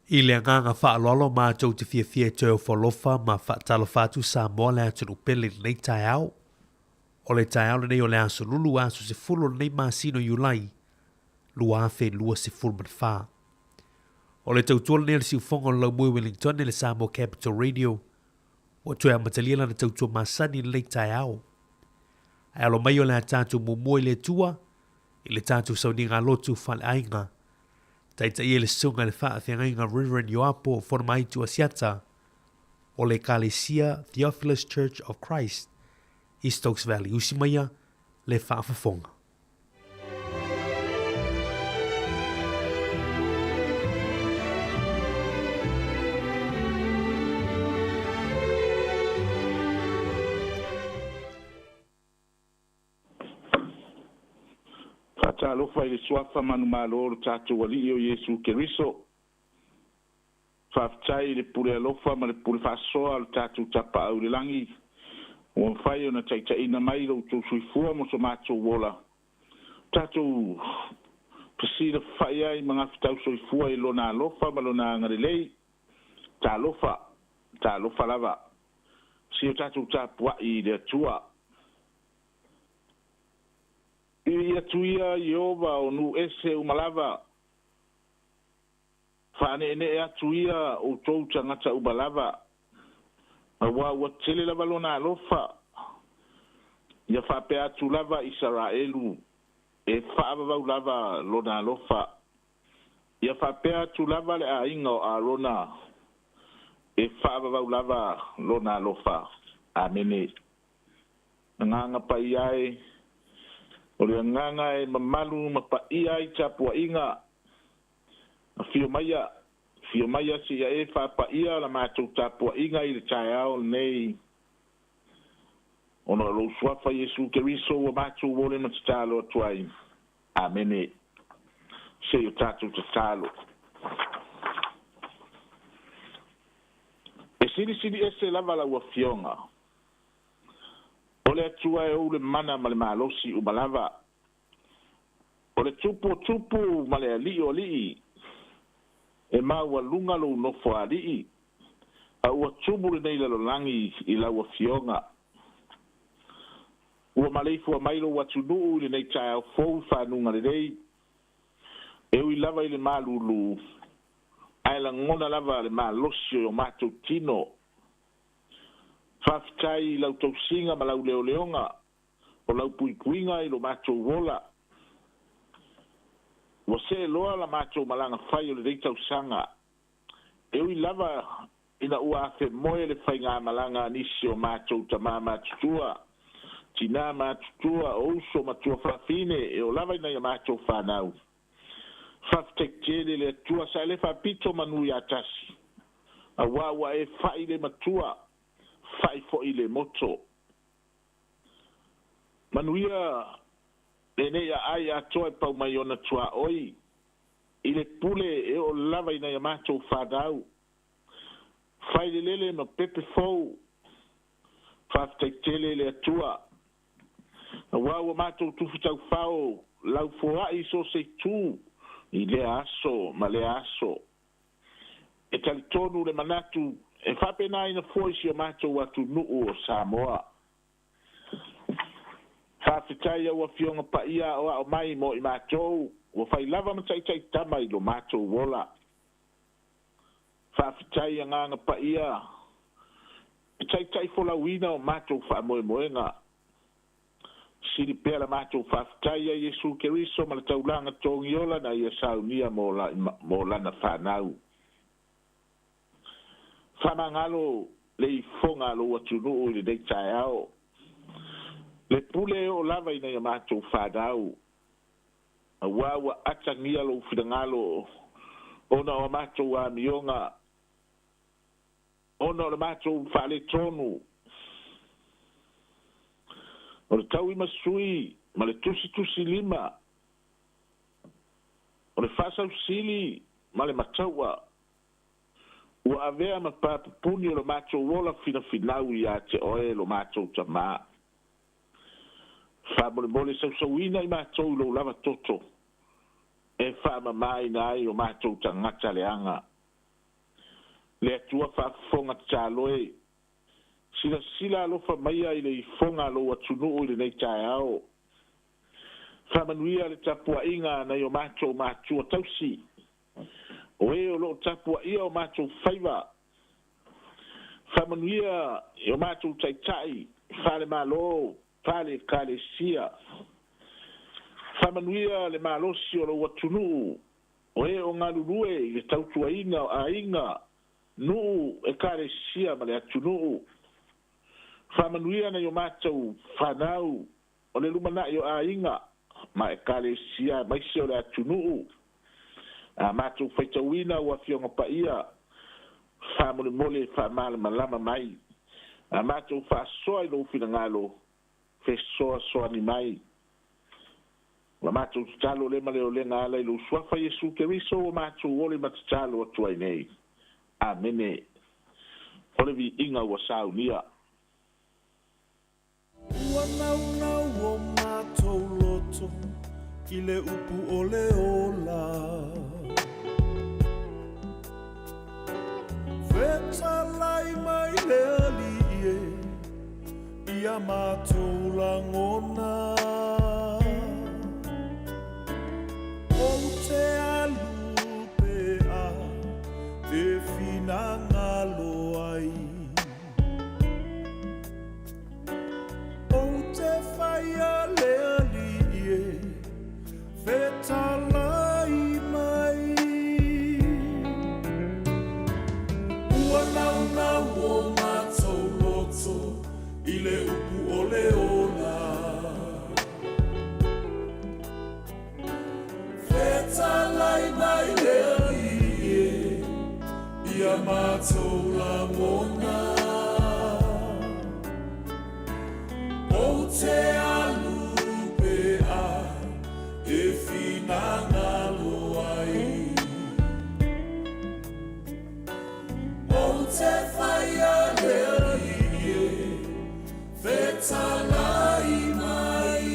I le agaga faaaloalo matou te fiafia e toe ofo alofa ma faatalofa atu Samoa le atunuu pele i lenei taeao. O le taeao lenei o le aso Lulu aso 10 o lenei masina o Iulai 2024. O le tautua lenei a le siufofoga o le Laumui Wellington i le Samoa Capital Radio ua toe amatalia lana tautua masani i lenei taeao. Ae alo mai o le a tatou muamua i le Atua i le tatou sauniga lotu faaleaiga. Taitaia le susuga i le faafeagaiga Reverend Ioapo Fonomaitu Asiata o le Ekalesia Theophilus Church of Christ i Stokes Valley. Usi maia le faafofoga. Faatalofa i le Suafa manumalo o lo tatou Alii o Iesu Keriso. Faafetai i le pule alofa ma le pule faasoa o le tatou Tapaau i le lagi, ua mafai ona taitaiina mai lo outou soifua ma so matou ola. Tatou fesilafai ai ma gafetau soifua i lona alofa ma lona agalelei. Talofa, talofa lava. Si o tatou tapuai i le Atua. I atu ia Ieova o nuu ese uma lava. Faaneenee atu ia outou tagata uma lava. Auā ua tele lava lona alofa. Ia faapea atu lava Isaraelu, e faavavau lava lona alofa. Ia faapea atu lava le aiga o Arona, e faavavau lava lona alofa. Amene. Agaga paia e, o le agaga e mamalu ma paia ai tapuaiga. Afio maia, afio maia seia e faapaia la matou tapuaiga i le taeao lenei. Ona o lou suafa Iesu Keriso ua matou ole ma tatalo atu ai. Amene. Se i o tatou tatalo. E silisili ese lava lau afioga. O le Atua e ou le mana ma le malosi uma lava. O le tupu o tupu ma le alii o alii. E maualuga lou nofo alii. A ua tumu lenei lalolagi i lau afioga. Ua maleifua mai lou atunuu i lenei taeao fou i fanuga lelei. E ui lava i le malulu, ae lagona lava le malosi o matou tino. Faafetai i lau tausiga ma lau leoleoga o lau puipuiga i lo matou ola. Ua seeloa la matou malaga fai o lenei tausaga. E ui lava ina ua afemoe le faigamalaga a nisi o matou tamā matutua, tinā matutua, o uso matua faafine e oo lava ina ia matou fanau. Faafetai tele le Atua sa e le faapito manu ia tasi, auā ua e fa'i le matua, fa'i fo'i le moto. Manuia lenei aai atoa e pau mai ona tuaoi, i le pule e oo lava ina ia matou fanau. Fai lelele ma pepe fou. Faafetai tele le Atua. Auā ua matou tufi taufao lau foai i so o se itu i lea aso ma lea aso. E talitonu le manatu e faapenaina foi si o matou atunuu o Samoa. Faafetai au afioga paia aoao mai mo i matou ua fai lava ma taitaitama i lo matou ola. Faafetai agaga paia e taitai folauina o matou faamoemoega. Sili pea la matou faafetai ia Iesu Keriso ma le taulaga togiola na ia saunia mo lana fanau. Faamagalo le ifoga a lou atunuu i lenei taeao. Le pule e oo lava ina ia matou fanau. Auā ua atagia lou finagalo ona o a matou amioga, ona o le matou faaletonu. O le tauimasui ma le tusitusilima, o le faasausili ma le mataua, ua avea ma papupuni o le matou ola finafinau iā te oe lo matou Tamā. Faamolemole sausauina i matou i lou lava toto e faamamaina ai o matou tagata leaga. Le Atua faafofoga tatalo e, silasila alofa maia i le ifoga a lou atunuu i lenei taeao. Faamanuia le tapuaiga a nai o matou matua tausi, o e o loo tapuaia o matou faiva. Faamanuia i o matou taitai faale-Malo, faale-Ekalesia. Faamanuia le malosi o lou atunuu, o e o galulue i le tautuaina o aiga, nuu, ekalesia ma le atunuu. Faamanuia nai o matou fanau o le lumanai o aiga ma ekalesia aemaise o le atunuu. A matou faitauina ua Afioga Paia, faamolemole faamalamalama mai. A matou faasoa i lou finagalo, fesoasoani mai. Ua matou tatalo lea ma le olega ala i lou Suafa Iesu Keriso ua matou ole ma tatalo atu ai nei. Amene. O le viiga ua saunia. Ua naunau o matou loto i le upu o le ola. Fetalai mai le Alii e, ia matou lagona. Ou te alu pea e finagalo ai. Ou te whaia le Alii e, fetalai mai. Ua naunau o matou loto i le upu o le ola. Fetalai mai le Alii e, ia matou lagona. Ou te alu pea e finagalo ai. Ou te whaia le Alii e, fetalai mai.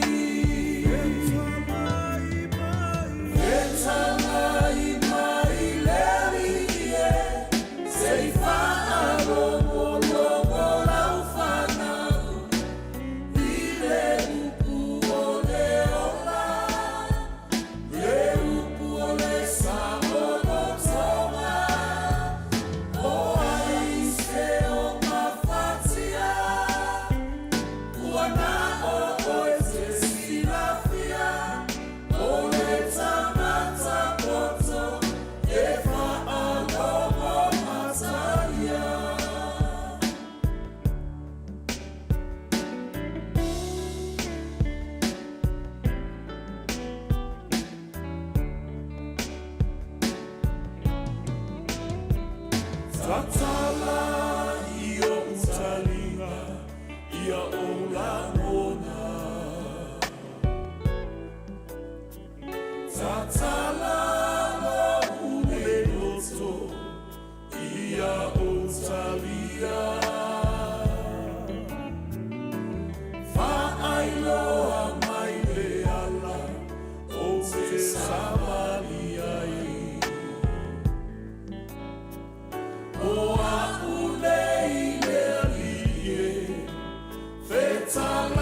Fetalai mai le Alii e, se i faalogologo lau fanau i le upu o le ola, le upu o le saolotoga. O ai se o mafatia, ua na o oe te silafia, o le tagata poto e faalogo mataia. Tatala i o utaliga ia o lagona. Tatala lo ule loto ia o talia. Faailoa mai le ala o te savali ai. O a'u nei le Alii e, fetalai.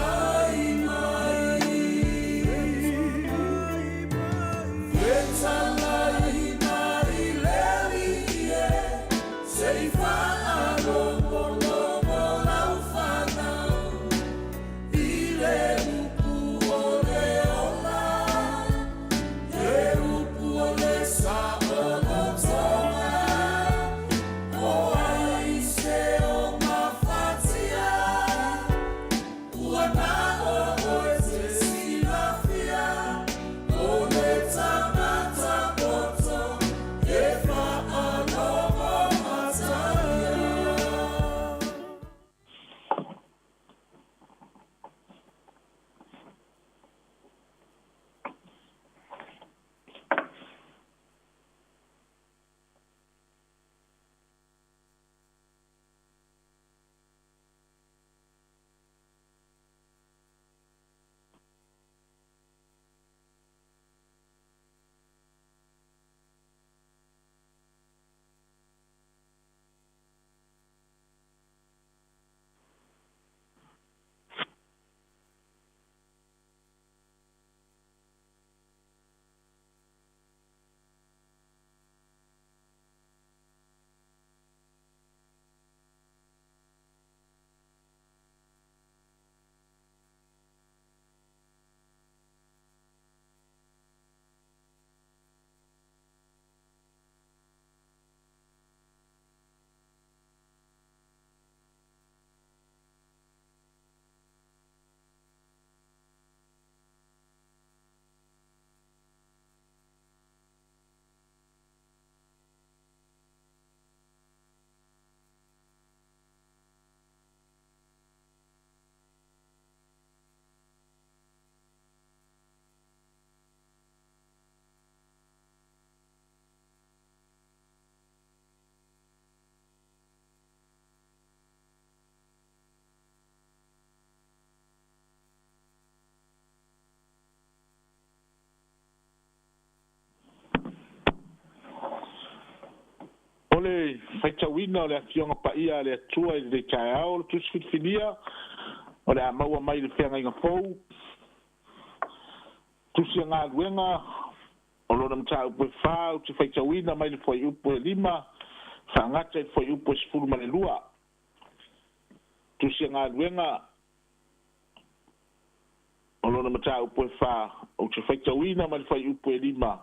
faitauina o le Afioga Paia a le Atua i lenei taeao, o le tusi filifilia o le a maua mai le feagaiga fou, tusi a galuega o lona mataupu e 4, ou te faitauina mai le fuaiupu e 5, faagata i le fuaiupu e 12. Tusi a galuega o lona mataupu e 4, ou te faitauina mai le fuaiupu e 5,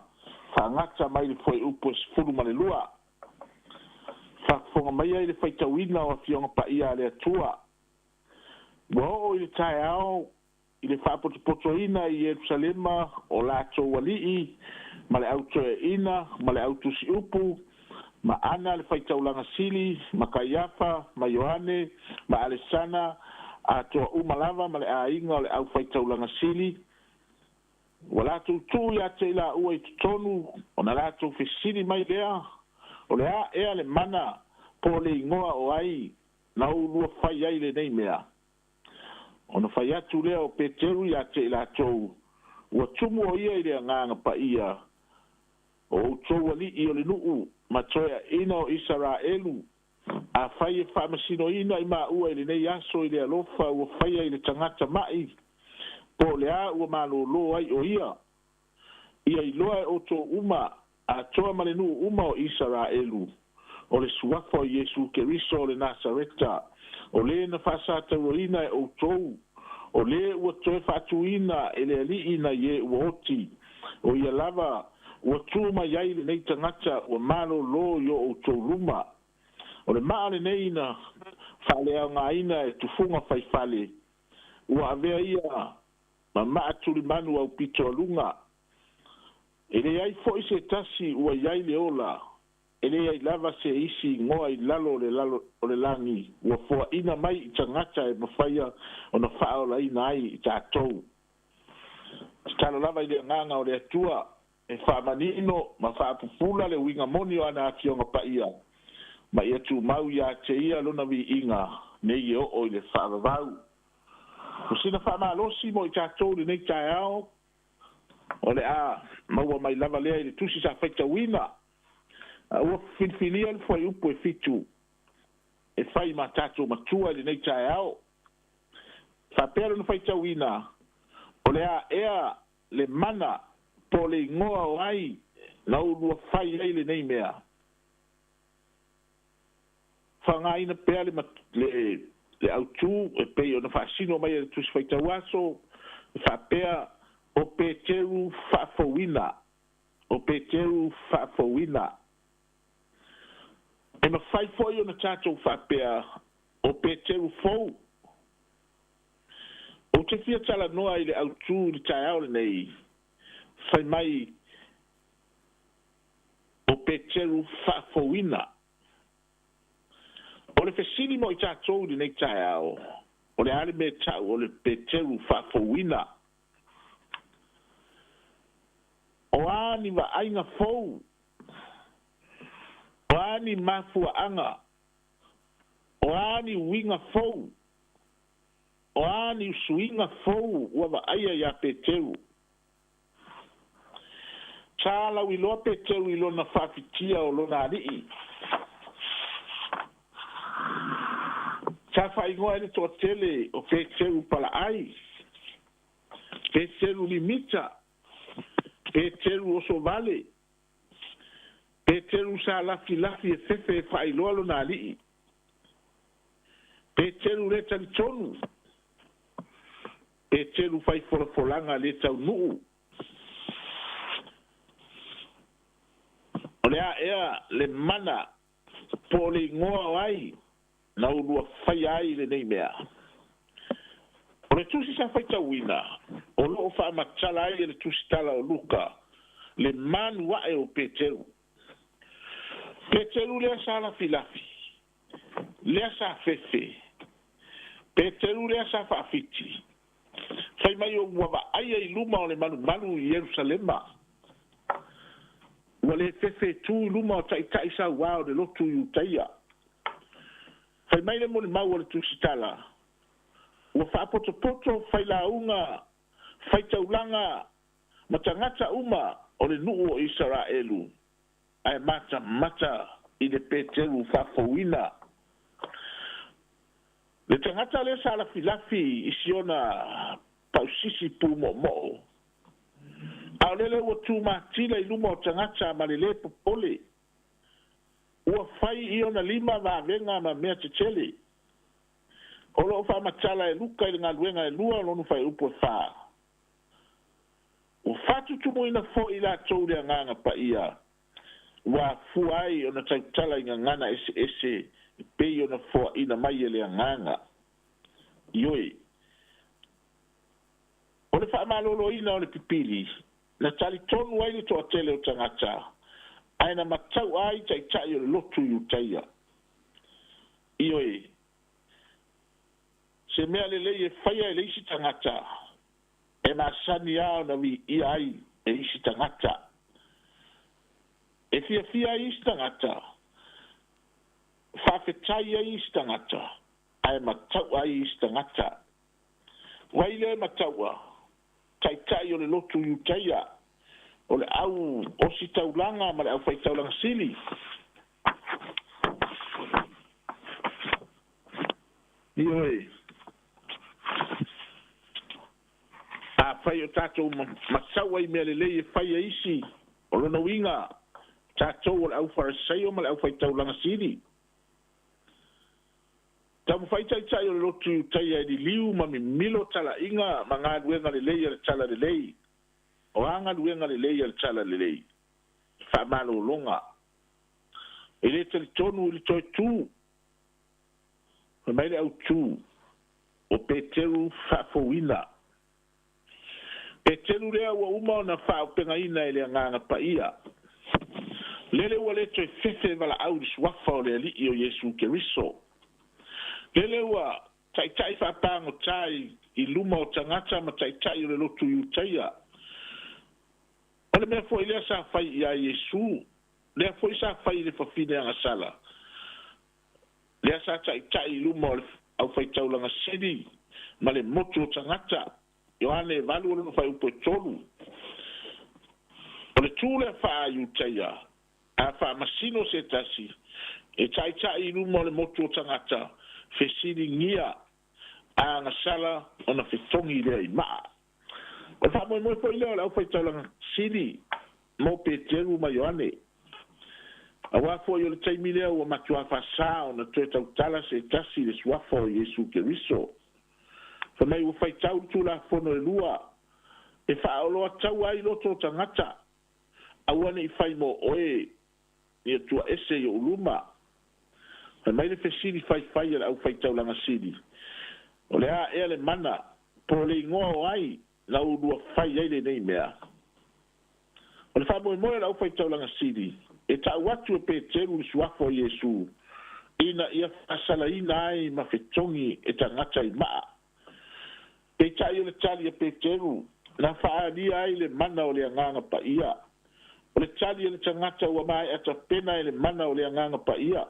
faagata mai le fuaiupu e 12. Faafofoga mai ai le faitauina o Afioga Paia a le Atua. Ua oo i le taeao i le faapotopotoina i Ierusalema o latou alii ma le autoeaina ma le autusiupu ma Ana le faitaulaga sili ma Kaiafa ma Ioane ma Alesana atoa uma lava ma le aiga o le aufaitaulaga sili. Ua latou tuu ia te i laua i totonu ona latou fesili mai lea, o le a ea le mana po o le igoa o ai na oulua fai ai lenei mea. Ona fai atu lea o Peteru ia te i latou, ua tumu o ia i le agaga paia, o outou alii o le nuu ma toeaina o Isaraelu, afai e faamasinoina i maua i lenei aso i le alofa ua faia i le tagata mai, po o le a ua malōlō ai o ia. Ia iloa e outou uma, atoa ma le nuu uma o Isaraelu, o le suafa o Iesu Keriso o le Nasareta, o le na faasatauaina e outou, o le ua toe faatuina e le alii na ie ua oti, o ia lava ua tu mai ai lenei tagata ua malōlō i o outou luma. O le maa lenei na faaleaogaina e tufuga faifale, ua avea ia ma maa tulimanu au pito aluga. E leai foi se tasi ua iai le ola, e leai lava se isi igoa i lalo o le lagi ua foaina mai i tagata e mafaia ona faaolaina ai i tatou. Tatalo lava i le agaga o le Atua e faamanino ma faapupula le uiga moni o ana Afioga Paia, ma ia tumau ia te ia lona viiga nei e oo i le faavavau. O sina faamalosi mo i tatou lenei taeao, o le a maua mai lava lea i le tusi sa faitauina. Ua filifilia le fuaiupu e 7 e fai ma tatou matua i lenei taeao. Faapea lona faitauina, o le a ea le mana po o le igoa o ai na oulua fai ai lenei mea. Faaaogaina pea le autū e pei ona faasino mai e le tusi faitauaso, e faapea o Peteru faafouina, o Peteru faafouina. E mafai foi ona tatou faapea o Peteru fou. Ou te fia talanoa i le autū i le taeao lenei, fai mai o Peteru faafouina. O le fesili mo i tatou i lenei taeao, o le a le mea tau o le Peteru faafouina. O a ni vaaiga fou, o a ni mafuaaga, o a ni uiga fou, o a ni suiga fou ua vaaia ia Peteru. Sa lauiloa Peteru i lona faafitia o lona alii. Sa faaigoa ai le toatele o Peteru palaai, Peteru limita, Peteru osovale, Peteru sa lafilafi e fefe e faailoa lona alii, Peteru le talitonu, Peteru faifolafolaga le taunuu. O le a ea le mana po o le igoa o ai na oulua faia ai lenei mea. O le tusi sa faitauina, o loo faamatala ai e le tusitala o Luka le manu ae o Peteru. Peteru lea sa lafilafi, lea sa fefe, Peteru lea sa faafiti, fai mai o ua vaaia i luma o le malumalu i Ierusalema. Ua le fefe tu i luma o taitai sauā o le lotu i Iutaia. Fai mai le molimau o le tusitala, ua faapotopoto failauga, faitaulaga ma tagata uma o le nuu o Isaraelu, ae matamata i le Peteru faafouina. Le tagata lea sa lafilafi i si ona pausisi pumoomoo, a o lele ua tumatila i luma o tagata ma le lē popole, ua fai i ona lima vavega ma mea tetele. O loo faamatala e Luka i le Galuega e 2 lona fuaiupu e 4. Ua faatutumuina fo'i latou le Agaga Paia, ua afua ai ona tautala i gagana eseese e pei ona foaʻina mai e le Agaga. Ioe, o le faamaloloina o le pipili, na talitonu ai le toatele o tagata, ae na matau'a ai taita'i o le lotu Iutaia. Ioe, se mea lelei e faia e le isi tagata, e masani a ona viia ai e isi tagata. E fiafia ai isi tagata, faafetai ai isi tagata, ae matau'a ai isi tagata. Ua ai lea matau'a, taita'i o le lotu Iutaia, o le au ositaulaga ma le aufaitaulaga sili. Ioe, afai o tatou matau ai mea lelei e fai e isi, o lona uiga tatou o le aufarisaio ma le aufaitaulaga sili. Taumafai taita'i o le lotu Iutaia e liliu ma mimilo tala'iga ma galuega lelei a le talalelei. O a galuega lelei a le talalelei? Faamalologa. E lē talitonu i le toe tū. Fai mai le autū o Peteru faafouina. Peteru lea ua uma ona faaopegaina e le Agaga Paia. Lele ua lē toe fefe valaau i le suafa o le Alii o Iesu Keriso. Lele ua taita'i faapagotā i luma o tagata ma taita'i o le lotu Iutaia. O le mea fo'i lea sa fai iā Iesu, lea fo'i sa fai i le fafine agasala, lea sa taita'i i luma o le aufaitaulaga sili ma le motu o tagata. Ioane 8 o lona fuaiupu e 3. O le tū lea faa-Iutaia, a faamasino se tasi e taita'i i luma o le motu o tagata, fesiligia a agasala ona fetogi lea i maa. O le faamoemoe fo'i lea o le aufaitaulaga sili mo Peteru ma Ioane. Auā fo'i o le taimi lea ua matuā faasā ona toe tautala se tasi i le suafa o Iesu Keriso. Fai mai ua faitau le Tulafono e 2 e faaoloataua ai loto o tagata, aua ne'i fai mo oe ia tuaese i ou luma. Fai mai le fesili faifai a le aufaitaulaga sili, o le a ea le mana po o le igoa o ai na ulua fai ai lenei mea? O le faamoemoe o le aufaitaulaga sili e ta'u atu e Peteru le suafa o Iesu ina ia faasalaina ai ma fetogi e tagata i maa. Peita'i o le tali a Peteru na faaalia ai le mana o le Agaga Paia. O le tali a le tagata ua mae'a tapena e le mana o le Agaga Paia.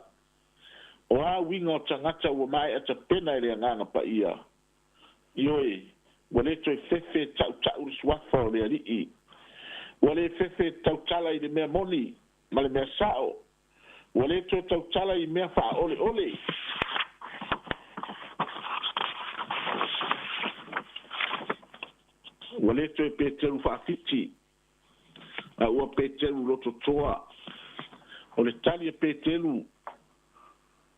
O a uiga o tagata ua mae'a tapena e le Agaga Paia? Ioe, ua lē toe fefe ta'uta'u le suafa o le Alii. Ua lē fefe tautala i le mea moni ma le mea sa'o. Ua lē toe tautala i mea faaoleole. Ua lē toe Peteru faafiti, a ua Peteru lototoa. O le tali a Peteru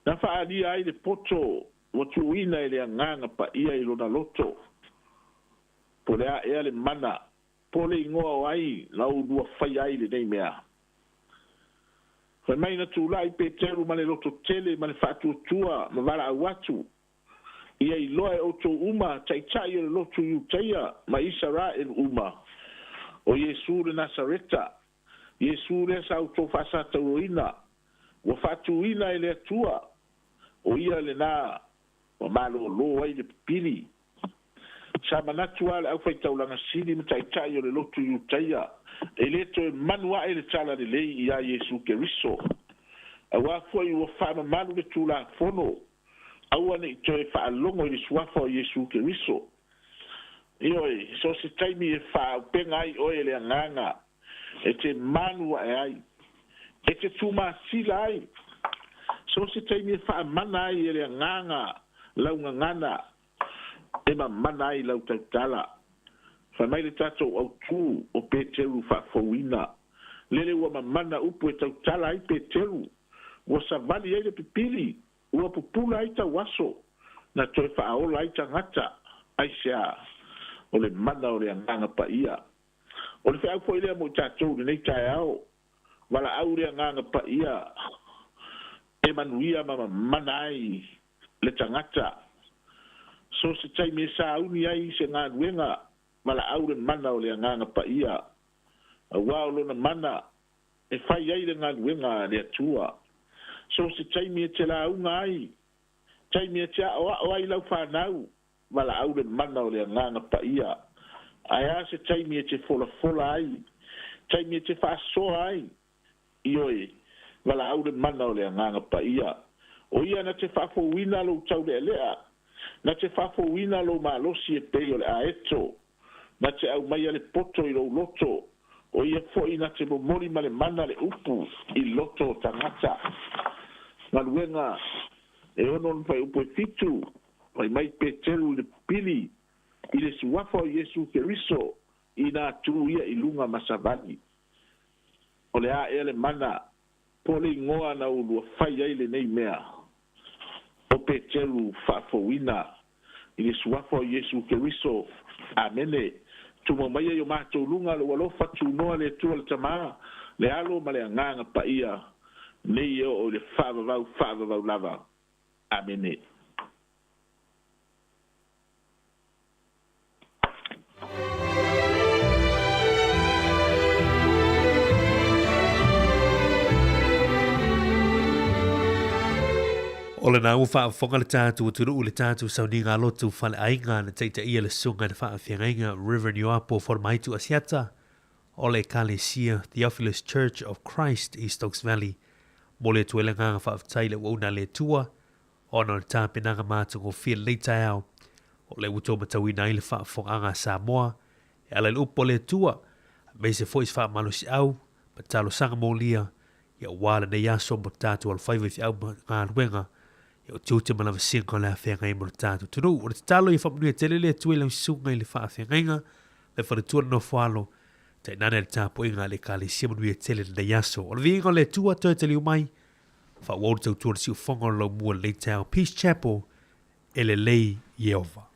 na faaalia ai le poto ua tuuina e le Agaga Paia i lona loto. Po le a ea le mana po le igoa o ai na ulua fai ai lenei mea? Fai mai na tula'i Peteru ma le loto tele ma le faatuatua ma valaau atu, ia iloa e outou uma taita'i o le lotu Iutaia ma Isaraelu uma, o Iesu le Nasareta, Iesu lea sa outou faasatauoina, ua faatuina e le Atua, o ia lenā ua malōlō ai le pipili. Sa manatu a le aufaitaulaga sili ma taita'i o le lotu Iutaia e lē toe manu aʻe le talalelei iā Iesu Keriso. Auā fo'i ua faamamalu le Tulafono, aua ne'i toe faalogo i le suafa o Iesu Keriso. Ioe, so se taimi e faaupega ai oe e le Agaga e te manu aʻe ai. E te tumasila ai, so se taimi e faamana ai e le agaga lau gagana, e mamana ai lau tautala. Fai mai le tatou autū o Peteru faafouina, lele ua mamana upu e tautala ai Peteru, ua savali ai le pipili, ua pupula ai tauaso, na toe faaola ai tagata, aisea o le mana o le agaga paia. O le feau foi lea mo i tatou lenei taeao, valaau le agaga paia e manuia ma mamana ai le tagata. So se taimi e sauni ai se galuega, valaau le mana o le agaga paia, auā o lona mana e fai ai le galuega a le Atua. So se taimi e te lauga ai, taimi e te aʻoaʻo ai lau fanau, valaau le mana o le agaga paia. Ae a se taimi e te folafola ai, taimi e te faasoa ai, ioe, valaau le mana o le agaga paia. O ia na te faafouina lou taulealea, na te faafouina lou malosi e pei o le aeto, na te aumaia le poto i lou loto, o ia foi na te momoli ma le mana le upu i loto o tagata. Galuega e 6 le fuaiupu e 7, fai mai Peteru i le pili i le suafa o Iesu Keriso ina tu ia i luga ma savali. O le a ea le mana po o le igoa na ulua fai ai lenei mea? O Peteru faafouina i le suafa o Iesu Keriso. Amene. Tumau maia i o matou luga lou alofa tunoa le Atua le Tama, le Alo ma le Agaga Paia, nei e oo i le faavavau faavavau lava. Amene. O lena ua faafofoga le tatou atunuu i le tatou sauniga lotu faleaiga na taitaia le Susuga i le Faafeagaiga Reverend Ioapo Fonomaitu Asiata o le Ekalesia Theophilus Church of Christ i Stokes Valley. Momoli atu ai le agaga faafetai i le auauna a le Atua ona o le tapenaga matagofie i lenei taeao o lea ua toe matauina ai le faafofogaaga a Samoa e ala i le upu a le Atua aemaise foi se faamalosiau ma talosaga molia ia aua lenei aso mo tatou alofaiva i feau ma galuega ia o tiute ma lavasiga o le a feagai mo le tatou atunuu. O le tatalo ia faamanuia tele le Atua i lau susuga i le faafeagaiga le faletua le nofo alo tainane le tapuaiga a le Ekalesia manuia tele lenei aso. O le viiga o le Atua toe taliu mai faaauau le tautua le siufofoga o le laumua i lenei taeao Peace Chapel e lelei Ieova.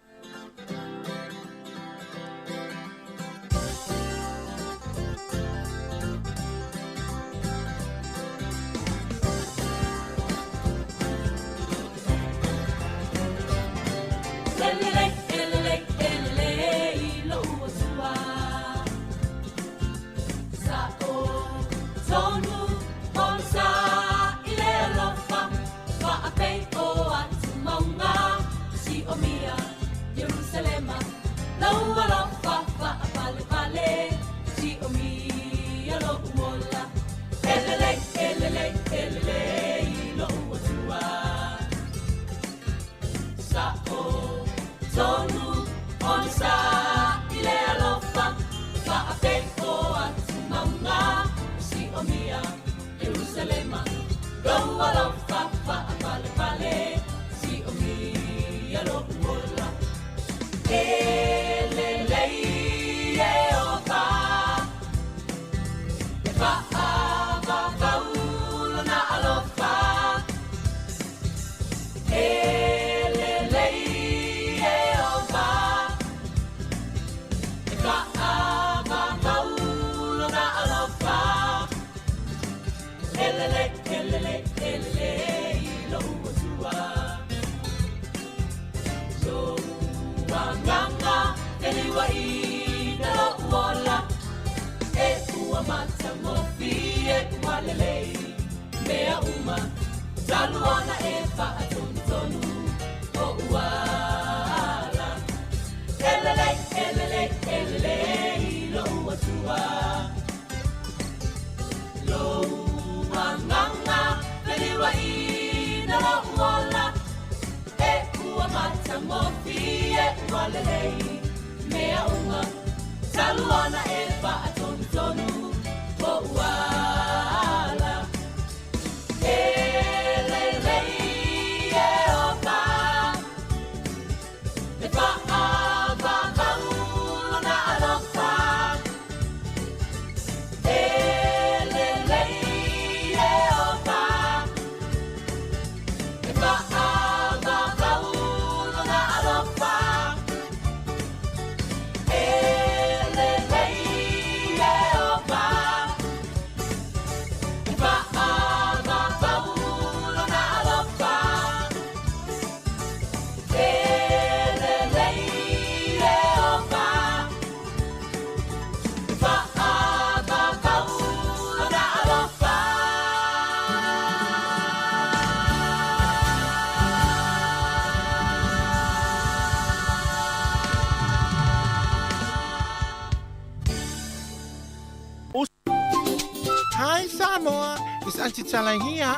Samoa, it's Aunty Tala here.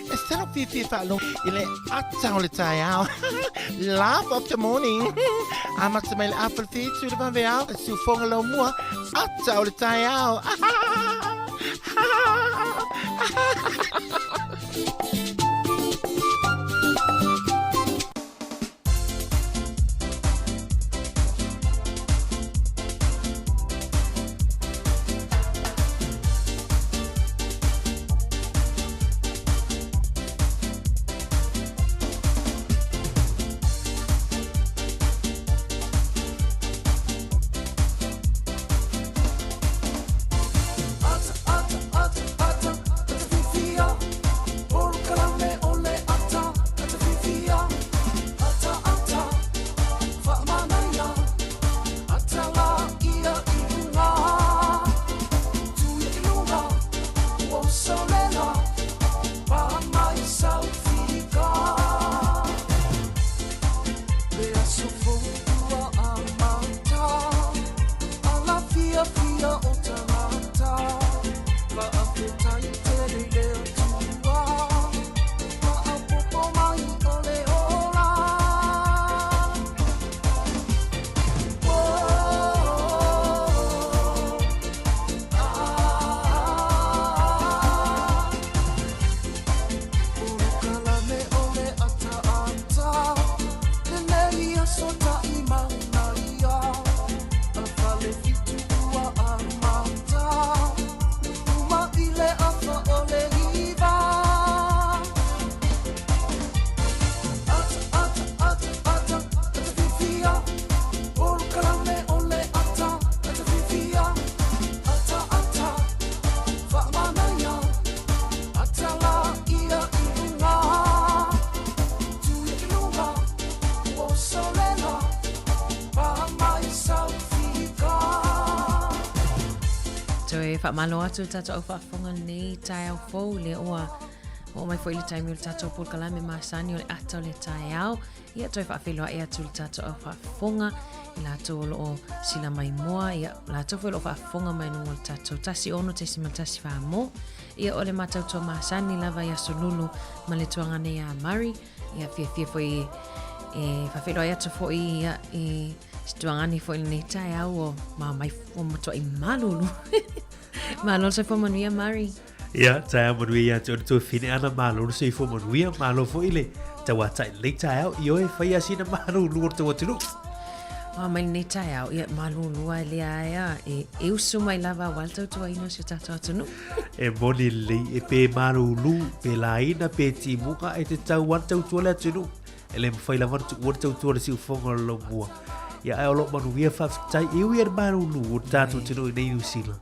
E salo fiafia faalogo i le ata o le taeao. Laugh of the morning. Amata mai le afa le whitu le vave ao, e siufoga lau mua, ata o le taeao. Toe faamalo atu le tatou au faafofoga lenei taeao fou le ua oo mai foi le taimi o le tatou polokalame masani o le ata o le taeao. Ia toe faafeiloai atu le tatou au faafofoga i latou o loo sila mai moa, ia latou foi o loo faafofoga mai luga o le tatou 16.1 mo. Ia o le matautua masani lava i aso lulu ma le tuaga nei a Murray. Ia fiafia foi e faafeiloai atu foi ia i se tuagani foi lenei taeao o ma mai o matuai malulu. Malo le soifua manuia Murray. Ia, taeao manuia ia te oe le tuafine ana, malo le soifua manuia, malo foi le tauatai lenei taeao, i oe faia sina malulu o le tou atunuu. Ua mai lenei taeao, ia malulu ai lea ae a, e, e usu mai lava aua le tautuaina o si o tatou atunuu. E moni lelei, e pe malulu, pe laina, pe timuga, e te tau a le tautua le atunuu. E le mafai lava ona tuua le tautua le siufofoga o le laumua. Ia, ae o lo o manuia faafetai, e ui i le malulu o le tatou atunuu i nei Niu Sila.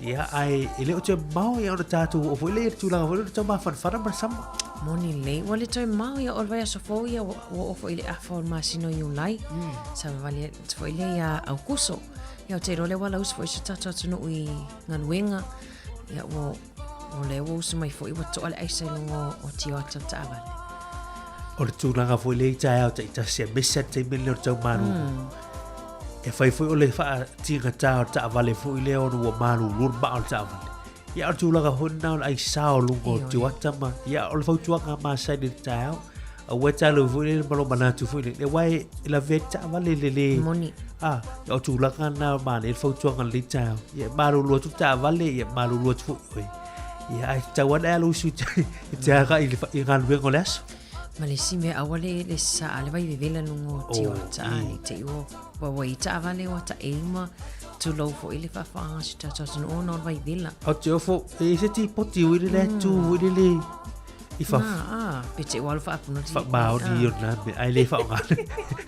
Ia, ae e le o toe mamao ia ona tatou oo foi lea i le tulaga foi lea o le tau mafanafana ma le sama. Moni lelei, ua le toe mamao ia o le vaiaso fou ia ua ua oo foi i le afa o le masina o Iulai. Savavali atu foi lea ia Aukuso. Ia ou te iloa lea ua lausi foi si o tatou atunuu i galuega. Ia ua o lea ua usu mai foi ua toa le aisa i luga o tioata o le taavale. O le tulaga foi lea i taeao taitasi aemaise lava le taimi lenei o le tau malulu. E fai foi o le faatigata o le taavale foi lea ona ua malulu le maa o le taavale. Ia o le tulaga foi lena o le aisa o luga o tioata ma ia o le fautuaga masani i le taeao. Aua e talo foi lele ma lou manatu foi lele aua e lavea ai le taavale i le le Moni. Ah, o tulaga na manaia le fautuaga i lenei taeao. Ia malulu atu le taavale, ia malulu atu foi oe. Ia ae tatau lava ona e alu usu i te agai i le i galuega o le aso. Ma le isi mea, aua le le saa le vai vevela luga o tioata oh, i te i ua ua ua i taavale ua taei ma tulou foi le faafofoga a si o tatou atunuu ona o le vai vela. O te ofo, e i se tipoti ui le le atu ui le le i fafo. Ah, pe te ua alu faapuna ti. Faamaoni o na mea, ai le whaonga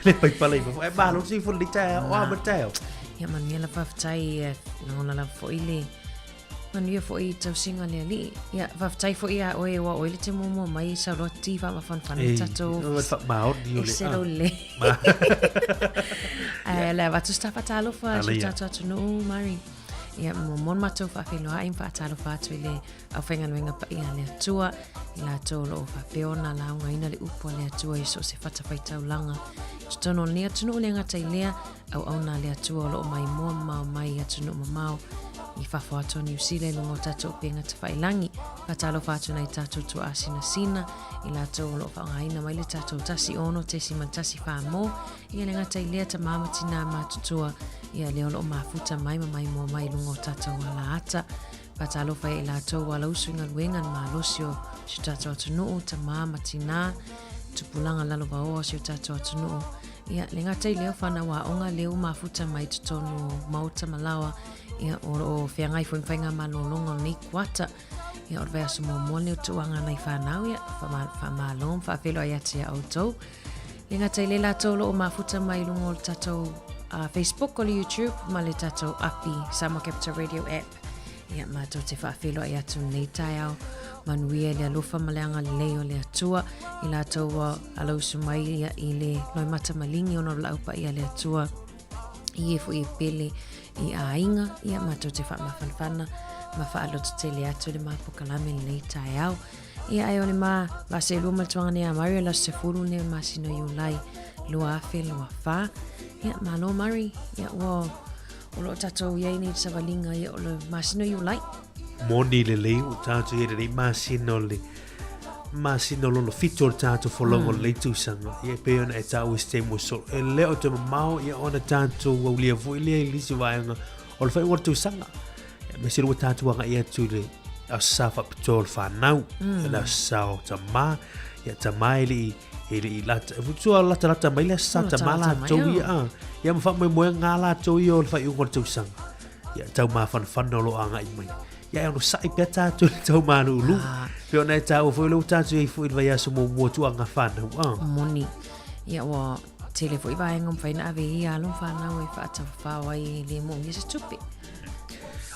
le paipala i fafo. Ai malo se ifo le taeao, o a ma taeao. Ia manuia la faafetai, lagona lava foi le Manuia foi i tausiga le Alii. Ia, faafetai foi ia oe ua oe le te muamua mai i sauloa ti faamafanafana i tatou ofisa. Faamaoni o le. Ese lou le. Ae le avatu se faatalofa i si o tatou atunuu, Mari. Ia, muamua ona matou faafeiloai ma faatalofa atu i le aufaigaluega paia a le Atua, i latou o lo o faapea ona laugaina le upu a le Atua i so o se fatafaitaulaga i totonu o lenei atunuu, le gata i lea, auauna a le Atua o lo o maimoa mamao mai i atunuu mamao. i fafo atu o Niu Sila i luga o tatou upega tafailagi. Faatalofa atu nai tatou tuaasinasina i latou o lo o faaaogaina mai le tatou 16.14 mo ia le gata i lea tamā ma tinā matutua ia lea o lo o mafuta mai ma maimoa mai i luga o tatou alaata. Faatalofa ia i latou ua lausu i galuega le malosi o si o tatou atunuu, tamā ma tinā, tupulaga lalovaoa o si o tatou atunuu. Ia, le gata i lea o fanau aoga lea ua mafuta mai i totonu o maota ma laoa, ia, o lo o feagai foi ma faigamalologa o lenei kuata. Ia, o le vaiaso muamua lenei o tuuaga nai fanau, ia, faamalo ma faafeiloai atu ia outou. Le gata i le latou o lo o mafuta mai i luga o le tatou Facebook, o le YouTube ma le tatou api Samoa Capital Radio app. Ia, matou te faafeiloai atu lenei taeao. Manuia le alofa ma le agalelei o le Atua i latou ua alausu mai ia i le loimata maligi ona o le laau paia a le Atua i e foi e pele i aiga. Ia, matou te faamafanafana ma faalototele atu le mapokalame lenei taeao. Ia, ai o le ma vaselua ma le tuaga nei a Murray o le aso 10 nei o le masina o Iulai 2024. Ia, malo Murray. Ia, ua O lo o tatou i ai nei savaliga ia o le masina o Iulai. Moni lelei ua tatou i ai lenei masina o le masina o lona fitu o le tatou folauga o lenei tausaga. Ia e pei ona e taua i se taimi ua sola. E le o toe mamao ia ona tatou aulia foi lea i le isi vaega o le faaiuga o le tausaga. Ia aemaise lea ua tatou agai atu i le Aso Sa faapitoa o le fanau, le Aso Sa o tama, ia tama e le i E le i lata, e tua latalata mai le aso sa tama latou ia, a. Ia ma faamoemoega a latou ia o le faaiuga o le tausaga. Ia tau mafanafana o lo o agai mai. Ia e onosai pea tatou i le tau malulu. Pei ona e taua foi o lea ua tatou i ai foi i le vaiaso muamua tuaga fanau, a. Moni. Ia ua tele foi vaega ua mafai ona ave i alo ma fanau e faatafafao ai e le moomia se tupe.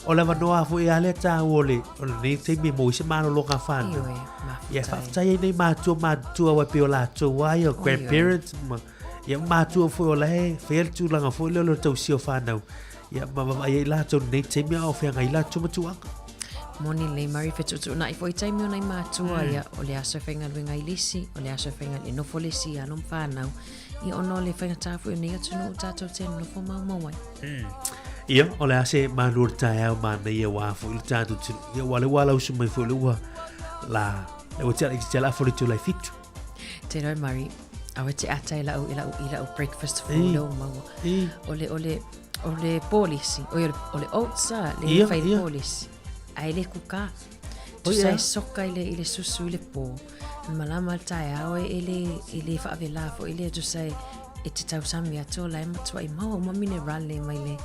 O le avanoa foi a lea taua o le, o lenei taimi e maua ai se malologa fanau. Ioe, mafuta Ia faafetai ai nei matua matutua aua e pei o latou lava ia o grandparents ma ia matua foi o la e faia le tulaga foi lea o le tausia o fanau. Ia ma vaavaai ai latou i lenei taimi a o feagai latou ma tulaga. Moni lelei Murray, fetuutuunai foi taimi o nai matua, ia o le aso e faigaluega ai le isi, o le aso e faigaluega e nofo le isi i alo ma fanau. Ia ona o le faigata foi o nei atunuu tatou te nonofo maumau ai. Ia, o le a se malu o le taeao manaia aua foi le tatou atunuu. Ia, aua o lea ua alausu mai foi o lea ua la, lea ua tiala i te ala fo le July 7. Te rau Murray, aua te ata i lau, i lau, i lau breakfast fou lea ua maua. O le, o le, o le polisi, oi, o le, o le oats a, le Ia, fai ia. polisi. Ai le kuka. Oi, Tusa ia. e soka i le, i le susu i le pō. Malama le taeao e, e le, e le faavela foi lea tusa e, e te tausami atu o la e matuai maua uma minerale mai le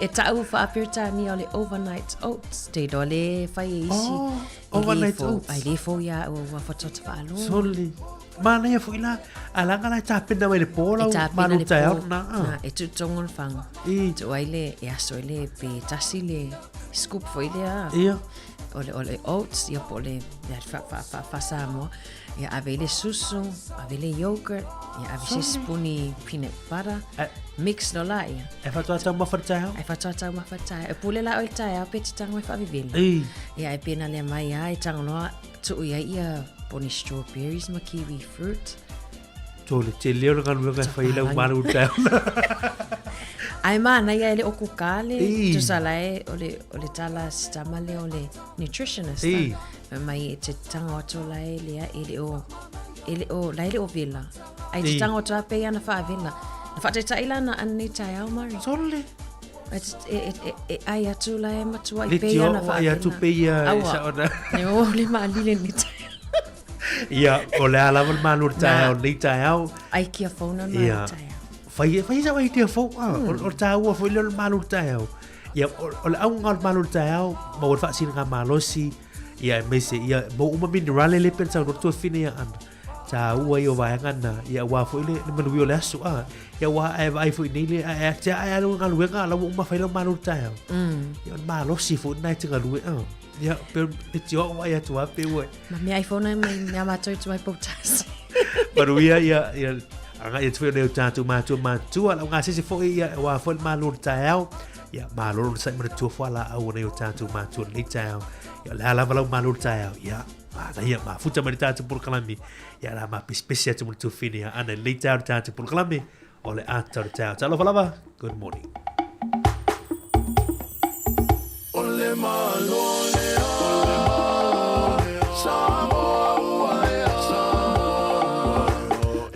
e ta'u faa-Peretania o le overnight oats. Te iloa le fai e isi. Oh, E le overnight fou. oats. Ai le fou ia au ua whatoata whaaloa. Soli. Manaia foi la, a langa la e tapena mai le pō E lau tapena malu le taeao pō. na. Na, e tutongo le whanga. I. Tu ai le, e aso i le, pe tasi le scoop foi le a. Ia. O le, o le oats, ia po o le, ia fa, fa, fa, fa Samoa. Ia ave i le susu, ave i le yogurt, ia ave se spuni peanut butter. E- Mix loa la ia. E faatoa taumafa le taeao? E faatoa taumafa le taeao. E pule la oe i le taeao pe te tago e faavevela. I. Ia e pena lea mai a e tago loa tuu i ai ia po ni strawberries ma kiwi fruit. To le tele o le galuega e fai i lau malu i le taeao. Ae manaia e le o kuka le I. tusa la e o le, o le tala a si tama lea o le nutritionist. I. Fai mai e te tago atu la e lea e le o, e le o, la e le o vela. Ai te I. tago atu a pei ana faavela. Na faataitai la na ana nei taeao Murray. Sole. E, e, e, e ai atu la e matua i Le pei tio ana o ai atu faavela. pei ia e Aua. sa ona. E o le maalile ni taeao. Ia, o le a lava le malu o le taeao, Na. lenei taeao. Ai kia fou na Ia. malu taeao. Fai, fai sau idea fou, ah. O, o le taua foi lea o le malu o le taeao. Ia, o, o le auga o le malu o le taeao, maua le faasiliga malosi, ia, aemaise, ia, maua uma minerale le pei ona saunoa le tuafafine ia Ana. Taua ia o vaega na, ia aua foi le, le manuia o le aso, ah. Ia aua a e vaai foi nei le, a e tea ae alu i galuega, la ua uma fai lau malu o le taeao. Ia, o le malosi foi lena e te galue, ah. Ia, pe le tio au vaai atu lava pe ua. Ma mea ai fou nei mai mea mātou i tua i Poutasi. Manuia ia, ia, agai atu foi o nei o tatou matua matua, lau gasese foi ia, aua foi le malo o le taeao. Ia, malo lona sai manatua fualaau o nei o tatou matua lenei taeao. Ia, o le a lava lau malo o le taeao. Ia, manaia, mafuta mai le tatou polokalame. Ia, la mapesepese atu ma le tuafafine ia Ana i lenei taeao le tatou polokalame o le ata o le taeao. Talofa lava, good morning. Malo lea, Samoa ua ea.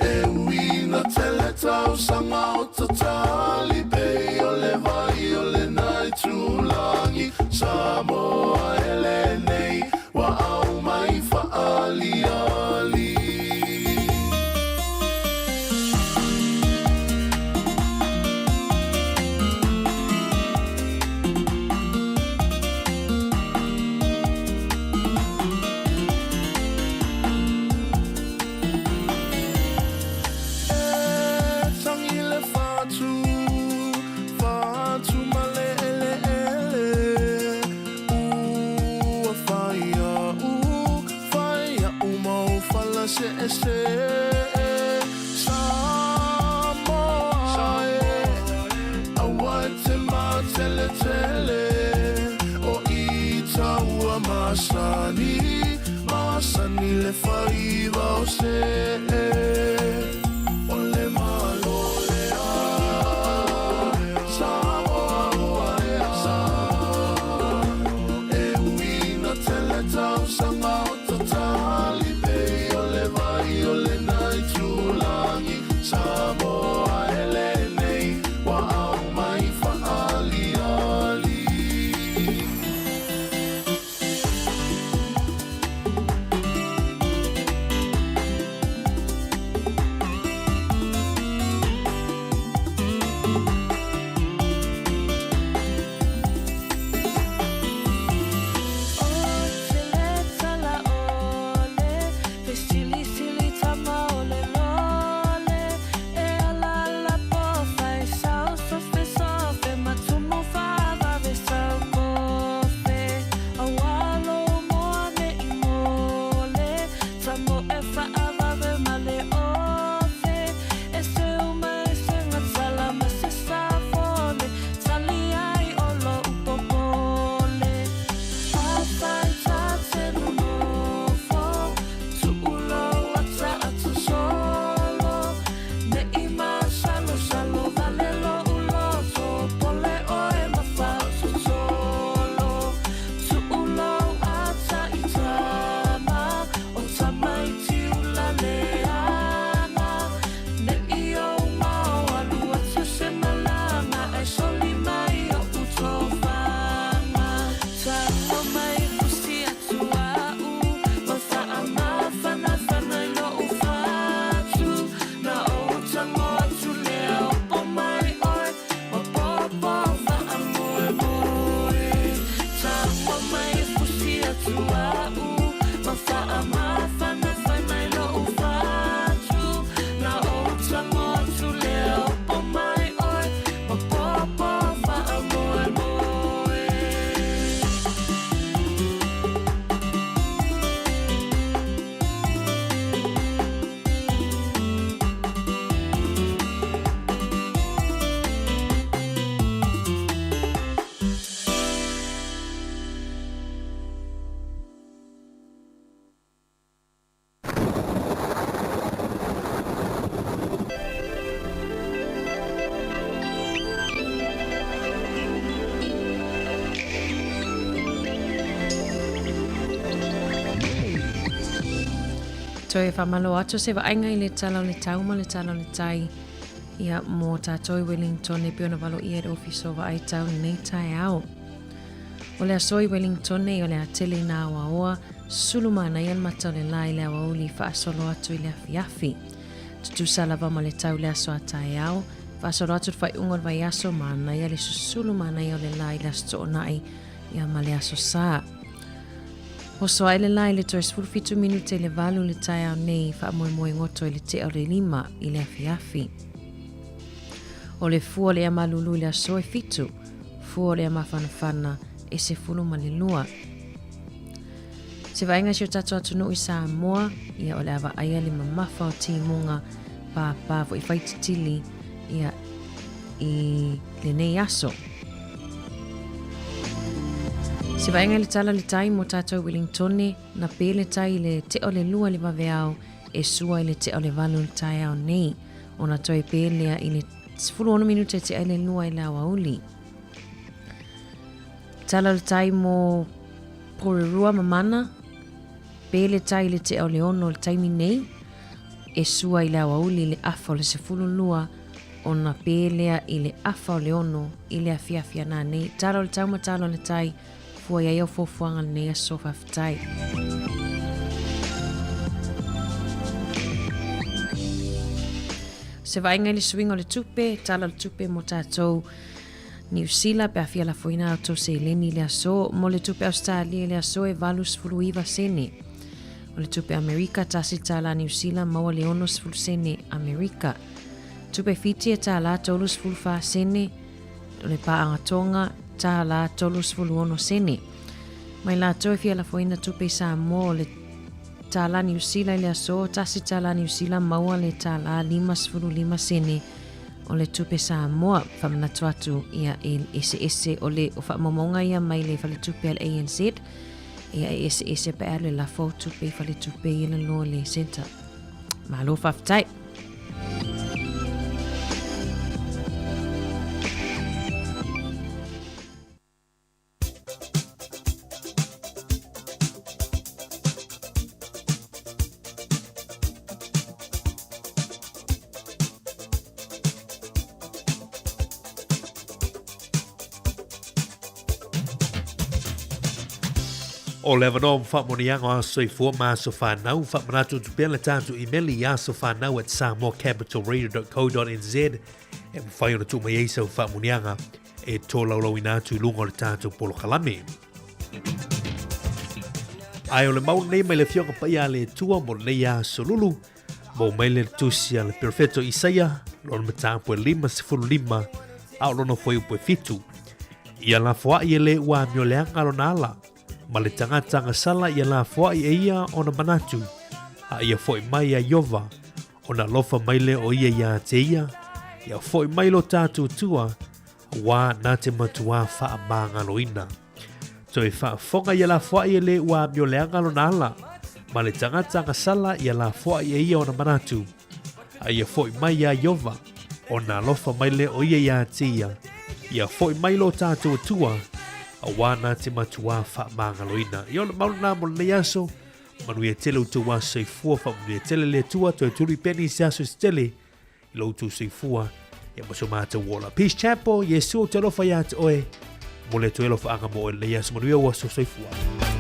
E ui ina tele tausaga o tatali pei o le vai o lena itulagi, Samoa e lenei ua aumai faaaliali. E tangi le fatu, fatu ma le eleele, ua fai a'u, fai a'u mau fala seese. Samoa e, aua e te mateletele, o ita ua masani, masani le faiva o see. O le Malo lea, Samoa ua ea. E ui ina tele tausaga o tatali pei o le vai o lena itulagi, Samoa e lenei ua aumai faaaliali. Toe faamalo atu se vaaiga i le tala o le tau ma le tala o le tai ia mo tātou i Wellington e pei ona valoia e le Ofisa o Vaai Tau lenei taeao. O le aso i Wellington nei o le a tele ina aoaoa sulu manaia le mata o le la i le aoauli faasolo atu i le afiafi. Tutusa lava ma le tau i le aso a taeao, faasolo atu le faaiuga o le vaiaso manaia le susulu manaia o le la i le aso Toonai ia ma le aso Sa. Oso ae le la i le toe 17 minute i le 8 le taeao nei faamoemoe goto i le tea o le 5 i le afiafi. O le fua o le ea malulu i le aso e 7, fua o le ea mafanafana e 12. Se vaaiga i si o tatou atunuu i Samoa, ia o le a vaaia le mamafa o timuga pāpā foi faititili ia i lenei aso. Se vaaiga i le tala le tai mo tātou Wellingtone, na pē le tai i le tea o le 2 le vaveao e sua i le tea o le 8 le taeao nei, ona toe pē lea i le 16 minute tea i le 2 i le aoauli. Tala o le tai mo Porirua ma Mana, pe le tai i le tea o le 6 i le taimi nei, e sua i le aoauli i le afa o le 12 ona pe lea i le afa o le 6 i le afiafi a nanei. Tala o le tau ma tala o le tai, fua i ai au fuafuaga lenei aso. Faafetai. Se vaaiga i le suiga o le tupe, tala o le tupe mo tatou Niu Sila pe a fia lafoina a outou seleni i le aso. Mo le tupe Ausetalia i le aso e 89 sene. O le tupe Amerika, tasi tālā Niu Sila maua le 60 sene Amerika. Tupe Fiti e tālā 34 sene, o le pāanga Tonga, tālā 36 sene. Mai lātou e fia lafoina tupe i Samoa o le tālā Niu Sila i le aso, tasi tālā Niu Sila maua le tālā 55 sene o le tupe Samoa. Whamanatu atu ia e eseese o le o whaamaumauga ia mai le faletupe a le ANZ ia e eseese pe a le lafo o tupe i faletupe ia le loa le centre. Malo faafetai. O le avanoa ma faamanuiaga o aso soifua ma aso fanau, faamanatu atu pea le tatou imeli i asofanau@samoacapitalradio.co.nz e mafai ona tuu mai ai sau faamanuiaga e tolaulauina atu i luga o le tatou polokalame. Ae o le mau lenei mai le Afioga Paia a le Atua mo lenei aso lulu, Maua mai le tusi a le Perofeto Isaia, lona mataupu e 55, a o lona fuaiupu e 7. Ia lafoai e le ua amioleaga lona ala, ma le tagata agasala ia lafoai e ia ona manatu, a ia foʻi mai iā Ieova, ona alofa mai lea o ia iā te ia, ia foʻi mai lo tatou Atua, auā na te matuā faamagaloina. Toe faafofoga ia lafoai e le ua amioleaga lona ala, ma le tagata agasala ia lafoai e ia ona manatu, a ia foʻi mai iā Ieova, ona alofa mai lea o ia iā te ia, ia foʻi mai lo tatou Atua, auā na te matuā faamagaloina. Ia o le mau lena mo lenei aso, manuia tele outou aso soifua, faamanuia tele le Atua, toe tuli pea nisi aso se tele, i lo outou soifua ia ma so matou ola. Peace Chapel, Iesu ou te alofa iā te oe, mo le atu ai alofaaga mo oe lenei aso manuia ua aso soifua.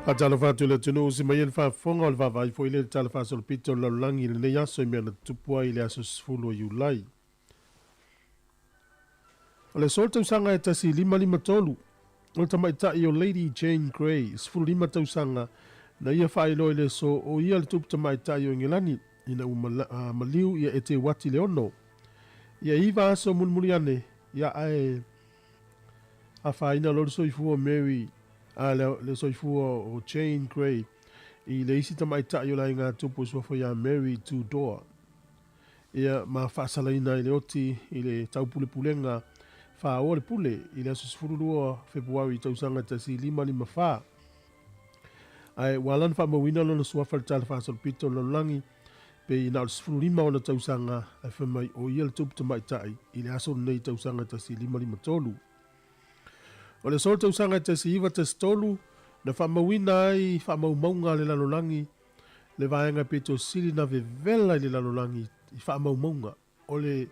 Faatalofa atu i le atunuu si mai ai le faafofoga o le vaavaai foi lea i le Tala Faasolopito o le Lalolagi i lenei aso i mea na tutupu ai i le aso 10 o Iulai. O le aso o le tausaga e 1553, o le tamaitai o Lady Jane Grey, 15 tausaga, na ia faailoa i le aso o ia le tupu tamaitai o Ingelani ina ua maliu ia Eteuati le Ono. Ia iva aso mulimuli ane, ia ae afaina loa le soifua o Mary, a le soifua o Jane Grey i le isi tamaitai o le aiga tupu e suafa ia Mary Tudor. Ia ma faasalaina ai le oti i le taupulepulega faaoa le pule i le aso 12 Fepuari tausaga 1554. Ae ua ala ona faamauina lona suafa i le Tala Faasolopito o le Lalolagi, pei na o le 15 ona tausaga ae fai mai o ia le tupu tamaitai i le aso lenei tausaga 1553. O le aso o le tausaga 1913 na faamauina ai faamaumauga a le lalolagi le vaega pito sili na vevela i le lalolagi i faamaumauga. O le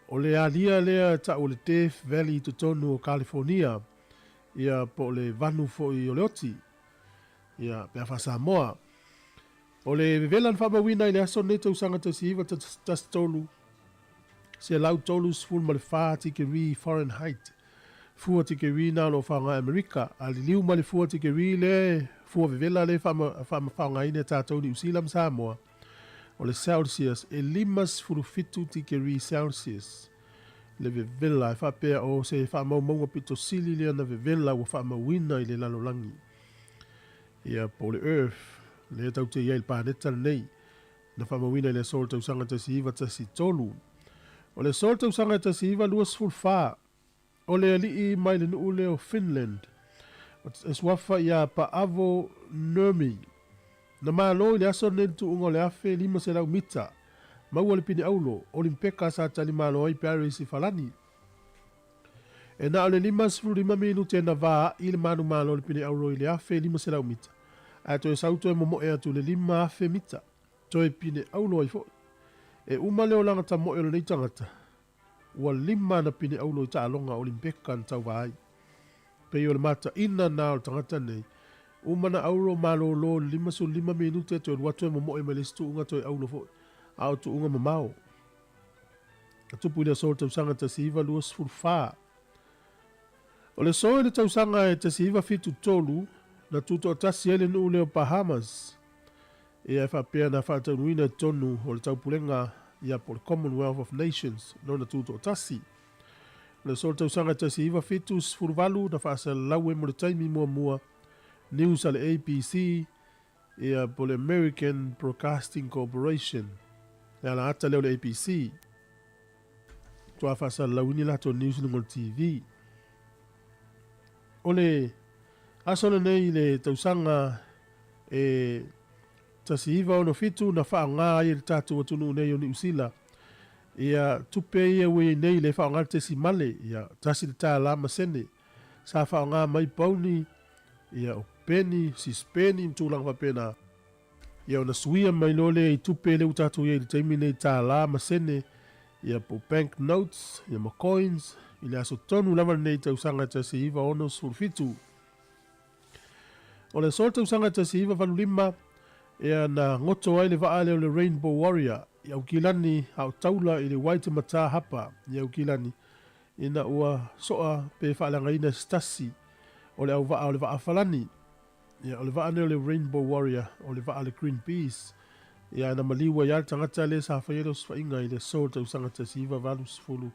o le alia lea e tau o le Death Valley i totonu o Kalifonia, ia po o le vanu foi o le oti, ia pe a faa-Samoa. O le vevela na faamauina i le aso lenei tausaga 1913, 134 tikeri Fahrenheit, fua tikeri na o lo o faaaoga e Amerika, a liliu mai le fua tikeri lea e fua vevela lea e faamfaaaogaina e tatou i Niu Sila ma Samoa, o le Celsius e 57 tikeri Celsius le vevela e faapea o se faamaumauga pito sili lea na vevela ua faamauina i le lalolagi. Ia, po o le Earth, lea tatou te i ai i le paneta lenei, na faamauina i le aso o le tausaga 1913. O le aso o le tausaga 1924, o le alii mai le nuu lea o Finland, e suafa ia Paavo Nurmi, na malo i le aso lenei le tuuga o le 1,500 mita, maua le pine auro, Olimpeka sa talimalo ai Paris i Falani. E na o le 55 minute na vaa'i le manumalo o le pine auro i le 1,500 mita, ae toe sau toe momo'e atu i le 5,000 mita, toe pine auro ai fo'i. E uma le olaga tamo'e o lenei tagata, ua lima ana pine auro i taaloga Olimpeka na tauva ai. Pei o le mataina na o le tagata nei, uma na auro malōlō i le 55 minute toe alu atu e momo'e mai le isi tuuga toe auro fo'i, a o tuuga mamao. Na tupu i le aso o le tausaga 1924. O le aso i le tausaga e 1973, na tutoatasi ai le nuu lea o Bahamas, ia e faapea na faataunuuina i totonu o le Taupulega ia po o le Commonwealth of Nations lona tutoatasi. O le aso o le tausaga 1978 na faasalalau ai mo le taimi muamua news a le ABC ia po o le American Broadcasting Corporation, le ala ata lea o le ABC. Toa faasalalauina i latou news i luga o le TV. O le aso lenei i le tausaga e 1967 na faaaoga ai e le tatou atunuu nei o Niu Sila ia tupe ia ua i ai nei le faaaoga le tesimale ia $1 ma sene sa faaaoga mai pauni ia o peni, sispeni ma tulaga faapena. Ia ona suia mai loa lea i tupe lea ua tatou i ai i le taimi nei tālā ma sene, ia po o bank notes, ia ma coins, i le aso tonu lava lenei tausaga 1967. O le aso o le tausaga 1985, ia na goto ai le vaa lea o le Rainbow Warrior i Aukilani a o taula i le Waitemata Hapa i Aukilani, ina ua soa pe faaleagaina e se tasi o le auvaa o le vaa Falani. Ia, o le vaa nei o le Rainbow Warrior, o le vaa a le Greenpeace. Ia, na maliu ai lava le tagata lea sa faia le osofaiga i le aso o le tausaga 1985.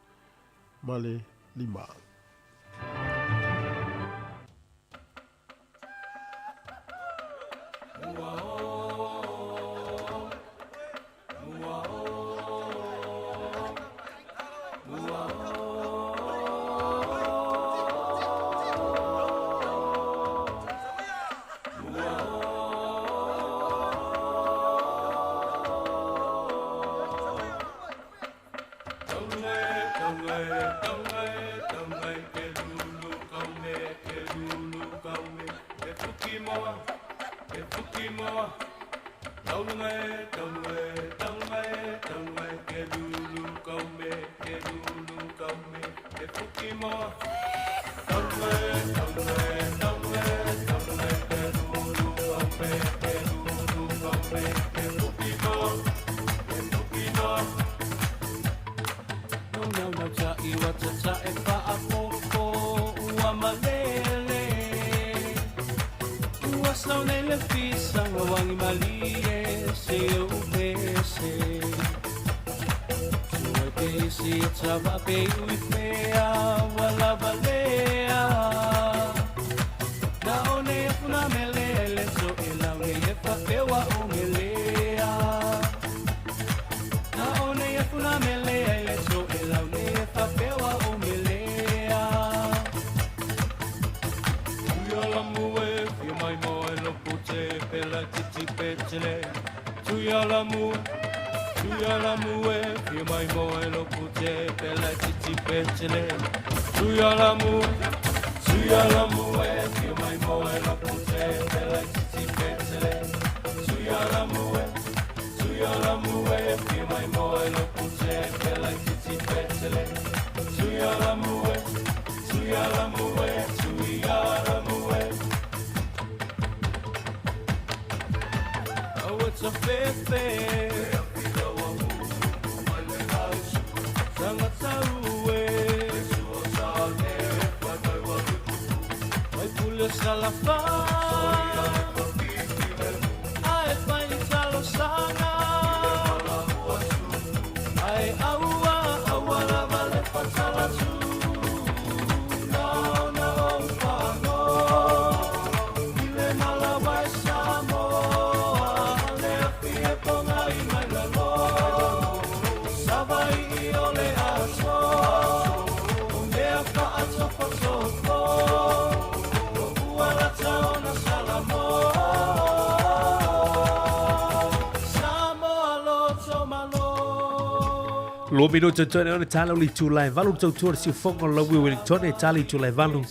Lua minute o toe ona tala o le itula e valu tautua le siufoga o le Laumui Wellington e tala itula e valu.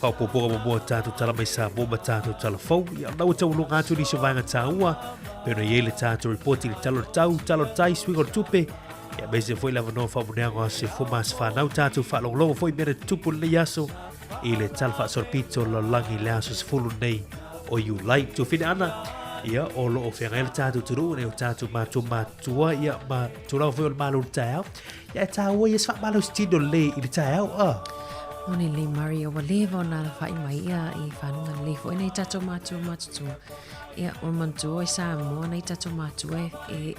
Faaopoopoga muamua o tatou tala mai Samoa ma tatou tala fou. Ia o lena ua taualoga atu nisi o vaega taua pei ona i ai le tatou report i le tala o le tau, tala o le tai, suiga o le tupe, ia aemaise foi le avanoa faamuneaga o aso fou ma aso fanau tatou faalogologo foi i mea na tutupu i lenei aso i le tala faasolopito o le lalolagi i le aso 10 nei o Iulai. Tuafine Ana, ia o lo o feagai le tatou atunuu nei o tatou matua matutua ia ma tulaga foi o le malo i le taeao. Ia e tāua ia se faamalosi tino lelei i le taeao a. Moni lelei Murray, ua leva ona alafai mai ia i fanuga lelei foi nei tatou matua matutua. Ia, o le manatua i Samoa nei tatou matua e, e,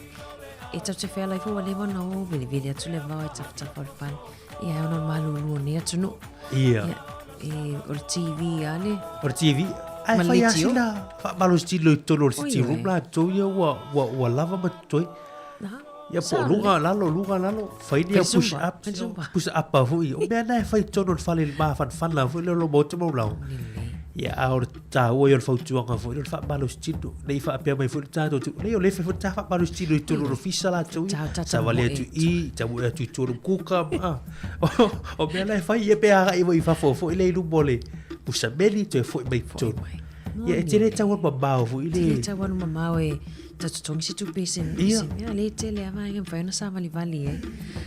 e tatou te fealai foi ua leva ona o velevele atu le vao e tafatafa o le fale. Ia, e ona o le malulu o nei atunuu. Ia. Ia, e, o le TV a le. O le TV, ai Ma le fai a leitio. sila faamalosi tino i totonu o le Oi, sitting room oi. latou ia ua, ua, ua lava ma totoe. Na, Ia po o luga, lalo, luga, lalo, fai ni Fai push zumba, up, fai zumba. push up a foi. O mea na e fai tonu o le fale i le mafanafana foi lea o lo maota mau lao. Ia a o le tāua ia o le fautuaga foi lea o le faamalosi tino. Nei faapea mai foi le tatou tu. Nei o le fai foi le tā faamalosi tino i tonu o le ofisa latou ia. Ta- ta- Savali tamoe atu i, tamoe atu i tonu kuka. ma- O mea na e fai ia pe agai foi i fafo foi lea i luma o le pusameli toe foi mai i totonu. mai. Ia e tele tau alu mamao foi Tele le. tau alu mamao e tau totogi se tupe se Ia. se mea le tele a vaega mafai ona savalivali ai.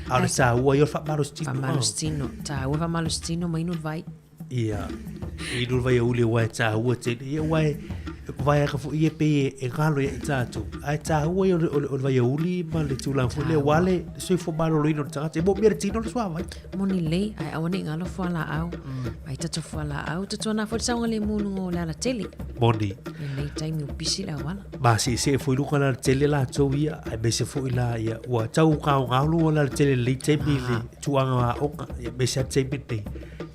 A o le tāua ia o le faamalosi tino. Faamalosi tino, taua faamalosi tino ma inu le vai. Ia, inu le vaiauli aua e tāua tele. Ia aua e vaega foi ia pei e galo ia i tātou. Ae tāua ia o le, o le, o le vaiauli ma le tulaga foi lea aua le soifua maloloina o le tagata. E moomia le tino le suavai. Moni lelei, ae aua ne i galo fualaau. Ai tatou fualaau, tatuana foi le saogalemu i luga o le alatele. Moni. Lenei taimi ua pisi le auala. Masiesie foi i luga o le alatele latou ia, aemaise foi la ia ua tau gaogao luga o le alatele i lenei taimi i le tulaga o aoga, ia aemaise lava le taimi lenei.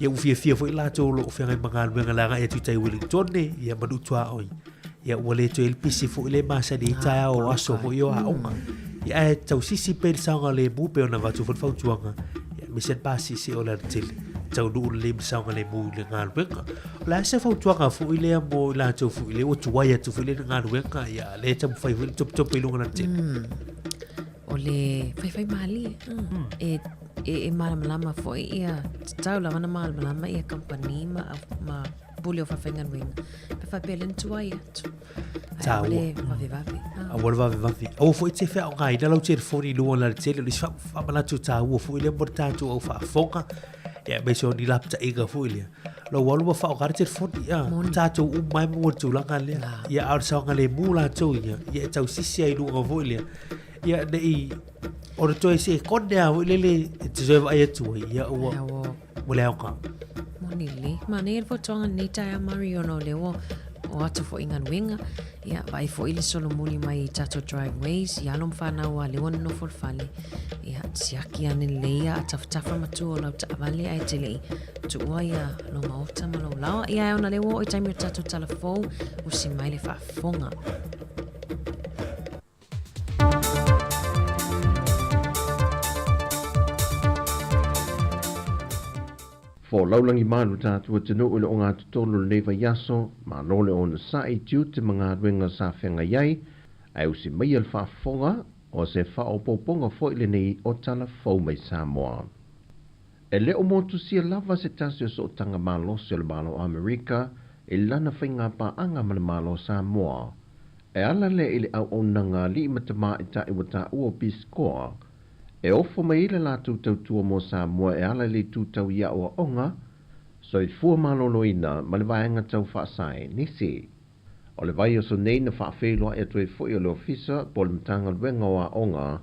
Ia ua fiafia foi latou o lo o feagai ma galuega i le agai atu i tai Wellington ia ma Nuutuaoi. Ia ua le toe pisi foi le masani i taeao o aso foi o aoga. Ia ae tausisi pea i le saogalemu pei ona avatu foi le fautuaga. Ia aemaise le pasese o le alatele. Taunuu lelei ma saogalemu i le galuega. O le a se fautuaga foi lea mo i latou foi lea ua tuai atu foi lea i le galuega, ia lea e taumafai foi le topetope i luga o le alatele. O le faifai malie. E, e, e malamalama foi ia, tatau lava ona malamalama ia kamupani ma, ma pule o faafaigaluega. Pe faapea lea na tuai atu. Ae aua le vavevave. Aua le vavevave. Aua foi te feaogaina lau telefoni i luga o le alatele. O le isi faamanatu taua foi lea mo le tatou au faafofoga. Ia, aemaise o ni lapataiga foi lea. Lou alu ma faaaoga le telefoni. Ia, tatou uma ai maua le tulaga lea. Ia, a o le saogalemu latou ia, ia e tausisi ai i luga foi lea. Ia, ne i, o le toe sekone a foi lele e te toe vaai atu ai, ia ua, ua le aoga. Moni lelei. Manaia le fautuaga lenei taeao Mari ona o lea ua o atu foi i galuega. Ia, vaai foi le solomuli mai i tatou driveways, i alo ma fanau a lea ua nonofo i le fale. Ia, siaki ane lelei ia tafatafa matua o lau taavale ae te le i tuua ia lou maota ma lou laoa. Ia, ae ona lea ua oo i taimi o le tatou tala fou, usi mai le faafofoga. Folau lagi malu tatou atunuu i le ogatotonu o lenei vaiaso, malo le onosai i tiute ma galuega sa feagai ai, ae usi maia le faafofoga, o se faaopoopoga foi lenei o tala fou mai Samoa. E le o motusia lava se tasi o sootaga malosi o le Malo o Amerika i lana faigapaaga ma le Malo o Samoa. E ala lea i le auaunaga a alii ma tamaitai ua taua o Peace Corps e ofo mai ai le latou tautua mo Samoa e ala i le itu tau i aoaoga, soifua maloloina ma le vaega tau faasaenisi. O le vaiaso nei na faafeiloai atu ai foi e le Ofisa po o le Matagaluega o Aoga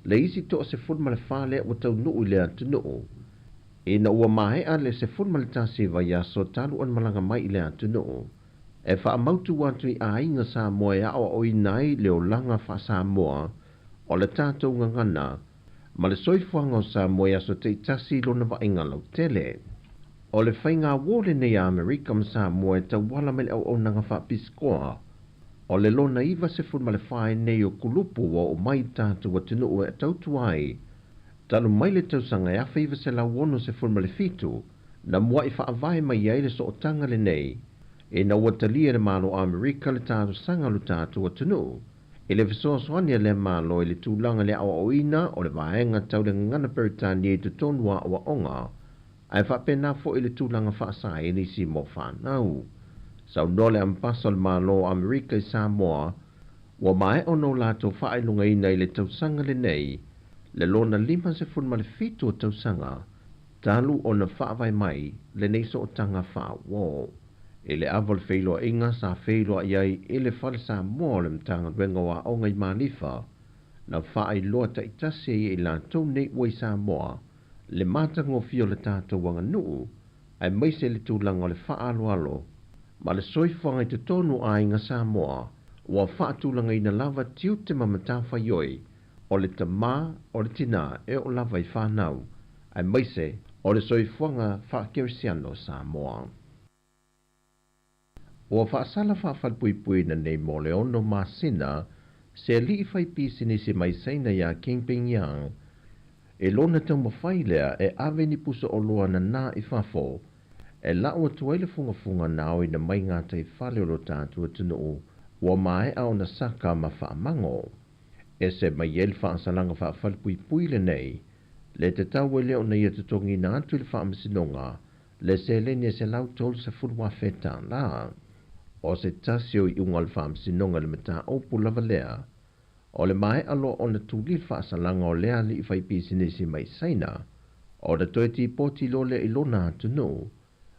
le isi 14 lea ua taunuu i le atunuu ina ua maea le 11 vaiaso talu ona malaga mai i le atunuu e faamautu atu i aiga Samoa e aoaoina ai le olaga faa-Samoa o le tatou gagana ma le soifuaga o Samoa i aso taitasi i lona vaaiga lautele. O le faigauō lenei a Amerika ma Samoa e tauala mai le auaunaga faapisikoa o le lona 94 nei o kulupu ua oo mai i tatou atunuu e tautua ai talu mai le tausaga e 1967 na mua'i faavae mai ai le sootaga lenei ina ua talia e le Malo o Amerika le talosaga o lo tatou atunuu i le fesoasoani a lea Malo i le tulaga i le aoaoina o le vaega tau le gagana Peretania i totonu o aoaoga ae faapena foi i le tulaga faasaenisi mo fanau. Saunoa le Ambasa o le Malo o Amerika i Samoa ua maea ona o latou faailogaina i le tausaga lenei le lona 57 o tausaga talu ona faavae mai lenei sootaga faauō. I le ava o le feiloaiga sa feiloai ai i le Fale Samoa o le Matagaluega o Aoga i Malifa, na faailoa taitasi ai e i latou nei ua i Samoa le matagofie o le tatou aganuu aemaise le tulaga o le faaaloalo ma le soifuaga i totonu o aiga Samoa ua faatulagaina lava tiute ma matafaioi o le tamā o le tinā e oo lava i fanau aemaise o le soifuaga faakerisiano o Samoa. Ua faasala faafalepuipuiina nei mo le ono masina se alii fai pisinisi mai Saina iā King Ping Yang i lona taumafai lea e ave ni pusa oloa nanā i fafo e lau atu ai le fugafuga na aoina mai gataifale o lo tatou atunuu ua maea ona saka ma faamago. Ese mai ai le faasalaga faafalepuipui lenei le tatau ai lea ona ia totogiina atu i le Faamasinoga le seleni e $130,000. O se tasi o iuga o le Faamasinoga i le mataupu lava lea, o le maea loa ona tuli le faasalaga o lea alii faipisinisi mai Saina, ona toe tipoti loa lea i lona atunuu,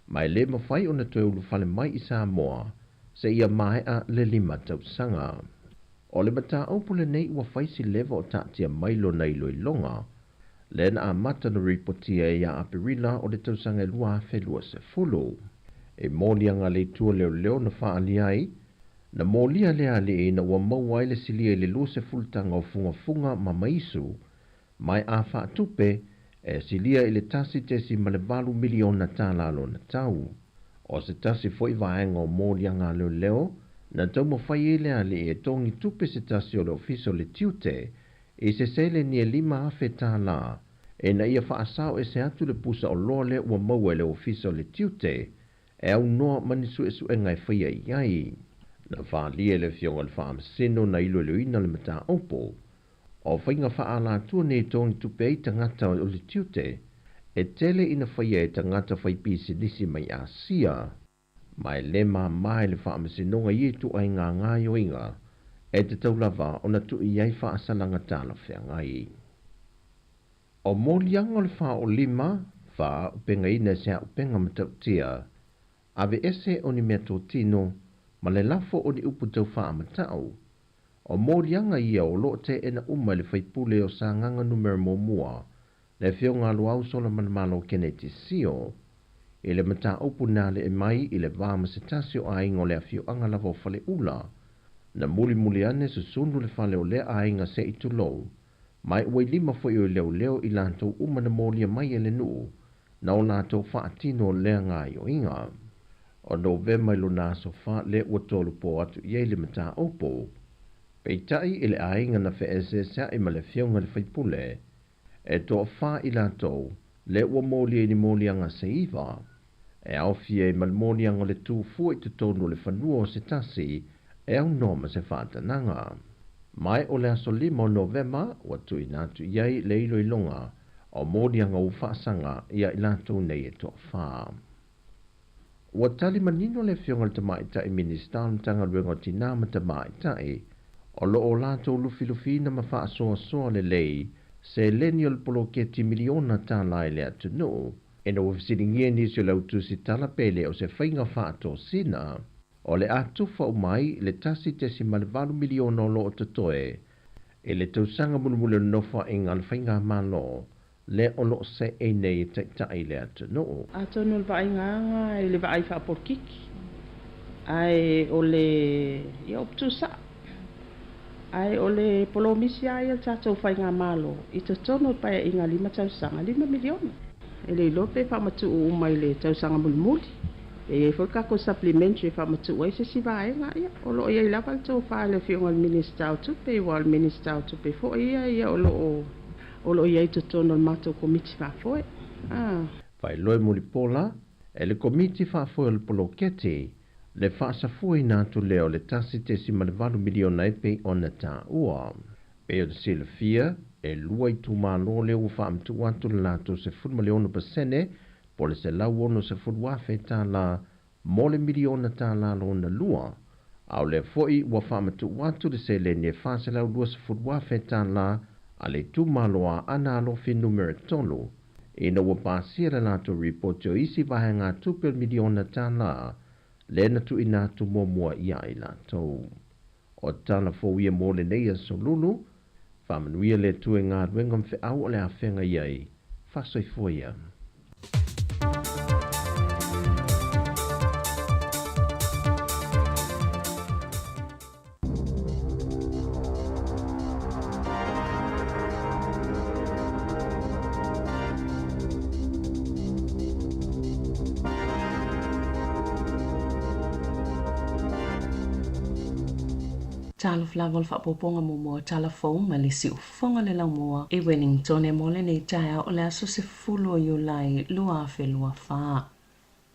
ma e le mafai ona toe ulufale mai i Samoa seia maea le lima tausaga. O le mataupu lenei ua fai si leva o taatia mai lona iloiloga, lea na amata ona ripotia ai ia Aperila o le tausaga e 2020. E moliaga a le Itu o Leoleo na faaalia ai, na molia lea alii ina ua maua ai le silia i le 20 taga o fugafuga ma maisu mai a faatupe e silia i le $1.8 miliona tala lona tau. O se tasi foi vaega o moliaga a leoleo na taumafai ai le alii e togi tupe se tasi o le Ofisa o le Tiute i se seleni e $5,000 ina ia faasao ese atu le pusa oloa lea ua maua e le Ofisa o le Tiute e aunoa ma ni suesuega e faia i ai. Na faaalia e le Afioga i le Faamasino na iloiloina le mataupu o faiga faaalatua nei e togi tupe ai tagata o le tiute e tele ina faia e tagata faipisinisi mai Asia. Ma e le māmā i le Faamasinoga ia ituaiga gaoioiga e tatau lava ona tuu i ai faasalaga talafeagai. O moliaga o le faaolima, faaaupegaina e se auupega matautia, aveese o ni meatotino ma le lafo o ni upu tau faamatau. O moliaga ia o lo o teena uma e le faipule o Sagaga Numera Muamua, le Afioga a Loau Solomon Malo Keneti Sio, i le mataupu na ale'e mai i le va ma se tasi o aiga o le afioaga lava o Faleula, na mulimuli ane susunu le fale o lea aiga se i tulou, ma e ua i lima foi o leoleo i latou uma na molia mai e le nuu na o latou faatino lea gaoioiga. O Novema i lona aso fa lea ua tolopo atu i ai le mataupu. Peitai i le aiga na feeseesea'i ma le afioga i le faipule, e toafa i latou lea ua molia i ni moliaga se iva, e aofia ai ma le moliaga o le tu fua i totonu o le fanua o se tasi e aunoa ma se faatanaga. Ma o le aso 5 o Novema ua tuuina atu i ai le iloiloga o moliaga ua faasaga iā i latou nei e toafa. Ua tali manino le Afioga i le Tamaitai Minisita o le Matagaluega o Tinā ma Tamaitai o lo o latou lufilufiina ma faasoasoa lelei seleni o le poloketi miliona tālā i le atunuu. Ina ua fesiligia nisi o le au tusitala pe le o se faiga faatosina o le a tufa uma ai le 1.8 miliona o lo o totoe i le tausaga mulimuli o le nofoaiga a le faigamalo lea o lo o seei nei e taitai i le atunuu. Atonu o le vaaiga aga i le vaai faapolokiki, ae o le, ia, upu tuusao, ae o le polomisi lava ia a le tatou faigamalo i totonu o le paeaiga 5 tausaga, $5 miliona. E le iloa pe faamatuu uma i le tausaga mulimuli, pe i ai foi le tatou supplementary e faamatuu ai se isi vaega, ia, o lo o i ai lava le tofa i le Afioga i le Minisita o Tupe, aua o le Minisita o Tupe foi ia, ia o lo o o lo o i ai i totonu o le matou Komiti Faafoe. A. Faailoa mulipola e le Komiti Faafoe o le Poloketi le faasafuaina atu lea o le 1.8 miliona e pei ona taua. Pei ona silafia, e lua itumalo lea ua faamatuu atu le latou 16% po o le $160,000 mo le miliona tālā lona lua, a o lea foi ua faamatuu atu le seleni e $420,000 a le itumalo a Aana Alofi Numera 3, ina ua pasia le latou ripoti o isi vaegatupe o le miliona tālā lea na tuuina atu muamua iā i latou. O tala fou ia mo lenei aso lulu, faamanuia le Atua i galuega ma feau o le a feagai ai. Faasoifua ia. Talofa lava o le faaopoopoga muamua o tala fou ma le siufofoga le laumua i Wellington mo lenei taeao o le aso 10 o Iulai 2024.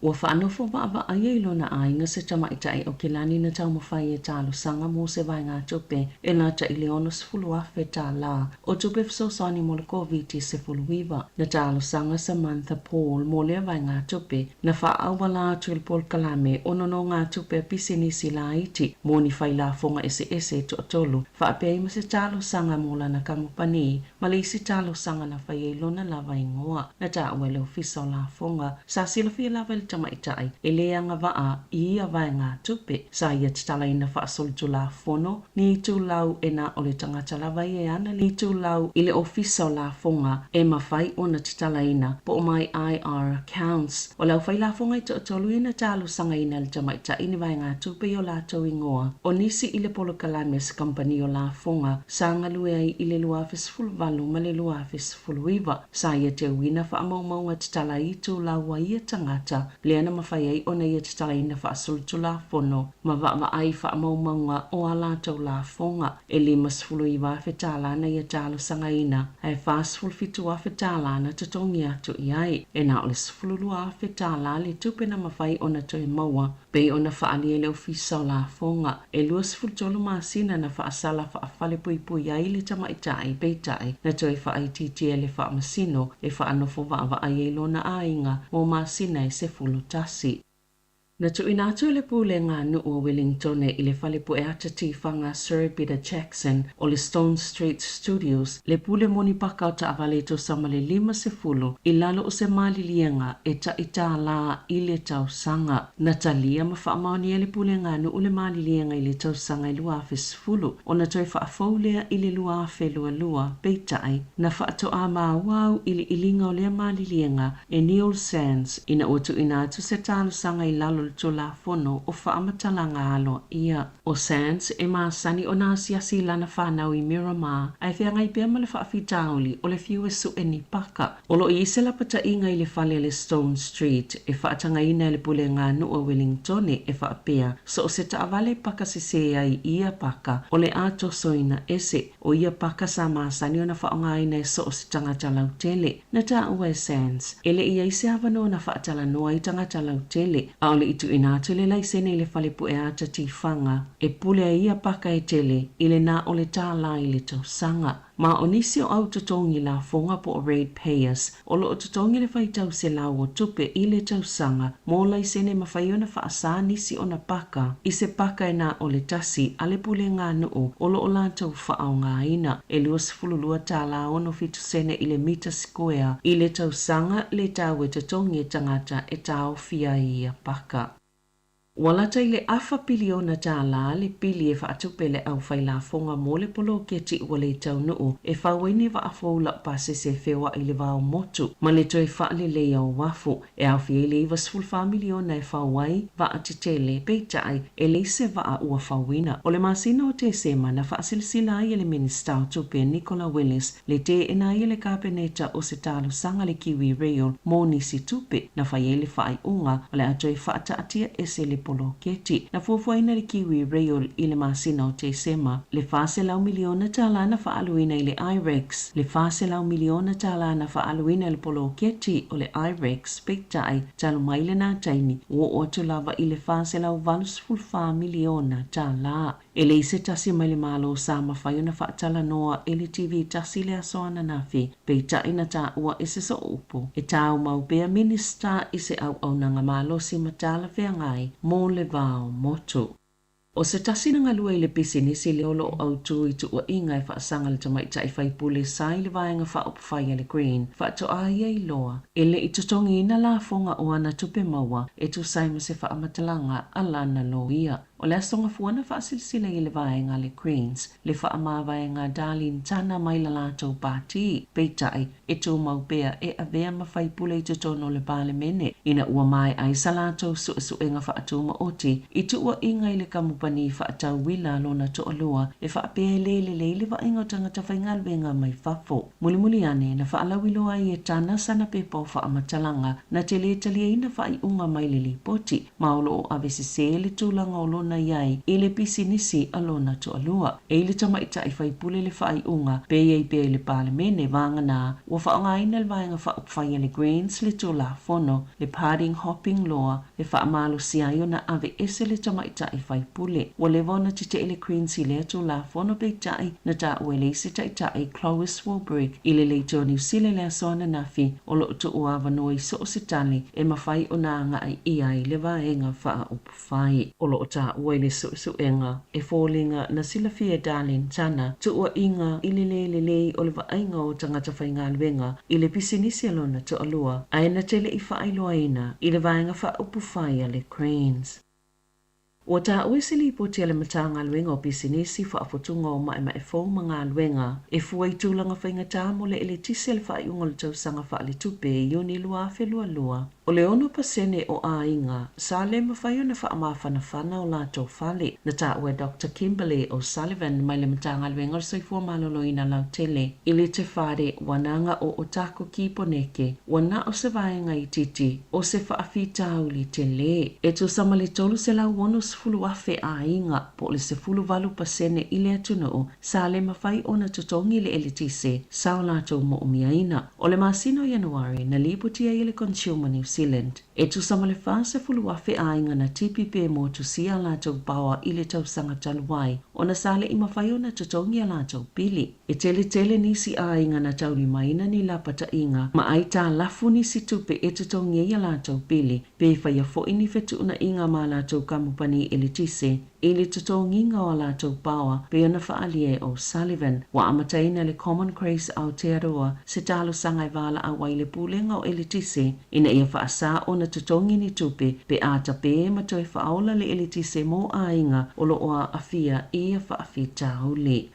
Ua faanofo vaavaai ai lona aiga se tamaitai o Kilani na taumafai e talosaga mo se vaegatupe e lata i le $60,000 o tupe fesoasoani mo le Koviti-19. Na talosaga Samantha Paul mo lea vaegatupe na faaauala atu i le polokalame o nonogatupe a pisinisi laiti mo ni failafoga eseese e toatolu, faapea ai ma se talosaga mo lana kamupani ma le isi talosaga na fai ai lona lava igoa. Na taua e le Ofisa o Lafoga, sa silafia lava e le tamaitai e lē agavaa i ia vaegatupe. Sa ia tatalaina faasolitulafono ni itulau e na o le tagata lava ia e ana le itulau i le Ofisa o Lafoga e mafai ona tatalaina po o My IR Accounts. O le aufai lafoga e toatolu ia na talosagaina e le tamaitai ni vaegatupe i o latou igoa. O nisi i le polokalame a se kamupani o lafoga sa galue ai i le 2018 ma le 2019, sa ia teuina faamaumauga tatala ai itulau a ia tagata lea na mafai ai ona ia tatalaina faasolitulafono ma vaavaai faamaumauga o a latou lafoga. E $59,000 na ia talosagaina, ae $47,000 na totogi atu i ai. E na o le $12,000 le tupe na mafai ona toe maua pei ona faaalia e le Ofisa o Lafoga. E 23 masina na faasala faafalepuipui ai le tamaitai, peitai na toe faaitiitia e le faamasino e faanofo vaavaai ai lona aiga mo masina e 11. Na tuuina atu e le Pulega a Nuu o Welingtone i le fale pue ata tifaga Sir Peter Jackson o le Stone Street Studios le pule moni paka o taavale e tusa ma le 50 i lalo o se maliliega e tai tālā i le tausaga. Na talia ma faamaonia e le Pulega a Nuu le maliliega i le tausaga e 2010 ona toe faafou lea i le 2022, peitai, na faatoa maua auiliiliga o lea maliliega e Neil Sands ina ua tuuina atu se talosaga i lalo o le Tulafono o Faamatalaga Aloaia. ʻO Sands e masani ona asiasi i lana fanau i Miramar ae feagai pea ma le faafitauli o le fiu e suʻe ni paka. O lo o i ai se lapataiga i le fale a le Stone Street e faatagaina e le Pulega a Nuu a Welingtone e faapea, so o se taavale paka sesē ai i ia paka o le a tosoina ese. ʻO ia paka sa masani ona faaaogaina e so o se tagata lautele. Na taua e Sands, e le i ai se avanoa na faatalanoa ai tagata lautele, ʻaʻole i tuuina atu le laisene i le fale pue ata tifaga e pule ai ia paka e tele i le na o le tālā i le tausaga. Ma o nisi o au totogi lafoga po o rate payers O lo o totogi le faitau selau o tupe i le tausaga mo laisene mafai ona faasā nisi ona paka i se paka e na o le tasi a le pulega nuu o lo o latou faaaogaina. E 22 tālā 67 sene i le mita sikoea i le tausaga le tau e totogi e tagata e taofia ai ia paka. Ua lata i le afa piliona tālā le pili e faatupe le au failafoga mo le poloketi ua le taunuu e fau ai ni vaa fou laupasese e feoai i le va o motu ma le toe faaleleia o uafu e aofia ai le 94 miliona e fau ai vaa tetele, peitai e leai se vaa ua fauina. O le masina o Tesema na faasilasila ai e le Minisita o Tupe Nicola Willis le teena ai e le Kapeneta o se talosaga a le Kiwi Rail mo nisi tupe na fai ai le faaiuga o le a toe faataatia ese le poloketi. Na fuafuaina le Kiwi Rail i le masina o Tesema le 400 miliona tālā na faaaluina i le IREX, le 400 miliona tālā na faaaluina i le poloketi o le IREX, peitai, talu mai lenā taimi, ua oo atu lava i le 484 miliona tālā. E leai se tasi mai le Malo sa mafai ona faatalanoa e le TV tasi le aso ananafi, peitai na taua e se sooupu e tāumau pea Minista i se auaunaga malosi ma talafeagai mo le va o motu. ʻO se tasi na galue i le pisinisi lea o lo o autū i tuuaiga e faasaga le tamaitai faipule sa i le Vaega Faaupufai a le Green, faatoa ia iloa e le i totogiina lafoga o ana tupe maua e tusa ai ma se faamatalaga a lana loia. O le aso Gafua na faasilasila ai e le vaega a le Greens le faamavaega a Darlene Tana mai la latou pātī, peitai, e tumau pea e avea ma faipule i totonu o le Palemene ina ua maea ai sa latou suesuega faatumaoti i tuuaiga i le kamupani faatau uila a lona toalua e faapea e le lelei le vaaiga o tagata faigaluega mai fafo. Mulimuli ane, na faalauiloa ai e Tana sana pepa o faamatalaga na te lē taliaina faaiuga mai le lipoti, ma o lo o avesesē le tulaga o lona i ai i le pisinisi a lona toalua. E i le tamaitai faipule le faaiuga, pe i ai pea i le Palemene, vagana ua faaaogaina le Vaega Faaupufai a le Greens le Tulafono, le Party Hopping Law, e faamalosia ai ona aveese le tamaitai faipule. Ua leva ona tetee le Greens i lea Tulafono peitai na taua e le isi taitai, Clois Swarbrick, i le Leitio Niu Sila i le aso ananafi, o lo o tuu avanoa i so o se tali e mafai ona agai i ai le Vaega Faaupufai. O lo o taua i le suesuega e foliga na silafia e Darlene Tana tuuaiga i le lē lelei o le vaaiga o tagata faigaluega i le pisinisi a lona toalua ae na te le i faailoaina i le Vaega Faaupufai a le Greens. Ua taua i se lipoti a le Matagaluega o Pisinisi, Faafotuga o Maemae Fou ma Galuega e fua i tulaga faigata mo le eletise le faaiuga o le tausaga faaletupe Iuni 2022. O le 6% o aiga sa le mafai ona faamafanafana o latou fale. Na taua e Doctor Kimberley O'Sullivan mai le Matagaluega o le Soifua Maloloina Lautele i le Te Whare Wananga o Otako ki Poneke, ua na o se vaega itiiti o se faafitauli telē e tusa ma le 360 30,000 aiga, po o le 18 pasene i le atunuu, sa le mafai ona totogi le eletise sa o latou moomiaina. O le masina o Ianuari na lipotia ai e le Consumer New Zealand, e tusa ma le 40,000 aiga na tipi pe motusia a latou paoa i le tausaga talu ai, ona sa le i mafai ona totogi a latou pili. E tele tele nisi aiga na taulimaina ni lapataiga ma aitalafu nisi tupe e totogi ai a latou pili, pe faia foi ni fetuunaiga ma latou kamupani eletise i le totogiga o a latou paoa, pei ona faaalia e O'Sullivan. Ua amataina e le Common Grace Aotearoa se talosaga e valaau ai i le Pulega o Eletise ina ia faasā ona totogi ni tupe pe a tapē ma toe faaola le eletise mo aiga o lo o aafia i ia faafitauli.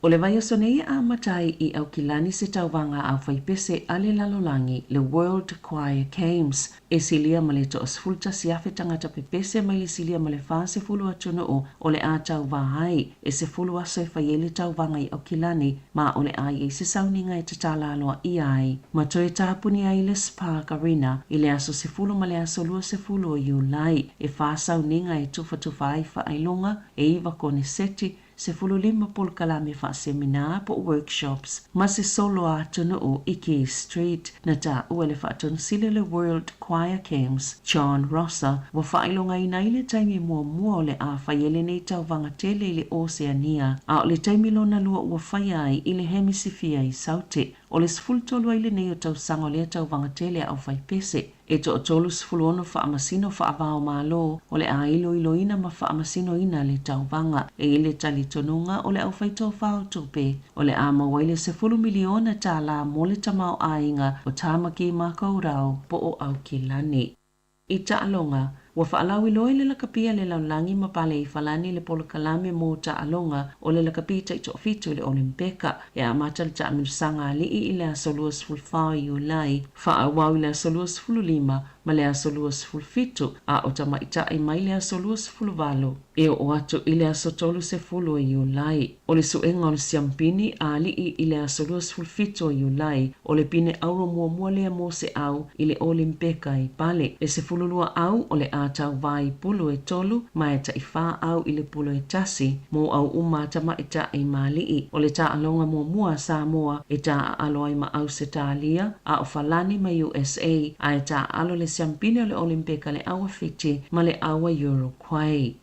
O le vaiaso nei e amata ai i Aukilani se tauvaga a aufaipese a le lalolagi, le World Choir Games, e silia ma le 11,000 tagata pepese mai le silia ma le 40 atunuu o le a tauvā ai. E 10 aso e fai ai le tauvaga i Aukilani, ma o le a i ai se sauniga e tatala aloaia ai ma toe tapuni ai le Spark Arena i le aso 10 ma le aso 20 o Iulai. E fa sauniga e tufatufa ai faailoga, e iva koneseti, 15 polokalame faaseminā po o workshops, ma se solo a atunuu i Key Street. Na taua e le Faatonosili o le World Choir Games, John Rosser, ua faailogaina ai le taimi muamua o le a fai ai lenei tauvaga tele i le Oseania, a o le taimi lona lua ua faia ai i le Hemisifia i Saute. O le 13 ai lenei o tausaga o lea tauvaga tele a aufaipese. E toa-36 faamasino faava-o-Malo o le a iloiloina ma faamasinoina le tauvaga. E i ai le talitonuga o le aufaitofa o tupe o le a maua ai le $10 miliona mo le tamaoaiga o Tāmaki Makaurau po o Aukilani. I taaloga, ua faalauiloa i le lakapi a le lalolagi ma pale ifalani le polokalame mo taaloga o le lakapi taitoafitu i le Olimpeka. E amata le taamilosaga alii i le aso 24 o Iulai, faaauau i le aso 25 ma le aso 27, a o tamaitai mai le aso 28 e oo atu i le aso 30 o Iulai. O le suega o le siampini a alii i le aso 27 o Iulai, o le pine auro muamua lea mo se au i le Olimpeka i Pale. E 12 au o le a tauvā i pulu e tolu ma e taiwhā au i le pulu e tasi mo au uma a tamaitai ma alii. O le taaloga muamua a Samoa e taaalo ai ma Ausetalia, a o Falani ma USA, a e taaalo le siampini o le Olimpeka le au a Fiti ma le au a Uruguay.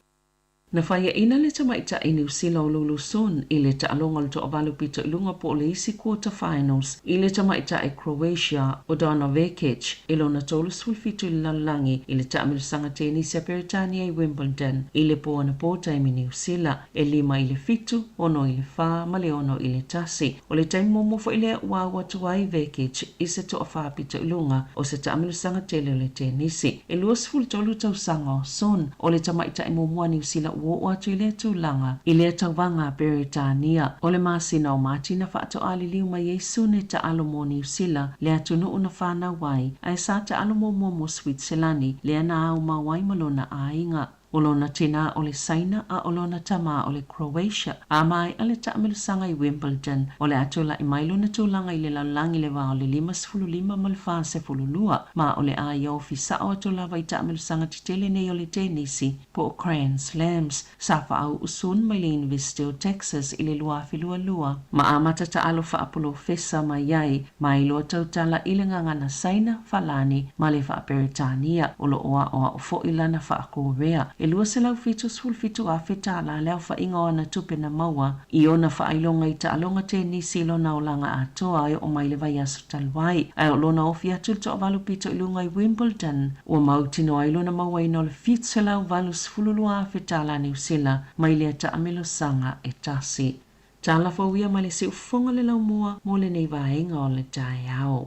Na faiaina le tamaitai Niu Sila o Lulu Sun i le taaloga o le toavalu pito i luga po o le isi quarter finals i le tamaitai Croatia o Donna Vekic i lona 37 i le lalolagi i le taamilosaga tenisi a Peretania i Wimbledon i le po anapo taimi Niu Sila, e lima i le fitu, ono i le fa ma le ono i le tasi. O le taimi muamua foi lea ua au atu ai Vekic i se toafa pito i luga o se taamilosaga tele o le tenisi. E 23 tausaga o Sun, o le tamaitai muamua a Niu Sila ua oo atu i lea tulaga i lea tauvaga a Peretania. O le masina o Mati na faatoa liliu mai ai Sun e taalo mo Niu Sila, le atunuu na fanau ai, ae sa taalo muamua mo Switselani, lea na aumau ai ma lona aiga. O lona tinā o le Saina a o lona tamā o le Croatia. A maea le taamilosaga i Wimbledon, o le a tulai mai lona tulaga i le lalolagi i le va o le 55 ma le 42, ma o le a ia ofi sao atu lava i taamilosaga tetele nei o le tenisi po o Grand Slams. Sa faauu Sun mai le Iunivesite o Texas i le 2022, ma amata taalo faapolofesa mai ai ma iloa tautala i le gagana Saina, Falani ma le Faaperetania. O lo o aoao foi lana Faakorea. E $277,000 le aofaiga o ana tupe na maua i ona faailoga i taaloga tenisi i lona olaga atoa e oo mai le vaiaso talu ai. Ae o lona ofi atu i le toavalu pito i luga i Wimbledon, ua mautinoa ai lona mauaina o le $782,000 Niu Sila mai lea taamilosaga e tasi. Tala fou ia mai le siufofoga le laumua mo lenei vaega o le taeao.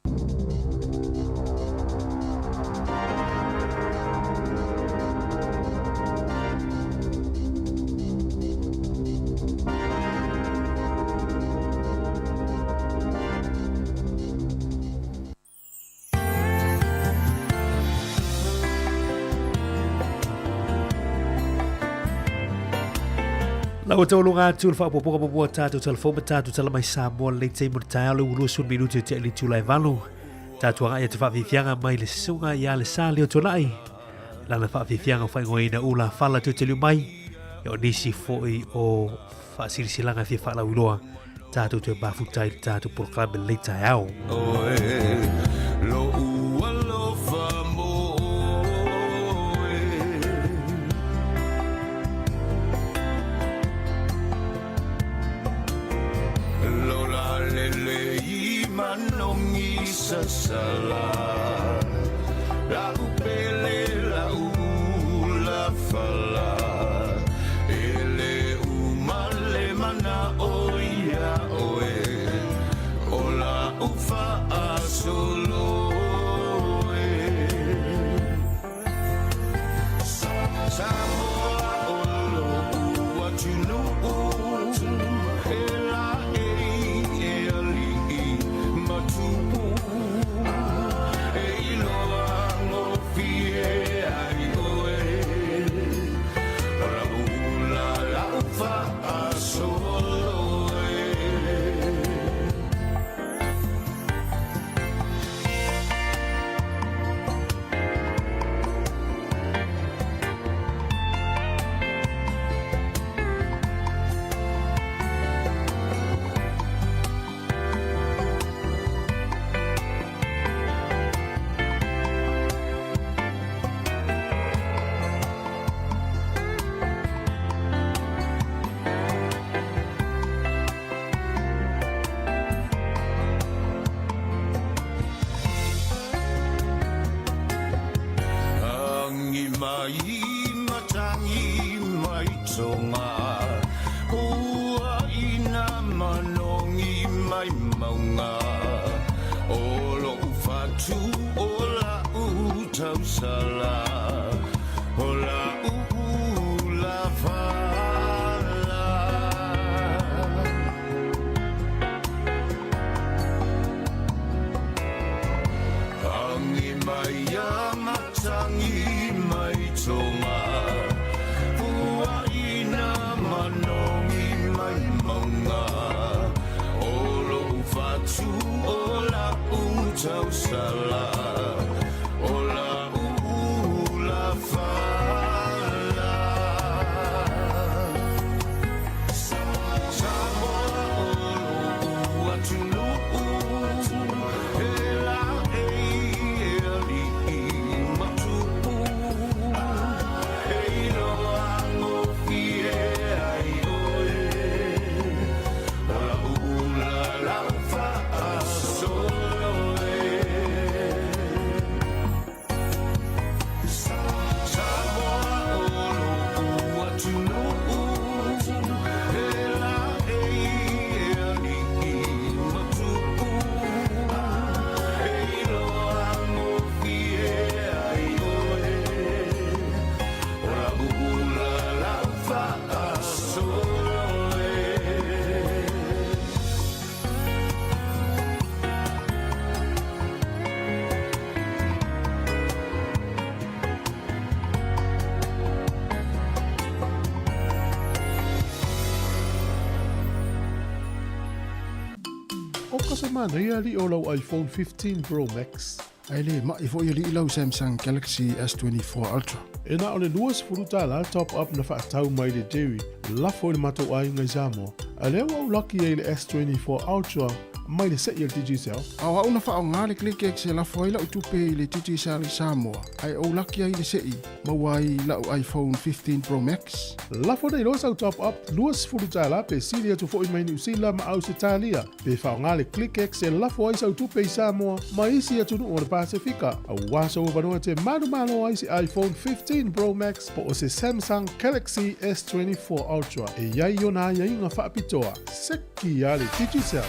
La ua tauluga atu le faaopoopoga muamua tatou telefoni ma tatou tala mai Samoa lenei taimi o le taeao le ua 20 minute te ali tula e valu. Tatou agai atu faafiafiaga mai le susuga ia le sa leo tuanai. lana faafiafiaga ua faaigoaina ula fala toe taliu mai ia o nisi foi o faasilasilaga e fia faalauiloa tatou toe mafuta ai le tatou polokalame lenei taeao. Oka se manaia alii o lau iPhone 15 Pro Max. Ae le ma'i foi alii lau Samsung Galaxy S24 Ultra. E na o le $20 top up na faatau mai le Jerry lafo i le matou aiga i Samoa. A lea ua ou laki ai i le S24 Ultra mai le se'i a le Digicel. A o au na faaaoga le ClickX e lafo ai la'u tupe i le Digicel i Samoa, ae ou laki ai i le se'i, maua ai la'u iPhone 15 Pro Max. Lafo nei loa sau top up $20 pe sili atu foi mai Niu Sila ma Ausetalia. Pe faaaoga le ClickX e lafo ai sau tupe i Samoa ma isi atunuu o le Pasefika, auā sou avanoa e te manumalo ai se iPhone 15 Pro Max po o se Samsung Galaxy S24 Ultra e i ai ona aiaiga faapitoa. Seki a le Digicel!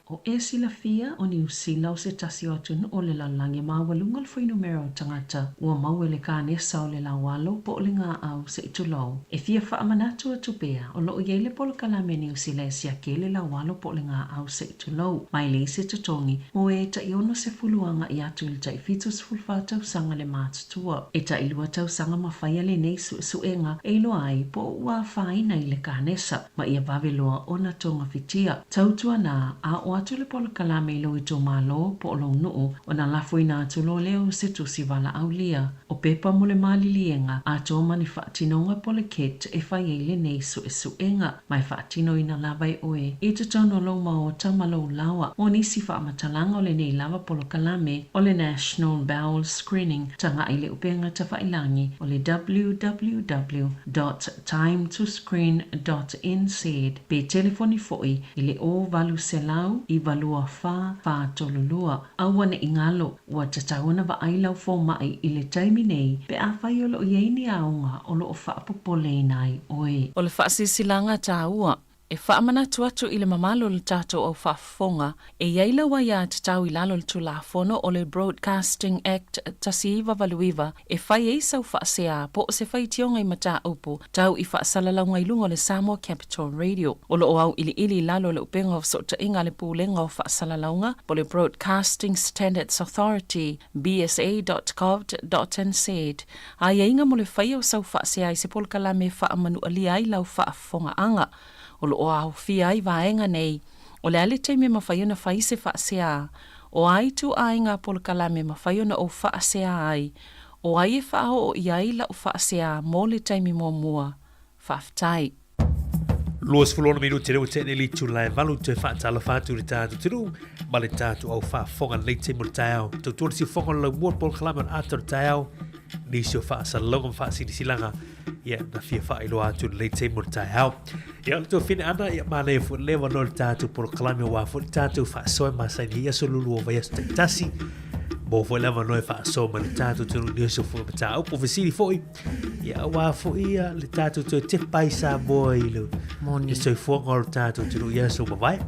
O e silafia, o Niu Sila o se tasi o atunuu o le lalolagi e maualuga le fuainumera o tagata ua maua i le kanesa o le laualo po o le gaau se i tulou. E fia faamanatu atu pea, o lo o i ai le polokalame a Niu Sila e siaki ai le laualo po o le gaau se i tulou, mai leai se totogi, mo e tai 60 agai atu i le tai 74 tausaga le matutua. E tai lua tausaga ma faia lenei suesuega e iloa ai po o ua afaina i le kanesa ma ia vave loa ona togafitia. Tautuana, a o atu le polokalame i lou itumalo po o lou nuu ona lafoina atu loa lea o se tusi valaaulia. O pepa mo le maliliega atoa ma ni faatinoga po o le kit e fai ai lenei suesuega ma e faatinoina lava e oe i totonu o lou maota ma lou laoa. Mo nisi faamatalaga o lenei lava polokalame o le National Bowel Screening, tagai i le upega tafailagi o le www dot timetoscreen dot nz pe telefoni foi i le 0800 924 432. Aua ne i galo, ua tatau ona vaai lau fomai i le taimi nei pe afai o lo o i ai ni aoga o lo o faapopoleina ai oe. O le faasilasilaga taua E faamanatu atu i le mamalu o le tatou au faafofoga, e i ai lau aiatatau i lalo o le Tulafono o le Broadcasting Act 1989 e fai ai sau faasea po o se faitioga i mataupu tau i faasalalauga i luga o le Samoa Capital Radio. O lo o auiliili i lalo o le upega o fesootaiga a le Pulega o Faasalalauga po o le Broadcasting Standards Authority, bsa.govt.nz, aiaiga mo le faia o sau faasea i se polokalame e faamanualia ai lau faafofogaaga. O lo o aofia ai vaega nei, o le a le taimi e mafai ona fai se faasea, o a ituaiga polokalame e mafai ona ou faasea ai, o ai e faaoo i ai lau faasea mo le taimi muamua. Faafetai. 26 minute lea ua tea nei le itula e valu toe faatalofa atu i le tatou atunuu ma le tatou au faafofoga lenei taimi o le taeao. Tautua le siufofoga o le laumua le polokalame o le ata o le taeao, nisi o faasalalauga ma faasilasilaga ia na fia faailoa atu i lenei taimi o le taeao. Ia o le tuafine ana, ia manaia foi le avanoa i le tatou polokalame aua foi le tatou faasoa e masani ai aso lulu o vaiaso taitasi. Mo foi le avanoa e faasoa mai le tatou atunuu i nisi o foi mataupu fesili foi. Ia aua foi ia le tatou toe tepa i Samoa i le, le soifuaga o le tatou atunuu i aso ua mavae.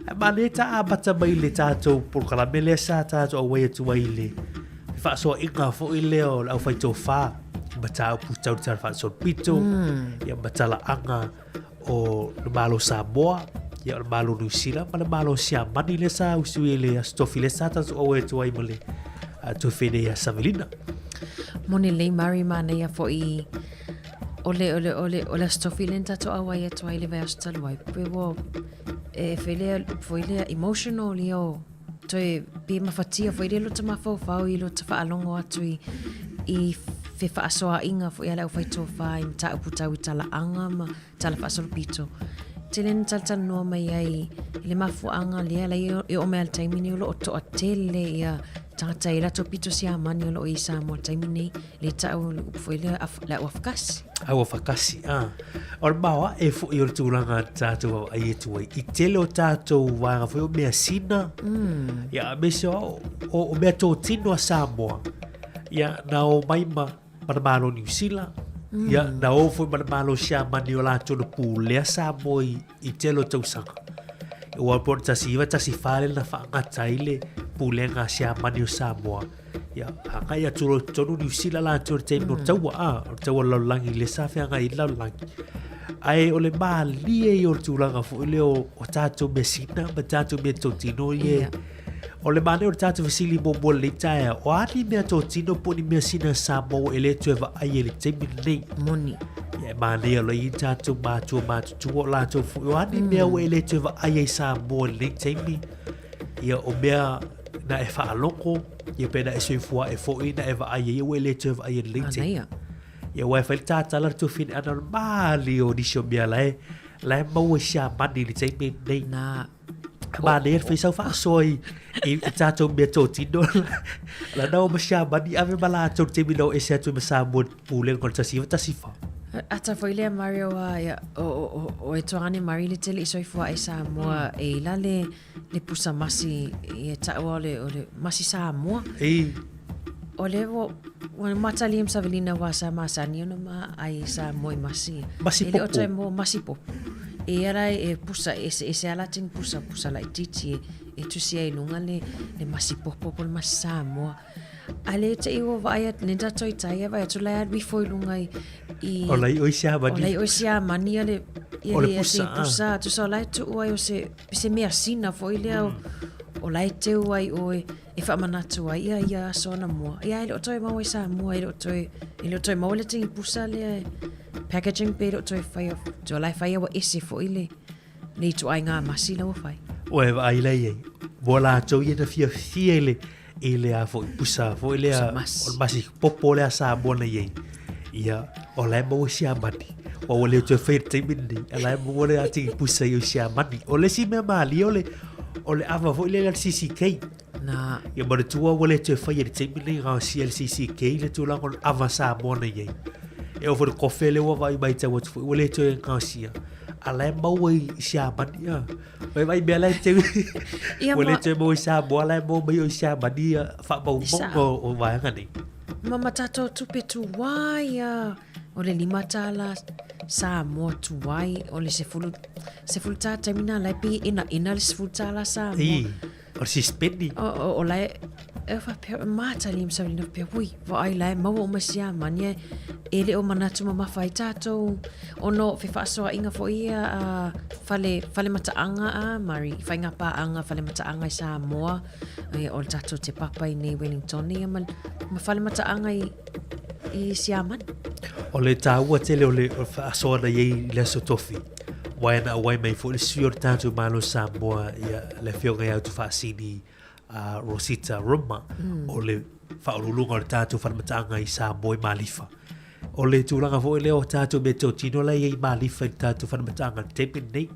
Ae manaia ta amata mai le tatou polokalame lea sa tatou auai atu ai i le fefaasoaʻiga foi lea o le aufaitofa i mataupu tau le Tala Faasolopito, ia ma talaaga o le Malo Samoa, ia o le Malo Niu Sila ma le Malo Siamani lea sa usuia i le Aso Tofi lea sa tatou auai atu ai ma le tuafene ia Savelina. Moni lelei Murray manaia foi o le, o le, o le, o le Aso Tofi lea na tatou auai atu ai i le vaiaso talu ai. Pe ua e foi lea, foi lea emotional ia o toe pe mafatia foi lea lota mafaufau i lota faalogo atu i, i fefaasoaaiga foi a le aufaitofa i mataupu tau i talaaga ma tala faasolopito. Tele na talatalanoa mai ai i le mafuaaga lea lai e oo mai lava i le taimi nei o lo o toatele ia tagata i latou pito siamani o lo o i Samoa i le taimi nei, le tau o le upu foi lea le au afakasi. Au afakasi, a. O le maoae foi o le tulaga tatou vaavaai atu ai i tele o tatou vaega foi o measina, ia aemaise o, o, o meatotino a Samoa, ia na o mai ma, ma le Malo Niu Sila, ia na o foi ma le Malo Siamani o latou na pulea Samoa i, i tele o tausaga. Ua po o le 1914 lea na faagata ai le pulega a Siamani o Samoa. Ia, agai atu loa i totonu Niu Sila latou i le taimi o le taua, a, o le taua o le lalolagi lea sa feagai ai le lalolagi. Ae o le malie ia o le tulaga foi lea o, o tatou measina ma tatou meatotino ia. Yeah. O le manaia o le tatou fesili muamua i lenei taeao, o a ni meatotino po o ni measina a Samoa e le toe vaai ai i le taimi lenei? Moni. Ia, e manaia loa i tatou matua matutua o latou foi, o a ni mea ua e le toe vaai ai i Samoa i lenei taimi? Ia, o mea na e faalogo, ia pe na e soifua ae foi na e vaai ai, ia ua e le toe vaai ai i lenei taimi. Manaia. Ia, aua e fai le tatala le tuafine ana o le malie o nisi o mea la e, la e maua i Siamani i le taimi lenei. Na. Manaia le fai sau faasoa i, i, i tatou meatotino la na o ma Siamani ave ma latou le taimi na o ese atu ai ma Samoa i le pulega o le 1914. Ata foi lea Mario a ia o o o o e tuagane Mari le tele i soifua ai Samoa e ila le le pusa masi i e taua o le o le masi Samoa. Ei. O le ua ua matalia ma Savelina ua sa masani ona ma ai Samoa i masi. Masi E le o popo. toe mo masi popo. E ala e pusa e se e se ala tini pusa pusa laitiiti e e tusi ai i luga le le masi popo po o le masi Samoa. A le te i ua vaai atu nei tatou i tai e vaai atu la e alu ifo i luga i i O lai oi Siamani. O lai oi Siamani ia le ia O le le pusa, ah. pusa tusa o la e tuu ai o se se measina foi lea o o la e teu ai oe e faamanatu ai ia ia aso anamua. Ia e le o toe maua i Samoa, e le o toe, e le o toe maua le tini pusa lea e packaging pe le o toe faia, o la e faia ua ese foi le, le ituaiga masi la ua fai. Ua e vaai la i ai. Mo latou ia na fiafia i le, i le a foi pusa foi lea, o le masi popo lea Samoa na i ai. Ia, o la e maua i Siamani. Ua ua le toe faia i le taimi lenei, a la e maua le atigi pusa i o i Siamani. O le isi mea malie o le, o le ava foi lea a le CCK. Na. Ia manatua ua le toe faia i le taimi lenei gaosia e le CCK le tulaga o le ava Samoa na i ai. E oo foi i le kofe lea ua vaai matau atu foi ua le toe gaosia. A la e maua i Siamani. Ia. Vai vai mea la e teu. Ia Ua le ma- toe maua i Samoa la e maua mai o i Siamani ia faamaumauga o, o vaega nei. Ma ma tatou tupe tuai a o le $5 Samoa tuai o le 10 10 tā taimi nā la e pei e ena ena le 10 tāla Samoa. I, o le sispeni. O, o, o la e, e faapea, e matali ma savalina faapea, ui, vaai la e maua uma Siamani e, e le o manatu mamafa ai tātou, ona o fefaasoaʻiga foi ia a fale, fale mataaga a Murray, faiga paaga fale mataaga i Samoa, e, o le tatou te papa i nei Wellington ia ma, ma fale mataaga i, i Siamani. O le tāua tele o le o le faasoa na i ai i le aso tofi, aua e na auai mai foi le sui o le tatou Malo Samoa, ia, le Afioga ia Utufaasini a Rosita Ruma, o le faauluuluga o le tatou falemataaga i Samoa i Malifa. O le tulaga foi lea o tatou meatotino la e i ai i Malifa i le tatou falemataaga i le taimi lenei.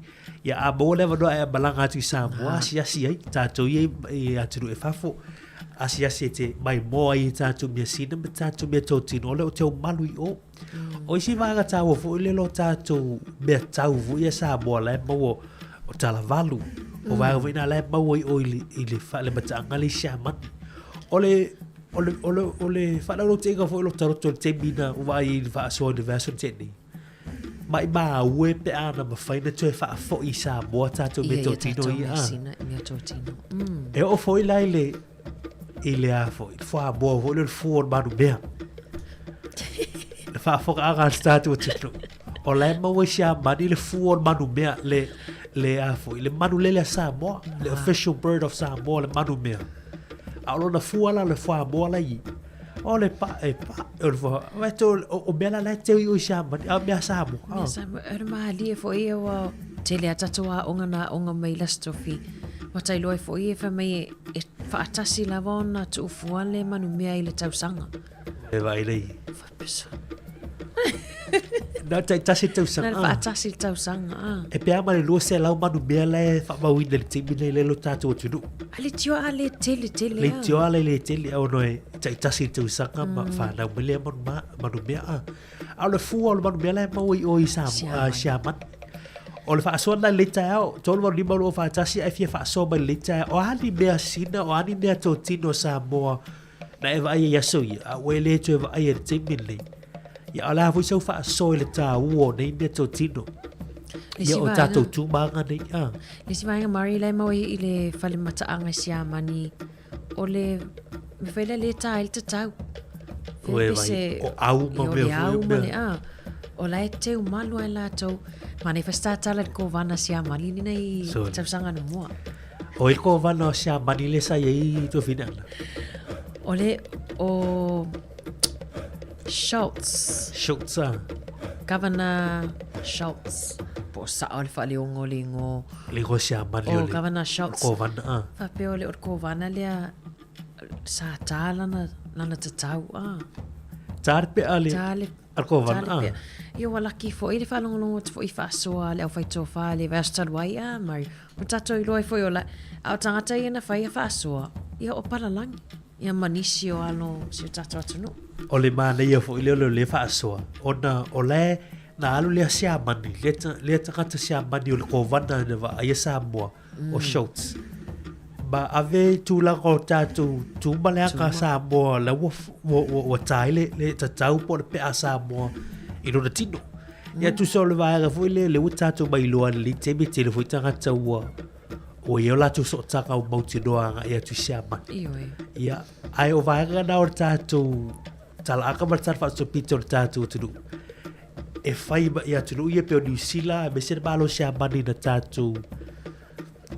Ia, a maua le avanoa e malaga atu i Samoa, asiasi ai, tatou ia i atunuu i fafo, asiasi e te maimoa ai i tatou measina ma tatou meatotino, o le o te malu i o. O isi vaega taua foi lea lo tatou mea tau foi ia Samoa la e maua o talavalu. O vaega foi na la e maua i o i le, i le falemataaga le i Siamani. O le o le, o le, o le faalaulautaiga foi o lo taloto i le taimi na ua vaai ai i le faasoa i le vaiaso na tea nei. Maimau e pe a na mafai ona toe faafoi i Samoa tatou Ia, ia meatotino tatou ia. mea sina, meatotino. E oo foi la i le, i le a foi, le fuamoa foi lea o le fua o le manumea. Le faafofogaaga a le tatou atunuu. O la e maua i Siamani le fua o le manumea, le, le a foi, le manulele a Samoa, le official bird of Samoa, le manumea. A o lona fua la, o le fuamoa la i, o le pa, e pa, o le fua, o, o, o mea la la e teu i o i Siamani, a o mea Samoa. Mea Samoa, o le malie foi ia ua tele a tatou aoga na aoga mai i le Aso Tofi. Ua tailoa ai foi e fai mai e, e faatasi lava ona tuufua le manumea i le tausaga. E vaai lei. Faapesa. Na taitasi le tausaga. Na le faatasi le tausaga. Ah. E pea ma le 200 manumea la e faamauina i le taimi nei le lo tatou atunuu. A le tio a le tele tele. Le tio a le le tele au no e taitasi le tausaga ma whanau mai lea manumea. A o le fua o le manumea la e maua i o i Samoa, Siamani. O le faasoa lena i lenei taeao, 3 8 5 2 4 1, a e fia faasoa mai i lenei taeao, o a ni mea sina, o a ni mea totino Samoa na e vaai ai i aso ia, a ua e le toe vaai ai i le taimi lenei. Ia, o le a foi sau faasoa i le tāua o nei mea totino. Ia, o tatou tūmāga nei, a. Le isi vaega Murray la e maua i le fale mataaga i Siamani, o le mea foi lea le tā ai le tatau. Oe vai, o au ma mea foi o mea. O la e teu malu ai latou. Mana i whastātala le kovana Siamani ni nei tausaga no mua. O i kovana o Siamani le sa iai tuafina ana. O le, o Schultz. Schultz a. Governor Schultz. Po o sao le whaaleongo le ingo. Le ingo Siamani o le. O Governor Schultz. Kovana a. Whapea o le o le kovana lea sa tā lana, lana tatau a. Tā le pea le. Tā le. A le kovana a. Ia ua laki foi le whaalongolongo atu foi whaasoa le au whaitōwhā le vaiaso talu ai a Murray. O tātou iloa ai foi o la, a o tangata ia na whai a whaasoa, ia o palalangi. Ia ma nisi o alo o si o tātou atunuu. O le manaia foi lea o le lē faasoa, ona o la e na alu lea Siamani, lea tagata Siamani o le Kovana na vaaia Samoa, o Schultz. Ma ave i tulaga o tatou tu ma le aga Samoa la ua, ua, ua, ua tā ai le, le tatau po o le pea Samoa i lona tino. Ia tusa o le vaega foi lea, lea ua tatou mailoa i lenei taimi, e tele foi tagata ua, ua i ai o latou sootaga ua mautinoa agai atu i Siamani. Ioe. Ia, ae o vaega na o le tatou talaaga ma le tala faasopito o le tatou atunuu. E whai ma i atunuu ia pei o Niu Sila, aemaise le Malo o Siamani na tatou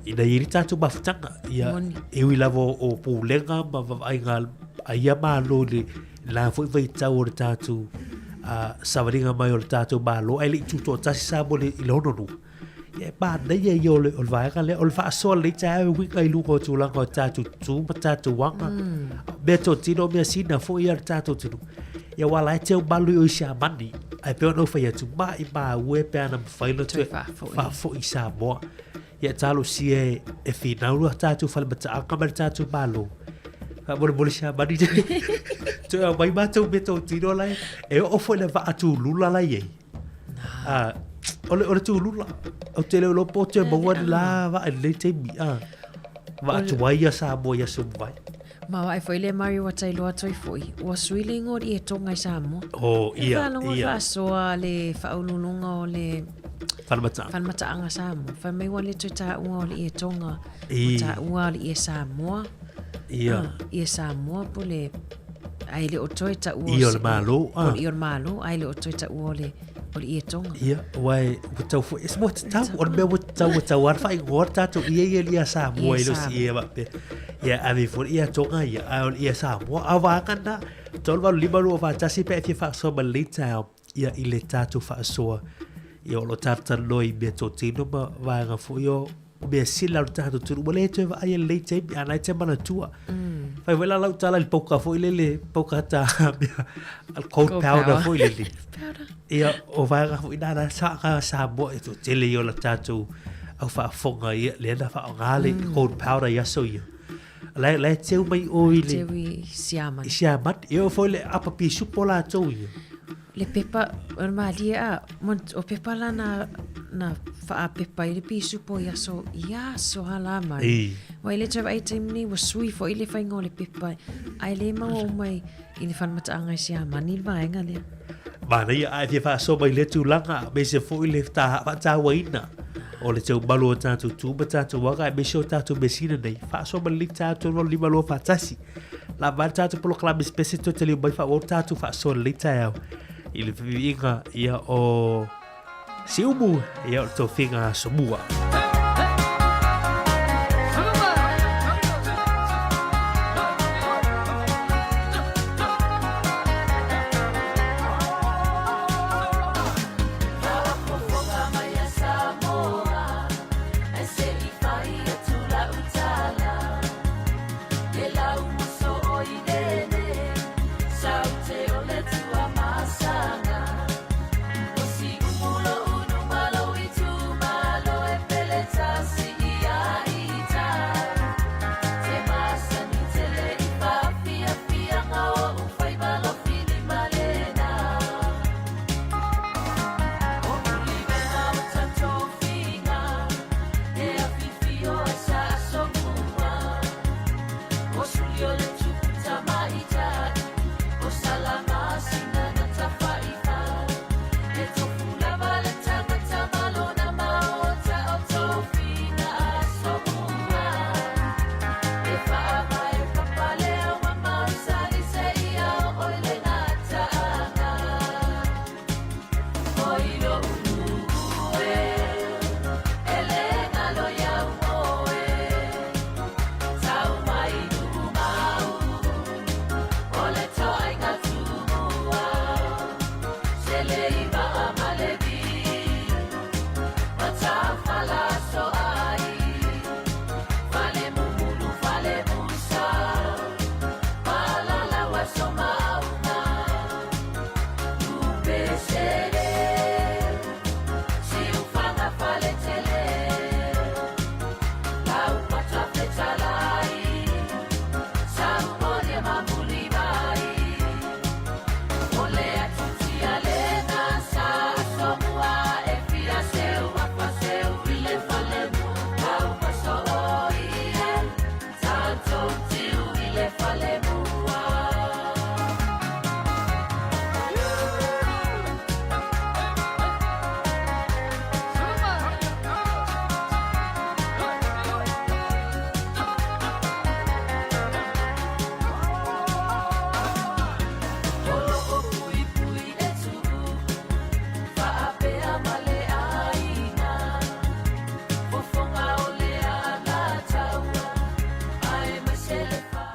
ina ia i le tatou mafutaga. Ia, Moni. e ui lava o, o pulega ma vaavaaiga a ia Malo i le la foi vaitau o le tatou savaliga mai o le tatou Malo, ae le i tutoatasi Samoa i le 62. Ia e manaia ia o le, o le vaega lea, o le faasoa lelei taeao e uiga i luga o tulaga o tatou tu ma tatou aga. Mea totino, mea sina foi ia le tatou atunuu. Ia aua la e teu malu i o i Siamani, ae pei ona ou fai atu, maimau e pe ana mafai ona toe faafoi i Samoa. Ia talosia e, e finau lo tatou fale mataaga ma le tatou Malo. Faamolemole Siamani, toe aumai matou mea totino la e, e oo foi i le vaa tulula la e i ai. Ah, o le, o le tūlula. Ou te le iloa po o toe maua ni la vaa i lenei taimi. Ah, vaa tuai ia Samoa i aso ua mavae. Ma vaai foi le Mario ua tailoa atu ai foi, ua sui le igoa o le ietoga i Samoa. Oh, E ia, faalogo ia. faasoa le faauluuluga o le Falemataaga. Falemataaga Samoa. Fai mai ua le toe taua o le ietoga, ua I. taua o le ie Samoa. Ia. Ah, ie Samoa po le Ae le o toe taua Ia o le Malo, ah. Ia o le Malo, ae le o toe taua o le o le ietoga. Ia, aua e ua tau foi, e ua tatau, o le mea ua tatau, ua tau lava faaigoa le tatou ie ia le ia Samoa i le si ia faapea. Ia, ave foi le ia Tonga ia, ae o le ia Samoa. A o vaega na, 3, 8, 5, 2, 4, 1, pe a e fia faasoa ma lenei taeao, ia i le tatou faasoa, ia o lo o tatou talanoa i mea totino ma vaega foi o mea sila o le tatou atunuu ua le toe vaaia i lenei taimi, a o la e te manatua. Fai foi la lau tala i le pauka foi lele, pauka ta mea, cold powder foi lele. Ia, o vaega foi na la sa ka Samoa e toatele ia o la tatou au faafofoga ia, lea na faaaoga le cold powder i aso ia. La la e teu mai o i le... Teu i Siamani. I Siamani. E oo foi le apa pisupo latou ia. Le pepa, o le malie a, o pepa la na, na faapepa i le pisupo i aso, i aso ha la mai. I. Wa i le tau ai taimi nei, ua sui foi le whainga o le pepa, ai le maua o mai i le whanmataaga i Siamani le vaega lea. Manaia a e fia faasoa mai lea tulaga, aemaise foi le faatauaina o le teumalu o tatou tu ma tatou aga, aemaise o tatou measina nei. Faasoa mai lenei taeao 3, 8, 5, 2, 4, 1. Lava ai le tatou polokalame spese toe taliu mai faaauau le tatou faasoa lenei taeao i le viiga ia o Siumu ia o le tofiga Asomua.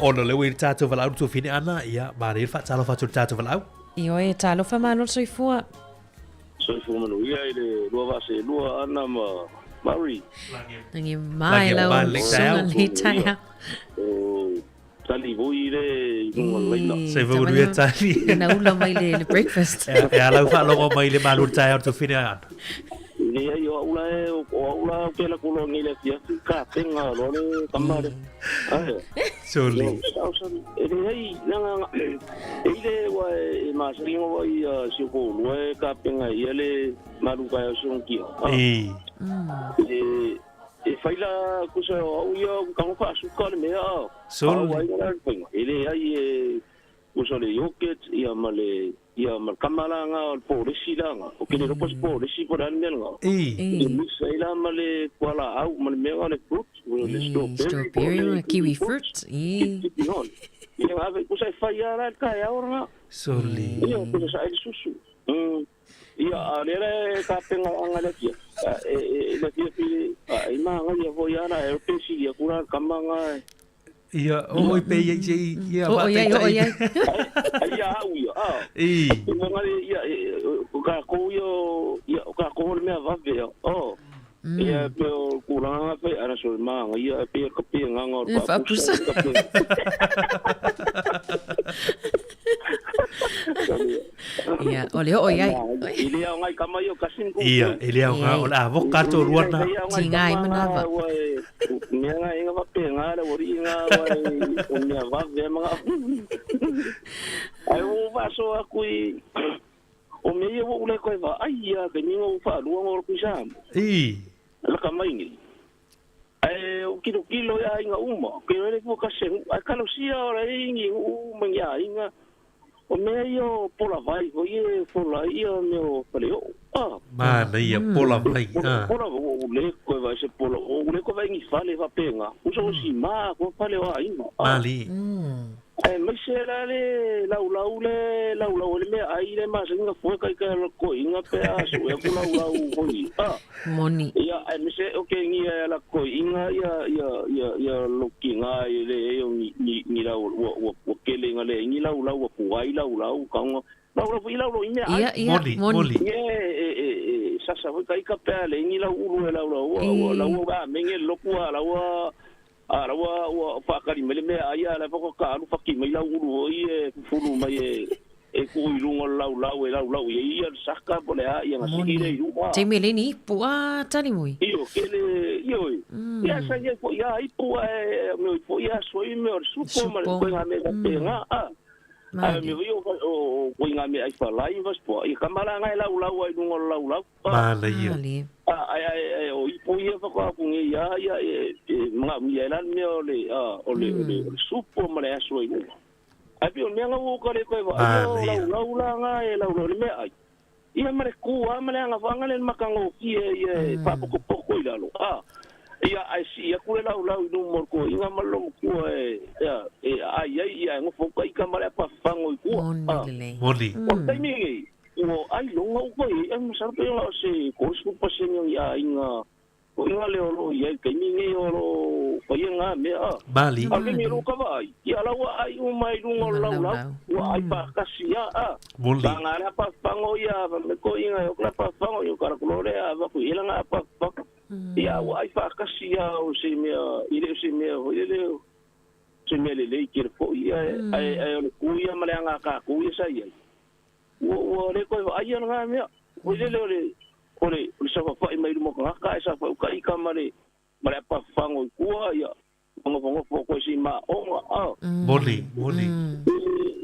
Ona lea ua i le tatou valaau le tuafine ana, ia, manaia le faatalofa atu i le tatou valaau. Ioe, talofa malo le soifua. Soifua manuia i le lua vaa seelua Ana ma. Murray. Lagi mai lau suga lenei taeao. Tali voi le i luga o le laina. Se fau nui e tali. Ina ula mai le breakfast. E a lau whaalogo mai le malu taeao tu whine ana. Leai, o au la e, o au la o ke la kulo ngi le afiafi, ka penga loa le tama le. Ae. Soli. E leai, nanga, e ile ua e masalinga wa i si o ko'olua e ka penga ia le malu kai o si kia. E. E, e whai la kusa o au ia o kango whaasuka le mea. Soli. Au ai ngā le whainga. E leai e, Uso le yogurt ia ma le ia ma le kama la nga o le polesi la nga. O kele ropo se polesi po le ale mea nga. I. E mix ai la ma le kuala au ma le mea nga le fruit, le strawberry, Strawberry ma kiwi fruit. I. Tipi hon. Ia nga ave kusa e whai a la le kai au nga. Soli. Ia kusa sa ele susu. Ia a le le ka penga anga le fia. E e le fia fi a ima nga ia foi ana e pesi ia kura kama nga. Ia, o oi pe ia i ia O oi ai, o oi ai. Ai ia au ia. Ah. I. Ia nga ia o ka ko ia ia o ka ko le mea vave ia. Oh. Ia pe o kulanga pe ana so ma nga ia pe ka pe nga nga o Faapusa. Ia, o le oo i ai. I le ao ngai kama ia kasin ku. Ia, i le ao nga o la avoka to ruana. Tinga ai manava. Mea nga inga vape nga le ori inga wai o mea vave mga. Ai o vaso aku i o mea ia ua ule koe va ai ia ke ninga u whaalua ngō roku i Samoa. I. Laka mai nei. Ai o kilo kilo ia inga uma. Ke rere kua kase ai kalosia o le ingi u ma ia inga. O mea ia o pola vai ko ia pola ia me o fale o. Ah. Mana ia pola vai. Ah. Pola o le koe vai se pola o le koe vai ngi fale va penga. Uso o si ma ko fale o inga. Mali. Ai mai se la le lau lau le lau lau le mea ai le ma se inga fue kai kai ko inga pe a so e ku lau lau hoi. Ah. Moni. Ia ai me se o ke ngi la ko inga ia ia ia ia loki nga i le e o ngi ngi ngi lau ua ua ua kele nga le ngi lau lau ku ai lau lau ka nga lau lau i lau lau i mea ai. Ia, ia, Moni, moni. moni. Ie e e e sasa foi kai ka pe le ngi lau ulu e lau lau ua ua lau ua menge loku a lau ua a lau ua ua whakari mai le mea ai a la whaka ka alu whaki mai lau ulu o i e fufulu mai e e ku i lunga lau lau e lau lau i ia le saka po le a ia nga siki le i lunga. Taimi le ni ipu a tali mui. Io kele io i. Ia sa ia fo ia ipu a e me fo ia so i me o le supo ma le Supo. koe ngā mea ka penga a. A me Mali. o o koe ngā mea ai whalai vas po. I kamala ngai lau lau ai lunga o lau lau. A Mana ia. Mali. a ai ai ai o ipu ia whaka aku nge ia ia e e mga mia e lan mea o le a o le o le o le supo ma le aso i lunga. Ai pi o mea nga o ka le koe wa Mana lau ia. lau la nga e lau lau le mea ai. Ia ma le ku a ma le anga whanga le makanga o ki e ia e whapokopoko i lalo. A ia ai si ia kule lau lau i numo ko inga malo kua e ia e ai ai ia ngofo kai ka ma le pa fango i kua. Moni A lelei. Moni. o taimi ngi o ai longa u koe ai masara pe nga o se ko su pa se ngi a inga o inga le olo ia kai mi ngi olo pa ia nga me a Mali. a le mi ro ka vai ia la wa ai u mai lunga Lunga lau lau lau lau. wa ai pa kasi ia a Moni. Ba nga la pa fango ia ba me ko inga o la pa fango ia kara kulore a va ku ila nga pa pa ia wa ai pa kasi ia o se mea i le se mea o ile le se mea le le ki fo ia ai ai o le ku ia ma le anga ka ku ia sa ia ua ua le ko ai ia nga mea o ile le o le o le o le sa fa mai lumo ka ka sa fa ka i ka ma le ma le pa fango i kua ia ngo ngo fo ko si ma o nga a Moni, moni.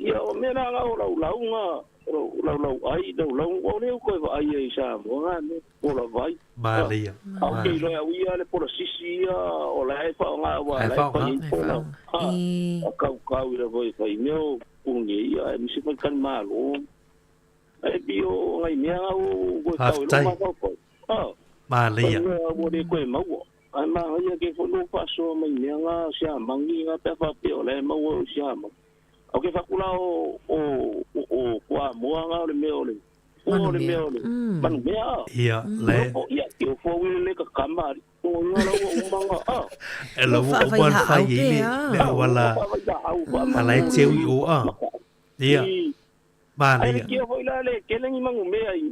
ia o mea la nga o lau lau nga lau lau ai lau lau o le ko ai ai sa mo nga me o la vai Mana ia. a ke lo ia ia le pola sisi ia o la e fa nga wa E la fa e fa nga. i E pola fa a I. a kau kau i la voi fa i meo unge ia e misi fa kan malo e bi o ngai mea nga o ko kau Haftai. lo ma kau kau a Mana ia. mea o le koe maua ai ma ia ke fo no faso mai mea nga sia mangi nga pe fa pe o le maua o sia ma o ke fa kula o o o o kwa moa nga o le mea o le o le mea o le manu mea Ia, le. o ia ke o fo wile le ka kama o nga la o umanga a E lau o wan whai i le le wala ala e teu i o a. Ia. Manaia. Ae le kio foi la le tele ni magumea i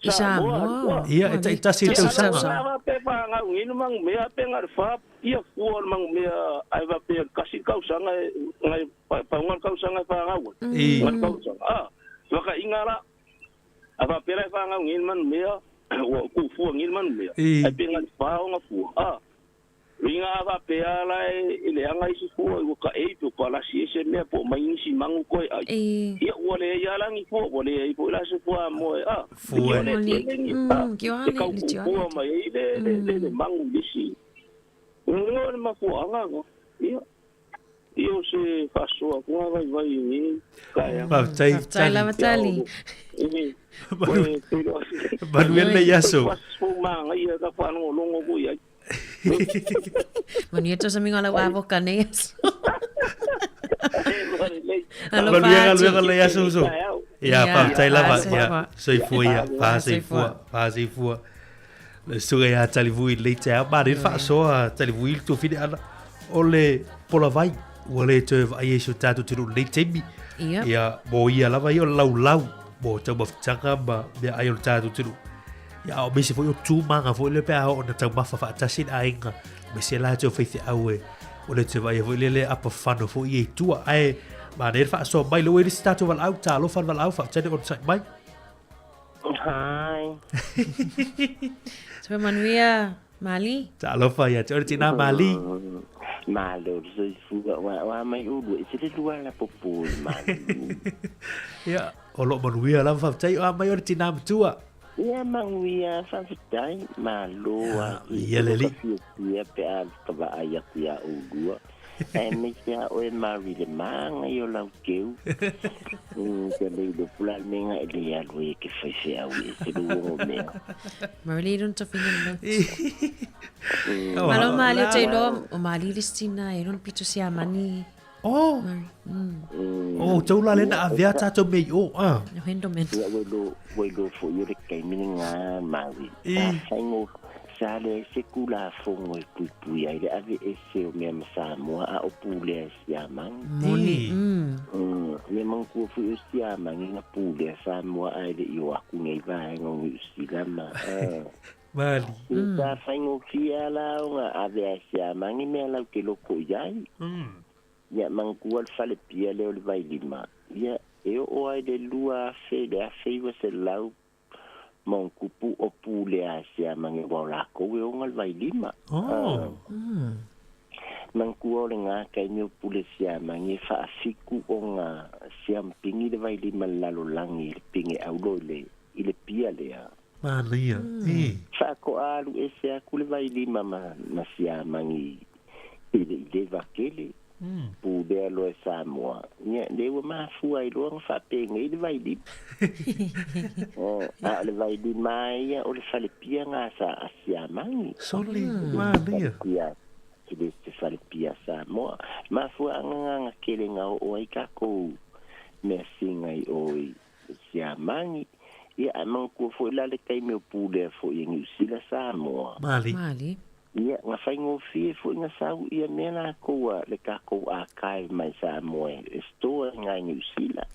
I Samoa. Ia, e taitasi i le tausaga. Ia, faapea faagauina magumea pe na o le fa ia fua o le magumea ae faapea tasi le tausaga e nai pauga le tausaga e faagau ai. I. Nai le tausaga. A, fakaiga la, a faapea la e faagau nei le manumea, ua tuufua nei le manumea, ae pe na o le fa ona fua. A, Luiga a faapea la e leaga isi fua ua taei pe ua palasi ai se mea po o mai nisi manu koe ai. Ia ua leai lava la ni fua, ua leai foi la se fuamoa e a. Fua e. Tele ni a, e tau puupua mai ai le le le manu i isi. Uiga o le mafuaaga lena. Ia, ia o se faasoa atu vaivai i lenei taeao. Faafetai, Faafetai lava Tali. Manuia lenei aso. Manaia ka faalogologo atu i ai. Manuia tosamiga o lau avoka nei aso. Manuia galuega lenei aso uso. Ia, faafetai lava. Ia, soifua ia, fasoifua, fasoifua. Le susuga ia Talivui i lenei taeao. Manaia le faasoa Talivui i le tuafine ana o le polavai ua le toe vaaia i si o tatou atunuu i lenei taimi. Ia. Ia, mo ia lava ia o le laulau mo taumafataga ma meaai o le tatou atunuu. Ia, a o aemaise foi o tumaga foi lea pe a oo ina taumafa faatasi le aiga, aemaise latou faifeau e ua le toe vaaia foi lea le apafano foi ia i tua. Ae manaia le faasoa mai, lea ua i ai le isi tatou valaau, talofa le valaau, faafetai le onosai mai. Hi. Soifua manuia, Mali. Talofa ia te oe le tina Mali. Malo le soifua, ua, ua mai ulu e se le lua la popo i Mali. Ia, o loo manuia lava, faafetai o a mai oe le tina matua. Ia manuia, faafetai, malo a. Ia le alii. Fiafia pe a ka vaai atu iā ʻoulua. Aemaise a ʻoe Mari le maga o lau keu. Te lei le pula le mea e le alu e ke faifeau e se lu o mea. Mari le don't tofinga le Malo mali o te iloa o mali le stina e lona pito si amani. Oh. Mari. Oh, tau la lena avea tātou mea i o. Ah. No hendo men. Ia ua ilo, ua ilo foi o le taimi lena Mari. Sa whaingo, sa leai se Tulafono e puipui ai le aveese o mea ma Samoa a o pulea e Siamani. Moni. Ia manatua foi o Siamani na pulea Samoa ae le i o atu nei vaega o Niu Sila ma. Mali. Sa faigofie lava la ona ave a e Siamani mea lau te loko i ai. Ia manatua le falepia lea o le Vailima, ia e oo lava i le 2000 i le 1900 ma ona tupu o pulea a Siamani aua o lakou e ona le Vailima. Oh. Manatua o lena taimi o pule Siamani e faafitu ona siampigi le Vailima i le lalolagi i le pine aulo i le i le pia lea. Manaia. E. Faatoa alu ese atu le Vailima ma ma Siamani i le i leva tele. Pulea loa e Samoa, ia, lea ua mafua ai loa ona faapenei le vailima. A o le vailima lava ia, o le falepia lena sa a Siamani. Soli, manaia. Falepia, e le o se falepia a Samoa. Mafuaaga lena na tele na oo ai tatou measina i o i Siamani. Ia, ae manatua foi la le taimi o pulea foi e Niu Sila Samoa. Mali. Mali. Ia, na faigofie foi na sau ia mea lakou a le takou archive mai Samoa e store i na i Niu Sila.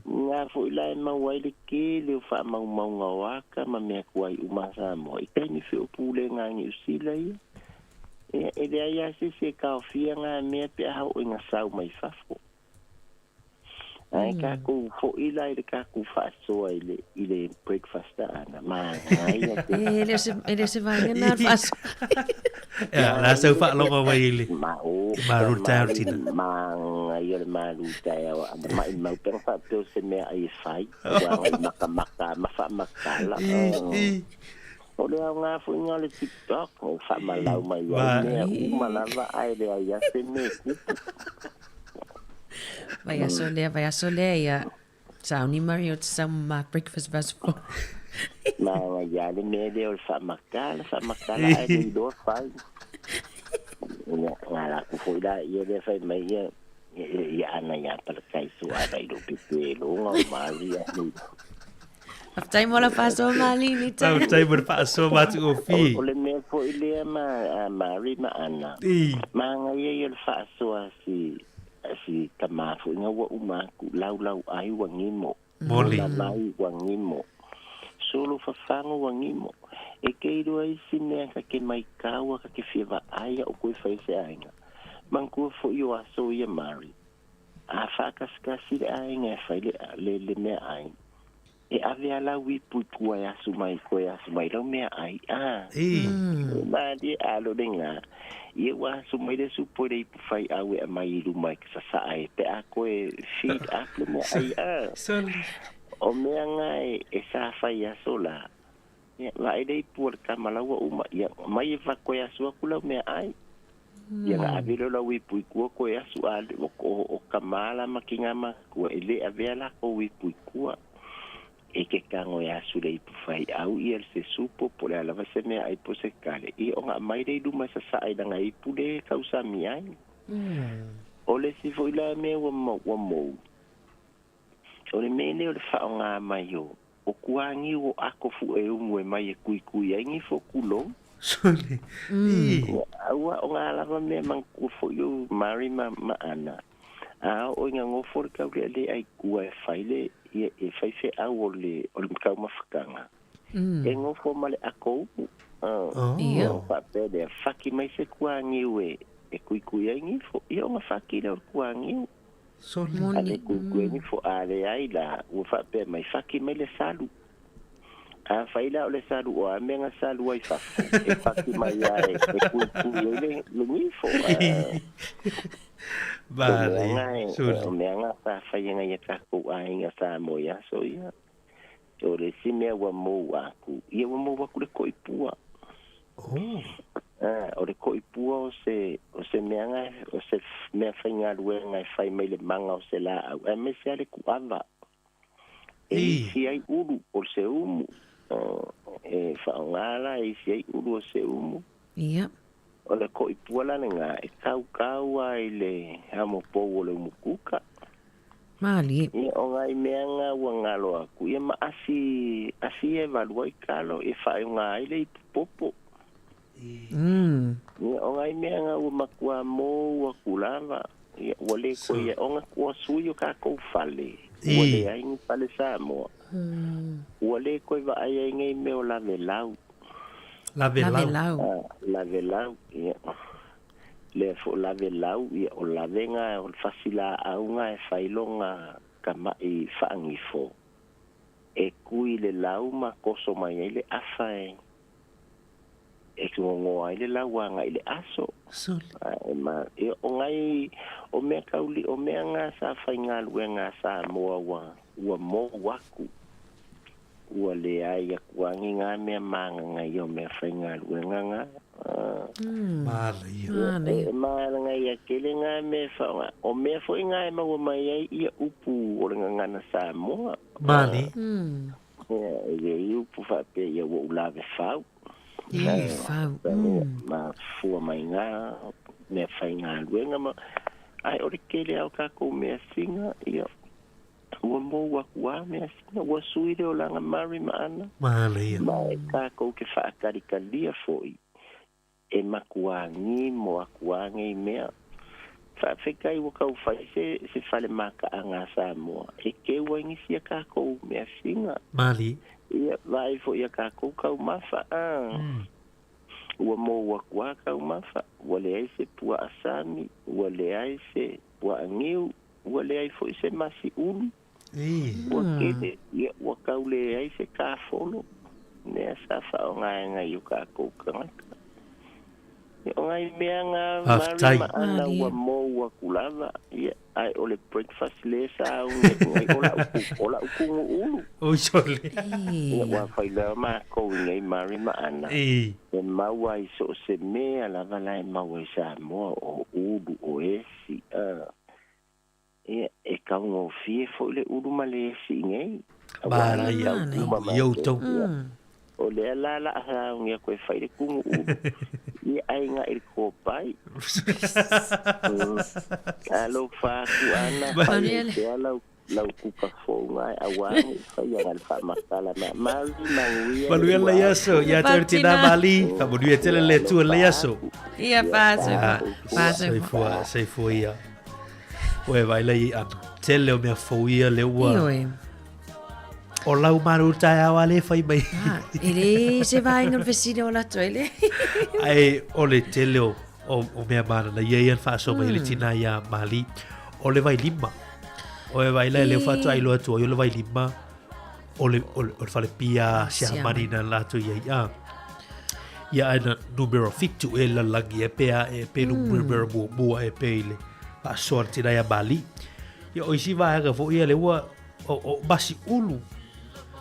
Na foi la e maua ai le tele o faamaumauga o aka ma mea tuai uma a Samoa i taimi foi o pulega a Niu Sila ia. Ia, e leai lava se isi e taofia na mea pe a oo ina sau mai fafo. Ae tatou foi la i le tatou faasoa i le i le breakfast ana manaia te. E le o se e le o se vaega na o le faasoa. Ia, la sau faalogo mai i le Maoka malu taeao le tina. Manaia le malu taeao ana maimau pe ana faapea o se meaai e fai aua ana i makamaka ma faamatala. O le aoga foi lena o le TikTok e faamalau mai ai mea uma lava ae leai lava se mea e tupu. Vaiaso lea, vaiaso lea ia sauni mai o te sau ma breakfast verse fou. Manaia le mea lea o le faamatala, faamatala ae le iloa fai. Ia, ngā laku foi la ia lea fai mai ia, ia ana ia palakai so ana i lo pepe longa o Maria ni. Faafetai mo lau faasoa Mali ni taeao. Faafetai mo le faasoa matagofie. O le mea foi lea ma a Mari ma Ana. Manaia ia o le faasoa si si tamā foʻiga ua uma aku laulauʻai ua gimo Moli. Olamai ua gimo solo fafago ua gimo e ke iloa isi mea ka ke maikaua ka ke fia vaai aʻu koe fai se aiga manatua foʻi o aso ia Mari a faakasikasi le aiga e fai le, le, le mea ai e ave a lau ipu i tua e asu mai koe asu mai lau mea ai a E. E malie alo le gā ia ua asu mai le supo i le ipu fai au e aumai i luma e sasaa e pe a koe feed up le mea ai a Soli. O mea gā e, e sa fai aso la ia vaai le ipu o le kama lau ua uma ia mai e fa koe asu aku lau mea ai ia na ave lea o lau ipu i tua koe asu a o, o, o kamā la ma kinga makua e le avea lakou ipu i tua e ke kago e asu le ipu fai au ia se supo po le a lava se mea ai po se kale ia o aumai lea i luma e sasaa i laga ipu le tausami ai. O le isi foi la mea ua ua mou o le mea lea o le faaaoga mai o o kuagiu o ako fuʻe umu e mai e kuikui ai gifo kulou. Sole. Ii. Aua o ngā lava mea manatua foi o Mari ma, ma Ana. A oo ina gofo le taulealea i tua e fai le, ia, e fai feau o le, o le taumafataga. E gofo ma le ako umu. Oh. Ia. Ona faapea lea, faki mai se kuagiu e, e kuikui ai gifo. Ia ona faki lea o le kuagiu. Sole. A le Moni. kuikui ai gifo, a leai la, ua faapea mai, faki mai le salu. A fai la o le salu o a mea na salu ai fafo, e faki mai a e, e kuikui ai le, le gifo. O mea Manaia. nga e, Sole. o mea nga sa fai ngai a takou aiga Samoa i aso ia. O le isi mea ua mou aku, ia ua mou aku le koipua. Oh. Ah, o le koipua o se, o se mea nga, o se mea faigaluega e fai mai le maga o se laau, aemaise a le kuava. E Ii. isi ai ulu o se umu. E faaaoga la e isi ai ulu o se umu. Ia. O le koipua la lena e kaukau ai le amopou o le umukuka. Malie. Ia o ngai mea nga ua galo aku ia ma asi asi e valu ai kalo e faaiuga ai le ipupopo. Ia o ngai mea nga ua matua mou aku lava. Ia ua le koe ia ona kua sui o kakou fale. Ua Ii. leai ni fale Samoa. Ua le koe vaai ai nei mea o lavelau. Lavelau. Lavelau. Ah, lavelau, ia. Lea foi lavelau, ia o lavega o le fasilaauga e failoga kamaʻi faagifo. E kui le lau ma koso mai ai le afa e e tugogoa ai le lau agaʻi le aso. Sole. A e ma e o ngai o mea kauli o mea nga sa faigaluega a Samoa ua ua mou aku. Ua leai aku agi ngā mea magaga o mea faigaluega ga. Ah, Manaia. Ia, Manaia. e malaga ia tele ngā mea faaaoga. O mea foʻi ngā e maua mai ai ia upu o le gagana Samoa. Mali. Ia, e le upu faapea ia ua ou lave fau. Lave fau. Ma fua mai ngā mea faigaluega ma ai o le tele ao kakou mea siga ia ua mou aku a mea siga ua sui le olaga Mari ma Ana. Manaia. Ma e kakou ke faakalikalia foʻi e makuāgi mo akuāge i mea. Faafekai ua kaufai se, se fale makaaga a Samoa e keu ai gisi ia kakou mea siga. Mali. Ia vaai foʻi ia kakou kaumafa a. Ua mou aku a kaumafa, ua leai se puaa sami, ua leai se puaa giu, ua leai foʻi se masi ulu. Ii. Ua kele, ia ua kauleai se kafolo. Mea sa faaaogaega i o kakou tagata. Ia o ngai mea nga Mari Faafetai. ma Ana ua mou aku lava. Ia ai o le breakfast le sa augi atu ai o lau o lau kugu ulu. Oi sole. Ia ua failoa makou i nei Mari ma Ana. Ii. E maua ai so o se mea lava la e maua i Samoa o ulu o esi. Ah. Ia e kaugofie foʻi le ulu ma le esi i nei. Auā la Manaia. tau uma I matou. outou. Ia. O lea la la saaugi aku e fai le kugu ulu. Ia ai ngaʻi le kopai. Alofa aku ana fai Manuia ai le. pea lau lau kuka fouga e auā nei faiaga le faamatala ma mari manuia le Manuia le ua aso. Ia te tina Fatina. mali. Faamanuia tele le Atua le alofa aso. aku Ia ia paso Ah, paso. soifua, soifua ia. Ua e vaai lai i ana. Tele o mea fou ia le ua. Ioe. O lau malu taeao a le fai mai. Ah, e le se vaega o le fesili o latou ai le. Ae o le tele o, o, o mea manana ia ia na faasoa mai le tina ia Mali. O le vailima. O e vaai lai lea faatoa iloa atu ai o le vailima o le, o le, o le falepia Siamani na latou i ai. Ah. Ia ae na numero 7 e lalagi e pea e pe numero muamua e pe i le faasoa le tina ia Mali. Ia o isi vaega foi ia le ua o, o masi ulu.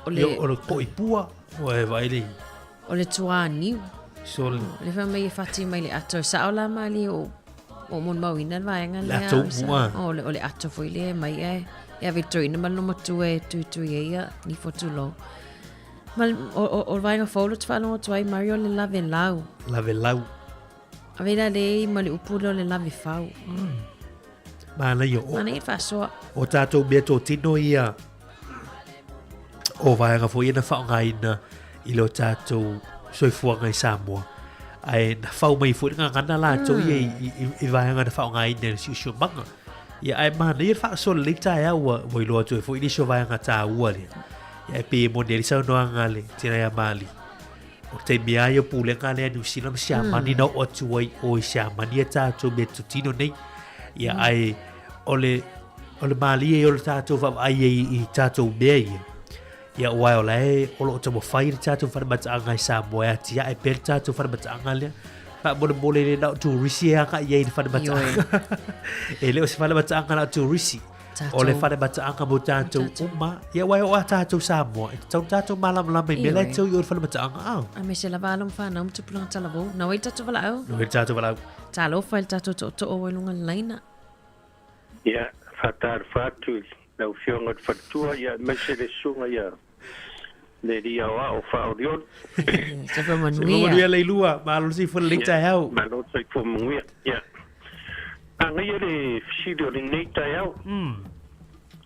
O le, Ia, o le koipua o e vaai le o le tuāniu. So, Le fai mai e fati mai le ato. Sao la Mali o o molimauina le vaega Le lea. ato o sa- mua. O le, o le ato foi lea mai e. E ave toina ma le matua e tuitui ai ia ni fotulou. Ma le- o, o, o le vaega fou lo te faalogo atu ai Mario le lave lau. lave lau. Ave la le ma le upu lea o le lave fau. Manaia o, Manaia le faasoa. o tātou mea tōtino ia o vaega foi ia na faaaogaina i lo tātou soifuaga i Samoa. Ae na fau mai foi le gagana latou ia i, i, i vaega na faaaogaina i le siosiomaga. Ia ae manaia le faasoa lelei taeao ua, ua iloa atu ai foi nisi o vaega taua lea. Ia e pei e moni ai le saunoaga a le tina ia Mali. O le taimi lava ia o pulega lea a Niu Sila ma Siamani na oo atu ai o i Siamani ia tātou mea totino nei. Ia ae o le, o le mālie o le tātou vaavaai ai i tātou mea ia. Ia aua o la e o lo o taumafai le tātou falemataaga i Samoa e atiae pea le tātou falemataaga lea. Faamolemole le na o turisi e agai ai i le falemataaga. E le o se falemataaga na o turisi. O le Tātou. falemataaga mo tātou uma. Ia aua e oo a tātou Samoa. E tatau tātou malamalama i mea la e Ioe. tau i o le falemataaga. Ah. A me se lava alo ma whanau ma tupulaga talavou. Na wai tātou valaau? No he tātou valaau. Talofa i le tātou tootoo ua i luga le laina. Ia, faatalofa atu i lau Afioga i le Faletua, ia, aemaise le susuga ia le Alii Aoao Faaolioli. Soifua manuia. Soifua manuia Leilua, malo le soifua lelei taeao. Malo le soifua manuia. Ia. Agaia le fesili o lenei taeao.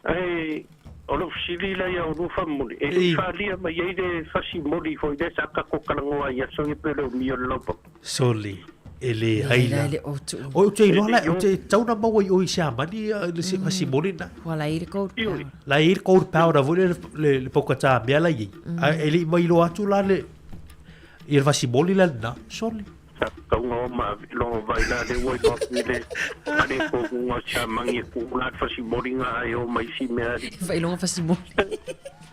Ae o lou fesili la ia oulua faamomoli, e le i faalia mai ai le fasi moli foi lea sa tatou talanoa ai i aso ia pe le umia o le laupapa. Soli, e leai la. Le o tu. Oi, ou te iloa la, ou te tau na maua i o i Siamani le fasi moli na. Ua la i le gold powder. La i le gold powder foi le, le, le paukatā mea la i ai. Ae e le i mai iloa atu la le, i le fasi moli la lena, soli. Sa tauga o ma longo vai la le ua iloa atu i le ale ko ngunga o Siamani e ku la le fasi moli nga ae o mai isi mea ali. Whailoga fasi moli.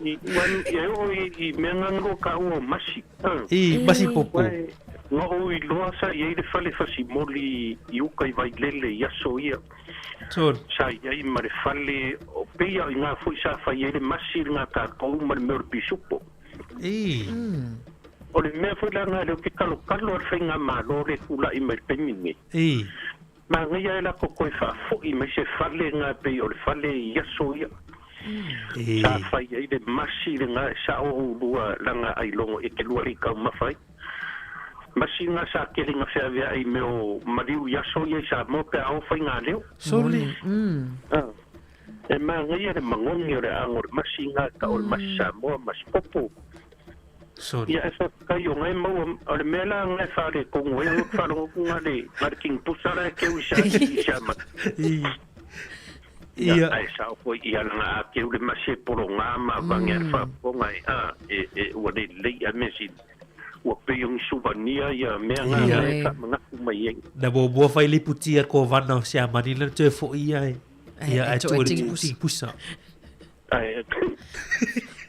I, ua, ia e oo i, i mea nga ngo ka ua o masi. I, masi popo. Ua nga ou iloa sa i ai le fale fasi moli i uka i Vailele i aso ia. Soli. Sa i ai ma le fale o peia i nga foi sa fai ai le masi i nga tatou ma le mea o le pisupo. I. O le mea foi la nga leo ke kalokalo a le faigamalo le tula'i mai le taimi lenei. I. Manaia e lako koe faafo'i mai se fale nga pei o le fale i aso ia. I. Sa fai ai le masi le nga e sa'o oulua langa ailogo e te lua i taumafa ai. Masi nga sa kele nga feavea'i i mea o maliu i aso ia i Samoa pe a o faigaleo. Soli. Ah. E manaia le magogi o le ago o le masi nga ta'o o le masi Samoa, masi popo. Soli. Ia e faafetai o ngae maua o le mea la ngae faaletonu ai o te faalogo atu nga le nga le king pusa la e keu i sa i Siamani. I. Ia Ia. ae sao foi ia langa a keu le masi e pologa ma vange a le faafofoga e a e e ua lelei a mea sili. Ua pei o ni souvenia ia mea nga Ia. ngae faamanatu mai ai. Na muamua fai le iputi a kovana o Siamani lena toe fo'i ia e. Ia E ae toe tuu i le tingi pusa. tingi pusa. Ae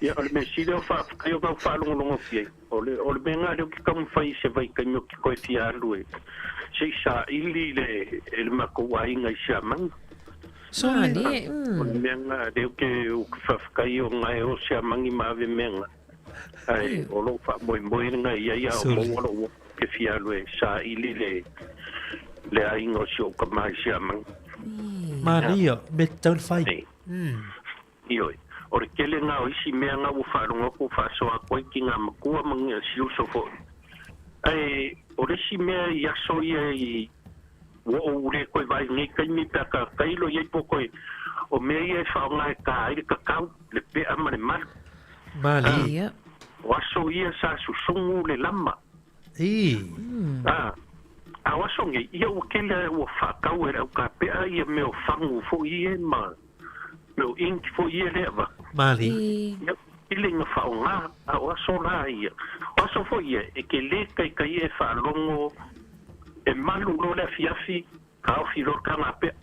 ia o le mea sili o faafetai o kau faalogologo atu i ai. O le o le mea nga lea ou te taumafai i se vaitaimi o ke toe fia alu e se i saili le e le matou aiga i Siamani. Soli. Mani, O le mea nga lea ou te ou te faafetai o nga e o Siamani ma ave mea nga. Ae o lou faamoemoe lena i ai a o Soli. maua lou ke fia alu e saili le le aiga o si ou tama i Siamani. Manaia, me tatau ona fai. Nei. Ioe. O le tele nga o isi mea nga ua faalogo atu ua faasoa atu ai ki ngā matua ma ngā siuso fo'i. Ae o le isi mea i aso ia i ua ou le koe vaai nei taimi pe a tatailo i ai po o koe o mea ia e faaaoga e tā ai le kakau, le pea ma le malu. Mali. Ia. O aso ia sa susugu le lama. I. Ah, A o aso nei, ia ua tele ua faatau e le aukapea ia mea o fagu foi ia ma mea o ink foi ia lea avatu. Malie. Ia, tele ina faaaoga, a o aso la ia. O aso foi ia, e te lē taitai e faalogo e malu loa le afiafi, taofi loa le tagapea.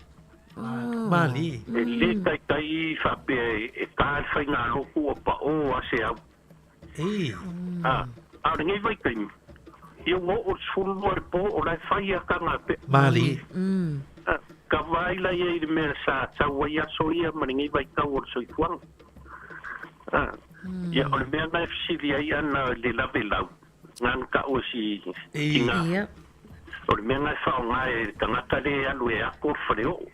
Malie. E lē taitai faapea e ta le faigalotu ua paʻō a se au. A, a o lenei vaitaimi, ia ua oo i le 12 i le po o la e fai a tagapea. Malie. A, ka vaai la ia i le mea sa tau ai aso ia ma lenei vaitau o le soifuaga. A, ia o le mea na e fesili ai ana i le lavelau, na na taʻu e si tina. O le mea na e faaaoga e le tagata lea e alu e ako le faleoo.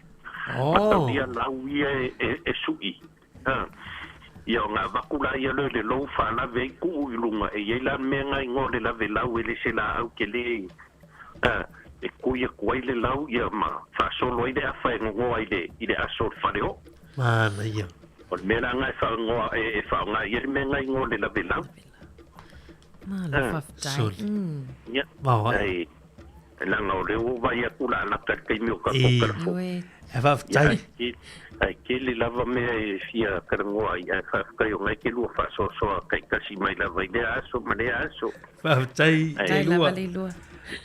Mataulia lau ia e suʻi. A, ia ona avatu la ia loe le lou faalave ai tuu i luga e i ai la le mea na igoa o le lavelau e le se laau tele a, e kui atu ai le lau ia ma faasolo ai le afa e gogoa i le i le aso o le faleoo. Manaia. O le mea la na e faaigoa e faaaoga i ai le mea na igoa o le lavelau. Malo faafetai. Soli. Ia. Maoaʻi. Ai, leaga o lea ua ou vaai atu la lata i le taimi o tatou telefoni. Ioe. E faafetai. Ia, ai tele lava mea e fia talanoa ai, ae faafetai o na e te lua faasoasoa taitasi mai lava i lea aso ma lea aso. Faafetai Faafetai lava Leilua.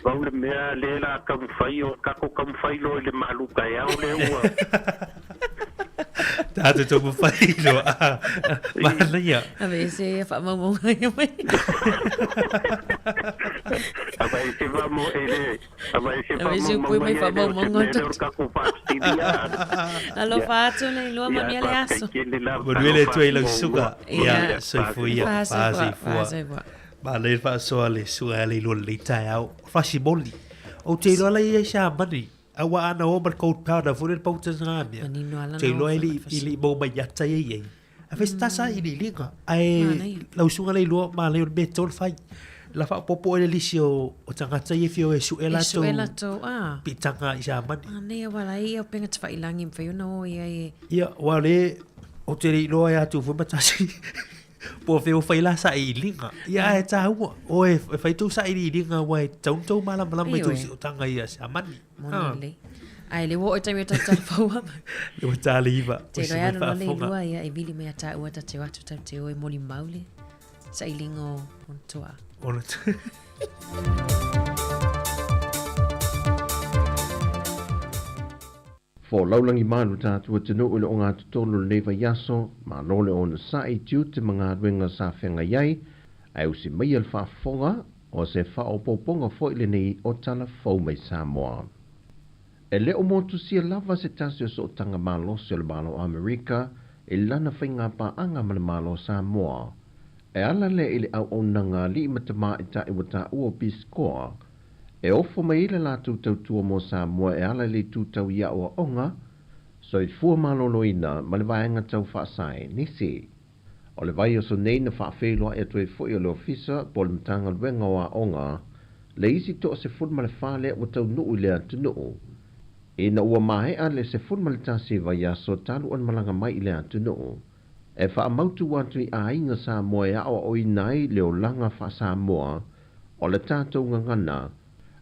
Pau le mea lea la taumafai o tatou taumafai loa i le malu taeao lea ua Tatou taumafai loa. Manaia. Aveese ia faamaumauga ia mai. Aveese faamo e le aveese Aveese upui mai faamaumauga faamaumauga ia lea o le tatou faafesili a. Alofa atu Leilua manuia le aso. Manuia le Atua i lau susuga. Ia, soifua ia. Fa soifua. Manaia le faasoa le susuga ia Leilua i lenei taeao. Fasimoli. Ou te iloa la i ai Siamani. Aua ana o ma le cold powder foi lele pau tana mea. Manino ala Te iloa na e li i li mau mai ata ia i ai. A fai tasa i li linga. Ae lau susuga Leilua manaia o le mea e tatau ona fai. La faaopoopo ai le lisi o o tagata ia e fia o e sue E latou sue latou, a. piitaga i Siamani. Manaia aua la e ia o pega tafailangi e mafai ona o i ai e. Ia, aua o le ou te le iloa ia atu foi ma tasi. Po o fea ua fai la sailiiliga. Ia ae taua, oe e fai tou sailiiliga aua e tatau ona tou malamalama i tou sootaga ia Siamani. Moni lelei. Ae le ua oo i taimi o tatou talafou ama. Le ua taliva. Te iloa e alu loa le ilua ia e vili mai ia taua ta te o atu tatou te o e molimau le sailiga o ona tuaa. Ona tuaa. Folau langimalu tatou atunuu i le ogatotonu o lenei vaiaso, malo le onosai i tiute ma galuega sa feagai ai, ae usi maia le faafofoga, o se faaopoopoga foi lenei o tala fou mai Samoa. E le o motusia lava se tasi o sootaga malosi o le Malo o Amerika i lana faigapaaga ma le Malo o Samoa. E ala lea i le auaunaga a alii ma tamaitai ua taua o Peace Corps, E ofo mai ai le latou tautua mo Samoa e ala i le itu tau i aoaoga, soifua maloloina ma le vaega tau faasaenisi. O le vaiaso nei na faafeiloai atu ai foi e le Ofisa po o le Matagaluega o Aoga le isi 14 lea ua taunuu i le atunuu ina ua maea le 11 vaiaso talu ona malaga mai i le atunuu e faamautu atu i aiga Samoa e aoaoina ai le olaga faa-Samoa o le tatou gagana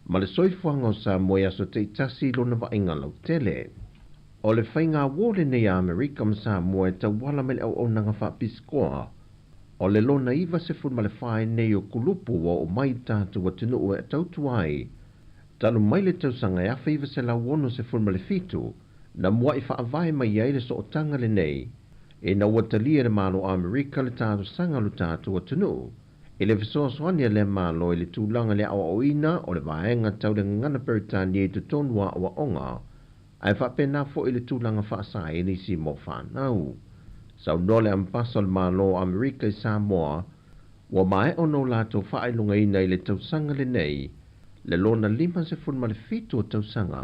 ma le soifuaga o Samoa i aso taitasi i lona vaaiga lautele. O le faiga uō lenei a Amerika ma Samoa e tauala mai le auaunaga faapisikoa o le lona 94 nei o kulupu ua oo mai i tatou atunuu e tautua ai talu mai le tausaga e 1967 na muaʻi faavae mai ai le sootaga lenei ina ua talia e le Malo o Amerika le talosaga o lo tatou atunuu i le fesoasoani a lea Malo i le tulaga i le aoaoina o le vaega tau le gagana Peretania i totonu o aoaoga, ae faapena foi i le tulaga faasaenisi mo fanau. Saunoa le Ambasa o le Malo o Amerika i Samoa, ua maea ona o latou faailogaina i le tausaga lenei le lona 57 o tausaga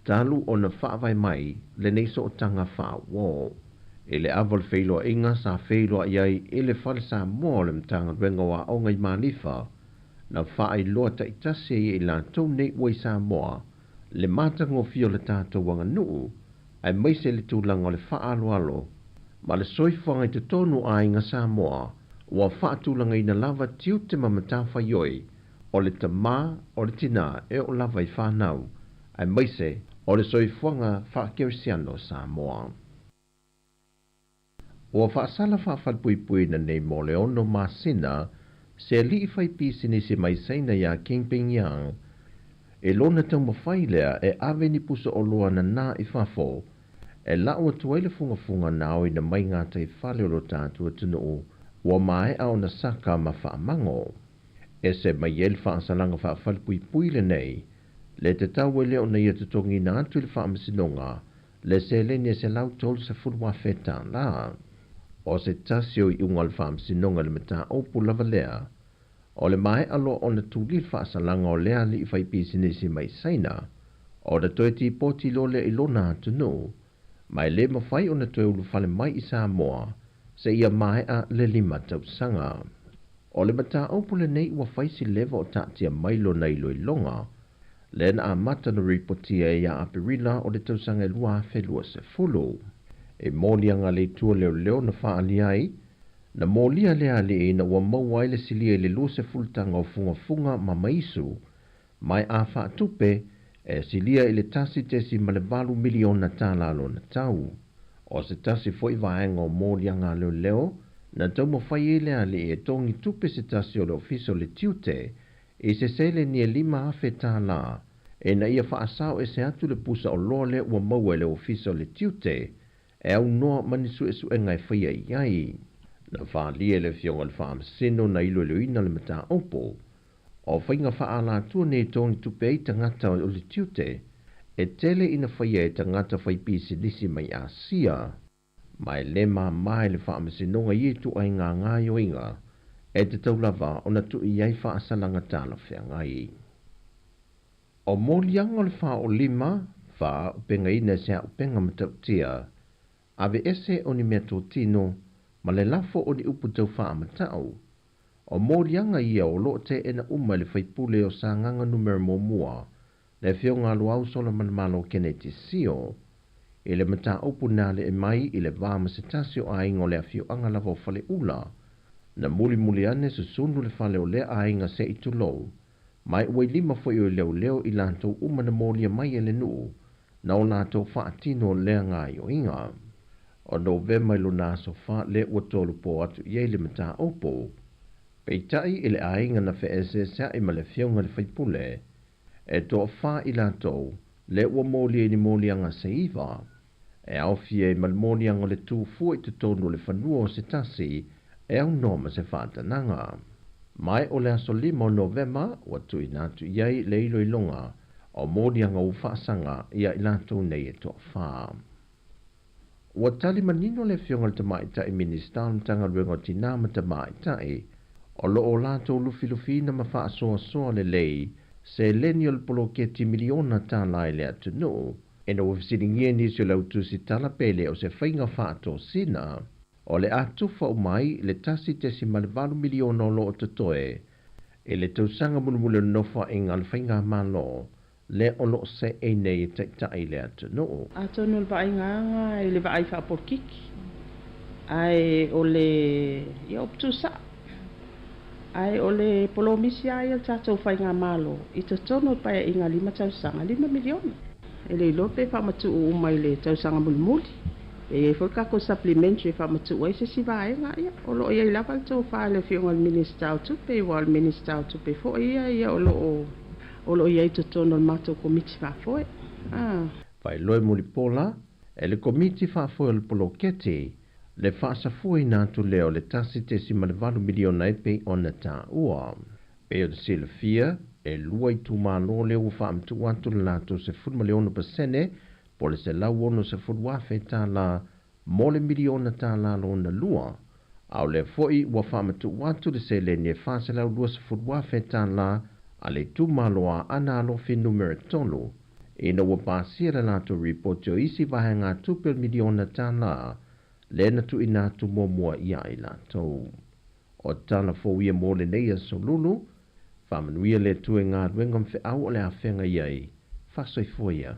talu ona faavae mai lenei sootaga faauo. I le ava o le feiloaiga sa feiloai ai i le Fale Samoa o le Matagaluega o Aoga i Malifa, na faailoa taitasi ai e i latou nei ua i Samoa le matagofie o le tatou aganuu, aemaise le tulaga o le faaaloalo ma le soifuaga i totonu o aiga Samoa ua faatulagaina lava tiute ma matafaioi o le tamā, o le tinā e oo lava i fanau, aemaise o le soifuaga faakerisiano o Samoa. Ua faasala faafalepuipuiina nei mo le ono masina se alii fai pisinisi mai Saina iā King Ping Yang i lona taumafai lea e ave ni pusa oloa nanā i fafo e la'u atu ai le fugafuga na aoina mai gataifale o lo tatou atunuu ua maea ona saka ma faamago. Ese mai ai le faasalaga faafalepuipui lenei le tatau ai lea ona ia totogiina atu i le Faamasinoga le seleni e $130,000 tālā. O se tasi o iuga o le Faamasinoga i le mataupu lava lea, o le maea loa ona tuli le faasalaga o lea alii faipisinisi mai Saina, ona toe tipoti loa lea i lona atunuu, ma e le mafai ona toe ulufale mai i Samoa seia maea le lima tausaga. O le mataupu lenei ua fai si leva o taatia mai lona iloiloga, lea na amata ona ripotia ai ia Aperila o le tausaga e 2020. E moliaga le itu o leoleo na faaalia ai, na molia lea alii ina ua maua ai le silia i le 20 taga o fugafuga ma maisu mai a faatupe e silia i le $1.8 miliona tālā lona tau. O se tasi foi vaega o moliaga a leoleo na taumafai ai le alii e togi tupe se tasi o le Ofisa o le Tiute i se seleni e $5,000 tālā ina ia faasao ese atu le pusa oloa lea ua maua e le Ofisa o le Tiute e aunoa ma ni suesuega e faia i ai. Na faaalia e le Afioga i le Faamasino na iloiloina le mataupu. O faiga faaalatua nei e togi tupe ai tagata o le tiute, e tele ina faia e tagata fai pisinisi mai Asia, ma e le māmā i le Faamasinoga ia ituaiga gaoioiga e tatau lava ona tuu i ai faasalaga talafeagai. O moliaga o le 45, faaaupegaina e se auupega matautia, aveese o ni meatotino ma le lafo o ni upu tau faamatau. O moliaga ia o lo o teena uma e le faipule o Sagaga Numera Muamua, le Afioga a Loau Solomon Keneti Sio, i le mataupu na ale'e mai i le va ma se tasi o aiga o le afioaga lava o Faleula, na mulimuli ane susunu le fale o lea aiga se i tulou, ma e ua i lima foi o leoleo i latou uma na molia mai e le nuu na o latou faatino lea gaoioiga. O Novema i lona aso fa lea ua tolopo atu i ai le mataupu. Peitai i le aiga na feeseesea'i ma le afioga i le faipule, e toafa i latou lea ua molia i ni moliaga se iva, e aofia ai ma le moliaga o le tu fua i totonu o le fanua o se tasi e aunoa ma se faatanaga. Ma o le aso 5 o Novema ua tuuina atu i ai le iloiloga o moliaga ua faasaga iā i latou nei e toafa. Ua tali manino le Afioga i le Tamaitai Minisita o le Matagaluega o Tinā ma Tamaitai, o lo o latou lufilufiina ma faasoasoa lelei seleni o le poloketi miliona tālā i le atunuu, ina ua fesiligia nisi o le au tusitala pe le o se faiga faatosina o le a tufa uma ai le $1.8 miliona o lo o totoe i le tausaga mulimuli o le Nofoaiga a le Faigamalo lea o lo o seei nei e taitai i le atunuu. Atonu o le vaaiga aga i le vaai faapolokiki, ae o le, ia upu tuusao, ae o le polomisi lava ia o le tatou faigamalo i totonu o le paeaiga lima tausaga, $5 miliona. E le iloa pe faamatuu uma i le tausaga mulimuli, pe i ai foi le tatou supplementary e faamatuu ai se isi vaega, ia, o lo o i ai lava le tofa i le Afioga i le Minisita o Tupe, aua o le Minisita o Tupe foi ia, ia o lo o o lo o i ai i totonu o le matou Komiti Faafoe. A. Faailoa mulipola e le Komiti Faafoe o le Poloketi le faasafuaina atu lea o le $1.8 miliona e pei ona taua. Pei ona silafia, e lua itumalo lea ua faamatuu atu le latou 16% po o le $160,000 mo le miliona tālā lona lua, a o lea foi ua faamatuu atu le seleni e $420,000 a le itumalo o Aana Alofi Numera 3, ina ua pasia le latou ripoti o isi vaegatupe o le miliona tālā lea na tuuina atu muamua iā i latou. O tala fou ia mo lenei aso Lulu, faamanuia le Atua i galuega ma feau o le a feagai ai. Faasoifua ia.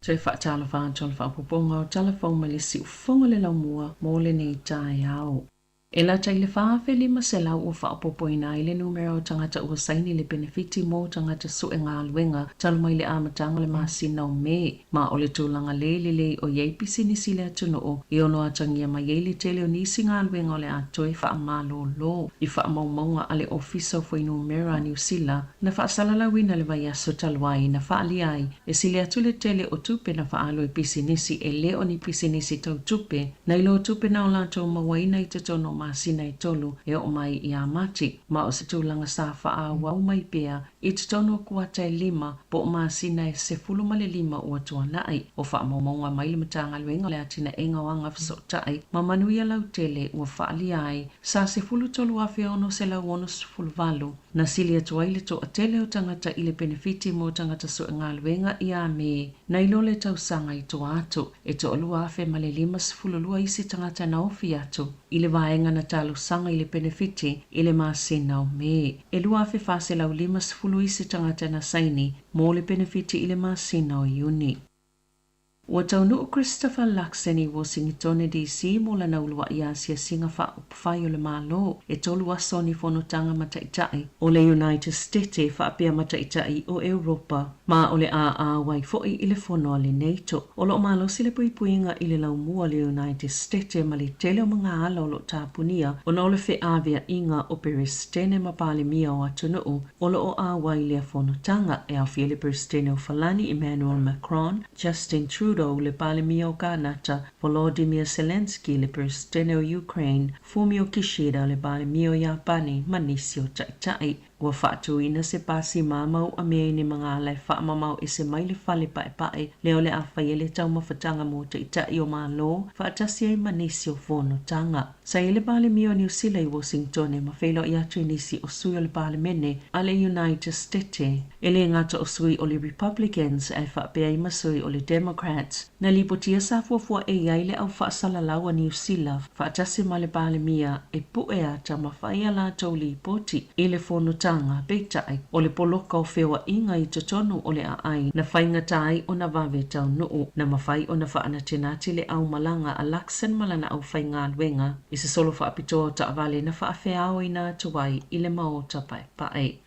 Toe faatalofa atu i le faaopoopoga o tala fou mai le siufofoga o le laumua mo lenei taeao. E lata i le 4,500 ua faaopoopoina ai le numera o tagata ua saini le penefiti mo tagata sue galuega talu mai le amataga o le masina o Me, ma o le tulaga lē lelei o i ai pisinisi i le atunuu e ono atagia mai ai le tele o nisi galuega o le a toe faamalōlō. I faamaumauga a le Ofisa o Fuainumera a Niu Sila na faasalalauina le vaiaso talu ai na faaalia ai e sili atu le tele o tupe na faaalu e pisinisi e lē o ni pisinisi tau tupe nai lo tupe na o latou mauaina i totonu o masina e tolu e oo mai ia Mati, ma o se tulaga sa faaauau mai pea i totonu o kuata e lima po o masina e 15 ua tuanai. O faamaumauga mai le Matagaluega o le Atinaega o Agafesootai ma Manuia Lautele ua faaalia ai sa 13,668 na sili atu ai le toatele o tagata i le penefiti mo tagata sue galuega ia Me nai lo le tausaga i tua atu. E 2,052 isi tagata na ofi atu i le vaega na talosaga i le penefiti i le masina o Me. E 2,450 isi tagata na saini mo le penefiti i le masina o Iuni. Ua taunuu Christopher Luxon i Uosingitone DC mo lana uluai asiasiga faaupufai o le Malo, e tolu aso o ni fonotaga ma Taitai o le United Stete faapea ma Taitai o Europa, ma o le a auai foi i le fono a le NATO. O lo o malosi le puipuiga i le laumua o le United Stete ma le tele o magaala o lo o tapunia ona o le feaveaiga o Peresetene ma Palemia o atunuu o lo o auai i lea fonotaga, e aofia le Peresetene o Falani Emmanuel Macron, Justin Trudeau, le Palemia o Kanata, Volodymyr Zelensky, le Peresetene o Ukraine, Fumio Kishida, le Palemia o Iapani, ma nisi o taitai. Ua faatuina se pasi mamauamea i ni magaala e faamamao ese mai le fale paepae lea o le a fai ai le taumafataga mo taitai o Malo faatasi ai ma nisi o fonotaga. Sa i ai le Palemia o Niu Sila i Washingtone ma feiloai atu i nisi o sui o le Palemene a le United Stete. E lē gata o sui o le Republicans ae faapea ai ma sui o le Democrats. Na lipotia sa fuafuaʻi ai le au faasalalau a Niu Sila faatasi ma le Palemia e puʻe ata ma fai a latou lipoti i le fonotaga, peitai, o le poloka o feoaʻiga i totonu o le aai na faigata ai ona vave taunuu. Na mafai ona faanatinati le aumalaga a Luxon ma lana aufaigaluega i se solo faapitoa o taavale na faafeaoina atu ai i le maota paepae.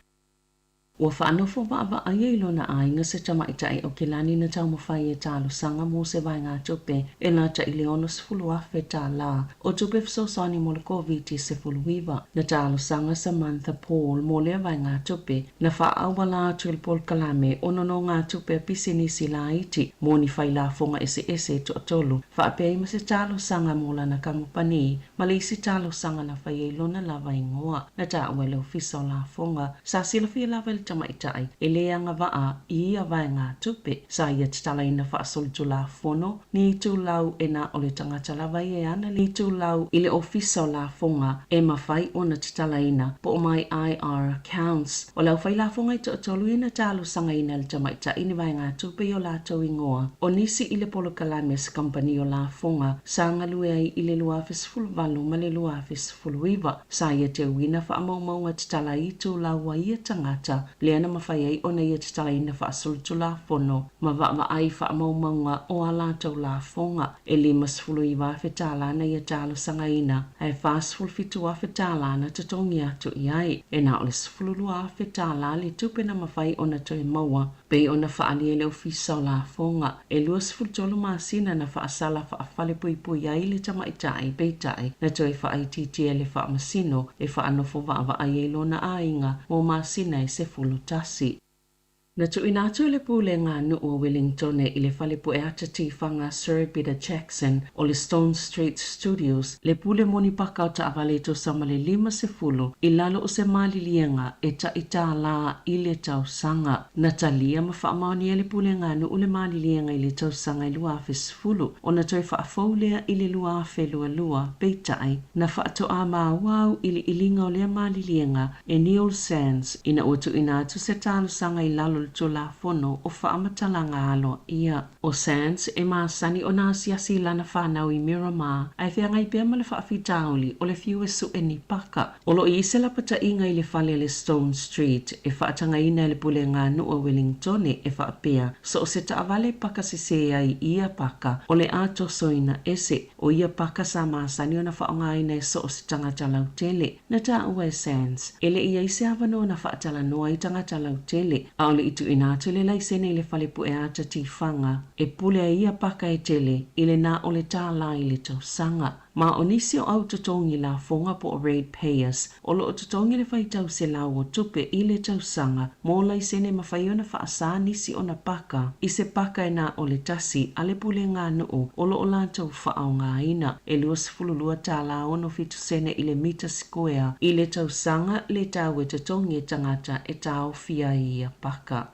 Ua faanofo vaavaaia i lona aiga se tamaitai o Kelani na taumafai e talosaga mo se vaegatupe e lata i le $60,000 o tupe fesoasoani mo le Koviti-19. Na talosaga Samantha Paul mo lea vaegatupe na faaauala atu i le polokalame o nonogatupe a pisinisi laiti mo ni failafoga eseese e toatolu, faapea ai ma se talosaga mo lana kamupani ma le isi talosaga na fai ai lona lava igoa. Na taua e le Ofisa o Lafoga, sa silafia lava e le tamaitai e lē agavaa i ia vaegatupe. Sa ia tatalaina faasolitulafono ni itulau e na o le tagata lava ia e ana le itulau i le Ofisa o Lafoga e mafai ona tatalaina po o My IR Accounts. O le aufailafoga e toatolu ia na talosagaina e le tamaitai ni vaegatupe i o latou igoa o nisi i le polokalame a se kamupani o lafoga sa galue ai i le 2018 ma le 2019. Sa ia teuina faamaumauga tatala i itulau a ia tagata lea na mafai ai ona ia tatalaina faasolitulafono ma vaavaai faamaumauga o a latou lafoga. E $59,000 na ia talosagaina ae $47,000 na totogi atu i ai. E na o le $12,000 le tupe na mafai ona toe maua pei ona faaalia e le Ofisa o Lafoga. E 23 masina na faasala faafalepuipui ai le tamaitai, peitai, na toe faaitiitia e le Faamasino e faanofo vaavaai ai lona aiga mo masina e 11. Na tuuina atu e le Pulega a Nuu o Wellingtone i le fale pueata tifaga Sir Peter Jackson o le Stone Street Studios le pule moni paka o taavale e tusa ma le 50 i lalo o se maliliega e tai $1 i le tausaga. Na talia ma faamaonia e le Pulega a Nuu le maliliega i le tausaga e 2010 ona toe faafou lea i le 2022, peitai, na faatoa maua auiliiliga o lea maliliega e Neil Sands ina ua tuuina atu se talosaga i lalo lalo o le Tulafono o Faamatalaga Aloaia. ʻO Sands e masani ona asiasi i lana fanau i Miramar ae feagai pea ma le faafitauli o le fiu e suʻe ni paka. O lo o i ai se lapataiga i le fale a le Stone Street e faatagaina e le Pulega Nuu a Wellingtone e faapea, so o se taavale e paka sesē ai i ia paka, o le a tosoina ese. ʻO ia paka sa masani ona faaaogaina e so o se tagata lautele. Na taua e Sands, e le i ai se avanoa na faatalanoa ai tagata lautele, ʻaʻole i tuuina atu le laisene i le fale pue ata tifaga e pule ai ia paka e tele i le na o le tālā i le tausaga. Ma o nisi o au totogi lafoga po o rate payers o lo o totogi le faitau selau o tupe i le tausaga mo laisene mafai ona faasā nisi ona paka i se paka e na o le tasi a le pulega nuu o lo o latou faaaogaina. E 22 tālā 67 sene i le mita sikuea i le tausaga le tau e totogi e tagata e taofia ai ia paka.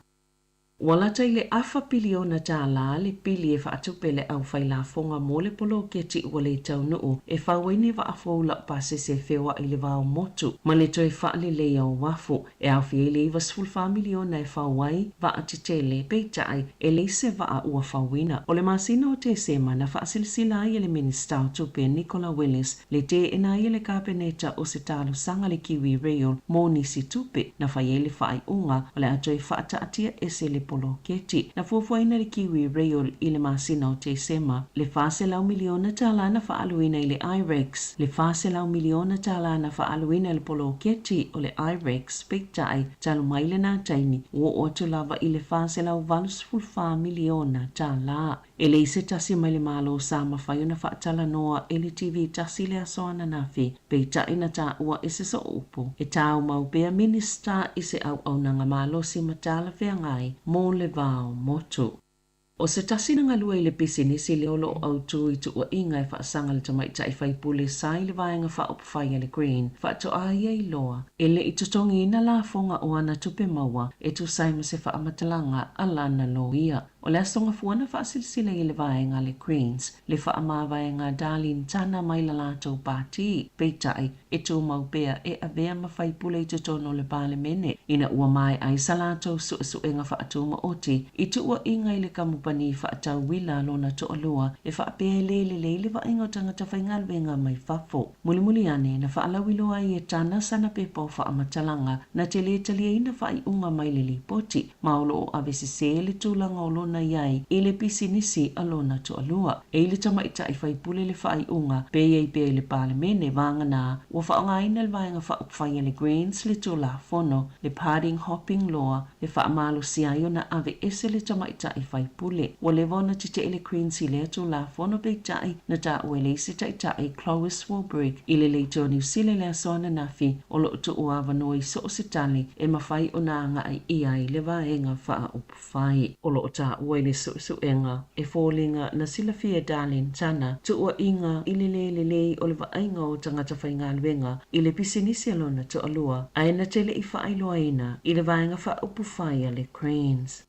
Ua lata i le afa piliona tālā le pili e faatupe le au failafoga mo le poloketi ua le taunuu e fau ai ni vaa fou laupasese e feoai i le va o motu ma le toe faaleleia o uafu e aofia ai le 94 miliona e fau ai vaa tetele, peitai e leai se vaa ua fauina. O le masina o Tesema na faasilasila ai e le Minisita o Tupe Nicola Willis le teena ai e le Kapeneta o se talosaga le Kiwi Rail mo nisi tupe na fai ai le faaiuga o le a toe faataatia ese le poloketi. Na fuafuaina le Kiwi Rail i le masina o Tesema le 400 miliona tālā na faaaluina i le IREX, le 400 miliona tālā na faaaluina i le poloketi o le IREX, peitai, talu mai lenā taimi, ua oo atu lava i le 484 miliona tālā. E leai se tasi mai le Malo sa mafai ona faatalanoa e le TV tasi i le aso ananafi, peitai na taua e se sooupu e tāumau pea Minista i se auaunaga malosi ma talafeagai mo le va o motu. ʻO se tasi na galue i le pisinisi lea o lo o autū i tuuaiga e faasaga le tamaitai faipule sa i le Vaega Faaupufai a le Green, faatoa ia iloa e le i totogiina lafoga o ana tupe maua e tusa ai ma se faamatalaga a lana loia. O le aso Gafua na faasilasila ai e le Vaega a le Greens le faamavaega a Darlene Tana mai la latou pātī, peitai, e tumau pea e avea ma faipule i totonu o le Palemene ina ua maea ai sa latou suesuega faatumaoti i tuuaiga i le kamupani faatau uila a lona toalua e faapea e le lelei le vaaiga o tagata faigaluega mai fafo. Mulimuli ane, na faalauiloa ai e Tana sana pepa o faamatalaga na te lē taliaina faaiuga mai le lipoti ma o lo o ave sesē le tulaga o lona i ai i le pisinisi a lona toalua. E i le tamaitai faipule le faaiuga pe i ai pea i le Palemene, vagana ua faaaogaina le Vaega Faaupufai a le Greens le Tulafono, le Party Hopping Law, e faamalosia ai ona aveese le tamaitai faipule. Ua leva ona tetee le Greens i lea Tulafono peitai na taua e le isi taitai, Clois Swarbrick, i le Leitio o Niu Sila i le aso ananafi o lo o tuu avanoa i so o se tali e mafai ona agai i ai le Vaega Faaupufai. O lo o taua i le suesuega e foliga na silafia e Darlene Tana tuuaiga i le lē lelei o le vaaiga o tagata faigaluega i le pisinisi a lona toalua ae na te le i faailoaina i le Vaega Faaupufai a le Greens.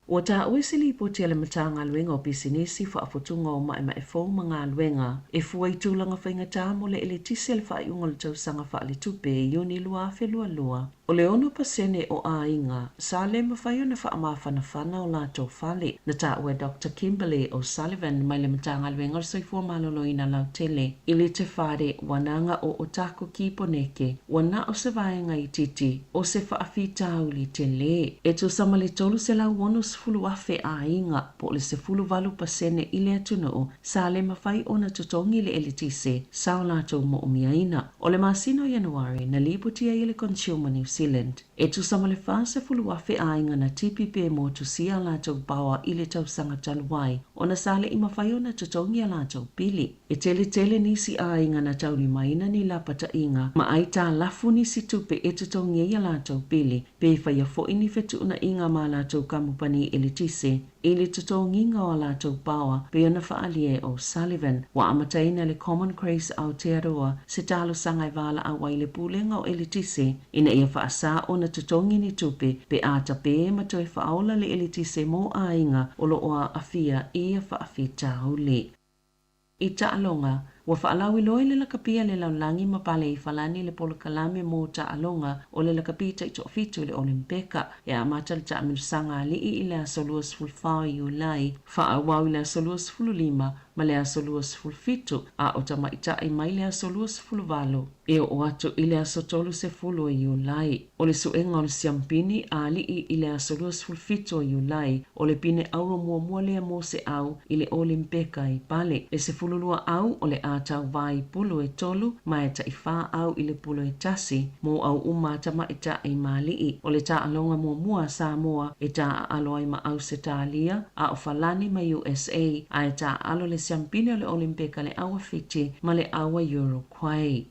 Ua taua i se lipoti a le Matagaluega o Pisinisi, Faafotuga o Maemae Fou ma Galuega e fua i tulaga faigata mo le eletise le faaiuga o le tausaga faaletupe Iuni 2022. ʻO le 6% o aiga sa le mafai ona faamafanafana o latou fale. Na taua e Doctor Kimberley O'Sullivan mai le Matagaluega o le Soifua Maloloina Lautele i le Te Whare Wananga o Otago ki Poneke, ua na o se vaega itiiti o se faafitauli telē. E tusa ma le 360,000 aiga, po o le 18% i le atunuu, sa le mafai ona totogi le eletise sa o latou moomiaina. O le masina o Ianuari, na lipoti ai e le Consumer New Zealand, e tusa ma le 40,000 aiga na tipi pe motusia a latou paoa i le tausaga talu ai, ona sa le i mafai ona totogi a latou pili. E teletele nisi aiga na taulimaina ni lapataiga ma aitalafu nisi tupe e totogi ai a latou pili, pe faia foi ni fetuunaiga ma latou kamupani eletise i le totogiga o a latou paoa pei ona faaalia e O'Sullivan. Ua amataina e le Common Grace Aotearoa se talosaga e valaau ai le Pulega o Eletise ina ia faasā ona totogi ni tupe pe a tapē ma toe faaola le eletise mo aiga o lo o aafia i ia faafitauli. I taaloga, Ua faalauiloa i le lakapi a le lalolagi ma pale i Falani le polokalame mo taaloga o le lakapi taitoafitu i le Olimpeka e amata le taamilosaga alii i le aso 24 o Iulai, faaauau i le aso 25 ma le aso 27, a o tamaitai mai le aso 28 e oo atu i le aso 30 o Iulai. O le suega o le siampini a alii i le aso 27 o Iulai, o le pine auro muamua lea mo se au i le Olimpeka i Pale. E 12 au o le a tauvā i pulu e tolu ma e taiwhā au i le pulu e tasi mo au uma a tamaitai ma alii. O le taaloga muamua a Samoa e taaalo ai ma Ausetalia, a o Falani ma USA, a e taaalo le siampini o le Olimpeka le au a Fiti ma le au a Uruguay.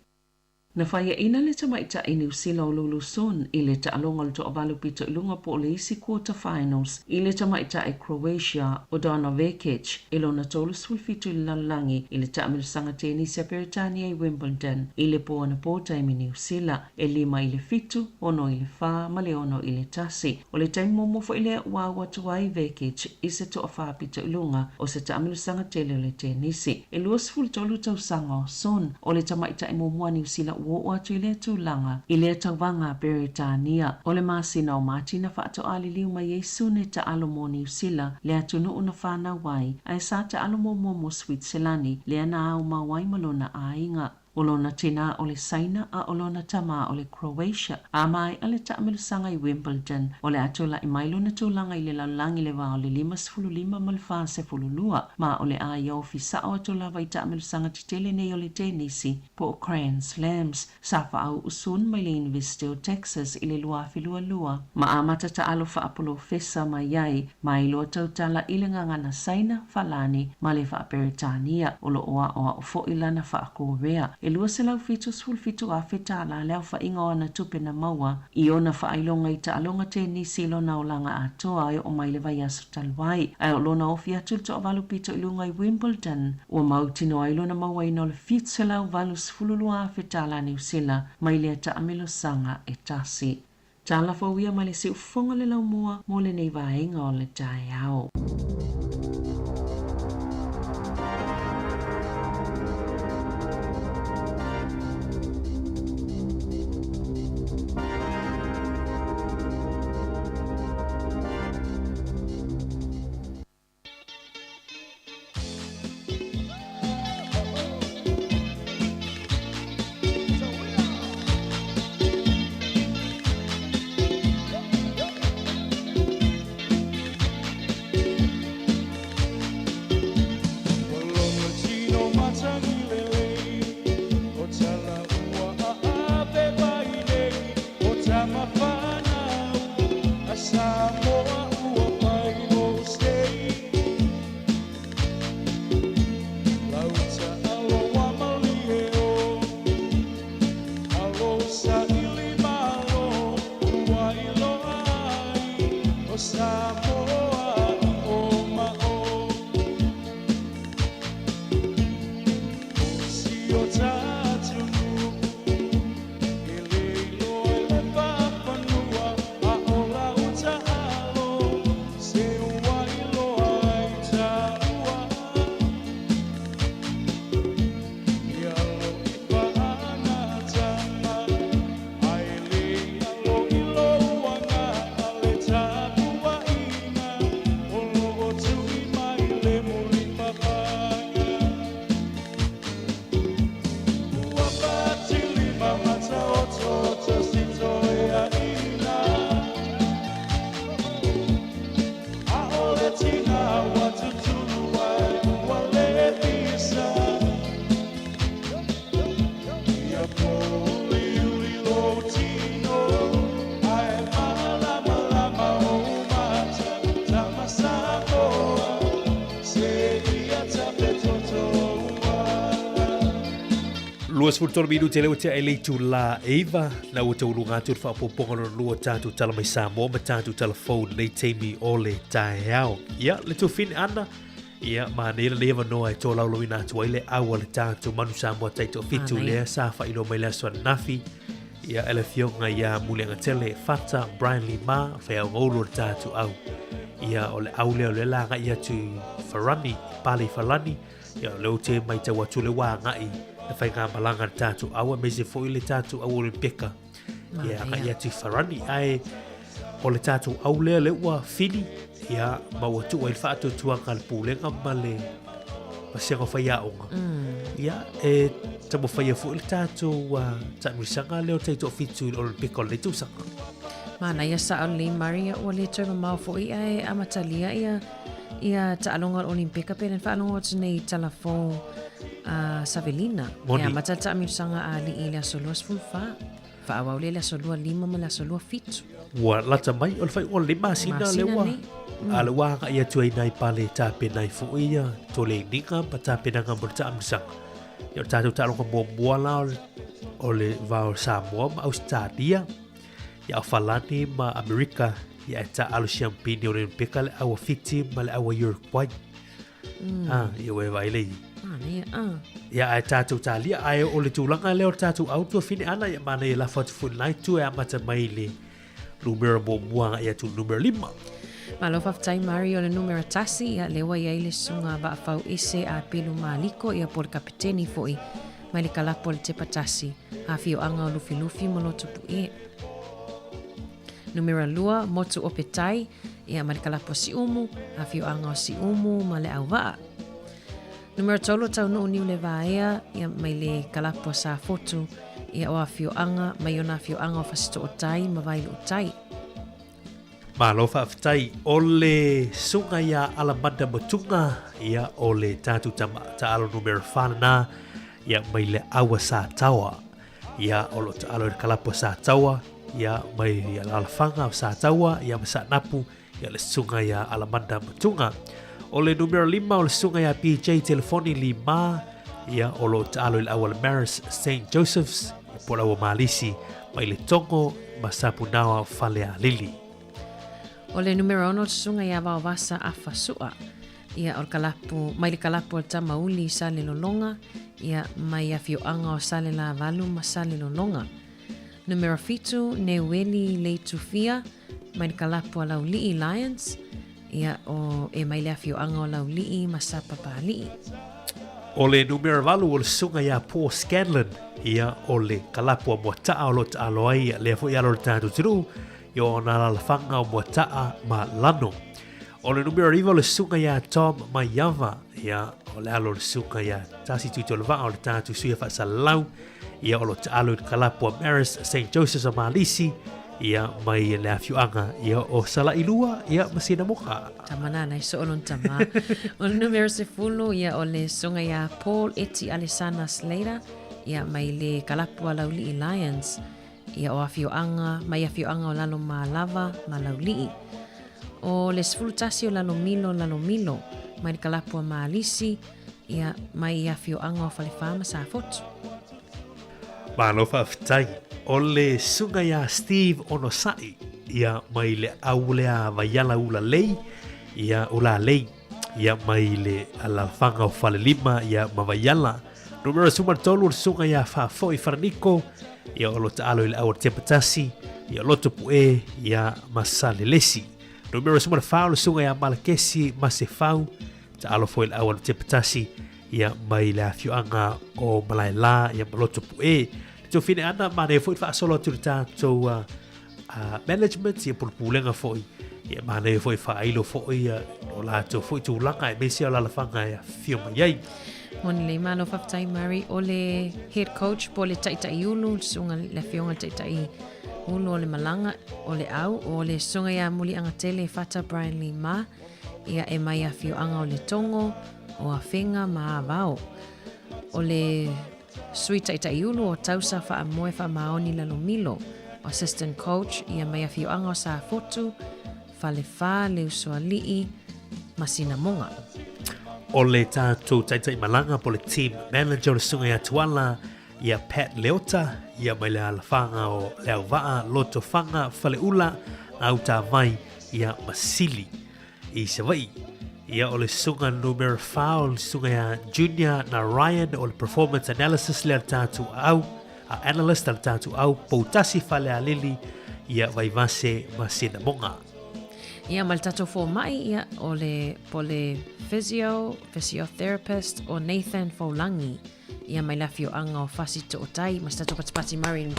Na faiaina le tamaitai Niu Sila o Lulu Sun i le taaloga o le toavalu pito i luga po o le isi quarter finals i le tamaitai Croatia o Donna Vekic i lona 37 i le lalolagi i le taamilosaga tenisi a Peretania i Wimbledon i le po anapo taimi Niu Sila e 5 i le 7, 6 i le 4 ma le 6 i le 1. O le taimi muamua foi lea ua au atu ai Vekic i se toawhā pito i luga o se taamilosaga tele o le tenisi. E 23 tausaga o Sun, o le tamaitai muamua a Niu Sila ua oo atu i lea tulaga i lea tauvaga a Peretania. O le masina o Mati na faatoa liliu mai ai Sun e taalo mo Niu Sila, le atunuu na fanau ai, ae sa taalo muamua mo Switselani, lea na aumau ai ma lona aiga. O lona tinā o le Saina a o lona tamā o le Croatia. A maea le taamilosaga i Wimbledon, o le a tula'i mai lona tulaga i le lalolagi i le va o le 55 ma le 42, ma o le a ia ofi sa'o atu lava i taamilosaga tetele nei o le tenisi po o Grand Slams. Sa faauu Sun mai le Iunivesite o Texas i le 2022, ma amata taalo faapolofesa mai ai ma iloa tautala i le gagana Saina, Falani ma le Faaperetania. O lo o aoao foi lana Faakorea. E $277,000 tālā le aofaiga o ana tupe na maua i ona faailoga i taaloga tenisi i lona olaga atoa e oo mai le vaiaso talu ai. Ae o lona ofi atu i le toavalu pito i luga i Wimbledon, ua mautinoa ai lona mauaina o le $782,000 tālā Niu Sila mai lea taamilosaga e tasi. Tala fou ia mai le siufofoga le laumua mo lenei vaega o le taeao. 23 minute lea ua tea i le itulā 9, na ua tauluga atu le faaopoopoga lona lua o tatou tala mai Samoa ma tatou tala fou i lenei taimi o le taeao. Ia, le tufine ana, ia, manaia lenei avanoa e tolaulauina atu ai le au a le tatou Manu Samoa taitoafitu lea sa faailoa mai le aso ananafi. Ia, e le afioga ia Muliagatele Fata Brian Lima, faiaugaulu o le tatou au. Ia, o le au lea o lea la agai atu i Farani, i pale i Farani, ia o lea ou te matau atu o lea ua agai le faigamalaga a le tatou au aemaise foi le tatou au Olimpeka. Ia, agai atu i Farani, ae o le tatou au lea lea ua fili, ia, ma ua tuu ai le faatuatuaga a le Pulega ma le vasega o faiaoga. Ia, e taumafaia foi le tatou taamilosaga lea o le taitoafitu i le Olimpika o lenei tausaga. Manaia sao lelei Murray, ua le toe mamao foi ae amatalia ia ia taaloga o le Olimpika pe na faalogo atu nei i tala fou a Savelina. E amata le taamilosaga a alii i le aso 24. Faaauau lea i le aso 25 ma le aso 27. Ua lata mai o le faaiuga o lenei masina lea ua a lea ua agai atu ai nai pale e tapena ai foi ia toleiniga ma tapenaga mo le taamilosaga. Ia o le tatou taaloga muamua la o le va o Samoa ma Ausetalia, ia o Falani ma Amerika, ia e taaalo siampini o le Olympica le aua Fiti ma le aua Uruguay. Ah, ia ua e vaai lei. Manaia, ah. Ia, ae tatou talia, ae o le tulaga lea o le tatou au tuafine ana, ia manaia e lafo atu foi i lena itu e amata mai i le numera muamua agai atu i le numera lima. Malo faafetai Mari o le numera tasi, ia lea ua i ai le susuga Vaafau Ese a Pelu Maliko, ia po o le kapeteni foi mai le kalapu o le Tepatasi, afioaga o Lufilufi ma Lotopu'e. Numera lua, Motu o Petai, ia ma le kalapu o Siumu, afioaga o Siumu ma Leauvaa. Numera tolu, Taunuu Niulevaea, ia mai le kalapu o Safotu, ia o afioaga, mai ona afioaga o Fasitootai ma Vailuutai. Malo faafetai. O le susuga ia Alamanda Matuga, ia o le tatou tama taalo numera fa lena, ia mai le aua Sataoa. Ia o lo o taalo i le kalapu a Sataoa, ia mai alalafaga o Sataoa, ia ma Saanapu, ia le susuga ia Alamanda Matuga. O le numera lima o le susuga ia BJ Telefoni Lima, ia o lo o taalo i le auala Maris St. Joseph's, ia po o le aua Malisi, mai le Togo ma Sapunaoa Falealili. O le numera ono o le susuga ia Vaovasa Afa Sua, ia o le kalapu, mai le kalapu o le Tamauli i Salelologa, ia mai afioaga o Salelavalu ma Salelologa. Numera fitu, Neueli Leitufia, mai le kalapu a Laulii Lions, ia o e mai le afioaga o Laulii ma Sapapalii. O le numera valu o le susuga ia Paul Scanlon, ia o le kalapu a Moataa o lo o taalo ai ia lea foi alo o le tatou atunuu, i ona alalafaga o Moataa ma Lano. O le numera iva o le susuga ia Tom Maiava, ia o le alo o le susuga ia Tasi Tuitolevaa o le tatou sui faasalalau, ia o lo o taalo i le kalapu a Maris St. Joseph's o Malisi, ia mai le afioaga ia o Salailua ia ma Sinamoga. Tama nana i soo lona tama. O le numera sefulu ia o le susuga ia Paul Eti Alesana Slater, ia mai le kalapu a Laulii Lions, ia o afioaga mai afioaga o Lalomalava ma Laulii. O le 11 o Lalomilo Lalomilo mai le kalapu a Malisi, ia mai i afioaga o Falefa ma Safotu. Malo faafetai. O le susuga ia Steve Onosai, ia mai le au lea Vaiala Ulalei, ia Ulalei, ia mai le alalafaga o Falelima, ia ma Vaiala. Numera 13 o le susuga ia Faafoi Faraniko, ia o lo taalo i le au o le Tepatasi, ia Loto Pu'e, ia ma Salelesi. Numera 14 o le susuga ia Malakesi Masefau, taalo foi i le au o le Tepatasi, ia mai le afioaga o Malaela, ia ma Loto Pu'e. Le tofine ana, manaia foi le faasolo atu i le tatou management, ia po o le pulega foi, ia manaia foi faailo foi ia o latou foi tulaga aemaise o alalafaga e afifio mai ai. Moni lelei, malo faafetai Murray. O le head coach po o le taitai ulu, le susuga le afioga i le taitai ulu o le malaga o le au, o le susuga ia Muliagatele Fata Brian Lee Ma, ia e mai afioaga o Letogo, o Afega ma Avao. O le Sui Taitai Ulu o Tausa Faamoe Faamaoni Lalomilo, Assistant Coach ia mai afioaga o Safotu, Falefa, Leusoalii ma Sinamoga. O le tatou taitai malaga po o le team manager o le Susuga ia Tuala ia Pat Leota, ia mai le alafaga o Leauvaa, Lotofaga, Faleula, Gautavai ia ma Sili. I Savaii. Ia o le susuga numera fa o le susuga ia Junior na Ryan o le performance analysis lea le tatou au. Analyst a le tatou au Poutasi Falealili, ia Vaivase ma Sinamoga. Ia ma le tatou fomai, ia, o le, po le physio, physiotherapist o Nathan Foulangi. Ia mai le afioaga o Fasi Tootai ma se tatou patipati Murray,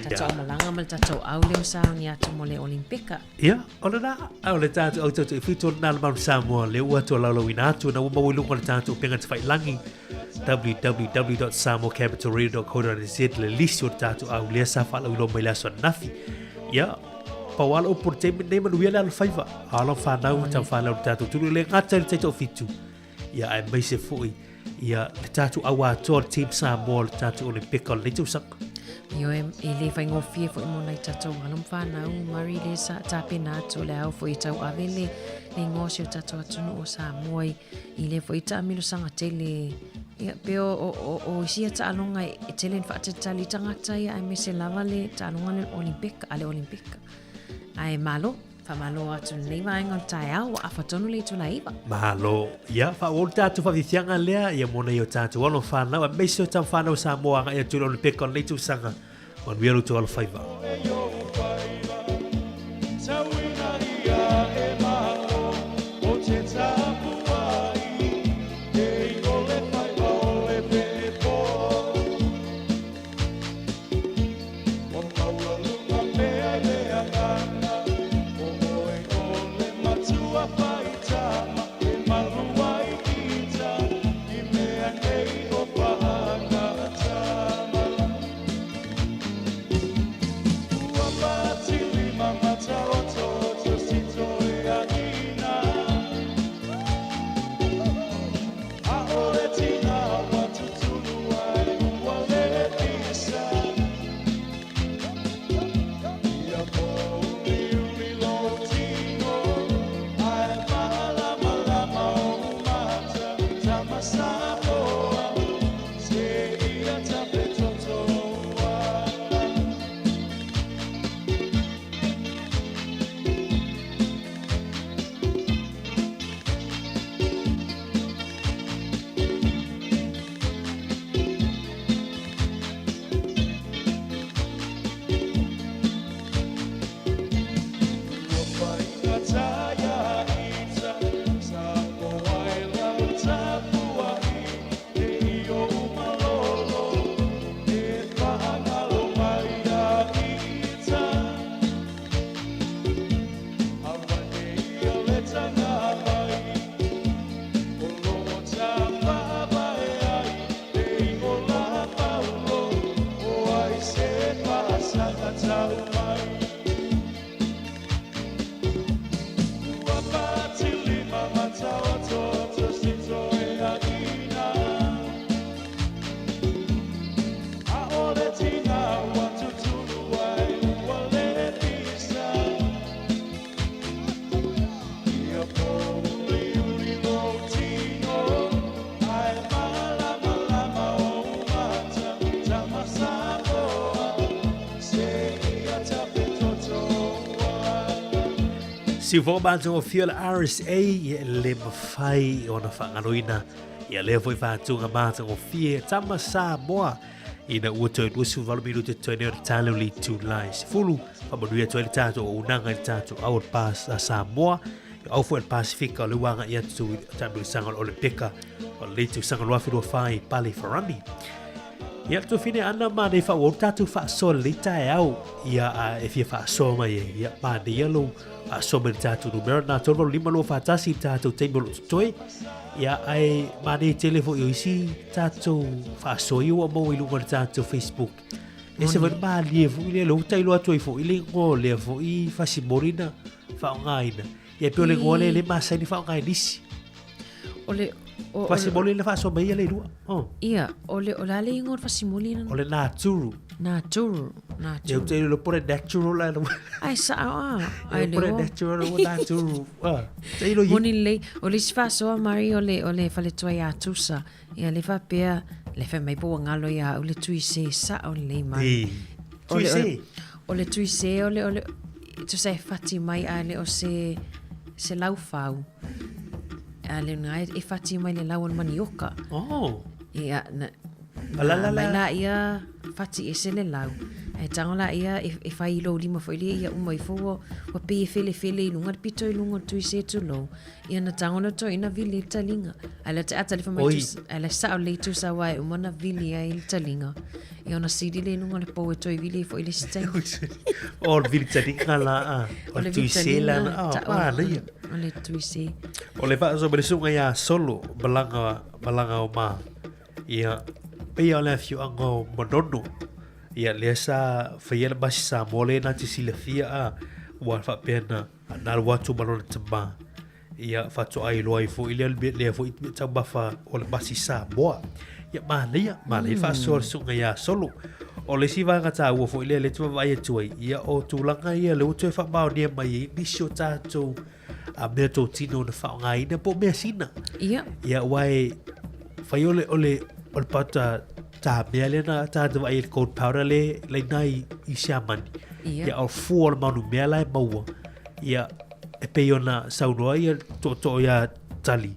tatou aumalaga ma le tatou au leo sauni atu mo le Olimpika. Ia, o lena, a o le tatou au tautai fito lena le malu Samoa, le ua atu laulauina atu na ua maua i luga o le tatou upega tafailagi www.samoacapitalradio.co.nz le lisi o le tatou au lea sa faalauiloa mai le aso ananafi. Ia, pau lava le upu o le taimi lenei, manuia le alofaiva, a alo fanau ma tamafanau i le tatou tulu, e le gata i le taitoafitu, ia aemaise foi ia le tatou au atoa le Team Samoa le tatou Olimpika o lenei tausaga. Ioe, e le faigofie foi mo nai tatou alo ma fanau, Murray le sa tapena atu o le ao foi e tauave le le igoa o si o tatou atunuu o Samoa i, i lea foi taamilosaga tele. Ia, pe o, o, o, o isi ia taaloga e, e tele ni faatalitali i tagata ia, aemaise lava le taaloga le Olimpika, a le Olimpika. Ae malo. Faamalo atu lenei vaega o le taeao, ua afa tonu le itula e 9. Malo. Ia, faaauau le tatou faafiafiaga lea, ia mo nai o tatou alo fanau, aemaise o tama fanau Samoa agai atu i le Olympic o lenei tausaga. Manuia lo outou alofaiva. Siufogo matagofie o le RSA e le mafai ona faagaloina ia lea foi faatuga matagofie tama Samoa ina ua toe 28 minute toe nei o le tale o le itulai 10. Faamanuia atu ai le tatou auaunaga i le tatou au o le pas a Samoa, au foi o le Pasifika o le ua agai atu i le taamilosaga o le Olympica o lenei tausaga 2024 i Pale Farani. Ia, le tuafine Ana, manaia faaauau le tatou faasoa lenei taeao. Ia, a e fia faasoa mai e, ia, manaia lou faasoa mai i le tatou numera na 385 241 i le tatou taimi o lo o totoe. Ia, ae manaia tele foi o isi tatou faasoa ia ua maua i luga o le tatou Facebook. E se foi le malie foi lea, lea ua tailo atu ai foi le igoa o lea foi fasimoli na faaaogaina. Ia, pei o le igoa lea e le masani faaaoga e nisi. O le... O, fasimoli na faasoa mai ia le lua. Oh. Ia, o le, o le a le igoa o le fasimoli na? O le naturu. Naturu. Naturu. Ia, te ilo pore natural la. Ai, sa a. Ai, le pore natural o naturu. Ah, te ilo i. Moni lelei. O le isi faasoa, Mari, o le, o le faletua ia Tusa. Ia, le faapea, le fai mai po ua galo ia au le tui se sao lelei, Mari. E. Tui se. O le tui se, o le, o le, tusa e fati mai a le o se, se laufau. A le na e fati mai le lau o le manioka. Oh. Ia, na, La, la, la. Mai la ia, fati ese le lau. Ae tago laia e, e fai i lou lima foi lea ia uma ifo ua, ua pei e felefele i luga le pito i luga o le tuise tulou. Ia na tago lea o le toeaina vili i le taliga. Ae la te ata le fai mai tusa, ae la e sao lelei tusa aua e uma ona vili ai le taliga. Ia ona sili lea i luga o le pou e toe vili ai foi i le isi taimi. O le vili taliga la, a. O le tuise la, a, manaia. O le tuise. O le faasoa ma le susuga ia Solo, malaga, malaga o ma. Ia, pei o le afioaga o Manono. Ia, lea sa faia le masi Samoa lea na te silafia a, ua faapea na, na alu atu ma lona tamā. Ia, faatoa iloa ai foi lea, lea foi taumafa o le masi Samoa. Ia, manaia, manaia mm. faasoa le susuga ia Solo. O le isi vaega taua foi lea, lea te vaavaai atu ai, ia, o tulaga ia, lea ua toe faamaonia mai ai nisi o tatou a mea totino na faaaogaina po o measina. Ia. Ia, aua e fai o le, o le, o le pauta tā mea lea na tātou vaai ai le gold powder le laina i, i Siamani. Ia. Ia, o fua o le manu mea la e maua. Ia, e pei ona saunoa ia tootoo ia Tali.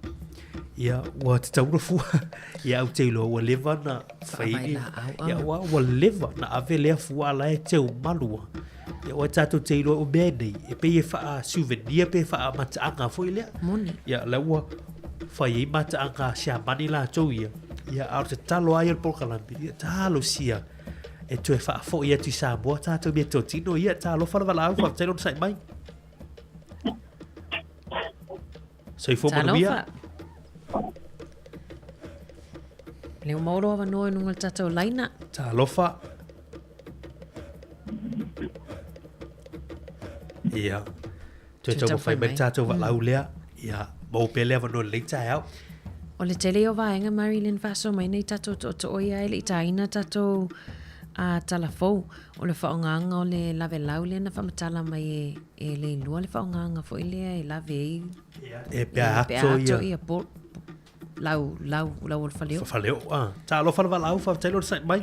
Ia, ua tatau ona fua. Ia, au te iloa ua leva na fai Faavae ni. laau, ah. Ia, ua, ua leva na ave lea fua ala e teu malua. Ia, ua tātou te iloa o mea nei, e pei e whaa souvenir pe whaa mataaga foi lea. Moni. Ia, la ua whai ei mataaga Siamani lātou ia. Ia, a o te talo ai o le polokalame, ia talosia e toe faafoi atu i Samoa tātou mea totino, ia, talofa le valaau, faafetai le onosai mai. Soifua manuia. Talofa. Leo maua lou avanoa i luga o le tatou laina. Talofa. Ia. Toe taumafai mai le tatou valaau lea. Ia, maua pea le avanoa i lenei taeao. O le tele ia o vaega Marilyn faasoa mai nei tatou tootoo ia e le i taina tatou a tala fou. O le faaaogaga o le lavelau lea na faamatala mai e, e Leilua le faaaogaga foi lea e lave ai E pea pe ato ato ia. ia po, lau, lau, lau o le faleo. Faleo, ah. Talofa le valaau, faafetai le onosai mai.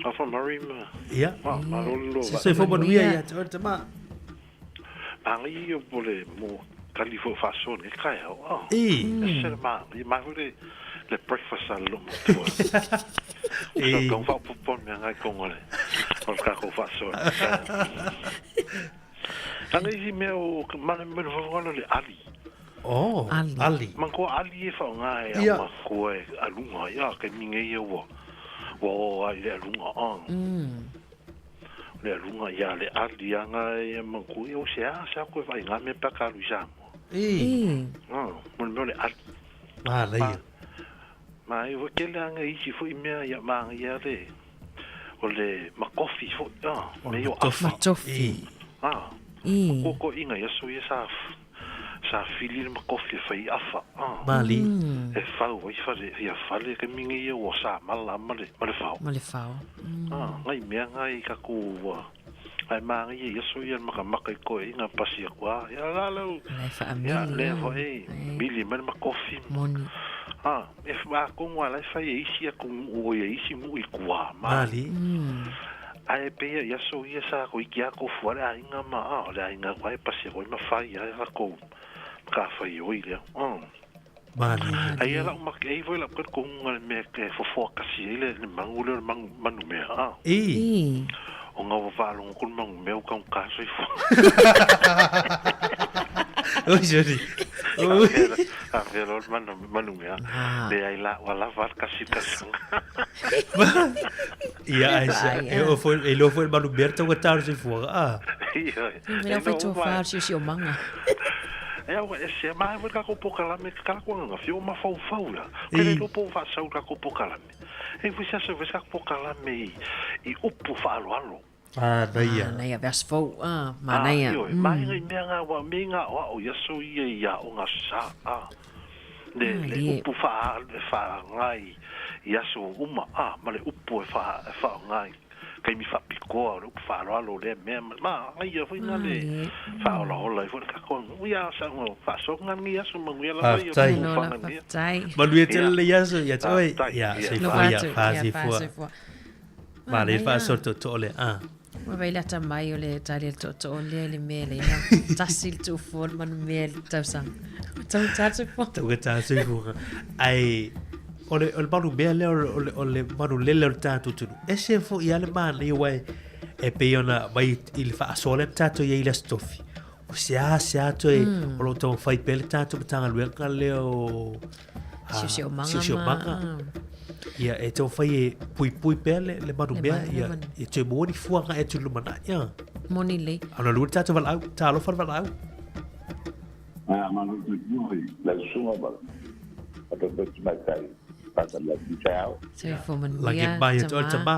Alofa Murray ma. Ia. Ah, malo le loa. Soifua manuia ia te oe le tama. Maangai ia po le mo tali foi faasoa nei taeao. Ah. I. Ese le maangai, mai foi le le breakfast a le lou matua. I. Sa tau faaopoopo mea ngai konga le o le tatou faasoa nei taeao. Ana isi mea o mana mea le le ali. Oh, Ali. ali. Manatua ali e faaaoga e Ia. aumakua e aluga ia taimi nei ia ua ua oo ai i le aluga ah. Le aluga ia le ali aga e manatua ia o se a se a koe vaaiga mea pe a ka alu i Samoa. I. Ah, mo le mea o le ali. Manaia. Ma e ua tele aga isi foi mea ia maagaia le o le makofi foi ah, mea ia o afa. Matofi. I. Ah. I. Kokoiga i aso ia sa sa fili le makofi e fai i afa ah. Mali. E fau ai fale ia fale taimi nei ia ua sa mala ma le ma le fao. Ma le fao. Ah, ngai mea ngai tatou ua ae maagaia i aso ia le makamaka i toeaiga pasi atu a ia la lau La e faamili. ia lea ah. foi mili mai le makofi. Moni. Ah, e atonu a la e fai e isi atunuu o ia isi nuu i tua ma. Mali. Ae pei ia i aso ia sa toeiti lava tofu ai le aiga ma ah, o le aiga atu lava e pasi atu ai ma fai ai latou matafaioi lea. Ah. Mali. Ai ia lau make ai foi lau talitonuga le mea e fofoa kasi ai le le manu lea o le manu manumea ah. I. I. Ona ua faalogo atu le manumea ua taugata soifua. Oi, sorry. Oi. Afea loa le manu manumea. Ah. Leai la ua lava le kasi tausaga. Ia, ai sa, e o foi, e iloa foi le manumea le taugata o le soifuaga. Ah. Ioe. Mea fai tofa o le siosiomaga. E au e se mai foi le tatou polokalame ke kala koa nganga fio mafaufau la. Ke le iloa po o faasau le tatou polokalame. E foi se aso e fai se tatou polokalame i i upu faaaloalo. Manaia. Manaia, verse fou. Ah, Ah, manaia. ioe, mai ngai mea ngā wa me ngā oa o i aso ia i aoga sa. Ah. Le, le Malie. upu wha, wha ngai i aso uma. Ah, ma le upu e wha, e wha ngai. Taimi faapitoa o le upu faaaloalo lea mea ma ma ngai ia foi na le Malie. faaolaola ai foi le tatou aganuu. Ia saga faasoaga lenei aso manuia lava ia Faafetai. Malo la faasoaga faafetai. Manuia tele Ia. le aso ia te oe. Faafetai. Ia, Ia. soifua Alofa ia, atu. Ia, faasoifua. faasoifua. Manaia le Manaia. faasoa tootoo lea. Ah. Ua vaai le atamai o le tali a le tootoo lea i le mea lea ina tasi le tuufua o le manumea i le tausaga. Ua taugata le soifuaga. Taugata le soifuaga. Ai, o le, o le manu mea lea, o le, o le manu lele o le tatou atunuu, ese foi lava le manaia aua e, e pei ona aumai i le faasoa lea na tatou i ai i le Aso Tofi, o se a se a toe o lo o taumafai pea le tatou Matagaluega lea o Siosiomaga ma- siosiomaga. Ia, e taumafai e puipui pea le, le manu mea, ia, ia toe maua ni fua agai atu i le lumanai. Ia. Moni lelei. A ona lua le tatou valaau, talofa le valaau. Ah, malo te tui, lau susuga ma le tamaitai faatali atu i taeao. Soifua manuia, Lagi mai atu oe tama.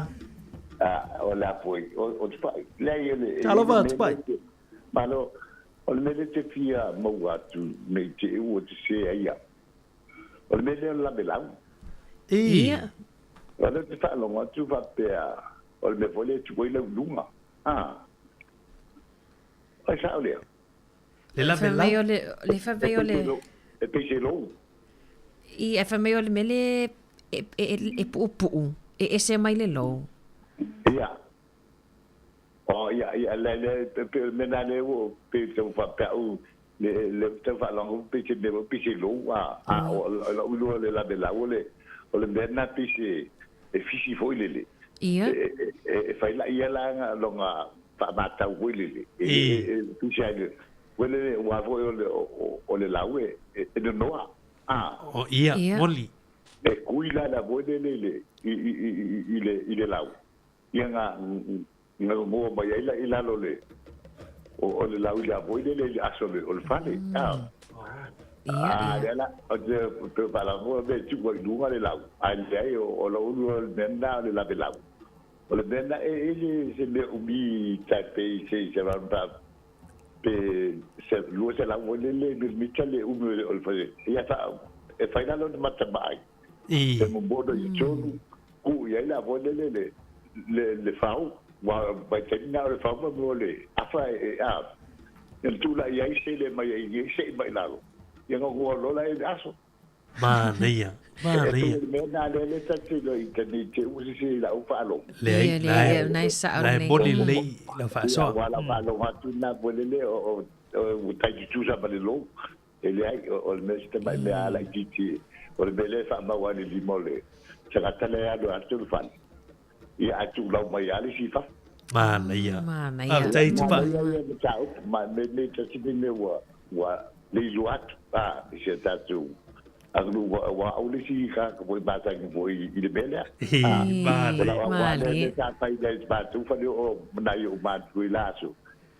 Ah, o le a foi, o Tupai. Leai, o le... Talofa, Tupai. Malo, o le mea lea te fia maua atu nei te ua te se ai au. O le mea lea o le lavelau. Ia. O lea ou te faalogo atu faapea, o le mea foi lea e tuu ai lau luga. Ah. Ai sao lea. Le lavelau. Le fai mai o le... E pei se lou. I, e fai mai o le mea le e, e, e puupuu, e ese mai le lou. Ia. Oh, ia, ia, le, le, pe, o le mea na le ua, pe tau faapea au, le, le tau faalogo pei se mea, pei se lou, a, a, o, o lou iloa o le lavelau, o le, o le mea na pei se, e fisi foi lele. Ia. E, e, e, e fai la ia la lona faamatau foi lele, e, e, e fisi ai le, foi lele, aua foi o le, o, o le lau e, e nonoa, a. O, ia, moni. E kui la la foi lele i le, i, i, i, i le, i le lau. Ia nga, nga ngoa mai ai la i lalo le, o, o le lau i le foi lele i le aso le, o le fale, a. A, lea la, o te, te faalagoa me tuu ai i luga le lau, ae leai, o, o lou lua o le mea lena o le lavelau. O le mea lena, e, e le se mea umi tai pei se i se round about pe se 200 foi lele milimita le umi o le fale. Ia fa, e fai la lona mata maai. E momono i tonu, ku i ai la foi lele le, le, le fau. Ua vaitaimi na o le fau ma mo le afa e, a, e tula i ai sele mai ai i sei mai lalo. Ia ngongua lola e le aso. Manaia, manaia. E mea nā lea le tatilo i tani te usi se i lau faalogo. Leai, Ia, lena e sao lena e lelei. moni lelei lau faasoa. Ia, ua lau faalogo atu lena foi lele o, o, o tai tutusa ma le lou. E leai, o le mea si tamai mea a laitiiti, o le mea lea e faamau ai le lima o le tagata lea e alu atu le fale. Ia, ae tuulau mai lava le isi i fafo. Manaia. Manaia. Faafetai Tupai. Manaia ia mataupu, ma me nei tasi nei mea ua, ua le iloa atu, a, i si a tatou aganuu, ua, ua au le isi tagata foi masani foi i le mea lea. A, o lau auā lea mea sa fai nai matou fale o nai ou matua i la aso,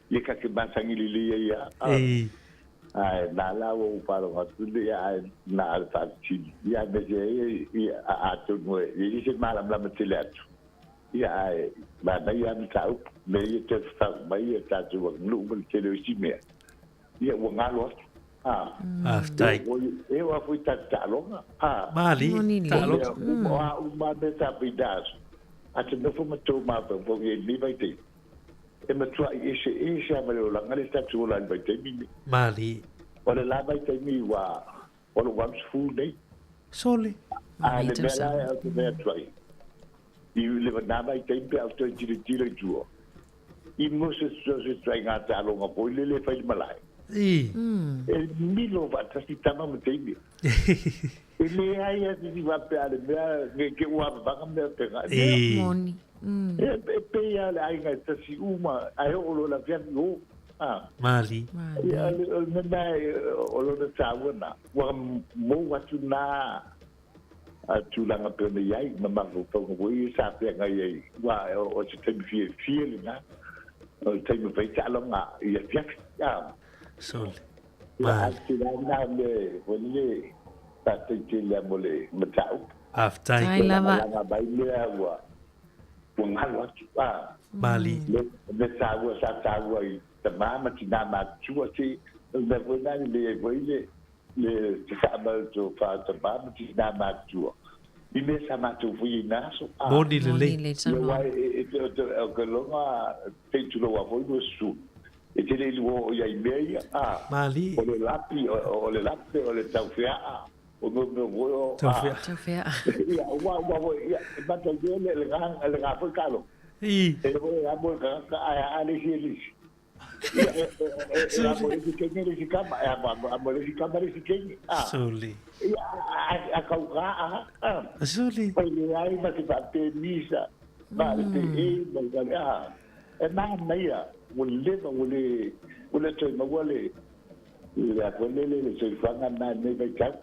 ia ka te masani lelei ai a, a, ae na la ua ou faalogo atu nei, ae na o le faafesili, ia aemaise ai, ia, atonu e i ai se malamalama tele atu. Ia, ae manaia lava mataupu, mea ia toe fafau mai ia tatou aganuu ma le tele o isi mea. Ia, ua galo atu. A. Faafetai. E oo lava foi i tatou taaloga. A. Malie, taaloga. O a uma lava mea sa fai na aso, a te nofo ma tou mafaufau i ai i lenei vaitaimi, e matuai eseese lava ma le olaga lea tatou ola ai i le vaitaimi lenei. Malie. O le la vaitaimi ua o lou 80 nei. Sole. A le mea la ou te fai atu ai, i le na vaitaimi pe a ou toe tilotilo i tua, i mo se so se ituaiga taaloga foi lele e fai i le malae. E milo faatasi tama ma teine. E leai lava se isi faapea a le mea ne i te i ua avavaga mea pe ga mea. Moni. E pei lava le aiga e tasi uma ae oo loa i le afiafi o. Mali. Ia, o le mea lena o lona taua lena, ua mou atu lena tulaga pei ona i ai ma mafaufauga foi ia sa feagai ai, aua o se taimi fiafia lena, o le taimi e fai ai taaloga i afiafi. Sole. Ia, a o le tulaga lena mea foi lele, faafetai tele lava mo le mataupu. Faafetai. Faafetai lava. Lagalaga mai mea ua galo atu. Mali. Le mea taua sa taua i tama ma tina matutua se o le mea foi lena e lelei ai foi le le sasaa mai o le tofa o tama ma tina matutua i mea sa matou faia i na aso. Moni lelei. Moni lelei Ia saunoaga. aua e e o ke lona pei tulou lava foi lua sulu e te le i lua oo i ai i mea ia. Mali. O le lapi o le lape o le taufeaa o mea mea foi o Taufeaa. Taufeaa. Ia ua ua foi ia e mata i le le ga le ga foi kalo. I. E foi a mo ka ka a a le si le si. E amo le isi kenge le isi kama, e amo amo amo le isi kama le isi kenge. Ah. Soli. Ia, a kauka a, ah. Soli. Pai le ai ma te whape misa, ma le te e, ma le wale, ah. E manaia, ua leva, ua le, ua le toe maua le, le a foi lele, le soifuaga lena i lenei vaitau.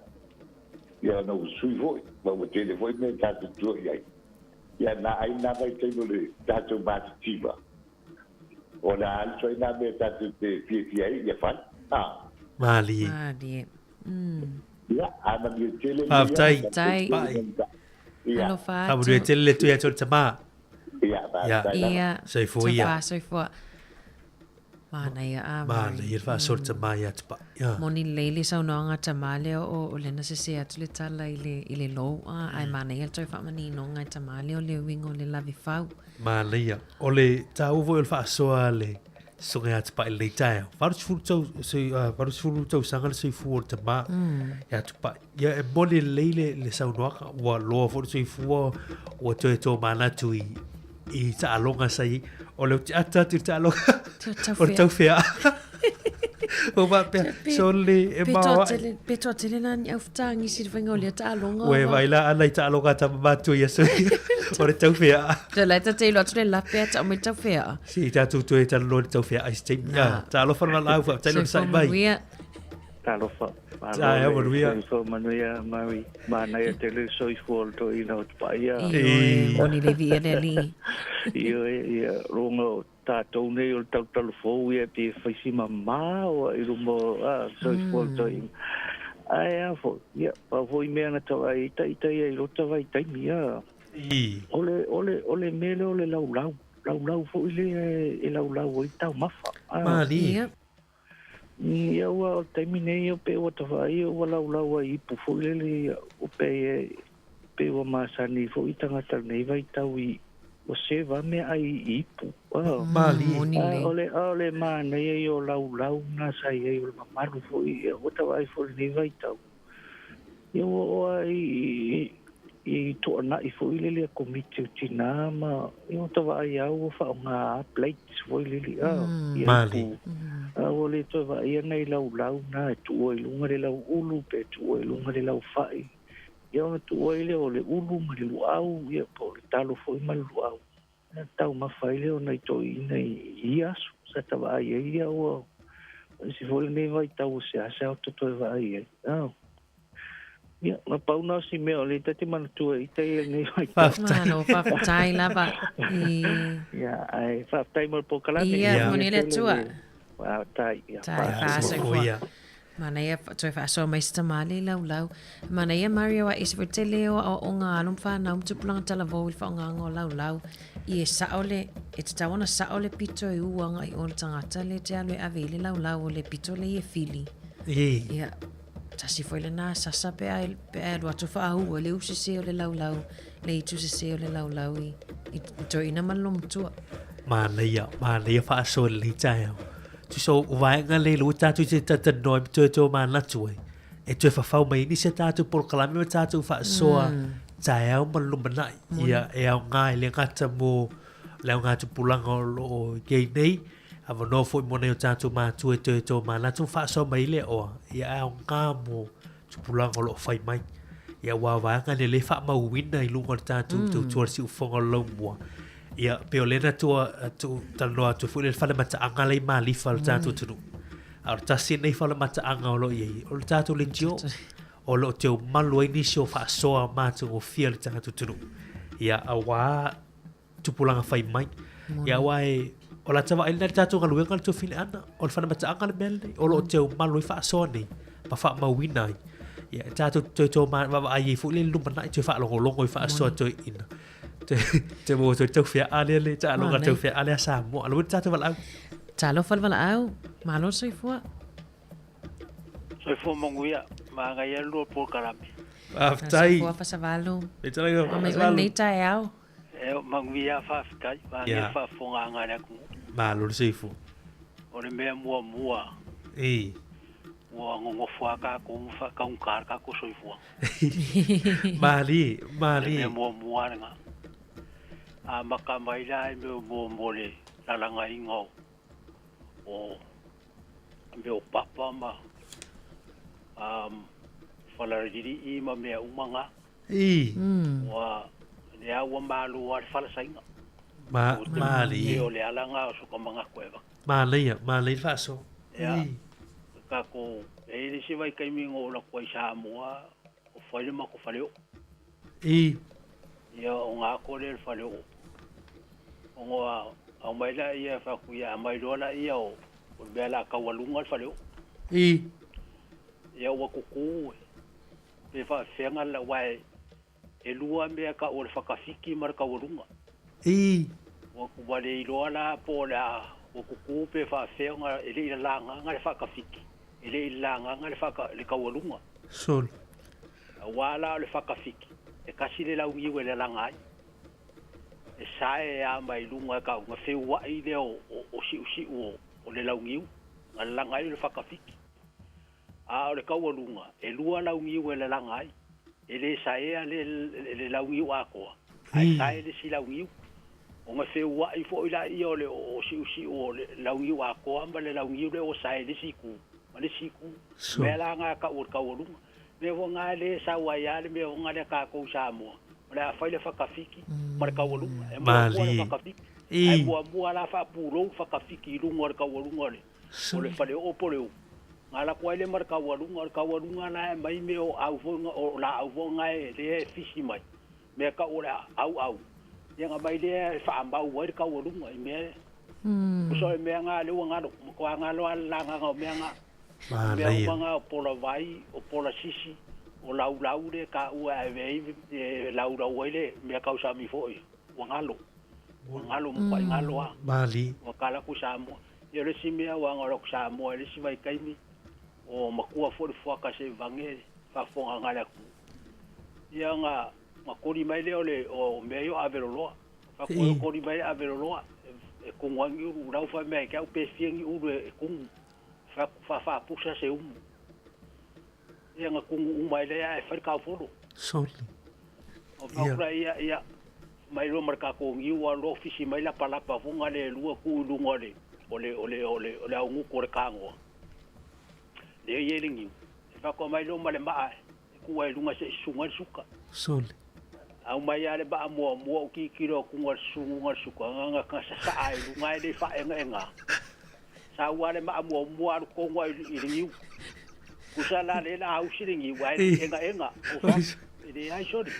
Ia ona ua sui foi, ma ua tele foi mea tatou tua i ai. Ia na ai lena vaitaimi o le tatou matitiva. O le a le ituaiga mea tatou te fiafia ai, ia fai. A. Malie. Malie. Ia, a manuia tele lenei Faafetai. aso. Faafetai. Pai. Ia. Alofa atu. Faamanuia tele le tui atu o le tama. Ia, faafetai lava. Ia. Soifua ia. Soifua, soifua. Manaia a Mari. Manaia le faasoa le tama ia Tupai. Ia. Moni lelei le saunoaga a tama lea o o lena sese atu le tala i le i le lou a ae manaia le toe faamaninoga e tama lea o le uiga o le lavefau. Manaia. O le taua foi o le faasoa a le susuga ia Tupai i lenei taeao. 80 tau, 80 tausaga le soifua o le tama ia Tupai. Ia e moni lelei le, le saunoaga, ua loa foi le soifua, ua toe tōmanatu i, i taaloga sa i ai. O le ata atu i le taaloga, o le taufea. Ua faapea, sole e Pe mao toa ae. tele, pe toa tele nā ni au whataangisi le whainga o lea taaloga. Ua e vai la ana i taaloga a tama mātua i aso ia, o le taufea. Te lai ta te ilo atu le lape a tau mai taufea. Si, tātou toe talanoa i le taufea ai se taimi. Nā. Ah, Talofa le valaau, faafetai le onosai mai. Manuia. Talofa. Malo Taeao le manuia. soifua manuia, Mary. Manaia tele soifua o le toeaina o Tupaia. Ioe, moni le viia le alii. Ioe, ia, roga o tatou nei o le talutalu fou ia pe faisi mamā o i luma o, a, soifua o le toeaina. Ae a foi, ia, pau foi mea na tau ai itaita ia i lota vaitaimi, a. O le, o le, o le mea lea o le laulau, laulau foi lea e laulau ai taumafa. A. Malie. Ia. Ia ua o le taimi nei ia pe ua tafaai ia ua laulau ai ipu foi lele ia o pe e pe ua masani foi tagata o lenei vaitau i ua seva meaai i ipu. Ah. Malie. Moni A lelei. o le a o le manaia ia o laulau na sa i ai o le mamalu foi ia ua tafaai foi i lenei vaitau. Ia ua oo lava i i i toanai foi lele a komiti o tinā ma ia ua tavaai lava ua faaaoga plates foi lele a ia Malie. ipu. A ua le toe vaaia nai laulau na e tuua i luga le lauulu pe tuua i luga le laufai. Ia ona tuua ai lea o le ulu ma le luau ia po o le talo foi ma le luau. Na taumafa ai lea o nai toeaiina i ia aso sa tavaai ai ia ua isi foi lenei vaitau o seasea o toe vaai ai. Ah. Ia, na pau na o si mea o le ta te manatua i tai e lenei vaitau. Faafetai. Malo, faafetai lava. I... Ia, ae faafetai mo le polokalame. Ia, Ia. moni le Atua. Faafetai, ia, Tai faafetai. faasoifua. Soifua ia. Manaia toe faasoa mai se tama le laulau. Manaia Mario a ese foi tele o aoaoga a alo ma fanau ma tupulaga talavou i le faaaogaga o laulau. I e sao le, e tatau ona sao le pito e u agai o le tagata le te alu e ave i le laulau o le pito le i e fili. Ē. Ia, tasi foi lena sasa pe a pe a alu atu faaua le usese o le laulau, le itu sese o le laulau i, i toeaina ma le lomatua. Manaia, manaia faasoa i lenei taeao. Tusa o vaega lea i lua tatou te talatalanoa ai ma toe manatu ai. E toe fafau mai ai nisi a tatou polokalame ma tatou faasoa taeao ma le lumanai. Ia, e aoga e le gata mo le aoga tupulaga o lo o i ai nei, avanoa foi mo nai o tatou matua e toe tomanatu ma faasoa mai ai le oa, ia e aoga mo tupulaga o lo o fai mai. Ia aua o vaega lea lea e faamauina i luga o le tatou tautua i le siufofoga o le laumua. Ia, pei o lea na tua atu talanoa atu ai foi le fale mataaga lea i Malifa o le tatou atunuu. A o le tasi lenei fale mataaga o lo o i ai, o le tatou leitio, o lo o teumalu ai nisi o faasoa matagofie a le tatou atunuu. Ia, aua tupulaga fai mai. Ia aua e, o la ta vaai lena i le tatou galuega le tofileana, o le falemataaga le mea lenei, o lo o teumalu ai faasoa nei, ma faamauina ai. Ia, e tatou te toe vaavaai ai foi le lumanai, toe faalogologo i faasoa toeaina. Toe, toe maua toe taufeaa lea le taaloga Manaia. taufeaa lea a Samoa. Alo le tatou valaau. Talofa le valaau, malo le soifua. Soifua manuia, magaia le lua polokalame. Faafetai. Soifua Fasavalu. E tala Ua mai oe Fasavalu. lenei taeao. E o manuia faafetai, magaia Ia. le faafofogaaga a le atunuu. Malo le soifua. O le mea muamua, E. ua nonofo lava tatou ma faataugata le tatou soifua. Malie, Le malie. mea muamua lena. Amata mai la i mea mo le lalagaina o o mea o papa ma falalili'i ma mea uma ga. I. Ua lea ua malo a le falasaina. Ma malie. O le ala ga o sokamagako e vaka. Manaia, manaia le faasoa. Ia. I. Tatou, e i ai le isi vaitaimi na oo atu ai i Samoa, o fai le matou faleoo. I. Ia, ona ato lea i le faleoo. Ona aumai laia e fai atu, ia aumai loa laia o le mea o le a taualuga le faleoo. I. Ia ua tutu pe faafefea na aua e lua mea e tau o le fakafiki ma le taualuga. I. Ua le iloa la po o le a ua tutu pe faafefea ona e le i lalagaga le fakafiki, e le i lalagaga le faka le taualuga. Solo. Aua la o le fakafiki, e tasi le launiu e lalaga ai. E sae lava mai luga e tau na feuai lea o o siusiu o le launiu, na lalaga ai o le fakafiki. A o le taualuga, e lua launiu e lalaga ai. E le saea le le launiu atoa, ae sae le isi launiu. Ona feuai foi laia o le o siusiu o le launiu atoa ma le launiu lea ua sae i le isi itu ma le isi itu. O mea la na tau o le taualuga. Mea foi na e le sau ai lava le mea foi lea a tatou i Samoa, o le a fai le fakafiki ma le taualuga. E muamua le fakafiki, ae muamua la faapulou le fakafiki i luga o le taualuga o le o le faleoo po o le upu, na alu atu ai lea ma le taualuga. O le taualuga la e aumai mea o au foi o laau foi na lea e fisi mai, mea tau o le auau, ia ona aumai lea e faamau ai le taualuga i mea tusa o le mea na lea ua galo, matua galo lava le lagaga o mea na. O mea uma na o pola vai, o pola sisi, o laulau lea e taua e ave ai e laulau ai le mea tausami foi, ua galo. Ua galo matuai galo lava. Ua tala atu i Samoa. Ia o le isi mea aua na o atu Samoa i le isi vaitaimi, o matua foi le fuata se i vage faafofoga a le atunuu. Ia na na koli mai lea o le o mea ia o aveloloa. Fai atu koli mai le aveloloa e tumu ai ni ulu lau fai mea ia te au pe fia ni ulu e tumu. Fai atu faafaapusa se umu. Ia na tumu uma ai lea ae fai le taufolo. Soli. O fai atu laia ia mai loa ma le tatou niu alu loa fisi mai lapalapa foi na le lua tuu i luga o le o le o le o le o le augutu o le tagoa lea e i ai le niu. E fai atu aumai loa ma le maa e tuu ai i luga se i susu ai le suka. Soli. Aumai lava le maa muamua ou tilotilo atu na susuga le suka na na sasaa i luga ae le faaegaega. Sau lava le maa muamua alu tonu lava i le niu. Tusa la lea o le a ausi le niu ae le egaega. Ou fai atu, e leai sole.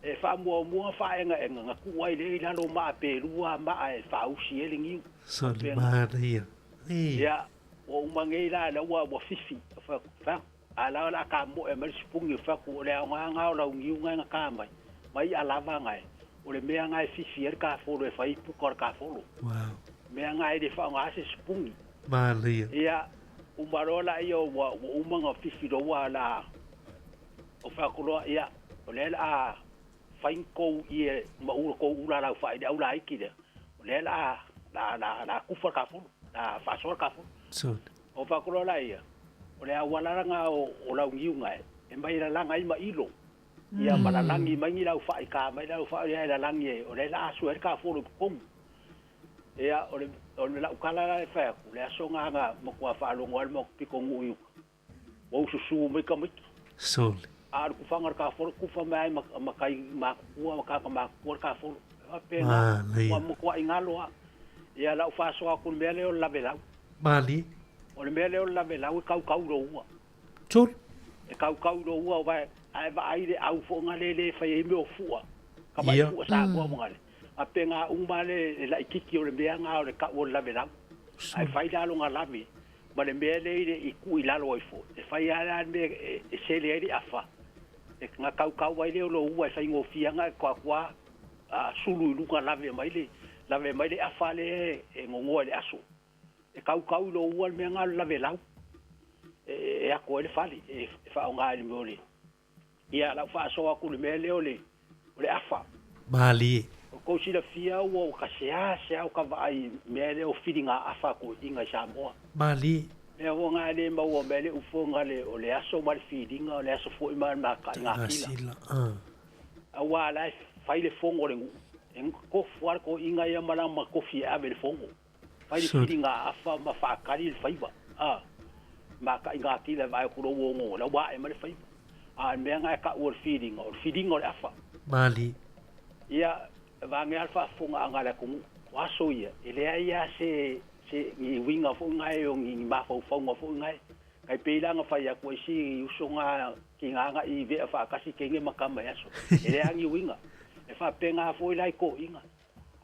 E faamuamua faaegaega na tuu ai lea i lalo maa pe lua maa e faausi ai le niu. Sole manaia. Ia, ua uma nei la lea ua ua fifi. Fai atu, a la o le a tamoe mai le sipuni, fai atu, o le aoga lena o lau niu na e na ta mai, mai i'a lava na e, o le mea na e fifi ai le tafolo e fai ai puka o le tafolo. Wow. Mea na e le faaaoga se sipuni. Manaia. Ia, uma loa laia ua ua uma ona fifi loa ua la o fai atu loa, ia, o lea o le a fai ni tou ie ma ula tou ula laufai i le aulaiti lea, o lea o le a la la la tufa le tafolo, la faasoa le tafolo. O fai atu loa laia, o le auala lena o o launiu na e mai lalaga ai ma ilo, ia ma lalagi mai ni laufai, ta mai laufai ia e lalagi ai, o lea o le a sue ai le tafolo i totonu. Ia, o le o le lau tala la e fai atu, le aso lena na matua faalogo ai le matou pitonuu i uta, ua ususu mai tamaiti. Sole. A o le tufaga o le tafolo, tufa mai ai ma matai matutua ma tagata matutua le tafolo. E faapena, ua matuai galo lava. Ia, lau faasoa atu i le mea lea o le lavelau. Malie. O le mea lea o le lavelau e kaukau i lou ua. Sole. E kaukau i lou ua, aua a e vaai i le au foi lea le fai ai mea o fua, tamai fua Samoa ma le faapena uma le laitiiti o le mea lena o le tau o le lavelau. Ae fai la lona lave ma le mea lea i le i tuu i lalo ai foi, e fai lava la le mea e sele ai le afa, e na kaukau ai lea o lou ua e faigofie ana e toatoa a sulu i luga lave mai le lave mai le afa lea e gogoa i le aso. E kaukau i lou ua le mea lena o le lavelau e ato ai le fale e faaaoga i le mea o le Ia, lau faasoa atu i le mea lea o le, o le afa. Malie. O tou silafia ua ka seasea o ka vaai i mea lea o filiga afa a toeaiina i Samoa. Malie. Mea foi na e le maua mai le ufo na le, o le aso ma le filiga, o le aso foi ma le makaiga sila. Aua la e fai le fono a le nuu, e tofu lava le toeaina ia ma lana tofi e ave i le fono. Fai le filiga afa ma faakali le faiva. A, makaigatila e vaai atu loa ua ogo la ua ae mai le faiva. A o le mea lena e tau o le filiga, o le filiga o le afa. Mali. Ia, vaegea le faafofogaaga a le atunuu, o aso ia, e leai lava se, se, ni uiga foi na o ni, ni mafaufauga foi na Tai pei la na fai atu ai si uso na tiga na i vea faatasi teine ma tama i aso. E leai ni uiga. E faapena foi la i toeaiina.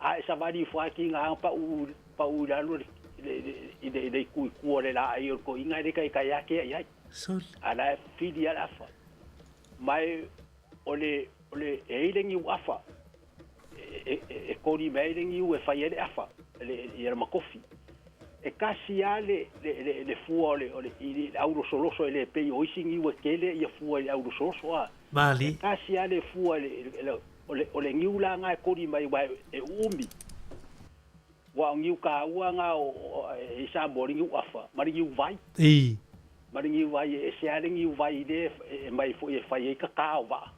A e savali ifo lava tiga na pau, pau i lalo le, le, le, i le, le itu i tua o le laai o le toeaina e le taitai ake i ai. A la e fili lava le afa. Ma e o le, o le, e i ai le niu afa e, e, e koli mai ai le niu e fai ai le afa, le, ia le makofi. E tasi lava le, le, le, le fua o le, o le, i le aulosoloso e le pei o isi niu e tele ia fua i le aulosoloso a. Mali. E tasi lava le fua le, le, o le, o le niu la na e koli mai aua e, e uumi. Aua o niu kaua na o, o, i Samoa le niu afa ma le niu vai. I. Ma le niu vai e ese lava le niu vai le e mai foi e fai ai ka o vaa.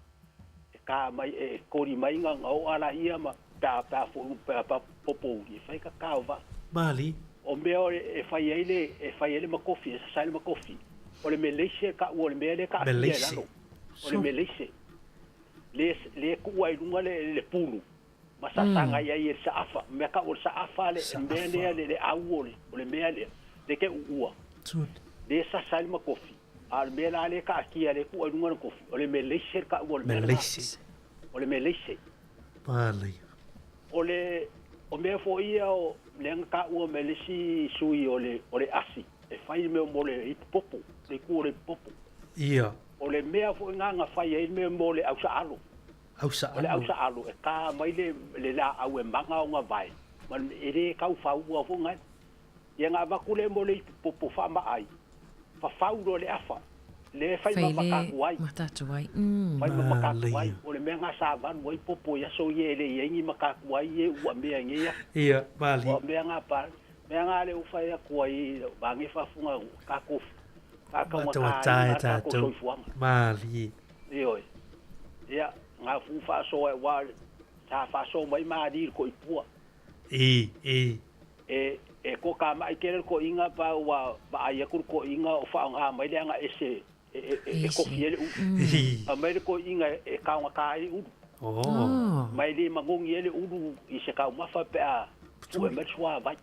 E ka mai e koli mai nga nga oa laia ma pe a pe a foi pe a popouli e fai ka o vaa. Mali. O mea o e fai ai le e fai ai le makofi e sasa ai le makofi o le meleise ka ua o le mea lea ka aafia i lalo. O le meleise. Le le tuu ai i luga le le pulu ma sasaga i ai e le saafa. Mea ka ua le saafa le mea lea le le au o le o le mea lea le ke uua. Le sasa ai le makofi. A o le mea la lea e taatia lea e tuu ai i luga le kofi, o le meleise le taua o le mea lena. O le meleise. Manaia. O le o mea foi ia o lea na taua mai e le isi sui o le o le asi e fai le mea mo le ipupopo, le itu o le ipupopo. Ia. O le mea foi lena na fai ai le mea mo le ausaalo. Ausaalo. O le ausaalo e ta mai le le laau e maga ona vae ma e le tau faua foi na. Ia na avatu lea mo le ipupopo faamaai, fafau loa le afa, le fai ma matatu ai. Matatu ai. Fai ma matatu ai. O le mea na sa valu ai popo i aso ia e le i ai ni matatu ai e ua mea i nei aso. Ia, mali. O mea na pa, mea na le u fai atu ai, mange faafuga tatou, faataugata ai tatou soifuaga. Mali. Ioe. Ia, na fu faasoa aua sa faasoa mai mali i le koipua. I, i. E, e koka maʻi tele le toeaina pa ua vaai atu le toeaina o faaaoga mai le agaese e, e, e, e kofi ai le ulu. Fai mai le toeaina e taogata ai le ulu. Oh. Ma e le magogi ai le ulu i se taumafa pe a pue mai le suavai.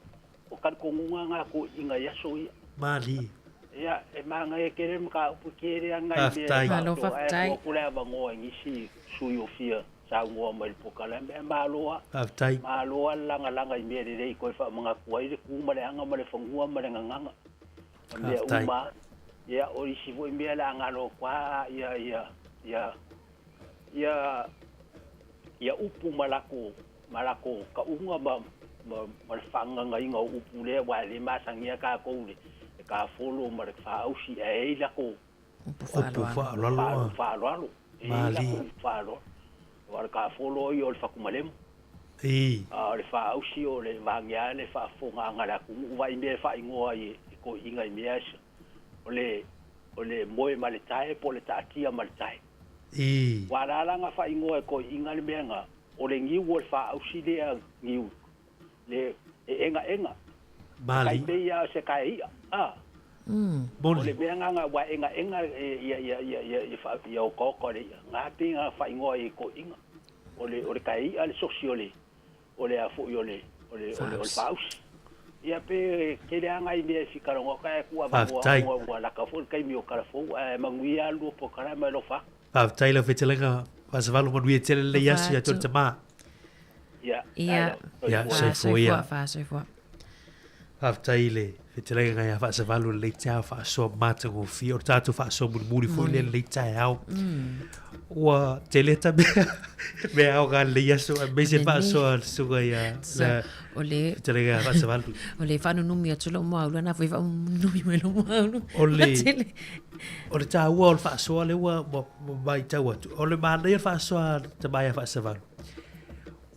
O talitonuga na a toeaina i aso ia. Mali. Ia, e manaia tele le mataupu tele a nai mea e Faafetai. Malo faasoa ae faafetai. tuu atu le avanoa i nisi sui o fia saunoa mai le polokalame. Ae malo a, Faafetai. malo a le lagalaga i mea lelei toe faamanatu ai le tu ma le aga ma le fanua ma le gagaga ma mea Faafetai. uma a. Ia, o isi foi mea o le a galo atu a ia, ia, ia, ia, ia upu ma lako, ma lako kauga ma, ma, ma le faagagagaina o upu lea aua e le masagia tatou le, le kafolo ma le faausi ae i ai lako Upu Upu faaaloalo. faaaloalo. faaaloalo. E i ai Mali. lako upu faaaloalo. Aua o le kafolo ia o le fatumalemu. I. A o le faausi o le vaegea le faafofogaaga a le atunuu vaai mea e faaigoa ai e toeaiina i mea o le o le moe ma le tae po o le taatia ma le tae. I. Ua ala la na faaigoa e toeaiina le mea na o le niu o le faausi lea niu le e egaega. Mali. Tai pei lava o se kae i'a a. O Moni. le mea na ua egaega e ia ia ia ia ia fa ia okaoka o le i'a. Nga pei na faaigoa ai e toeaiina. O le o le kae i'a le sosi o le o le a foi o le o le o le o le faausi. Ia pe tele lava nai mea e fikalongo atu ae tuu avanoa Faafetai. ua ua laka foi le taimi o kalafou ae manuia lua polokalame alofa atu. Faafetai lau fetalaiga Faasavalu manuia tele lenei aso ia te oe le tama. Ia, Ia. Ia, soifua Soifua, ia. faasoifua. Faafetai i le fetalaiga ngai ia Faasavalu lenei taeao faasoa matagofie. O le tatou faasoa mulimuli foi lea lenei taeao. Ua tele ta mea, mea aoga lenei aso, aemaise le faasoa a le susuga ia Sa, o le fetalaiga ia Faasavalu. O le faanunumi atu lou maulu, ana foi faanunumi mai lou maulu. O le, Tele. o le taua o le faasoa lea ua, ua, ua matau atu. O le manaia o le faasoa a le tama ia Faasavalu.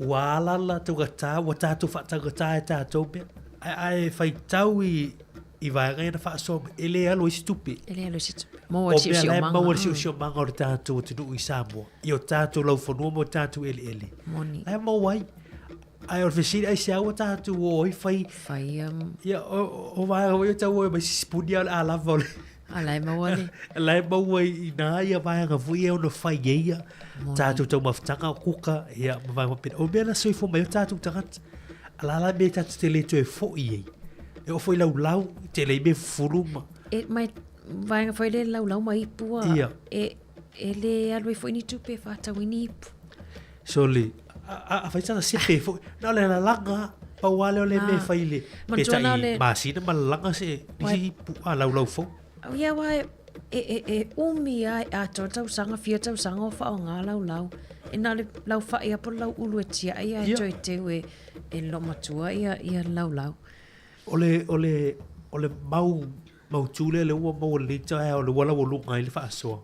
Ua alaala taugata, ua tatou faataugata e tatou mea. Ae, ae faitau i, i vaega ia na faasoa mai, e le alu ai se tupe. E le alu ai se tupe. Maua O le mea la e siosiomaga. maua le siosiomaga o le tatou atunuu i Samoa, i o tatou laufanua ma o tatou eleele. Moni. La e maua ai. Ae o le fesili aisea ua tatou o ai fai. Fai ia. Ia o vaega foi ia tau o ai ma isi sipuni a o le a lava o le. A la e maua le. La e maua i ina ia vaega foi ia e ono fai ai ia tatou taumafataga o kuka ia ma vaega faapena. O mea na soifua mai ai o tatou tagata. A la la mea tatou te le toe foi ai. E oo foi i laulau, e tele ai mea fufulu ma. E mai vaega foi le laulau ma ipu a. Ia. E e le alu ai foi ni tupe e faatau ai ni ipu. Sole, a fai sana sepe foi, na o le lalaga, pau lava lea o le mea e fai i le, pe tai masina ma lalaga se isi ipu a laulau fou. Ia aua e, e, e umi lava e atoa tausaga, fia tausaga o faaaoga laulau. E na o le laufai lava po o le lauulu e tiai ae toe teu e, e loomatua ia, ia laulau. O le, o le, o le mau mautu lea lea ua maua lenei taeao lea ua laualuga ai le faasoa.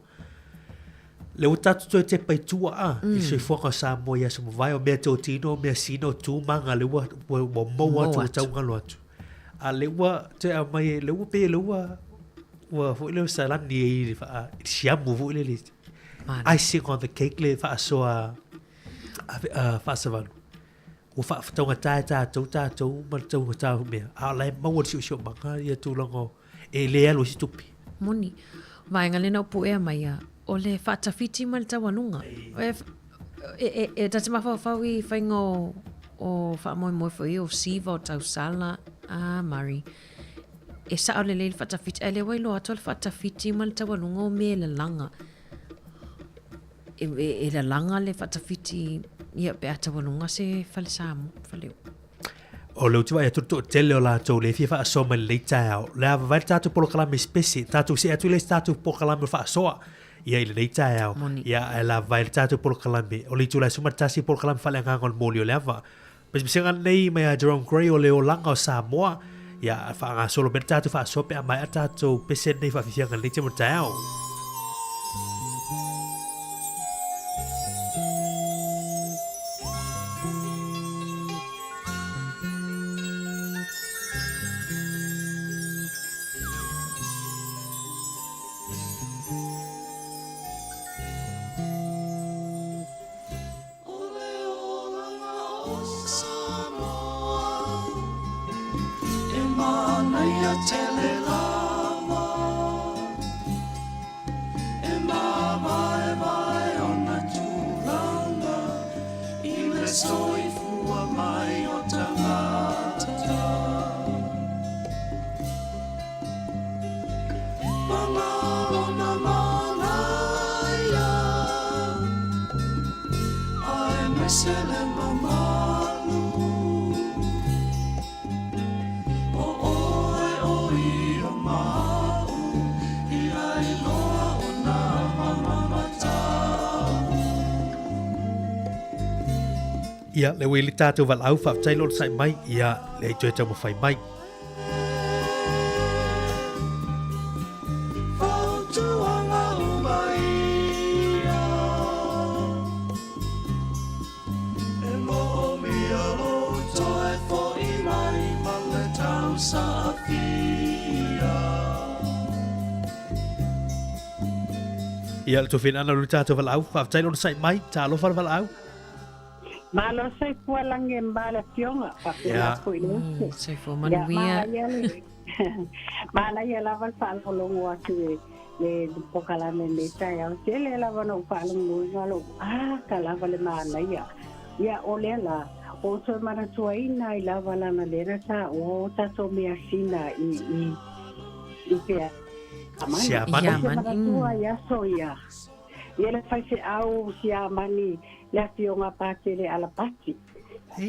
Lea ua tatou toe tepa i tua a, i le soifuaga o Samoa i aso mavae, o mea totino, o mea sina, o tu ma aga lea ua, ua, ua maua atu, ua taugalo atu. A lea ua toe aumai, lea ua pei lea ua, ua foi lea salani ai i le faa, i le siamu foi lele, icing on the cake le faasoa a, a Faasavalu. Ua faataugata e tatou tatou ma le taugata o mea, a o la e maua le siosiomaga ia tulaga o e le alu ai se tupe. Moni. Vaega lena o puea mai ia, o le faatafiti ma le taualuga. E, e, e, e ta te mafaufau i faiga o, o faamoemoe foi o siva o tausala, a Murray. E sao lelei le faatafiti, ae lea ua iloa atu o le faatafiti ma le taualuga o mea e lalaga. E, e, e lalaga le faatafiti ia pe a taualuga se fale Samoa, fale O le utu vai atu le toatele o latou le fia faasoa mai lenei taeao. Le a vavae le tatou polokalame spesi, tatou see atu i le isi tatou polokalame faasoa ia i lenei taeao. Moni. Ia ae la vavae le tatou polokalame o le itula e 11 polokalame faaleagaga o le moli o le ava. Pesepesega lenei mai a Jerome Gray o le olaga o Samoa. Ia faagasolo mai le tatou faasoa pe a maea tatou pese lenei faafiafiaga lenei taimi o le taeao. O le olaga o Samoa E manaia tele lava E māvaevae ona tulaga I le soifua mai o tagata Ma lona manaia Aemaise le mamalu O oe o ia ma au Ia iloa o nā mama matau. Ia, le ua i le tatou valaau, faafetai lo le sai mai, ia, le ai toe taumafai mai. Fautuaga uma ia E moomia lou toe fo'i mai ma le tausaafia. Ia, le tofinana o le tatou valaau, faafetai lo le sai mai, talofa le valaau. Malo soifua lagi e ma le afioga, faapena Ia. atu foi i le uso. Soifua Ia, manuia. manaia le manaia lava le faalogologo atu i le polokalame i lenei taeao. Tele lava ona ou faalogologoina lou aka lava le manaia. Ia, o lea la, ua ou toe manatuaina ai lava lana lea na taua o tatou measina i i i pea Siamani. Siamani. Ou te manatua i aso ia. Ia le faifeau Siamani le afioga Patele Alapati.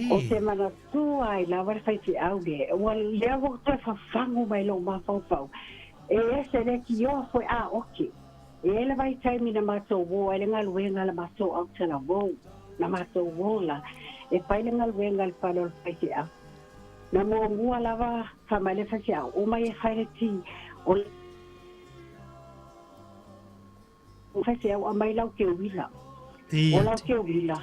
Ou te manatua ai lava le faifeau lea, ua lea ua toe fafagu mai lou mafaufau, e ese le tioa foi a oke. E i ai le vaitaimi na matou o ai le galuega a le matou autalavou, na matou o la e fai le galuega i le fale o le faifeau. Na muamua lava fai mai le faifeau, omai e fai le ti o le. Faifeau aumai lau teuila. O lau teuila,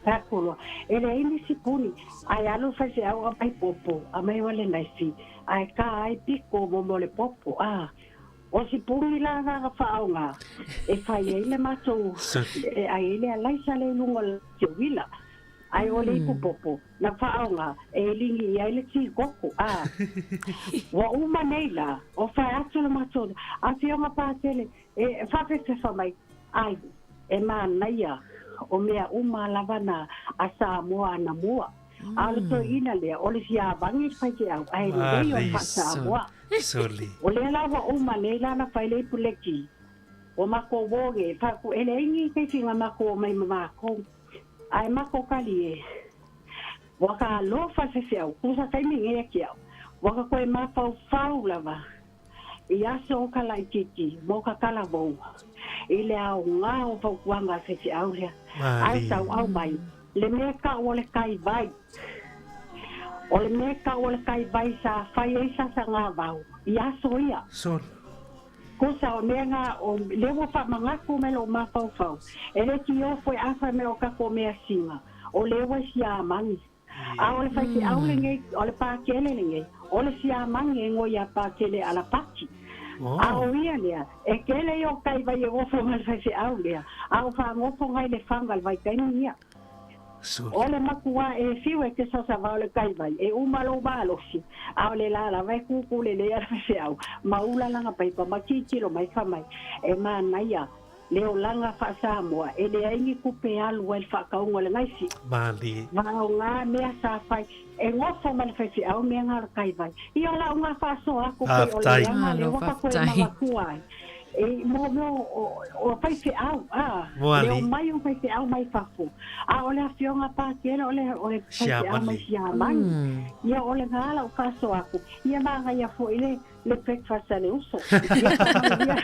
fai atu loa, e leai nisi puni, ae alu le faifeau aumai popo, aumai ma le naifi, ae ka ai piko mo mo le popo, a. O si puni la na na faaaoga e fai ai le matou, e ai ai le alaisa lea i luga o le teuila. Ae o le ipu popo na faaoga e ligi i ai le ti koko, a. Ua uma nei la, o fai atu le matou Afioga Patele e faafefefa mai, ai, e manaia o mea uma lava na a Samoa anamua. A o le toeaina lea, o le siavagi le faifeau, ae lelei o le faa-Samoa. O lea la ua uma nei la na fai le ipu leki, ua makou o ge, faku e leai ni keiki na makou omai ma makou. Ae makou kali e, ua ka alofa le faifeau, kusa taimi nei e ke au, ua ka koe mafaufau lava i aso o ka laitiiti mo ka talavou i le aoga o fautuaga a le faifeau lea. Ae tauau mai le mea tau o le tai vai. O le mea tau o le tai vai sa fai ai sasagavau i aso ia. Kosa o mea nga o lea ua faamanatu mai lou mafaufau, e le tiofo e afa mea o tatou measina, o lea ua siamani. A o le faifeau lenei, o le Pakele lenei, o le siamani e igoa ia Pakele Alapati. A o ia lea, e tele ia o tai vai e nofo mai le faifeau lea, a o faanofo nai le faga i le vaitaimi ia. O le matua e fiu e te sasava o le tai vai, e uma lou malosi, a o le la lava e kūkū lelei a le faifeau, ma ula lana paipa ma tilotilo mai fai mai, e manaia le olaga faa-Samoa, e leai ni tupe e alu ai i le faatauga o le gaisi. Malie. Vaoga mea sa fai, e nofo ma le faifeau mea na o le tai vai. Ia o lau na faasoa atu pei o le leaga lea ua ka toe manatua ai. E mo mo o faifeau a le omai o faifeau mai fafo a o le afioga Pakele o le o le faifeau mai Siamani. Ia o lena lau faasoa atu. Ia manaia foi le le breakfast a le uso. Ia faamanuia.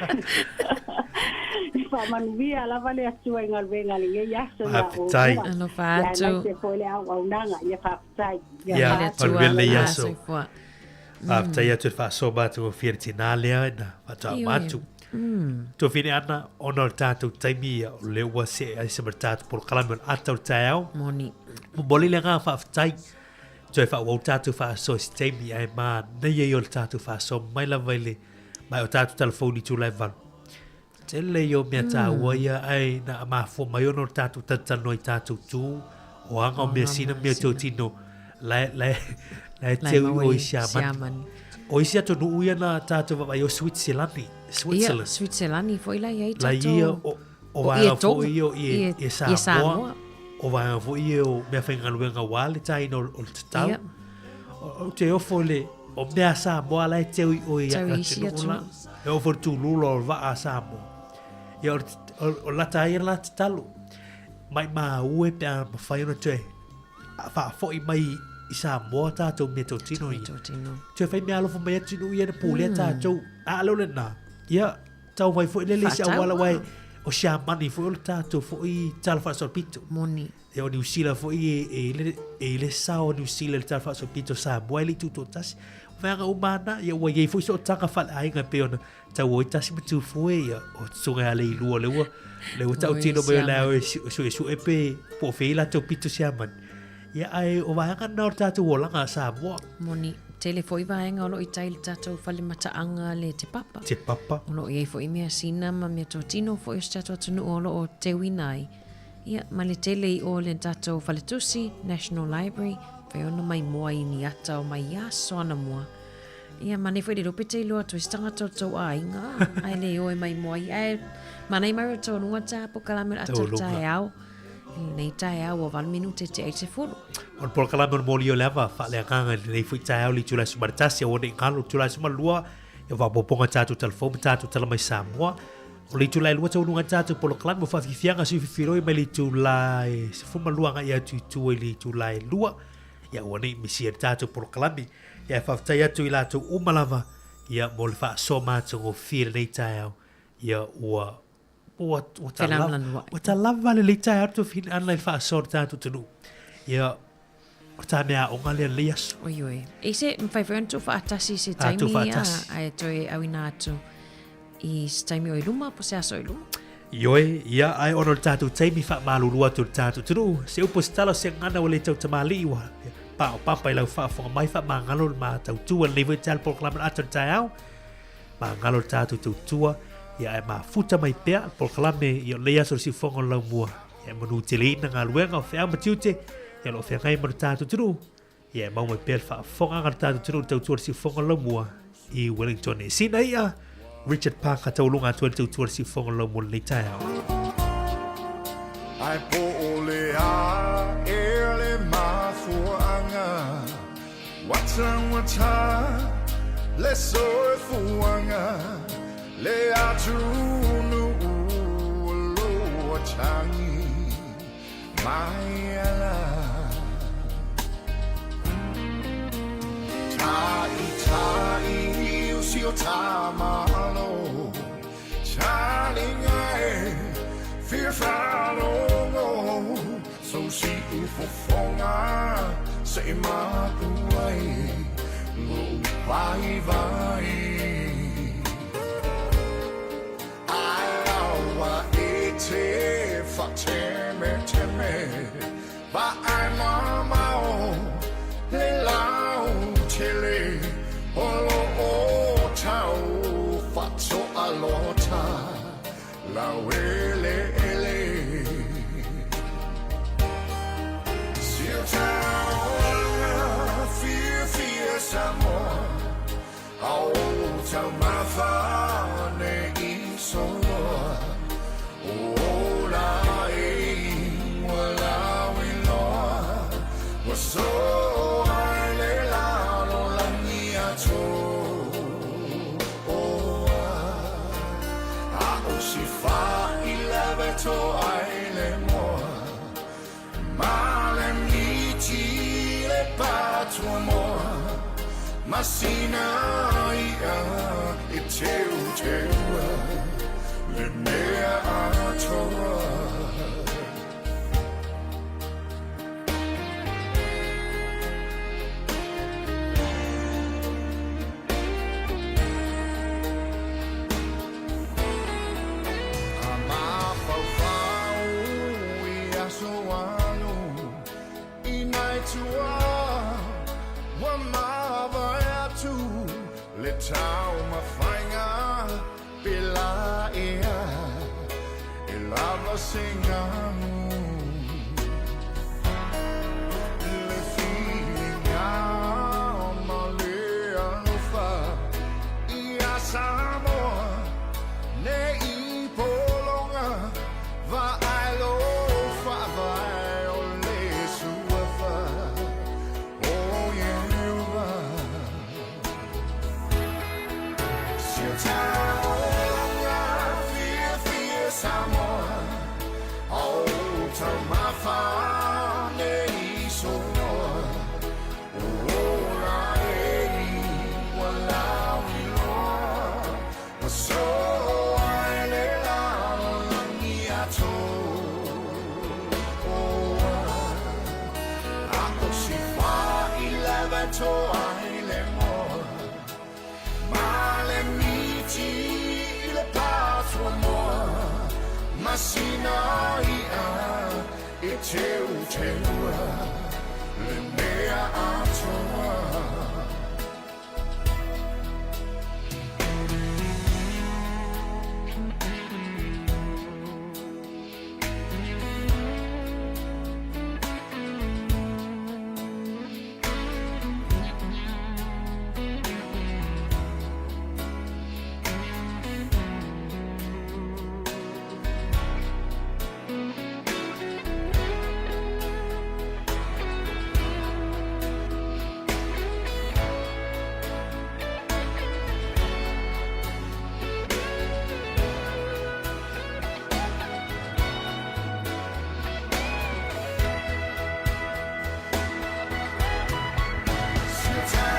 Faamanuia lava le Atua i galuega lenei aso ia Faafetai. outou. Alofa Ia atu. aemaise foi le auaunaga. Ia faafetai. Ia Ia le Atua manuia lenei alofa aso. soifua. Faafetai atu i le faasoa matagofie le tinā lea na faatoa Ioe. atu. Tuafine Ana, ona o le tatou taimi ia, o lea ua see ai se ma le tatou polokalame o le ata o le taeao. Moni. Momoli le agaga faafetai Toe faaauau tatou faasoa i se taimi ae manaia ia o le tatou faasoa mai lava i le mai o tatou telefoni i itula e 8. Tele ia o mea taua ia ae na mafua mai ona o le tatou talatalanoa i tatou tu o aga o measina ma meatotino la e la e la e teu i o i Siamani. O isi atunuu ia na tatou vaavaai o Switzerland. Switzerland. Ia, Switzerland foi la i ai tatou. La ia o O vaega foi ia o ie Samoa, o vaega foi ia o meafaigaluega aua le taina o le tatau. Ou te ofo i le, o mea a Samoa la e teu i o i atunuu la. E oo foi i le tulula o le vaa a Samoa. Ia o lata ai la tatalo. Maimau e pe a mafai ona toe faafoi mai i Samoa tatou meatotino ia. Toe fai meaalofa mai atunuu ia na pulea tatou. A o le lena, ia Tau mai foi lele i se auala aua o Siamani foi o le tatou foi tala faasolopito. Moni. E o Niu Sila foi e, e, e i le sao o Niu Sila i le tala faasolopito o Samoa e le i tutoatasi. O vaega uma lava na, ia ua i ai foi sootaga faaleaiga e pei ona tau ai tasi ma Tufue, ia o Susuga ia Leilua lea ua lea ua tautino mai o le a o e suesue pe po o fea i latou pito Siamani. Ia ae o vaega na o le tatou olaga a Samoa. Moni. Tele foi vaega o lo o i tai i le tatou fale mataaga le Te Papa. Te Papa. O lo o i ai foi measina ma meatotino foi o si tatou atunuu o lo o teuina ai. Ia, ma le tele i o le tatou faletusi, National Library, whai ona mai moa i ni ata o mai aso anamua. Ia, ma nei foi le lope te iloa atu e se tangata o tou aiga, ae le o e mai moa i, ae manai mai o tou lunga tā po kalame o le ata o taeao. I lenei taeao ua 8 minute te ai 10. O le polokalame o le moli o le ava faaleagaga i lenei foi taeao i le itula e 11 aua ne i galo itula e 12 ia faaopoopoga tatou talafou ma tatou tala mai Samoa. O le itula e 2 taunuuga ai tatou polokalame o faafiafiaga sui fifiloi mai le itula e 12 agai atu i tua i le itula e 2 ia aua ne i misia le tatou polokalame. Ia e faafetai atu i latou uma lava ia mo le faasoa matagofie i lenei taeao ia ua Ua, ua ta lava, ua ta lava lelei taeao le tuafafine Ana i le faasoa o le tatou atunuu. Ia, o ta mea aoga lea lenei aso. Oi, oi. E se, mawhai foi ona tuufaatasi i se taimi, tuufaatasi. ae toe auina atu i se taimi o i luma, po se aso i luma. Ioe, ia, ae ona o le tatou taimi faamalulu atu i le tatou atunuu, se upu se tala o se gagana ua le tautamalii ua paopapa i lau faafofoga mai faamagalo le matautu a lenei foi taeao le polokalame o le ata o le taeao. Magalo le tatou tautua, ia ae mafuta mai pea le polokalame i o lenei aso o le siufofoga o le laumua. Ia e manuteleina galuega o feau ma tiute, Ia o lo o feagai ma le tatou atunuu, ia e mau mai pea le faafofogaaga a le tatou atunuu i le tautua i le siufofoga laumua i Wellington. E sina ia Richard Parker taualuga atu ai le tautua i le siufofoga laumua i lenei taeao. Ae po o le a ea le mafuaaga Ua taugata le soifuaga Le atunuu o lo o tagi mai ala Ta'ita'i o si o ta Malo Talinga e fia faalogo Sou siufofoga se i mapu ai Lou vaivai Ae aua e te faatemeteme Vaai mamao le lautele O lo o tau faatoalota laueleele Siutaoga fiafia Samoa A o taumafa ne i soloa Ola e ua lauiloa Ua soa i le lalolagi atoa A o si fa'i lava e toa ai le moa Ma le miti le patuamoa Ma sina i'a e teuteua Le mea atoa. A mafaufau i aso alu i nai tua Ua mavae atu le taumafaiga pe la ea e lava se ganu Le filiga ma le alofa ia Samoa ne i pologa Vaai lo faavae o le suafa o Ieova. Siutaoga fiafia Samoa, o taumafa ne i soloa. Ola e ua lauiloa, ua soa i le lalolagi atoa. A o si fa'i lava e toa ai le moa, Ma le miti i le patuamoa, Ma sina i'a e teuteua le mea atoa.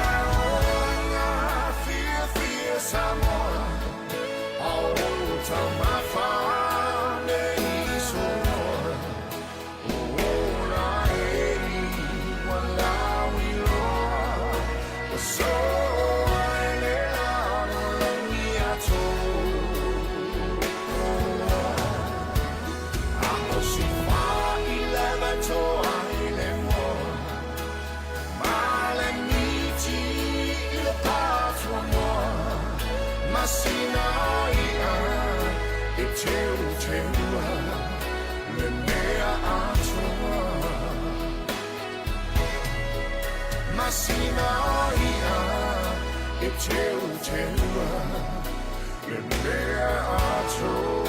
Siutaoga fiafia Samoa, a o taumafa ne i soloa. Ola e ua lauiloa, ua soa i le lalolagi atoa. A o si fa'i lava e toa ai le moa, Ma le miti i le patuamoa, Ma sina i'a e teuteua le mea atoa. masina o ia e teuteua le mea atoa.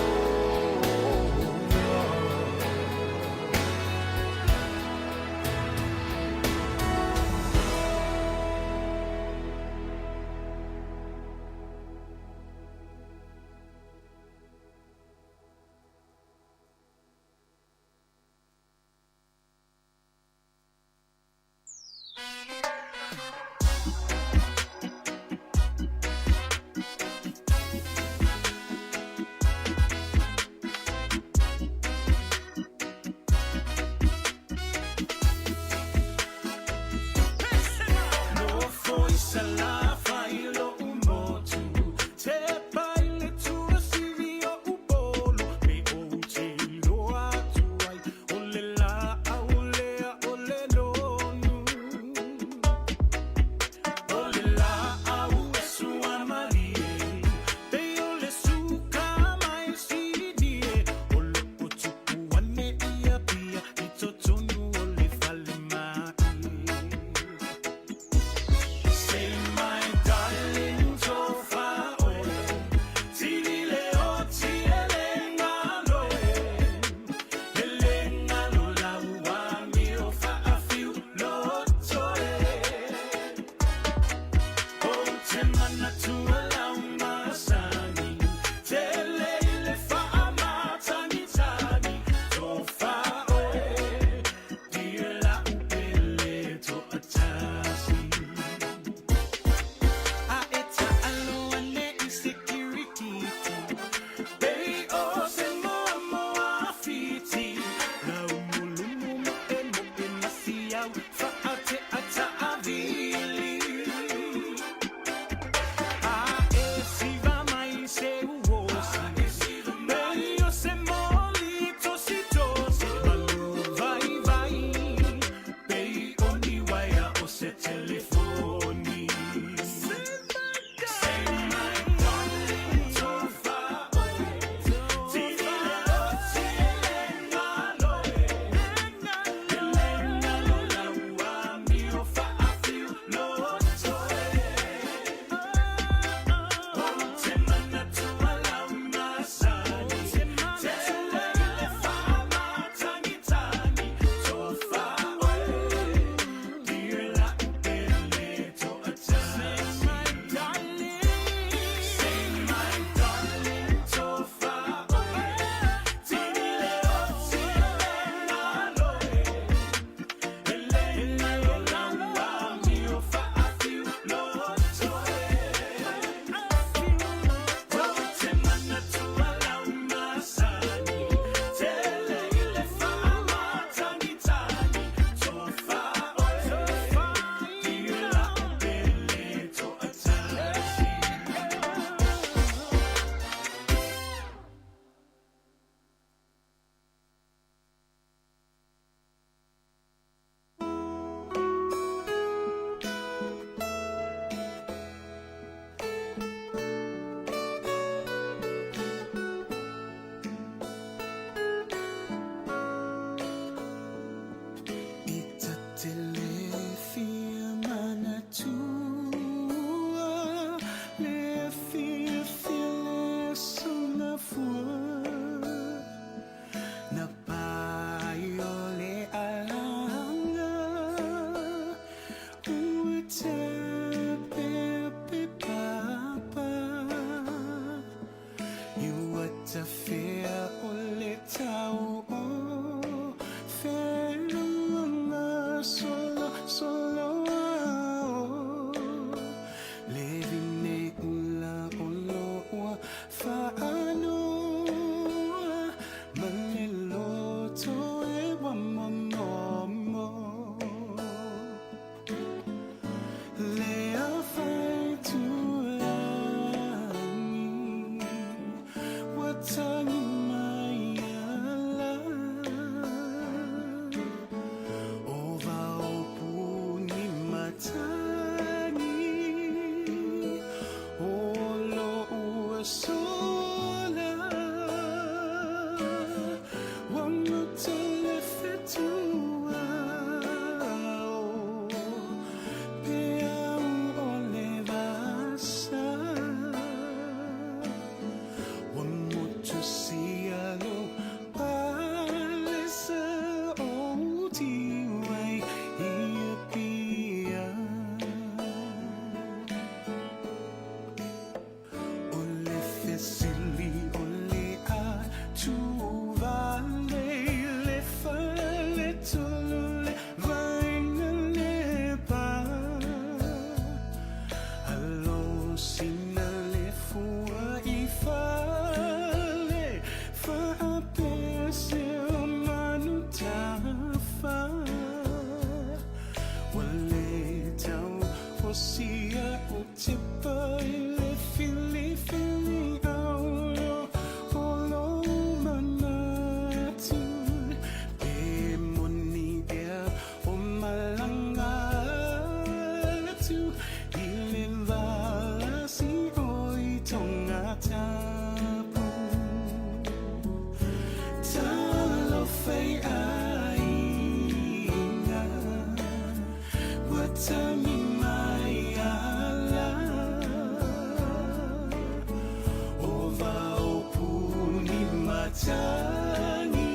matagi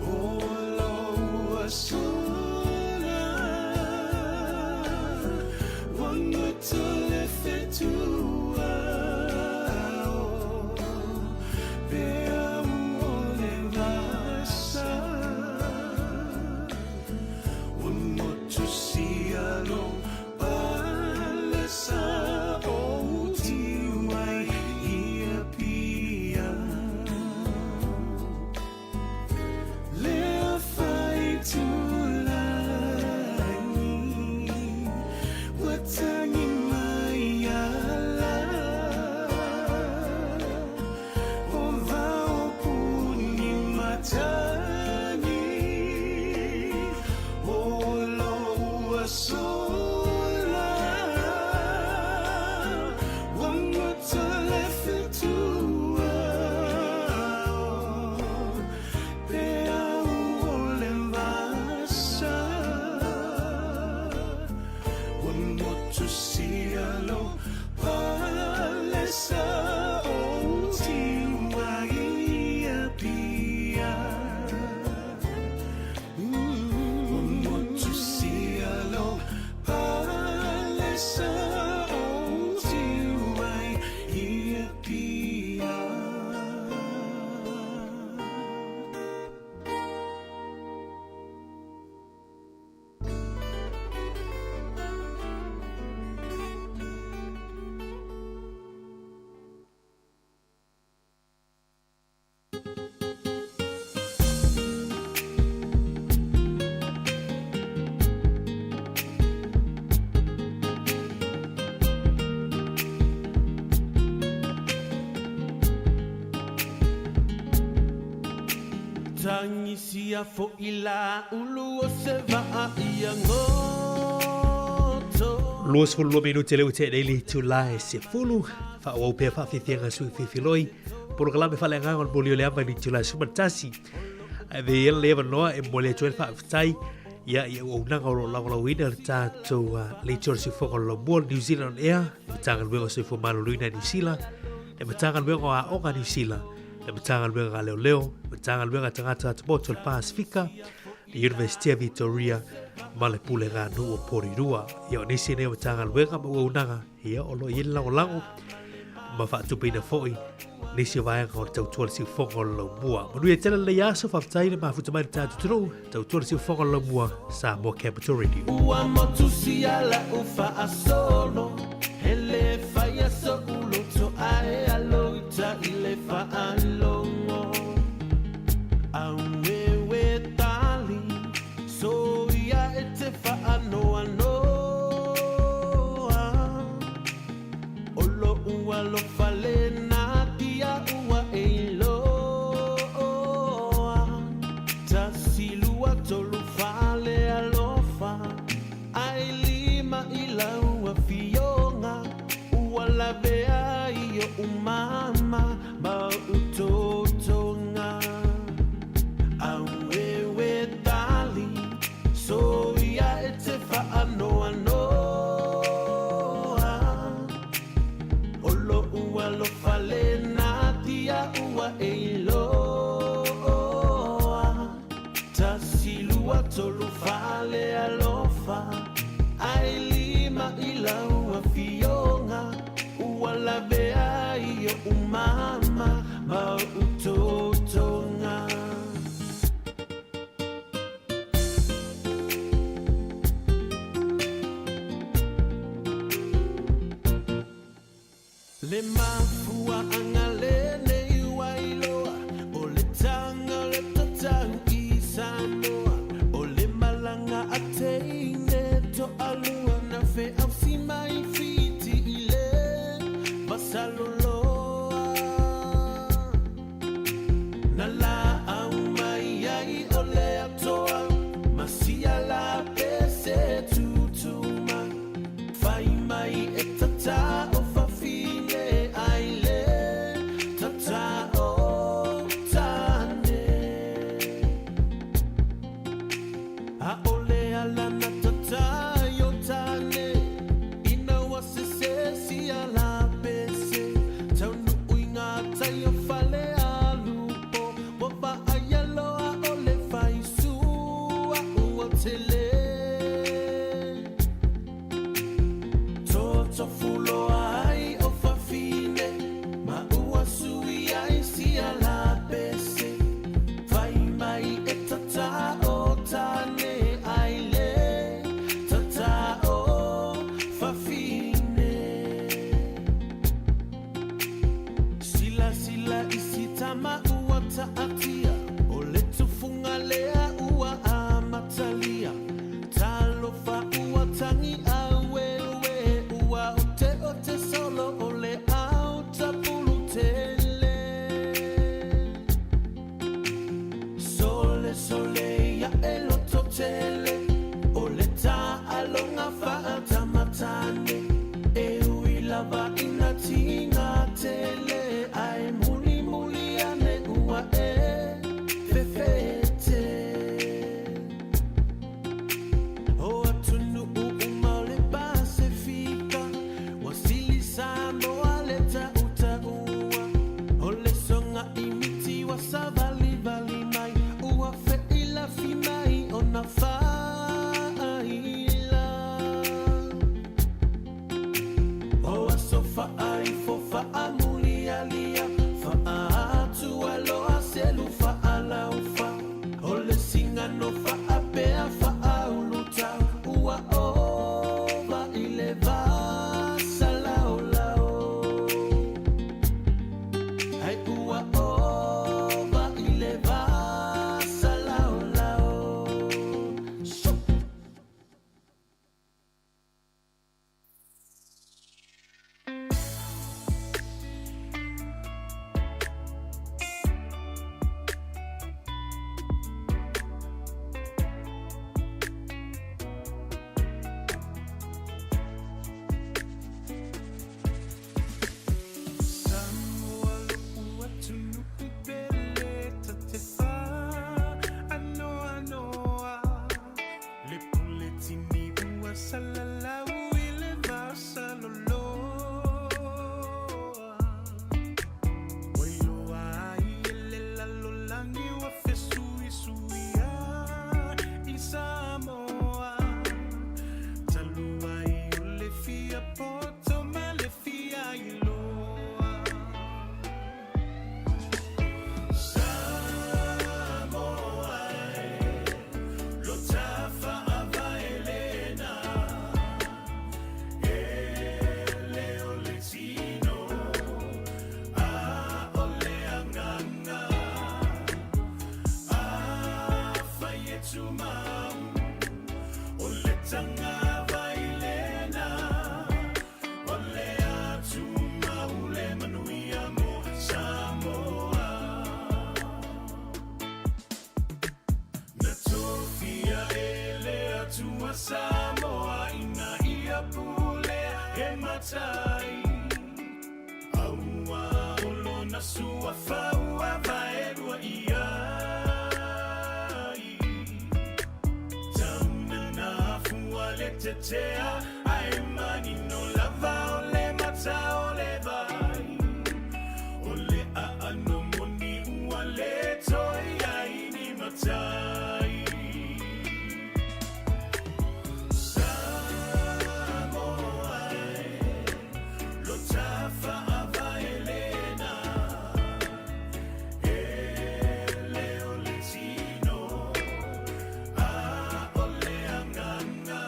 o lou asola Ua goto le fetua Peau o le vasa Ua motusia lou palesa Ou tiu ai i Apia Le afaitulagi Ua tagi mai ia la O vao puni matagi O lou asola Ua goto le fetua Peau o le vasa Ua motusia lou palesa Ou tiu ai i Apia Ua motusia lou palesa Ou tiu ai i Apia. Tagisia fo'i la ulu o se vaa ia goto. 22 minute lea ua tea nei le itula e 10, faaauau pea faafiafiaga a sui filifiloi, polokalame faaleagaga o le moli o le ava i le itula e 11. Ae avea ia lenei avanoa e momoli atu ai le faafetai ia i auaunaga o lo o lagolagoina le tatou Leitio o le Siufofoga o le Laumua, le New Zealand on Air, le Matagaluega o Soifua Maloloina i Niu Sila, le Matagaluega o Aoga a Niu Sila, le Matagaluega a Leoleo, le Matagaluega a Tagata Atumotu o le Pasifika, le University of Victoria ma le Pulega Nuu o Porirua. Ia o nisi nei o Matagaluega ma auaunaga, ia o lo o i ai le lagolago ma faatupeina foi nisi o vaega o le tautua le siufofoga o le laumua. Manuia tele lenei aso, faafetai le mafuta mai le tatou atunuu, tautua le siufofoga o le laumua, Samoa Capital Radio. Ua motusia la'u fa'asolo, e lē faia so'u loto ae alo ita i le fa'alogo. Aueue tali, soia e te fa'anoanoa. O lo'u alofa lena tia ua e iloa. Tasi lua tolu fa le alofa, ae lima i lau afioga. Ua lavea ai o'u mama ma o'u totoga. Aueue tali, soia e te fa'anoanoa. O lo'u alofa lena tia ua e iloa. Tasi lua tolu fa le alofa, ae lima i lau afioga. Ua lavea ai o'u mama ma o'u totoga. Le mafua'aga lenei ua iloa, o le taga o le tatau i Samoa, o le malaga a teine to'alua na feausi mai Fiti i le Vasaloloa. Na laau mai ai o le atoa ma sia la pese tutuma. Fai mai e tata o fafine ai tama ua taatia, o le tufuga lea ua amatalia. Talofa ua tagi aueuē, ua oteote solo o le ao tapulu tele. Sole sole ia e loto tele, o le taaloga faatamatane. E ui lava ina tiga tele, ae mulimuli ane ua e fefete. O atunuu uma o le Pasefika, ua sili Samoa le tautaua. O le soga i miti ua savalivali mai, ua feilafi mai ona faaila. O aso faaifo faamulialia, faaatualoa selu faalaufa. O le sigano faapea faaulutau, ua ova i le vasalaolao. Ai ua ova i le vasalaolao. Shoo! Samoa lo'u atunuu pele ta te faanoanoa. Le puletini ua salalau i le vasaloloa. Ua iloa ai e le lalolagi ua fesuisuia i Samoa. Talu ai o le fia poto ma le fia iloa. Samoa e, lo tafaavae lena. E le o le tino, a o le agaga. Afai e tumau, o le tagavai lena. O le a tumau le manuia mo Samoa. Na tofia e le Atua Samoa ina ia pulea e matai. Auā o lona suafa ua vaelua i ai. Tauna na afua le tetea, ae manino lava o le mata o le vai. O le aano moni ua le toe i ai ni matai. Samoa e, lo tafaavae lena. E le o le tino, a o le agaga.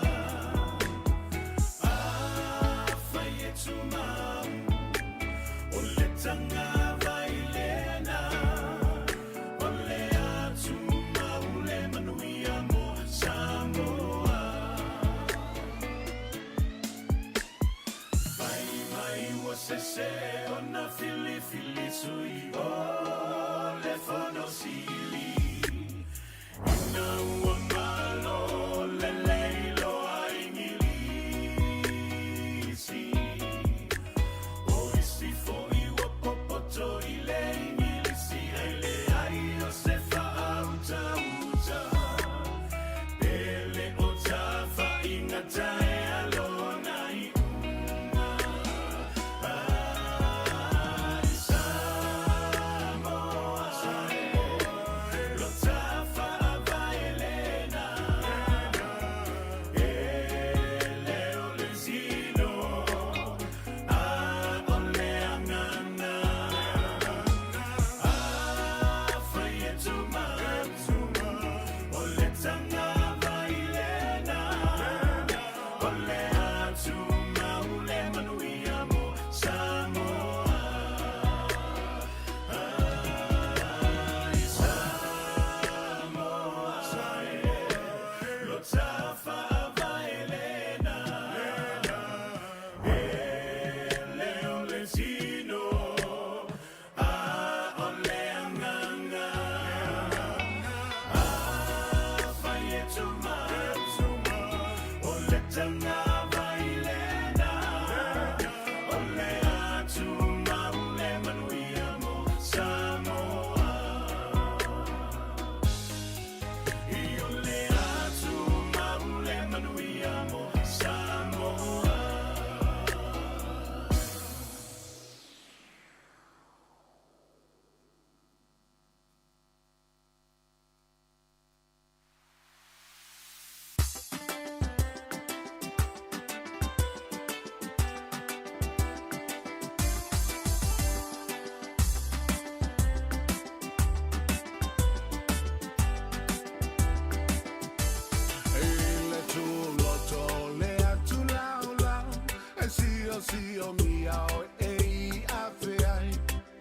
siomia oe e i afe ai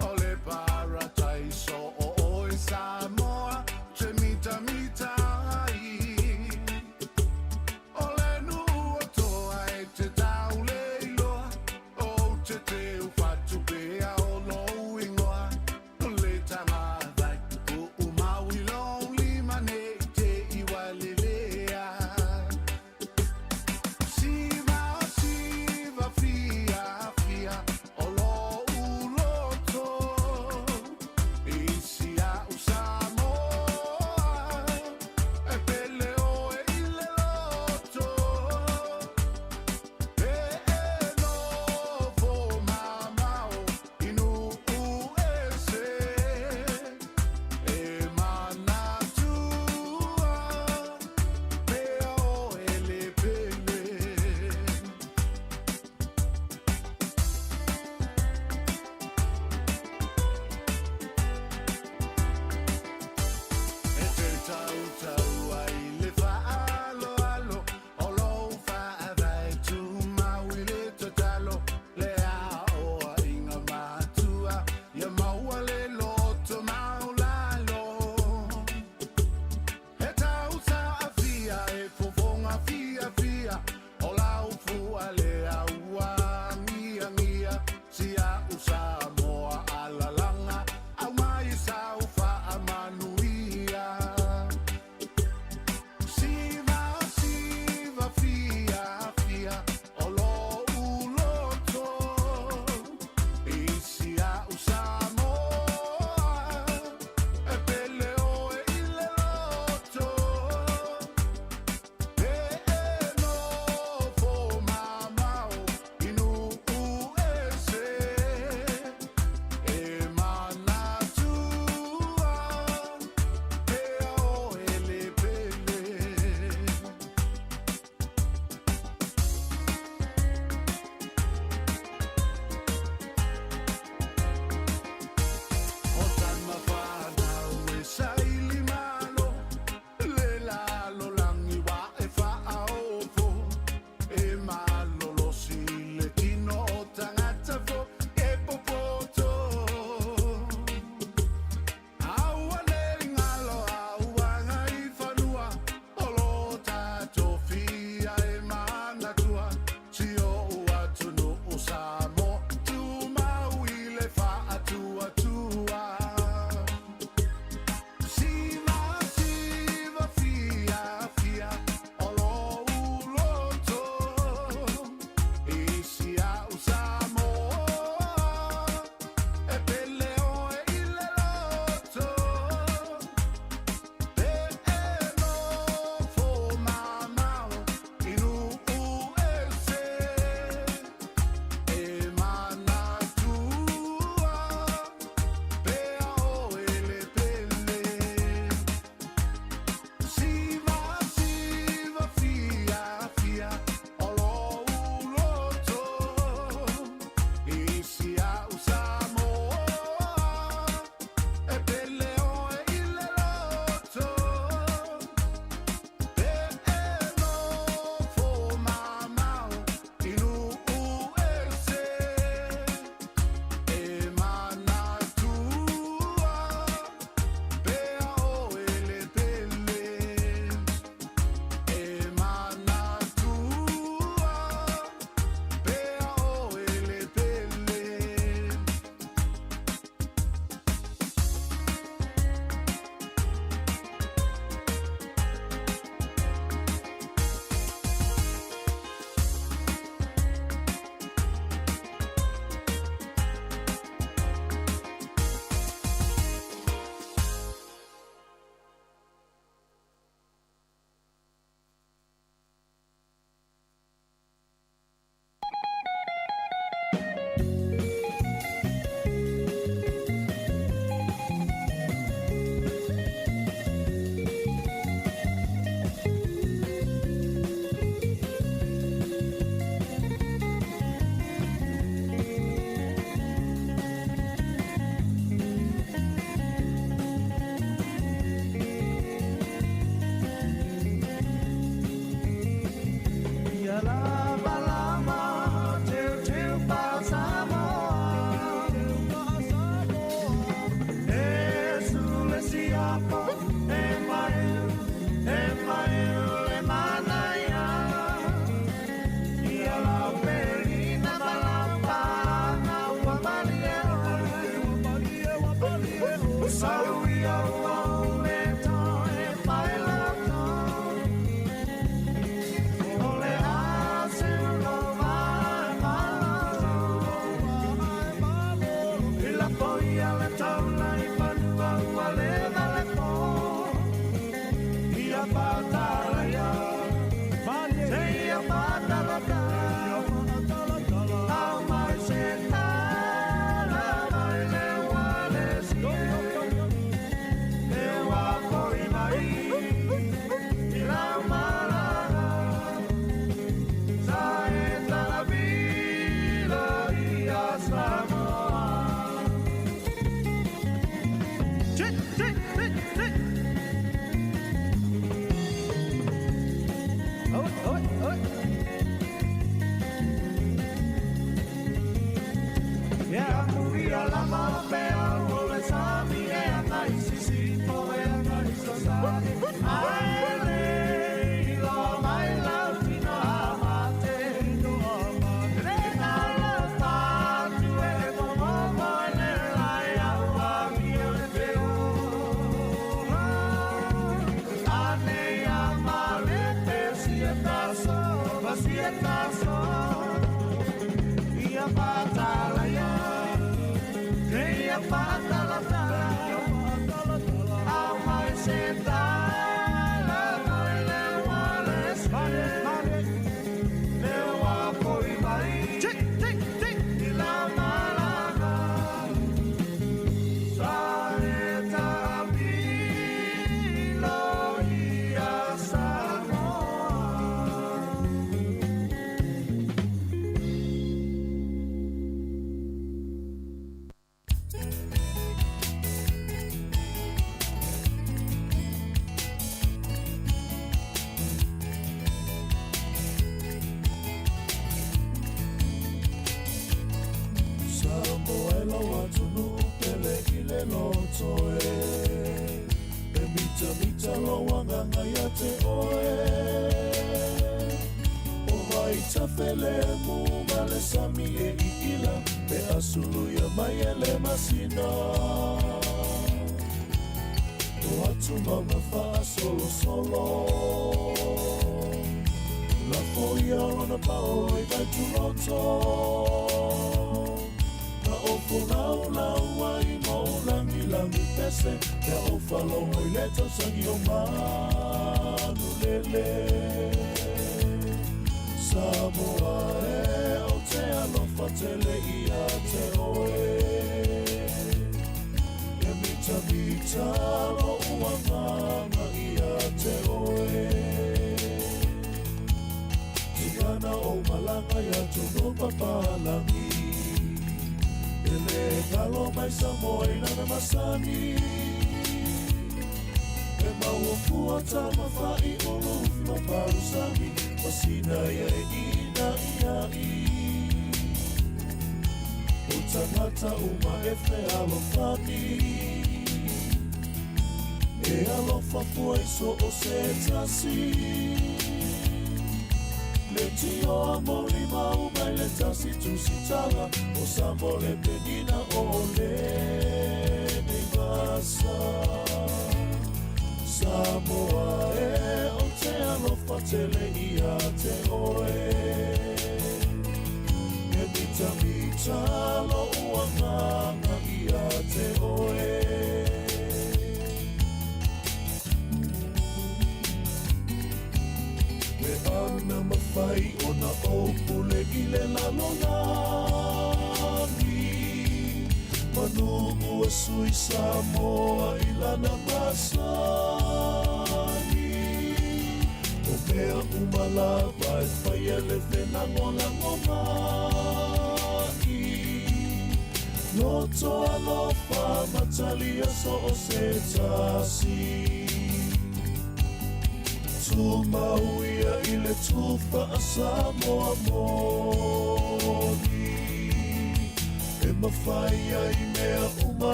o le parataiso o oe Samoa te mitamita ai. O le nuu o toa e te taule iloa o te teu fatu pea o lou ingoa o le tagavai o umau i lou lima nei te iwa lelea. Siva o siva fia fia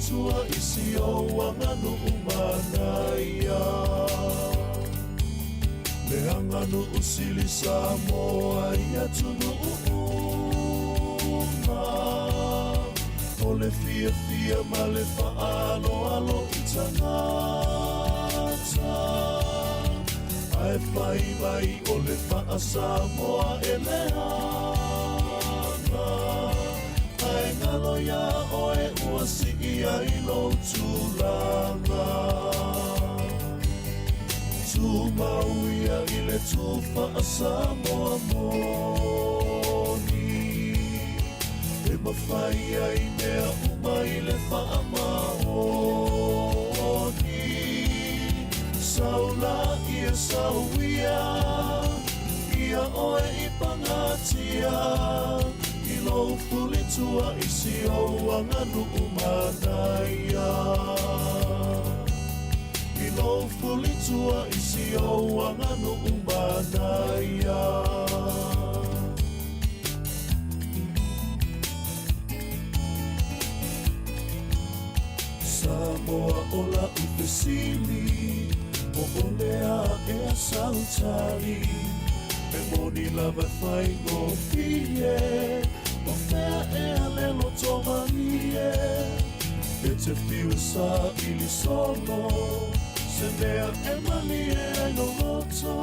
fulitua i si ou aganuu manaia. Le aganuu sili Samoa i atunuu uma. O le fiafia ma le faaaloalo i tagata. Ae fai mai o le faa-Samoa e leaga. Ae galo iā oe ua sii ai lou tulaga. Tumau ia i le tū faa-Samoa moni. E mafai ai mea uma i le faamaoni. Sau laia sau ia, ia oe i pagatia. I lou fulitua i si ou aganuu manaia. I lou fulitua i si ou aganuu manaia. Samoa o la'u fesili, po o le a ea sau tali? E moni lava e faigofie, o fea ea le lotomalie? E te fiu e saili solo, se mea e malie ai lou loto.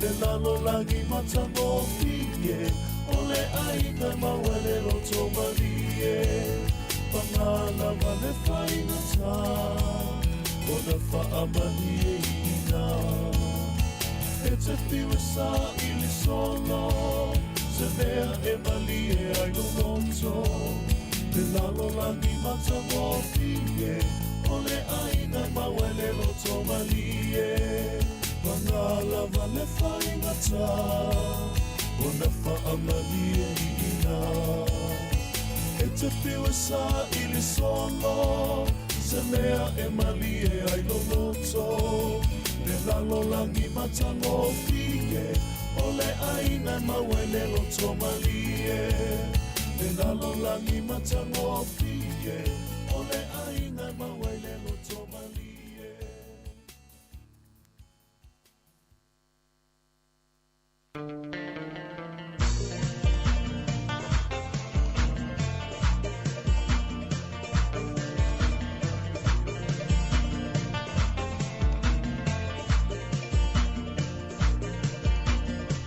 Le lalolagi matagofie, o le aiga e maua ai le lotomalie. Paga lava le faigata, ona faamalieina. E te fiu e saili solo, se mea e malie ai lou loto. Le lalolagi matagofie, o le aiga e maua ai le lotomalie. Paga lava le faigata, ona faamalieina. E te fiu e saili solo, se mea e malie ai lou loto. Le lalolagi matagofie, o le aiga e maua ai le lotomalie. Le lalolagi matagofie, o le aiga e maua ai le lotomalie.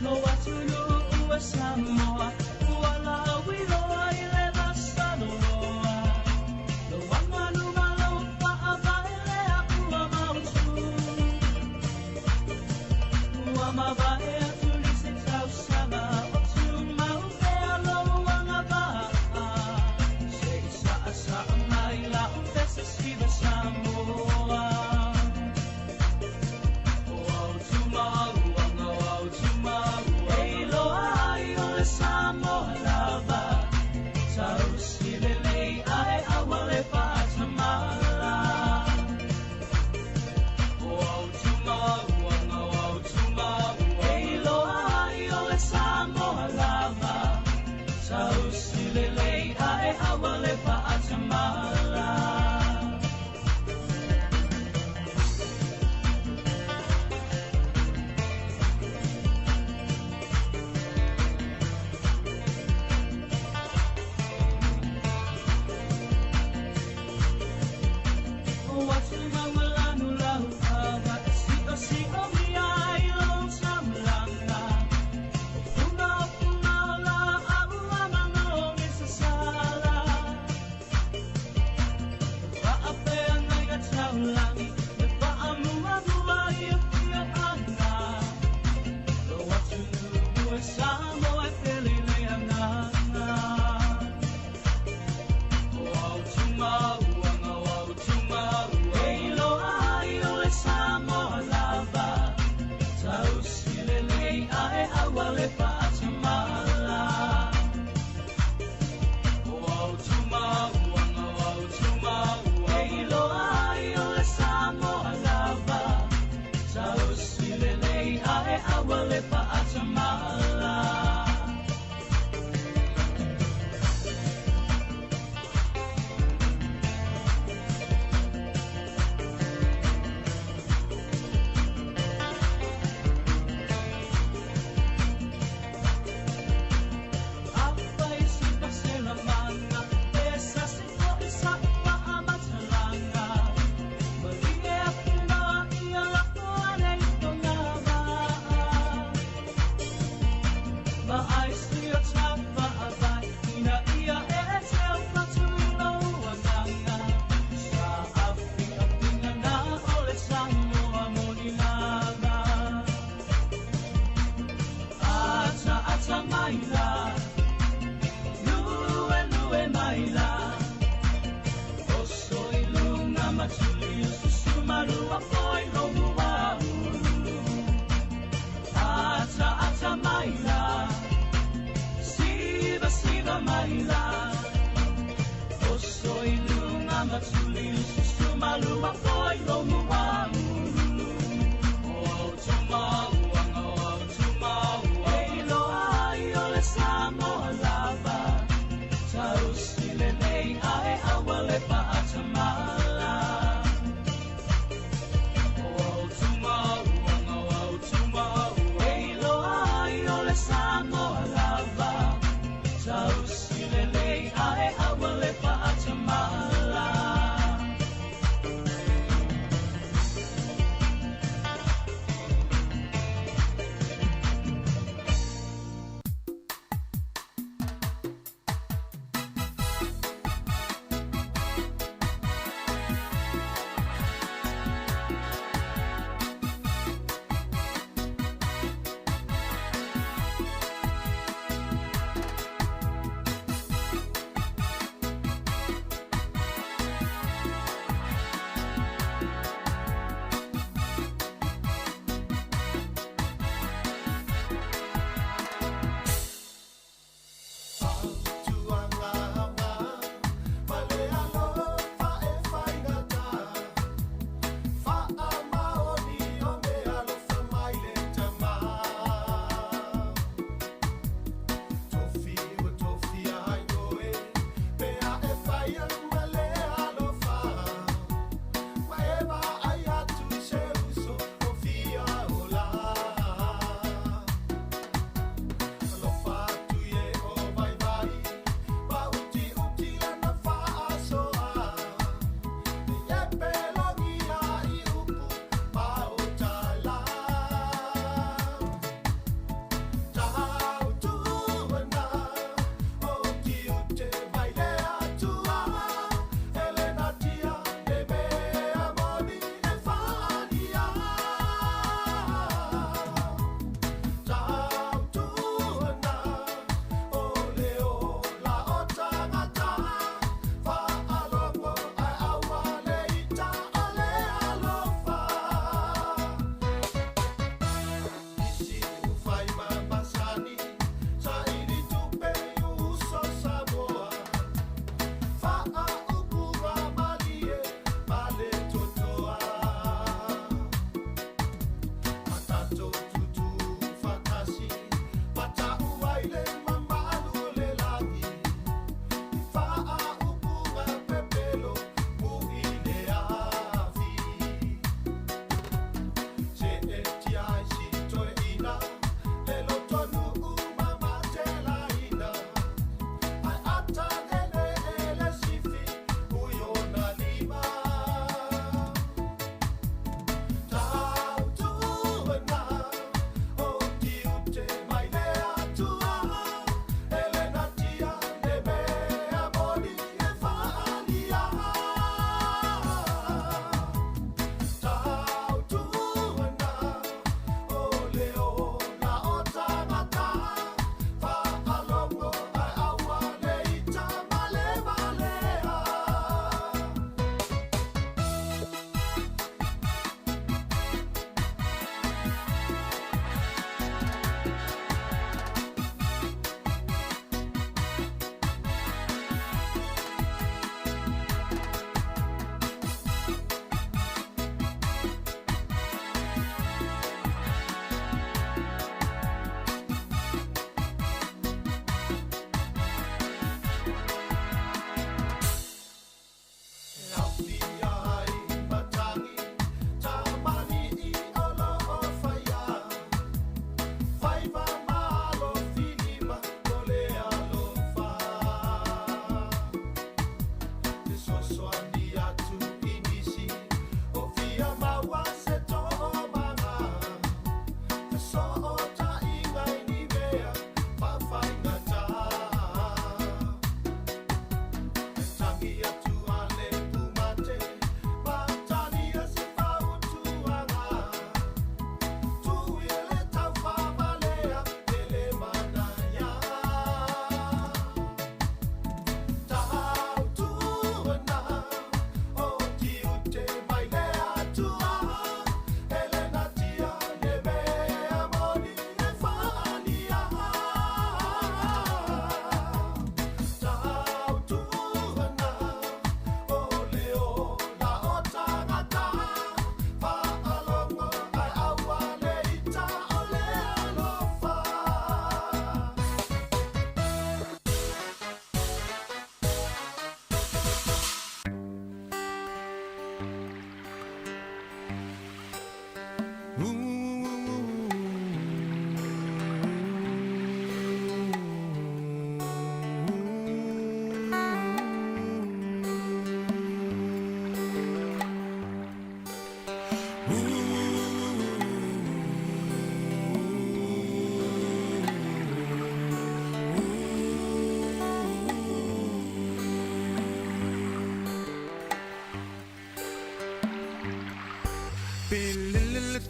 Lou atunuu e Samoa, ua lauiloa i le vasaloloa. Lou aganuu ma lou faavae lea ua mautu. Ua mavae atu nisi tausaga o tumau pea lou agavaa. Se i saasaa mai lau fesesiva Samoa. O au tumauanga, o au tumauanga. E iloa ai o le Samoa lava. Tausi lelei ae aua le faatamala. O au tumauanga, o au tumauanga. E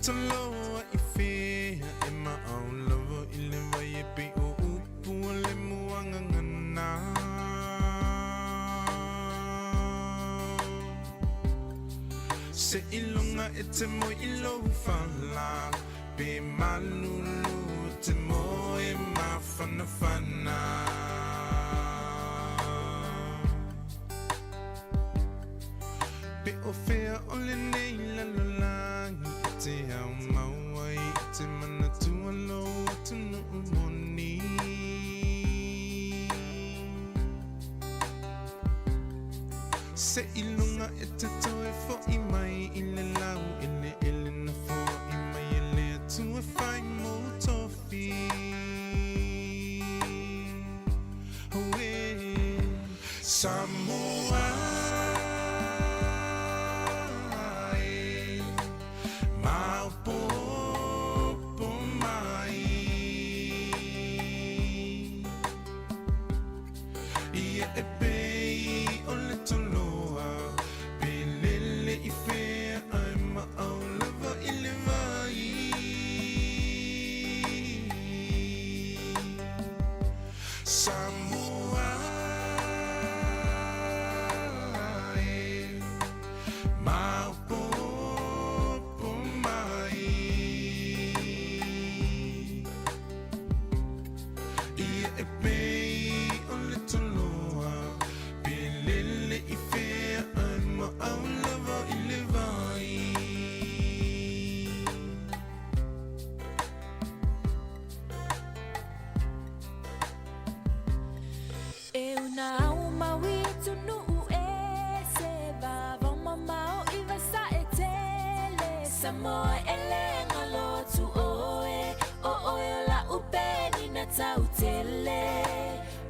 toloa i fea e maau lava i le vai e pei o upu o le muagagana. Seiloga e te moe i lou fala, pe malulu e te moe mafanafana. Pe o fea o lenei lalolagi e te ao mau ai i te manatua lou atunuu moni. Seiloga e te toe fo'i mai i le lau eleele na foa'i mai e le Atua e fai mou tofi. Auē, Samoa e, maopoopo mai. Ia e pei o le toloa, pe lele i fea ae maau lava i le vai. Samoa e, maopoopo mai. Ia e pei o le toloa, pe lele i fea ae maau lava i le vai. E una au mau i atunuu ese, vavao mamao i vasae tele. Samoa e le galo atu oe, o oe o la'u penina tau tele.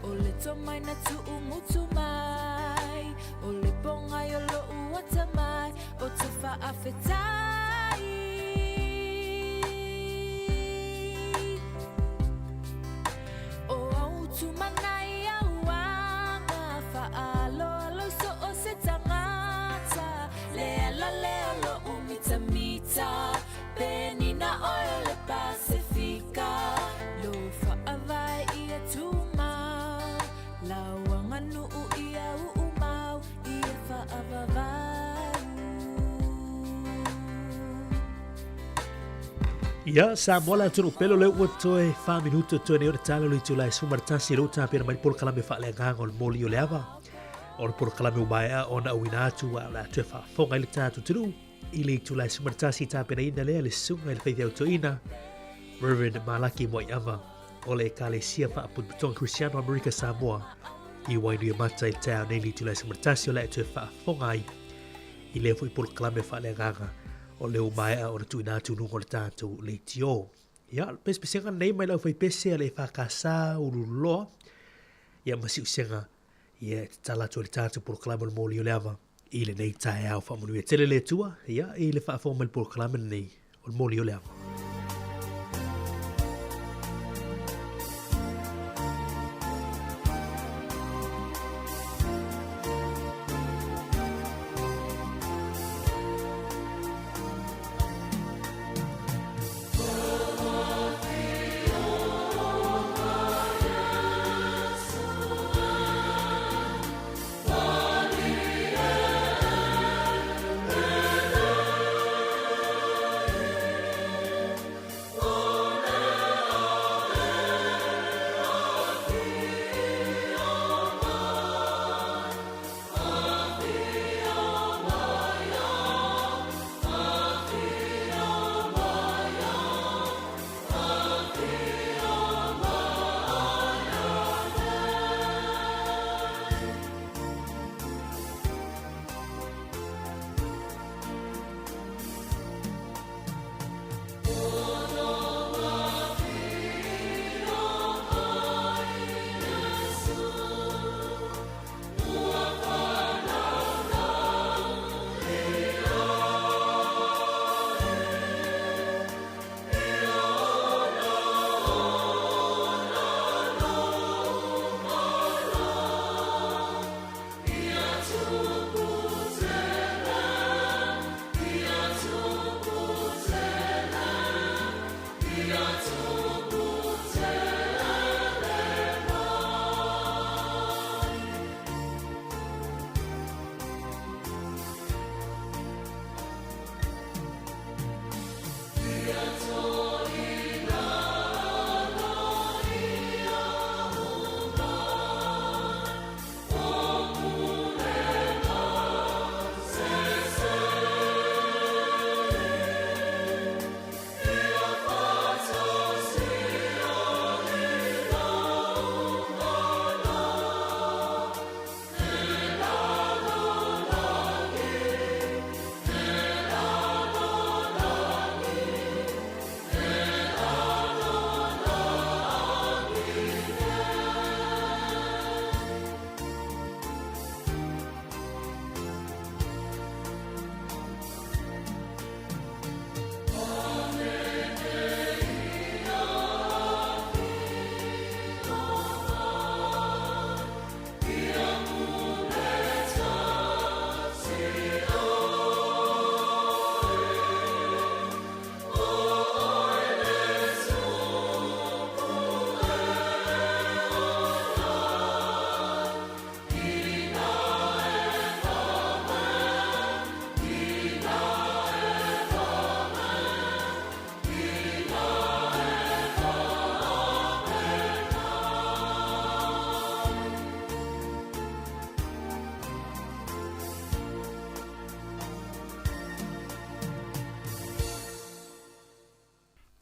O le tomai na tu'ugutu mai, o le pogai o lo'u atamai, o te fa'afetai. O au tumanai au aga, fa'aaloalo i so o se tagata. Le ala lea o lo'u mitamita, penina oe o le Pasefika. Lou fa'avae ia tumau, lau aganuu ia u'umau, ia fa'avavau. Ia, Samoa le atunuu pele o lea ua toe 4 minuta toe nei o le tala o le itula e 11 lea ua tapena mai le polokalame faaleagaga o le moli o le ava. O le polokalame ua maea ona auina atu a o le a toe faafofoga ai le tatou atunuu i le itula e 11 tapenaina lea le susuga i le faifeau toeaina Reverend Malaki Moaiava o le Ekalesia Faaputuputuga Kerisiano Amerika Samoa i Wainuiomata i le taeao nei i le itula e 11 o le a e toe faafofoga ai i lea foi polokalame faaleagaga o lea ua maea ona tuuina atu i luga o le tatou leitio. Ia, o le pesepesega lenei mai le aufaipese a le EFKS Ululoa, ia ma siusega, ia e tatala atu ai le tatou polokalame o le moli o le ava i lenei taeao. Faamanuia tele le Atua, ia, i le faafofoga mai le polokalame lenei o le moli o le ava.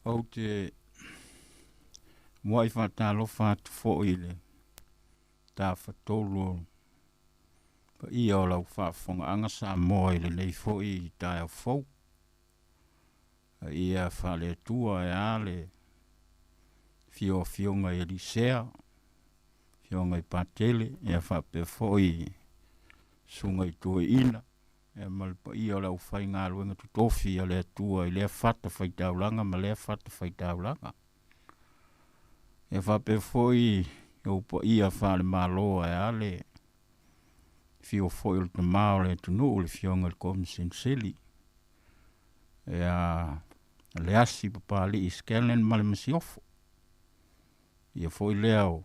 Ou te muai faatalofa atu foi i le Tafatolu o paia o lau faafofogaaga Samoa i lenei foi taeao fou. A ia faale-Atua e a le afio o Afioga i Elisea, Afioga i Patele, ia faapea foi Susuga i Toeaina, ia ma le paia o le aufaigaluega totofi a le Atua i lea fatafaitaulaga ma lea fatafaitaulaga. Ia faapea foi ou paia faale-Malo ae a le afio foi o le Tama o le atunuu, le Afioga i le Komesemese Sili, ia Leasi Papalii Scanlan ma le Masiofo. Ia foi lea o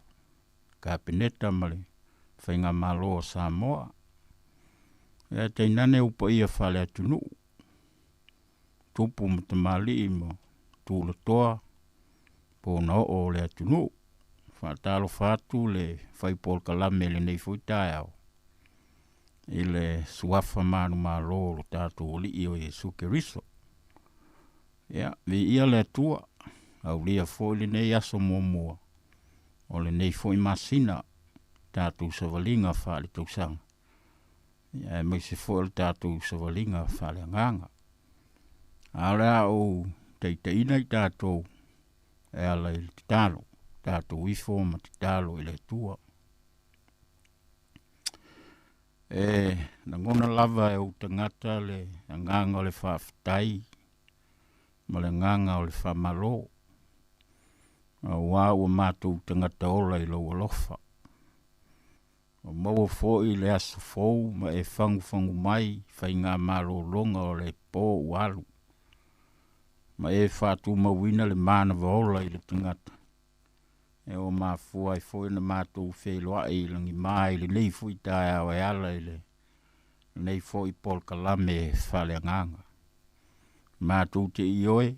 Kapeneta ma le Faigamalo a Samoa. Ia tainane ou paia faale-atunuu, tupu ma tamalii ma tulatoa po na oo o le atunuu. Faatalofa atu le fai polokalame i lenei foi taeao i le suafa manumalo o lo tatou Alii o Iesu Keriso. Ia, viia le Atua, aulia foi lenei aso muamua o lenei foi masina, tatou savaliga faaletausaga, ia aemaise foi o le tatou savaliga faaleagaga. A o le a ou taitaiina i tatou e ala i le tatalo, tatou ifo ma tatalo i le Atua. E lagona lava e ou tagata le agaga o le faafetai ma le agaga o le faamalo, auā ua matou tagata ola i lou alofa. Ua maua foi le aso fou ma e fagufagu mai faigamalologa o le po ua alu, ma e faatumauina le manava ola i le tagata, e ua mafua ai foi ona matou feiloai i lagima i lenei foi taeao e ala i lenei foi polokalame faaleagaga. Matou te ioe,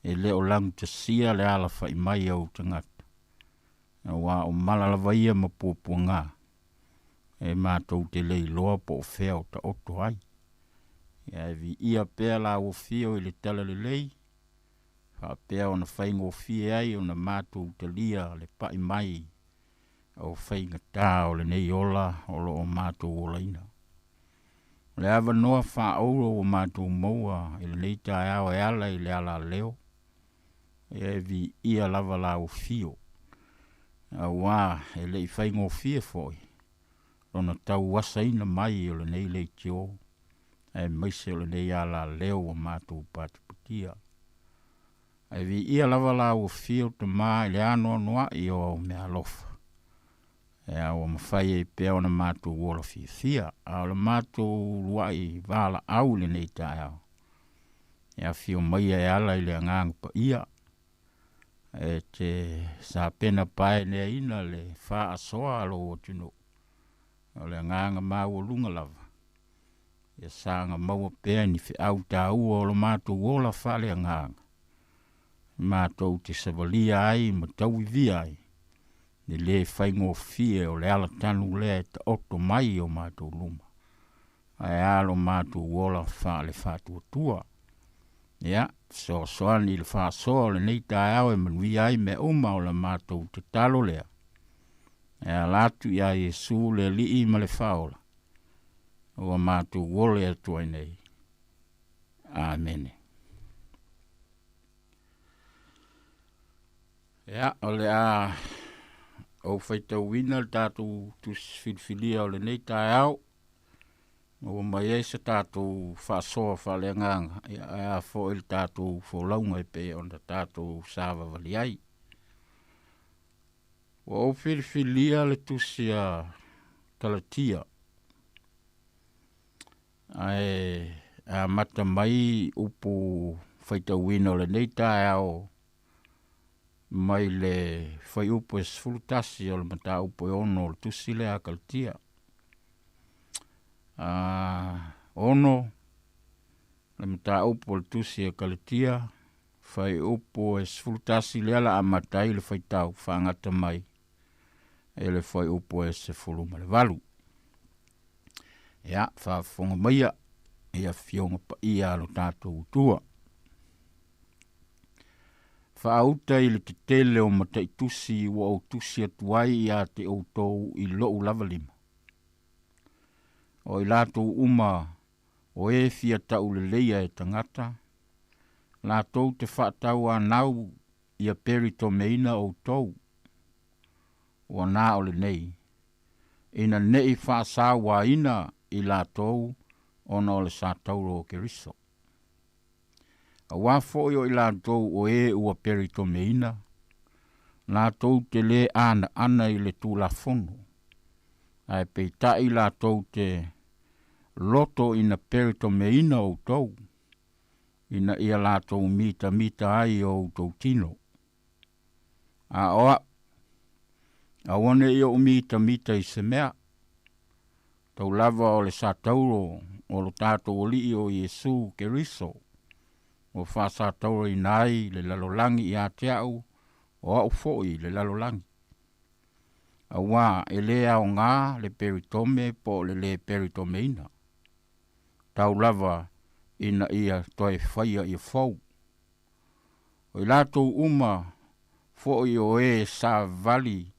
e le o lagutasia le alafai mai o ou tagata, auā o mala lava ia ma puapuaga, e matou te le iloa po o fea o taoto ai. Ae viia pea la ua fio i le talalelei, faapea ona faigofie ai ona matou talia le pai mai o faigata o lenei ola o lo o matou olaina. O le avanoa faaauuro ua matou maua i lenei taeao e ala i le alaleo, e viia lava la ua fio, auā e le i faigofie foi lona tauasaina mai o lenei leitio aemaise o lenei alaleo ua matou patipatia. Ae viia lava la ua fio Tama i le anoanoai o au meaalofa, ea ua mafai ai pea ona matou ola fiafia. A o le matou uluai valaau i lenei taeao, e afio maia e ala i le Agaga Paia, e te sapena paeneaina le faasoa a lou atunuu, o le agaga maualuga lava, ia saga maua pea ni feau taua o lo matou ola faaleagaga, matou te savalia ai ma tauivia ai le lē faigofie o le alatanu lea e taoto mai i o matou luma, ae a lo matou ola faale-faatuatua. Ia, fesoasoani i le faasoa o lenei taeao e manuia ai mea uma o la matou tatalo lea, e ala atu iā Iesu le Alii ma le Faaola, ua matou ole atu ai nei. Amene. Ia, o le a ou faitauina le tatou tusi filifilia o lenei taeao, ma ua mai ai se tatou faasoa faaleagaga, ia, ae a foi le tatou folauga e pei ona tatou savavali ai. Ua ou filifilia le tusi a Kalatia, ae amata mai upu faitauina o lenei taeao mai le fuaiupu e 11 o le mataupu e 6 o le tusi lea a Kalatia. 6 le mataupu o le tusi a Kalatia, fuaiupu e 11 lea la amata ai le faitau faagata mai e le fuaiupu e 18. Ia, faafofoga maia i afioga paia a lo tatou Atua. Faauta i le tetele o mataitusi ua ou tusi atu ai ia te outou i lou lava lima. O i latou uma o e fia tauleleia e tagata, latou te faatauanau ia peritomeina outou, ua na o lenei, ina ne i faasauaina i latou ona o le satauro o Keriso. Auā foi o i latou o e ua peritomeina, latou te lē anaana i le Tulafono, ae peitai latou te loto ina peritomeina outou, ina ia latou mitamita ai i o outou tino. A o a'u, aua ne i ou mitamita i se mea, tau lava o le satauro o lo tatou Alii o Iesu Keriso, ua faasatauroina ai le lalolagi ia te a'u, o a'u foi i le lalolagi. Auā e lē aogā le peritome po o le lē peritomeina, tau lava ina ia toe faia ia fou. O i latou uma foi o e savali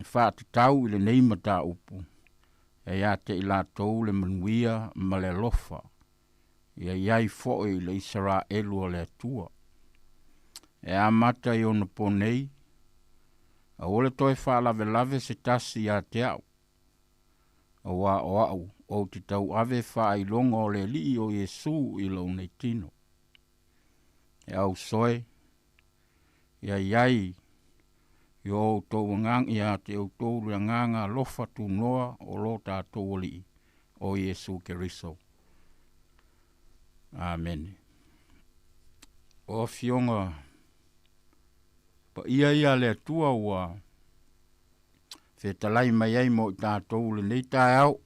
faatatau i lenei mataupu, e ia te i latou le manuia ma le alofa, ia i ai foi le Isaraelu o le Atua. E amata i onapo nei, aua le toe faalavelave se tasi ia te a'u, auā o a'u ou te tauave faailoga o le Alii o Iesu i lou nei tino. E ausoe, ia i ai i o outou agaga ia te outou le agaga alofa tunoa o lo tatou Alii o Iesu Keriso. Amene. O Afioga paia ia a le Atua ua fetalai mai ai mo i tatou lenei taeao,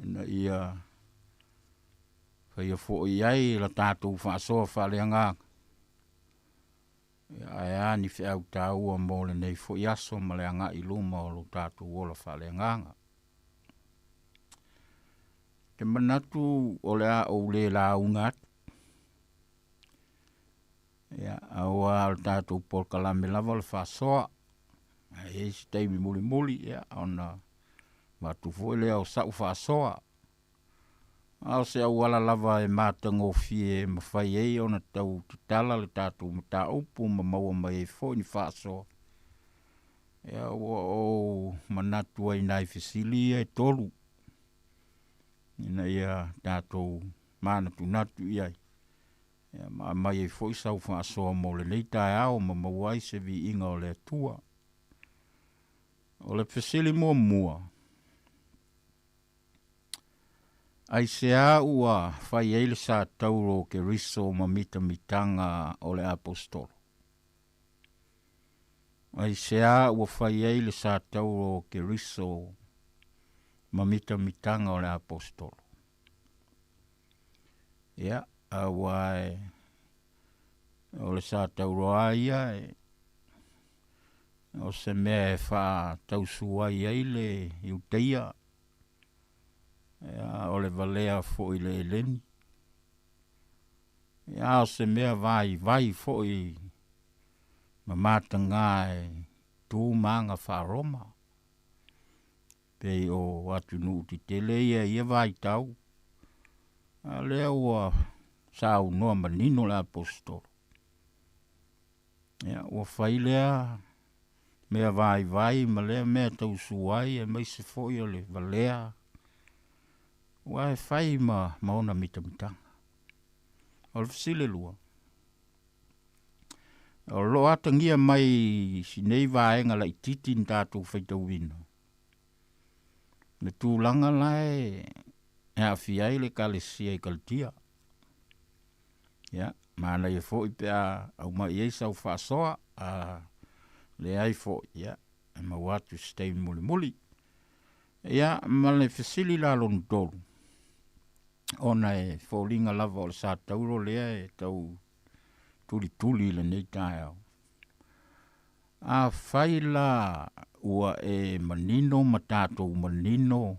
ina ia faia foi ai la tatou faasoa faaleagaga, ia ae a ni feau taua mo lenei foi aso ma le agai i luma o lo tatou ola faaleagaga. Te manatu o le a ou le lauga atu, ia auā o le tatou polokalame lava o le faasoa, ae i ai se taimi mulimuli, ia ona avatu foi lea o sa'u faasoa. A o se auala lava e matagofie e mafai ai ona tau tatala le tatou mataupu ma maua mai ai foi ni faasoa, ia ua ou manatu ai i nai fesili ia e tolu ina ia tatou manatunatu i ai, ia ma aumai ai foi sau faasoa mo lenei taeao ma maua ai se viiga o le Atua. O le fesili muamua, Aisea ua fai ai le satauro o Keriso ma mitamitaga o le Aposetolo? Aisea ua fai ai le satauro o Keriso ma mitamitaga o le Aposetolo? Ia, auā e, o le satauro lava ia e, o se mea e faatausu ai ai le Iutaia, ia, o le valea foi i le Eleni. Ia, a o se mea vaivai foi ma matagā e tu ma aga faa-Roma, pei o atunuu tetele ia i ia vaitau, a o lea ua saunoa manino le Aposetolo. Ia, ua fai lea mea vaivai ma lea mea tausu ai, aemaise foi o le valea, aua e fai ma, ma ona mitamitaga. O le fesili lua, o lo o atagia mai si nei vaega laitiiti na tatou faitauina, le tulaga la e aafia ai le Ekalesia i Kalatia. Ia, manaia foi pe a aumai i ai sau faasoa, a leai foi, ia, e maua atu i se taimi mulimuli. Ia, ma le fesili la lona tolu, ona e foliga lava o le satauro lea e tau tulituli i lenei taeao. Afai la ua e manino ma tatou manino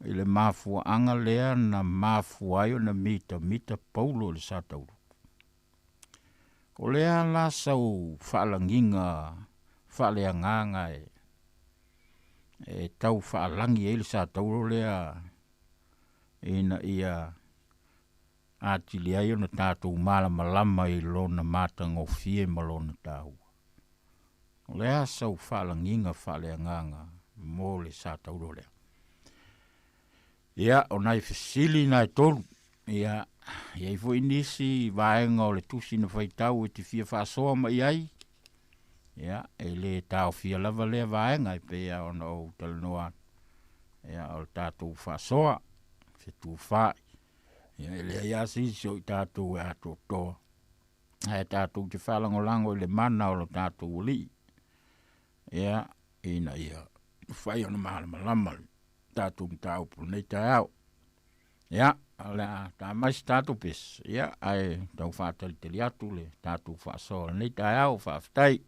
i le mafuaaga lea na mafua ai ona mitamita Paulo i le satauro. O lea la sau faalagiga faaleagaga e e tau faalagi ai le sataulo lea ina ia atili ai ona tatou malamalama i lona matagofie ma lona taua. O lea sau faalagiga faaleagaga mo le sataulo lea. Ia, o nai fesili na e tolu. Ia, iai foi nisi vaega o le tusi na faitau e te fia faasoa mai ai. Ia, e le taofia lava lea vaega e pei lava ona ou talanoa atu. Ia, o le tatou faasoa, fetufaai. Ia, e leai lava se isi o i tatou e atoatoa. Ae tatou te faalagolago i le mana o lo tatou Alii. Ia, ina ia mafai ona malamalama le tatou mataupu i lenei taeao. Ia, o le a ta mai se tatou pese, ia, ae tau faatalitali atu le tatou faasoa o lenei taeao. Faafetai.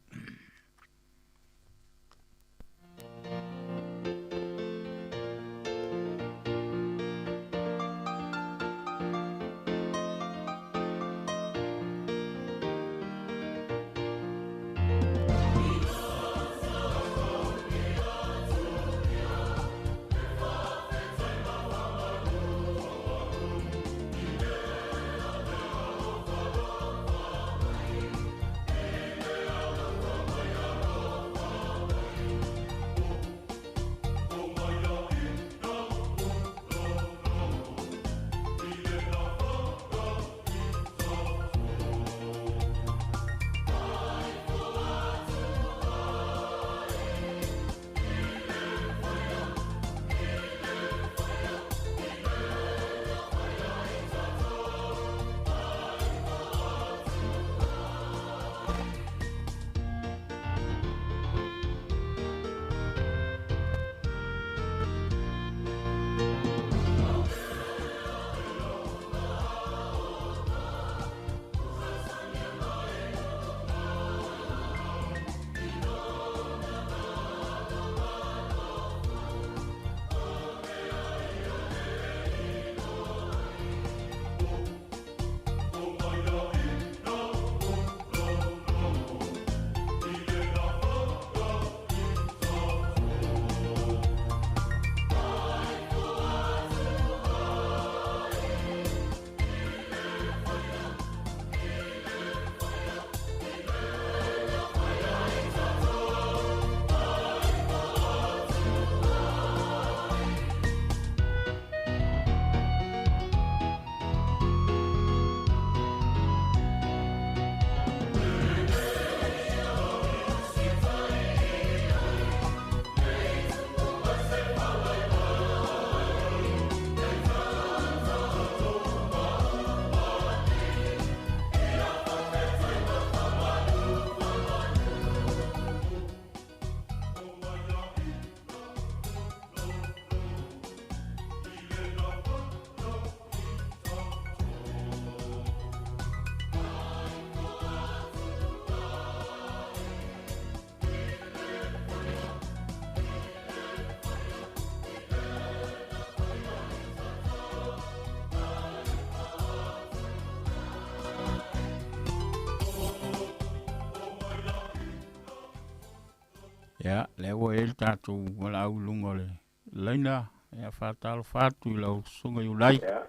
Ia, lea ua i ai le tatou valaau i luga o le laina. Ia, faatalofa atu i lau Susuga Iulai. Ia.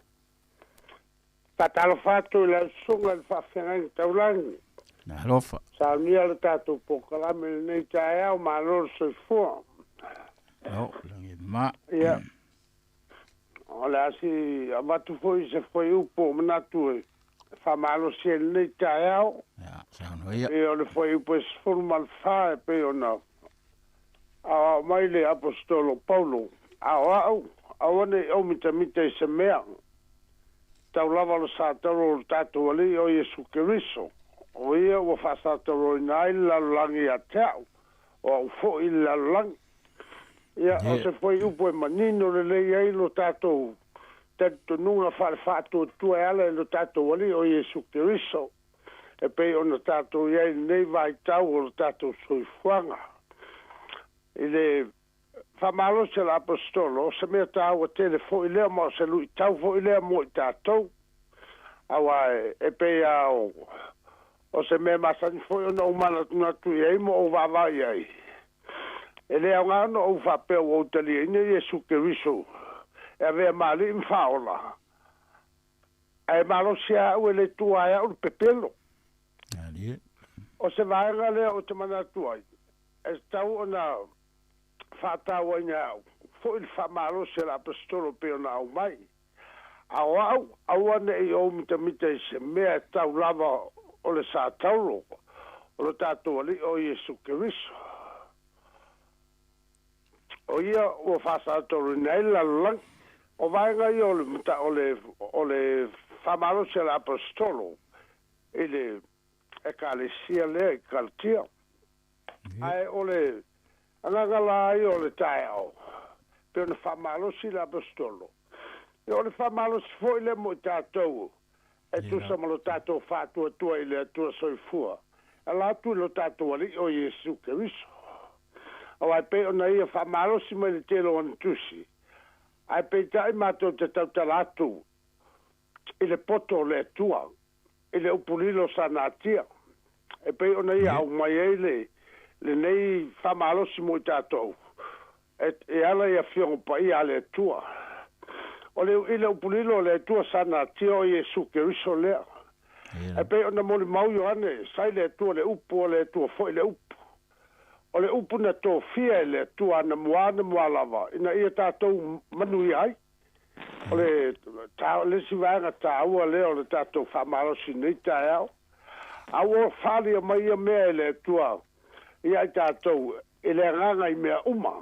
Faatalofa atu i lau Susuga i le Faafeagaiga Taulagi. Alofa. Saunia le tatou polokalame i lenei taeao, malo le soifua. O, lagi ma. Ia. O le a si avatu foi se fuaiupu o manatu e faamalosi ai lenei taeao. Ia, saunoa ia. Ia, o le fuaiupu e 14 e pei ona aoao mai le Aposetolo Paulo, A o a'u, aua ne i ou mitamita i se mea, tau lava lo sataulo o lo tatou Alii o Iesu Keriso, o Ia ua faasatauloina ai le lalolagi ia te a'u, o a'u foi i le lalolagi. Ia, o se fuaiupu e manino lelei ai lo tatou talitonuga faale-faatuatua e ala i lo tatou Alii o Iesu Keriso, e pei ona tatou i ai i lenei vaitau o lo tatou soifuaga. I le faamalosi a le Aposetolo, o se mea taua tele foi lea ma o se luitau foi lea mo i tatou, aua e pei lava o, O se mea masani foi ona ou manatunatu i ai ma ou vaavaai i ai, e le aoga ona ou faapea ua ou taliaina Iesu Keriso e avea ma Alii ma Faaola, ae malosi lava au e le tuua ai au le pepelo. O se vaega lea ou te manatu ai, e tatau ona faatauaina e au foi le faamalosi a le Aposetolo e pei ona aumai. A o au, aua ne i ou mitamita i se mea e tau lava o le sa taulo o lo tatou Alii o Iesu Keriso. O ia ua faasatauloina ai le lalolagi. O vaega ia o le o le o le faamalosi a le Aposetolo i le Ekalesia lea i Kalatia. Ae o le agaga la ia o le taeao, pei ona faamalosi le Aposetolo, ia o le faamalosi foi lea mo i tatou e tusa ma lo tatou faatuatua i le Atua Soifua, e ala atu i lo tatou Alii o Iesu Keriso. Aua e pei ona Ia faamalosi mai le tele o ana tusi, ae peitai matou te tautala atu i le poto o le Atua, i le upu lilo sa natia, e pei ona ia aumai ai le lenei faamalosi mo i tatou, e, e ala i Afioga Paia a le Atua. O le, i le upu lilo o le Atua sa natia o Iesu Keriso lea. E pei ona molimau Ioane, sa i le Atua le upu, o le Atua foi le upu. O le upu na tofia e le Atua anamua anamua lava, ina ia tatou manuia ai. O le, ta, le isi vaega taua lea o le tatou faamalosi i lenei taeao. A ua faaalia mai ia mea e le Atua ia i tatou i le agaga i mea uma,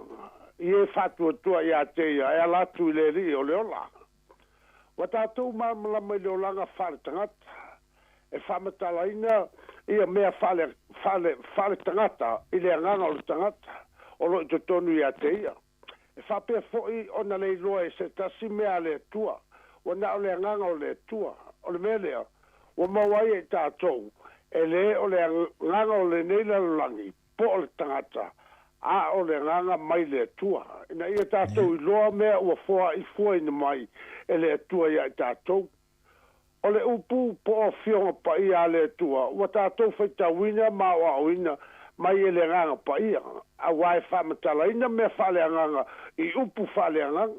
i e faatuatua ia te ia e ala atu i le Alii o le ola. Ua tatou malamalama i le olaga faaletagata, e faamatalaina ia mea faale, faale, faaletagata i le agaga o le tagata o lo o i totonu ia te ia. E faapea foi ona le iloa e se tasi mea a le Atua, ua na o le Agaga o le Atua. O le mea lea, ua maua ai e i tatou, e le o le agaga o lenei lalolagi, po o le tagata, a o le Agaga mai le Atua, ina ia tatou iloa mea ua foaifuaina mai e le Atua ia i tatou. O le upu po o Afioga Paia a le Atua ua tatou faitauina ma aoaoina mai e le Agaga Paia, aua e faamatalaina mea faaleagaga i upu faaleagaga.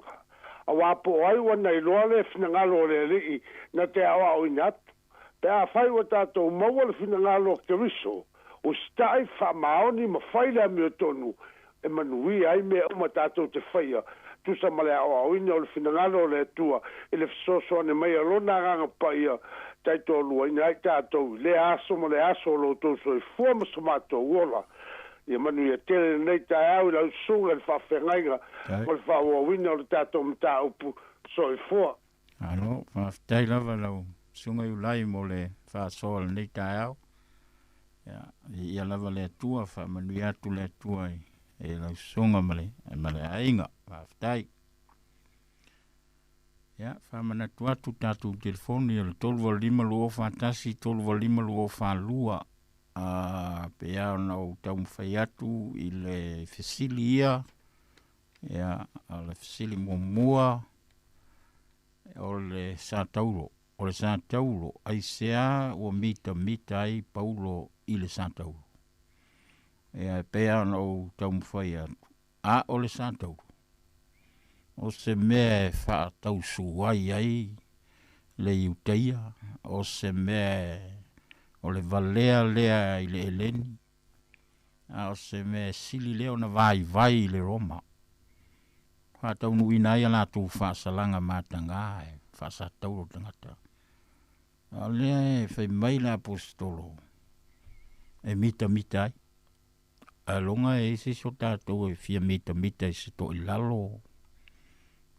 Aua po o ai ua na iloa le finagalo o le Alii na te aoaoina atu. Pe afai ua tatou maua le finagalo o Keriso, usitai, faamaoni ma fai le amiotonu e manuia ai mea uma tatou te faia, tusa ma le aoaoina o le finagalo o le Atua i le fesoasoani mai a Lona Agaga Paia, taitoaluaina ai tatou i lea aso ma le aso o lo outou soifua ma so matou ola. Ia manuia tele lenei taeao i lau susuga i le faafeagaiga ma le faaauauina o le tatou mataupu. Soifua. Malo, faafetai lava lau Susuga Iulai mo le faasoa o lenei taeao. Ia, viia lava le Atua, faamanuia atu le Atua i, i lau susuga ma le, ma le aiga. Faafetai. Ia, faamanatu atu tatou telefoni o le 385 241 385 242 a pe a ona ou taumafai atu i le fesili ia Ia, o le fesili muamua, o le sa taulo. O le sa taulo, aisea ua mitamita ai Paulo i le sa taulo? Ia, e pei lava ona ou taumafai atu, a o le sa taulo, o se mea e faatausuai ai le Iutaia, o se mea o le valea lea i le Eleni, a o se mea sili lea ona vaivai i le Roma. Faataunuuina ai a latou faasalaga mataga e faasatauro tagata. A o lea e fai mai le Aposetolo e mitamita ai. Ailoga e i ai se isi o tatou e fia mitamita i se toilalo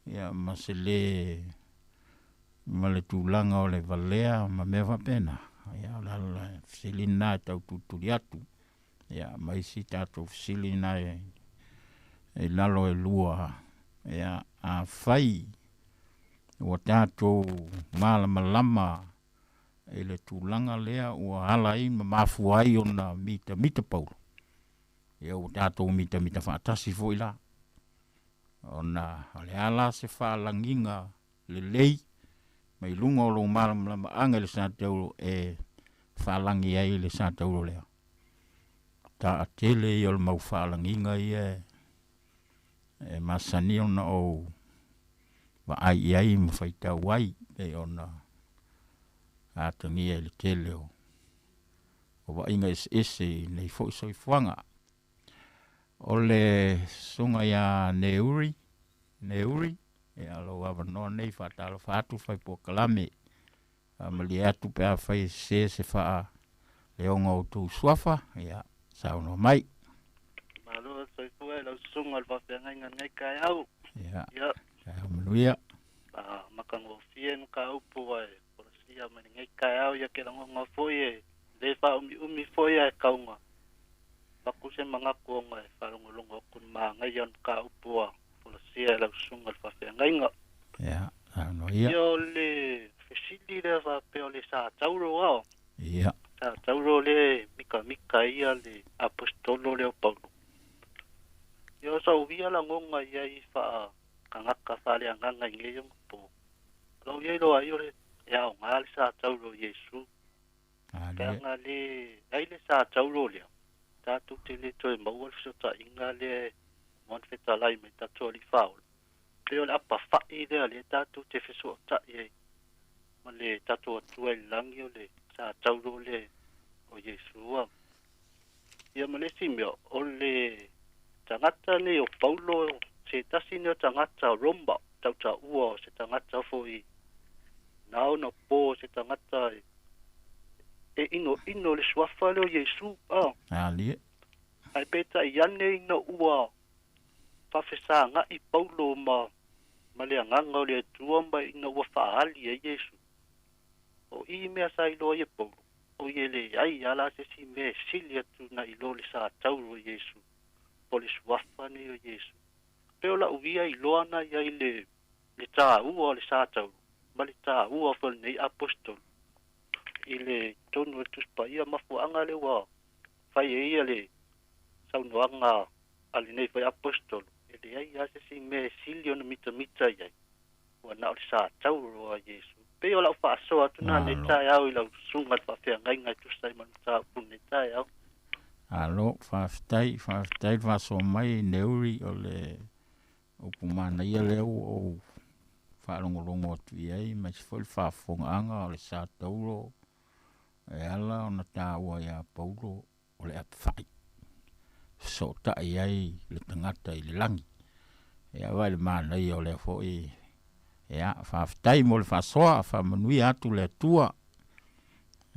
ia ma se le ma le tulaga o le valea ma mea faapena. Ia o le ala fesili lena e tau tulituli atu. Ia ma isi tatou fesili na e i lalo e lua. Ia afai ua tatou malamalama i le tulaga lea ua ala ai ma mafua ai ona mitamita Paulo, ia ua tatou mitamita faatasi foi la. Ona o le a la se faalagiga lelei mai luga o lou malamalamaaga i le sa taulo e faalagi ai le sa taulo lea. Taatele ia o le mau faalagiga ia e masani ona ou vaai i ai ma faitau ai pei ona atagia i le tele o vaaiga eseese i lenei foi soifuaga. O le susuga ia Neuri, Neuri, ia lou avanoa nei faatalofa atu fai polokalame. Faamalie atu pe afai e sese se faaleoga o outou suafa, ia saunoa mai. Malo le soifua i lau susuga o le faafeagaiga i lenei taeao. Ia, taeao manuia. A matagofie ni mataupu ae folasia mai lenei taeao ia ke lagona foi e le faaumiumi foi ae tauga avatu se manatu ona e faalogologo atu i le manaia o le mataupu a folasia e lau susuga i le faafeagaiga. Ia, saunoa ia. Ia o le fesili lea faapea o le sa tauro ao. Ia. Sa tauro lea e mikamika ai ia le aposetolo lea o Paulo. Ia o sau ia lagona i ai faa tagata faaleagaga i nei ona po. O lou ia iloa ai o le e aoga le sa tauro o Iesu. Leaga le ai le sa tauro lea, tatou te le toe maua le fesootaiga lea e ona fetalai mai tatou alii faaola. Pei o le apafa'i lea lea tatou te fesootai ai ma le tatou Atua i le lagi o le sa tauro lea o Iesu. Ia ma le isi mea, o le tagata nei o Paulo se tasi nei o tagata o Roma, tautaua o se tagata foi na ona po se tagata e inoino le suafa lea o Iesu. Alie. Ae peitai ane ina ua faafesaga'i Paulo ma ma le agaga o le Atua ma ina ua faaali ai Iesu. O i mea sa iloa ai e Paulo, o ia e leai lava la se isi mea e sili atu na i lo le sa tauro o Iesu, po o le suafa nei o Iesu. Pei o la'u ia iloa na i ai le le tāua o le sa tauro ma le tāua foi o lenei aposetolo i le tonu o le Tusi Paia mafuaaga lea ua fai ai ia le saunoaga a lenei foi aposetolo, e leai lava se isi mea e sili ona mitamita i ai, ua na o le sa tauro a Iesu. Pei o lau faasoa atu na lenei taeao i lau susuga i le faafeagaiga e tusa ai ma le mataupu i lenei taeao. Malo, faafetai, faafetai le faasoa mai Neuri o le upu manaia lea ua ou faalogologo atu i ai, aemaise foi le faafofogaaga o le sa tauro e ala ona taua ia Paulo o le apefai, fesootai ai le tagata i le lagi. Ia vaai i le manaia o lea foi, ia, faafetai mo le faasoa, faamanuia atu le Atua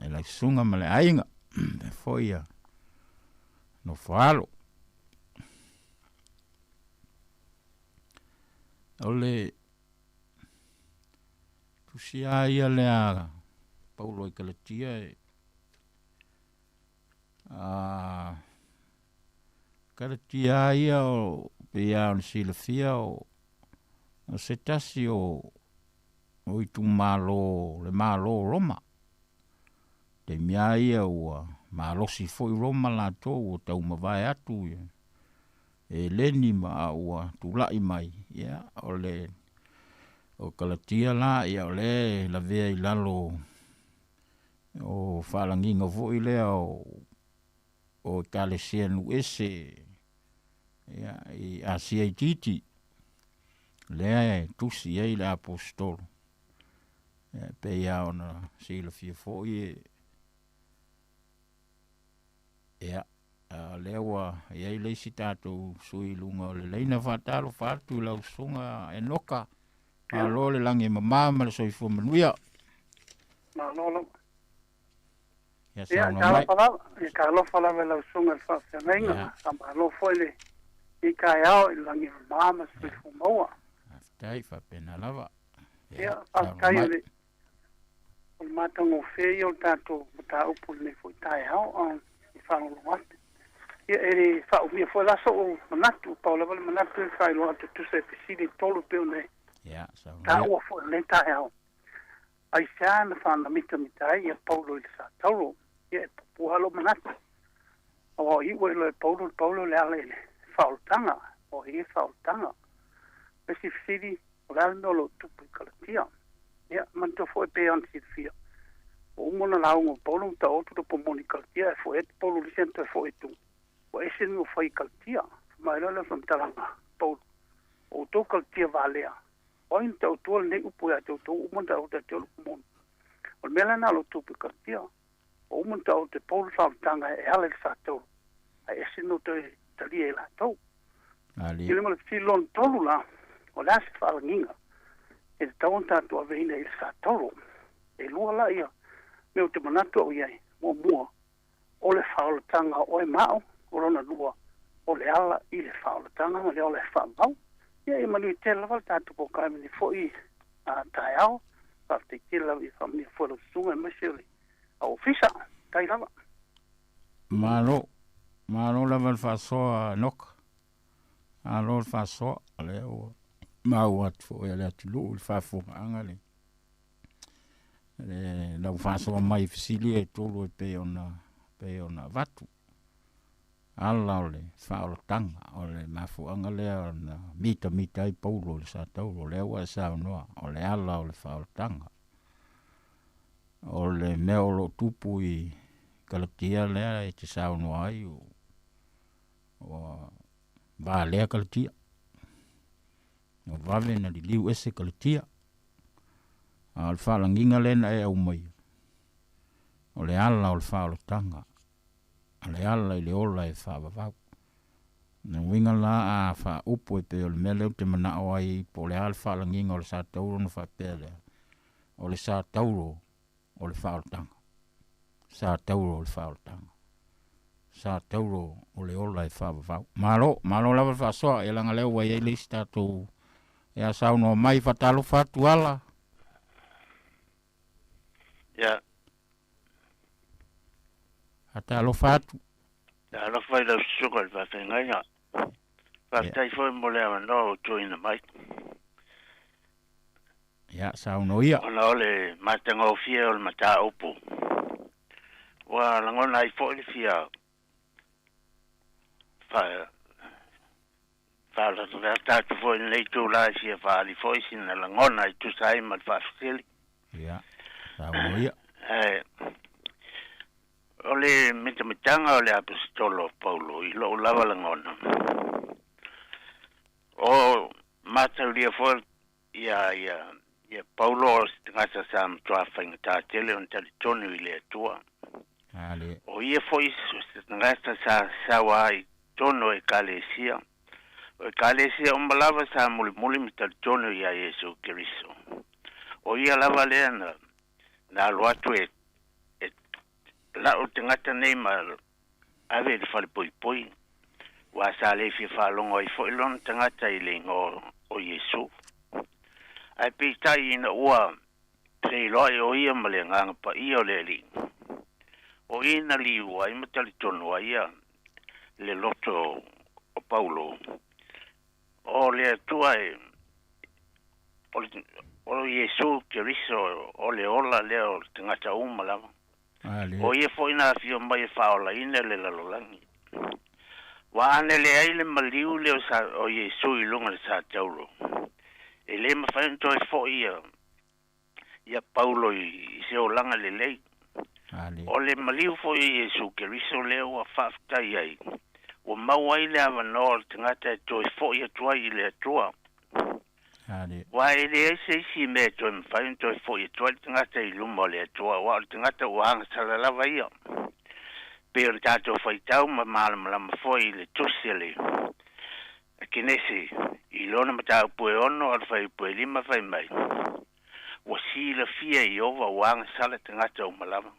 i lau susuga ma le aiga, faapea foi ia nofo alo. O le tusi lava ia lea a Paulo i Kalatia e a Kalatia lava ia o pei lava ona silafia o se tasi o itumalo o le Malo o Roma. Taimi lava ia ua malosi foi Roma latou ua taumavae atu Eleni ma a ua tulai mai, ia, o le o Kalatia la, ia o lea e lavea i lalo o faalagiga foi lea o Ekalesia nuu ese, ia, i Asia itiiti, lea e tusi ai le aposetolo. Ia, e pei lava ona silafia foi e Ia, a o lea ua i ai le isi tatou sui i luga o le laina faatalofa atu i lau susuga Enoka. Malo le lagi e mama ma le soifua manuia. Malo lava. Ia Ia, saunoa mai. talofa lava, ia talofa lava i lau susuga i le faafeagaiga. Ia. Faamalo foi le i taeao i le lagi e mama ma le soifua maua. Faafetai, faapena lava. Ia, Ia, saunoa faafetai mai. o le o le matagofie ia o le tatou mataupu i lenei foi taeao a i faalogologo atu. Ia, e le faaumia foi la so'u manatu, pau lava le manatu e faailoa atu e tusa e fesili e tolu e pei ona e Ia, saunoa. taua foi i lenei taeao. Aisea na faanamitamita ai ia Paulo i le sa tauro? Ia, e puupuu lava lou manatu. Aua o iu e iloa e Paulo, le Paulo le ala i le faaolataga, o ai e faaolataga. Le isi fesili, o le a le mea o lo o tupu i Kalatia? Ia, manatua foi e pei ona silafia, ua uma ona lauga o Paulo ma taoto le upu moni i Kalatia ae fo'i atu Paulo i le isi ana toe fo'i atu, ua ese le mea ua fai i Kalatia. Fai mai loa lea o le faamatalaga a Paulo, O outou Kalatia valea, o ai na tautua lenei upu ia te outou ua uma ona taoto ia te au le upu moni? O le mea la lena o lo tupu i Kalatia, ua uma ona taoto e Paulo le faaolataga e ala i le satauro, ae ese no toe talia e latou. I le ma le fesili lona tolu la, o le a se faalagiga e tatau ona tatou aveina i le satauro? E lua la ia mea ou te manatu au i ai, muamua, o le faaolataga o oe ma au, o lona lua, o le ala i le faaolataga ma le ola e faamau. Ia, ia manuia tele lava le tatou polokalame i lenei foi taeao. Faafetai tele lava ia faamanuia foi lau susuga aemaise o le au ofisa. Tai lava. Malo, malo lava le faasoa Enoka. Malo le faasoa, o lea ua maua atu foi e le atunuu i le faafofogaaga le le lau faasoa mai i fesili e tolu e pei ona pei ona avatu. Ala o le faaolataga, o le mafuaaga lea na mitamita ai Paulo i le Satauro, o lea ua e saunoa, o le ala o le faaolataga. O le mea o lo o tupu i Kalatia lea e te saunoa ai, ua valea Kalatia. Ua vave na liliu ese Kalatia. A o le faalagiga lea na e aumaia, o le ala o le faaolataga, o le ala i le ola e faavavau. O uiga la a faaupu e pei o le mea lea ou te manao ai po o le a le faalagiga o le Satauro ona faapea lea, o le Satauro o le faaolataga. Satauro o le faaolataga. Satauro o le ola e faavavau. Malo, malo lava le faasoa, ia leaga lea ua i ai le isi tatou e saunoa mai, faatalofa atu ala. Ia. Faatalofa atu. Talofa i lau susuga i le faafeagaiga. Faafetai foi mo le avanoa ua tuuina mai. Ia, saunoa ia. Ona o le matagofie o le mataupu, ua lagona ai foi le fia faalatulata atu foi i lenei itula e fia faaali foi sina lagona e tusa ai ma le faafesili. Ia, saunoa ia. Ae, o le mitamitaga o le Aposetolo o Paulo i lou lava lagona, o mataulia foi Ia, ia, ia Paulo o se tagata sa matua faigata tele ona talitonu i le Atua. Ale. O ia foi o se tagata sa saua ai i totonu o Ekalesia. O Ekalesia uma lava sa mulimuli ma talitonu iā Iesu Keriso. O ia lava lea na, na alu atu e, e la'u tagata nei ma ave i le falepoipoi, aua sa le fia faalogo ai foi lona tagata i le igoa o Iesu. Ae peitai ina ua feiloai o ia ma le Agaga Paia o le Alii, o i na liu ai ma talitonu ai ia le loto o Paulo, o le Atua e, o Iesu Keriso o le ola lea o le tagata uma lava. O ia foi na afio mai e faaolaina le lalolagi. Ua ane leai le maliu lea o, sa, o Iesu i luga o le satauro. E le mafai ona toe foi ia, ia Paulo i, i se olaga lelei. O le maliu foi o Iesu Keriso lea ua faafetai ai, ua maua ai le avanoa o le tagata e toe foi atu ai i le Atua. Aua e leai se isi mea e toe mafai ona toe foi atu ai le tagata i luma o le Atua, aua o le tagata ua agasala lava ia. Pei o le tatou faitau ma malamalama foi i le Tusi a le Kenese i lona mataupu e 6 a le fuaiupu e 5 fai mai, Ua silafia e Ieova ua agasala tagata uma lava.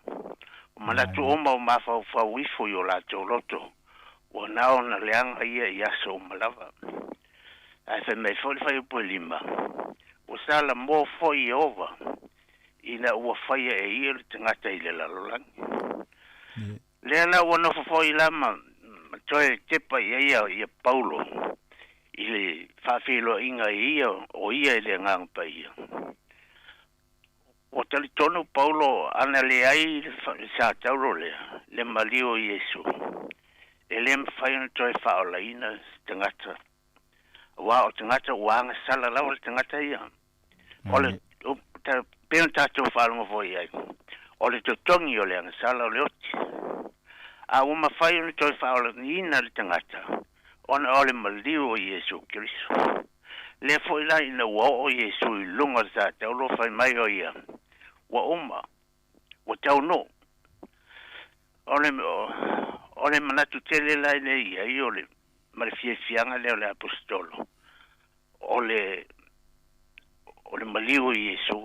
O manatu uma o mafaufau ifo i o latou loto, ua nao ona leaga ia i aso uma lava. Ae fai mai foi le fuaiupu e 5, Ua salamo foi Ieova ina ua faia e ia le tagata i le lalolagi. Lea la ua nofo foi la ma toe tepa i ai ia Paulo i le faafeiloaiga e ia o ia i le Agaga Paia. Ua talitonu Paulo ana leai le satauro lea, le maliu o Iesu, e le mafai ona toe faaolaina se tagata, aua o tagata ua agasala lava le tagata ia. O le, pei ona tatou faalogo foi i ai, O le totogi o le agasala o le oti. A ua mafai ona toe faaolagiina le tagata ona o le maliu o Iesu Keriso. Lea foi la ina ua oo Iesu i luga o le sataulo fai mai o ia, ua uma, ua taunuu. O le, o le manatu tele la i i ai o le, ma le fiafiaga lea o le aposetolo, o le, o le maliu o Iesu.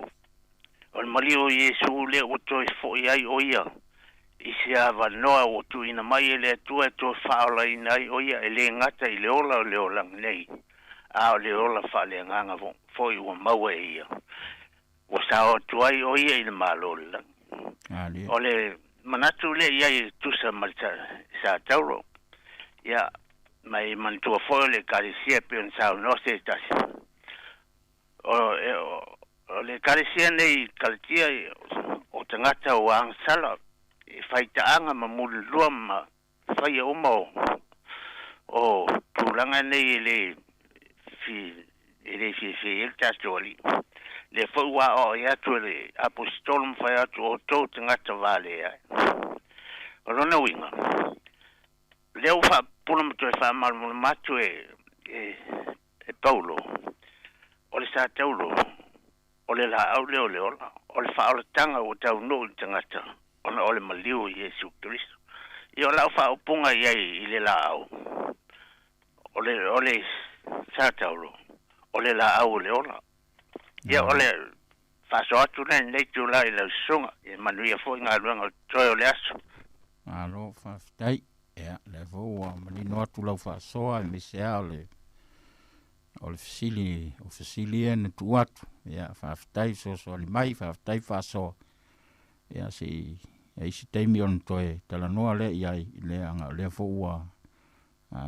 O le maliu o Iesu lea ua toe fo'i ai o ia i se avanoa ua tuuina mai e le Atua e toe faaolaina ai o ia e lē gata i le ola o le olaga nei, a o le ola faaleagaga fo'i ua maua e ia. Ua sao atu ai o ia i le Malo o le lagi. O le manatu lea i ai e tusa ma le sa taulo. Ia, ma e manatua foi o le ekalesia e pei ona saunoa se tasi. O, e, o, o le ekalesia nei i Kalatia o tagata ua agasala e faitaaga ma mulilua ma faia uma o, o tulaga nei e lē fi, e lē fiafia ai le tatou Alii. Lea foi ua aoaoi atu e le aposetolo ma fai atu o outou tagata valea ai. O lona uiga, lea ua faapupula ma toe faamalamalama atu e, e, e Paulo, o le sataulo, o le laau lea o le ola, o le faaolataga ua taunuu i le tagata, ona o le maliu o Iesu Keriso. Ia o lau faaupuga i ai i le laau, o le, o le sataulo, o le laau o le ola. Ia o le faasoa atu lea i lenei itulā i lau susuga, ia manuia foi galuega o totoe o le aso. Malo faafetai. Ia, lea foi ua manino atu lau faasoa aemaise lava o le o le fesili, o fesili ia na tuu atu. Ia, faafetai fesoasoani mai, faafetai faasoa. Ia, se i i ai se taimi ona toe talanoa lea i ai, leaga o lea foi ua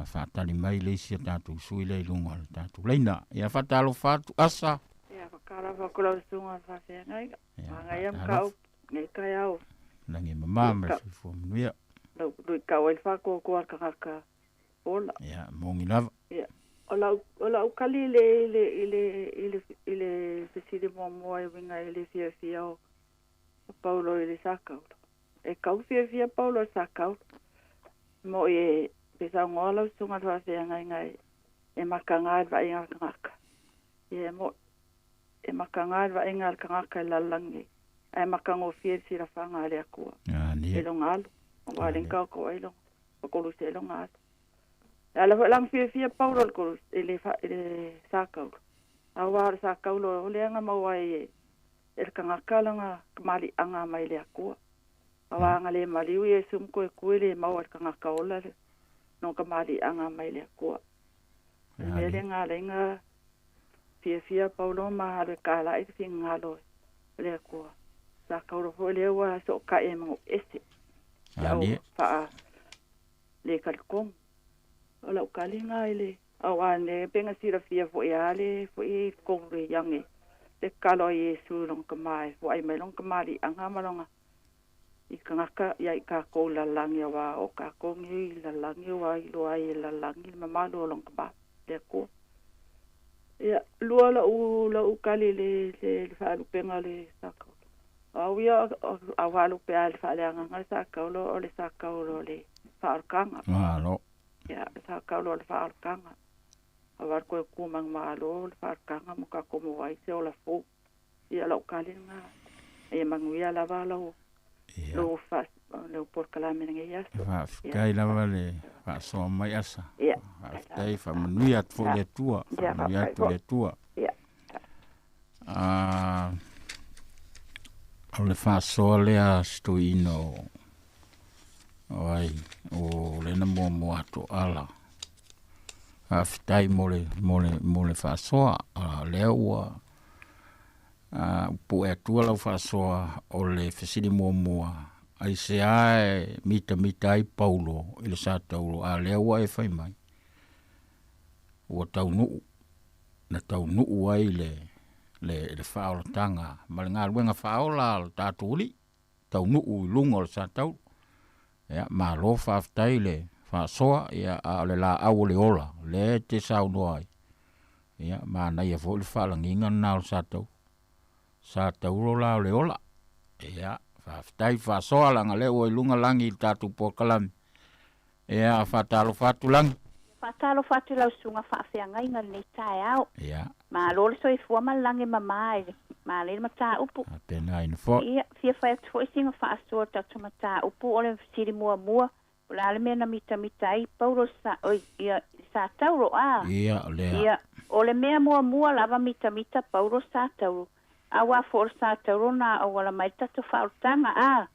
faatali mai le isi a tatou sui lea i luga o le tatou laina. Ia, faatalofa atu Asa. Ia, faatalofa atu lau susuga i le faafeagaiga. Manaia mataupu nei taeao. Lagi e mama ma le soifua manuia. Lau luitau ai le faatoatoa a le tagata ola. Ia, moni lava. Ia, o lau, o lau tali i le, i le, i le, i le, i le fesili muamua e uiga i le fiafia o Paulo i le Sakaula. E kau fiafia Paulo i le Sakaula. Mo'i e, pe saunoa lau susuga i le faafeagaiga e, e makaga i le vaaiga a le tagata. Ia e mo'i. E makaga i le vaaiga a le tagata i le lalolagi nei, ae matagofie le silafaga a le Atua i lona alo, aua le taoto ai lona, ma koluse ai lona alo. E ala foi la na fiafia Paulo i le koluse, i le, i le Sakaula, aua o le Sakaula o lea na maua ai e, e le tagata lana kamaliʻaga mai le Atua. Aua ana le maliu Iesu ma toe tu e le maua e le tagata ola le lona kamaliʻaga mai le Atua. O le mea lea na ala ai na fiafia Paulo ma alu e kalaʻi le finagalo o le Atua. Sa kaulo foi lea ua sootaʻi ai ma Nuuese i au faa le talitonu. O lau taliga i le auā nei pe na silafia foi a le foi i totonu le iage le tatalo a Iesu i lona tama e foai mai lona tamaliiaga ma lona i tagata ia i tatou i lalagi auā o tatou nei i lalagi ua iloa ai e lalagi le mamalu o lona tama le Atua. Ia, lua lou lou tali i le le faalupega o le Sakaula. O au ia a faalupe lava i le faaleagaga le Sakaula o le Sakaula o le faaolataga. Malo. Ia, le Sakaula o le faaolataga. Aua le toe tu manumalo le faaolataga ma tatou maua ai se ola fou. Ia, o lau tali lena. Ia manuia lava lau lou faa lou polokalame i lenei aso. Faafetai lava le faasoa mai Asa. Faafetai, faamanuia atu foi le Atua. Faamanuia atu le Atua. Ah, o le faasoa lea a si toeaina o o ai o lena muamua atu ala. Faafetai mo le mo le mo le faasoa. Ah, lea ua ah, pue atua lau faasoa o le fesili muamua aisea e mitamita ai Paulo i le Sataulo a lea ua e fai mai ua taunuu na taunuu ai le le le faaolataga ma le galuega faaola a lo tatou Alii taunuu i luga o le Sataulo. Ia malo faafetai le faasoa ia a o le laau o le ola lea e te saunoa ai ia manaia foi le faalagiga lena o le Sataulo. Sataulo la o le ola ia. Faafetai faasoa laga lea ua i luga lagi i le tatou polokalame. Ia, faatalofa atu lagi. Faatalofa atu i lau susuga faafeagaiga i lenei taeao. Ia. Malo le soifua ma le lagi e mama i le malei le mataupu. Faapena foi. Ia, fia fai atu foi sina faasoa i le tatou mataupu o le fesili muamua, o le a le mea na mitamita ai Paulo sa, oi, ia, sa Tauro, a? Ia, o lea. Ia, o le mea muamua lava mitamita Paulo sa Tauro, auā foi o le sa Tauro na auala mai le tatou faaolataga, a?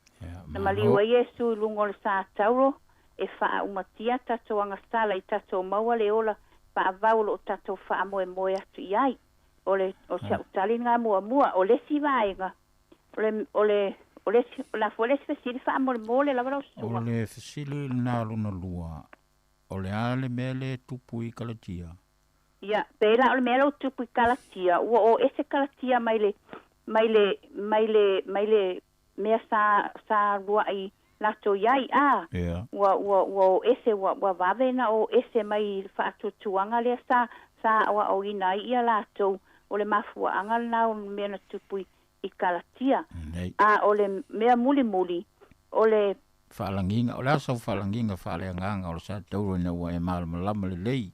Na maliu ai Iesu i luga o le sa Tauro e faaaumatia tatou agasala i tatou maua le ola faavau o lo o tatou faamoemoe atu i ai. O le, o si au tali lena muamua. O le isi vaega, o le, o le, o le isi, o le a foi le isi fesili faamolemole lava lau susuga? O le fesili lena lona lua, o le a le mea lea e tupu i Kalatia? Ia, pei la o le mea lea ua tupu i Kalatia, ua o ese Kalatia mai le, mai le, mai le, mai le mea sa, sa luaʻi latou i ai, a, ua, ua, ua o ese, ua, ua vave na o ese mai i le faatuatuaga lea sa, sa aoaoina ai ia latou, o le mafuaaga lena o le mea na tupu i, i Kalatia. A o le mea mulimuli, o le. Faalagiga, o le a sau faalagiga faaleagaga o le sa tauro ina ua e malamalama lelei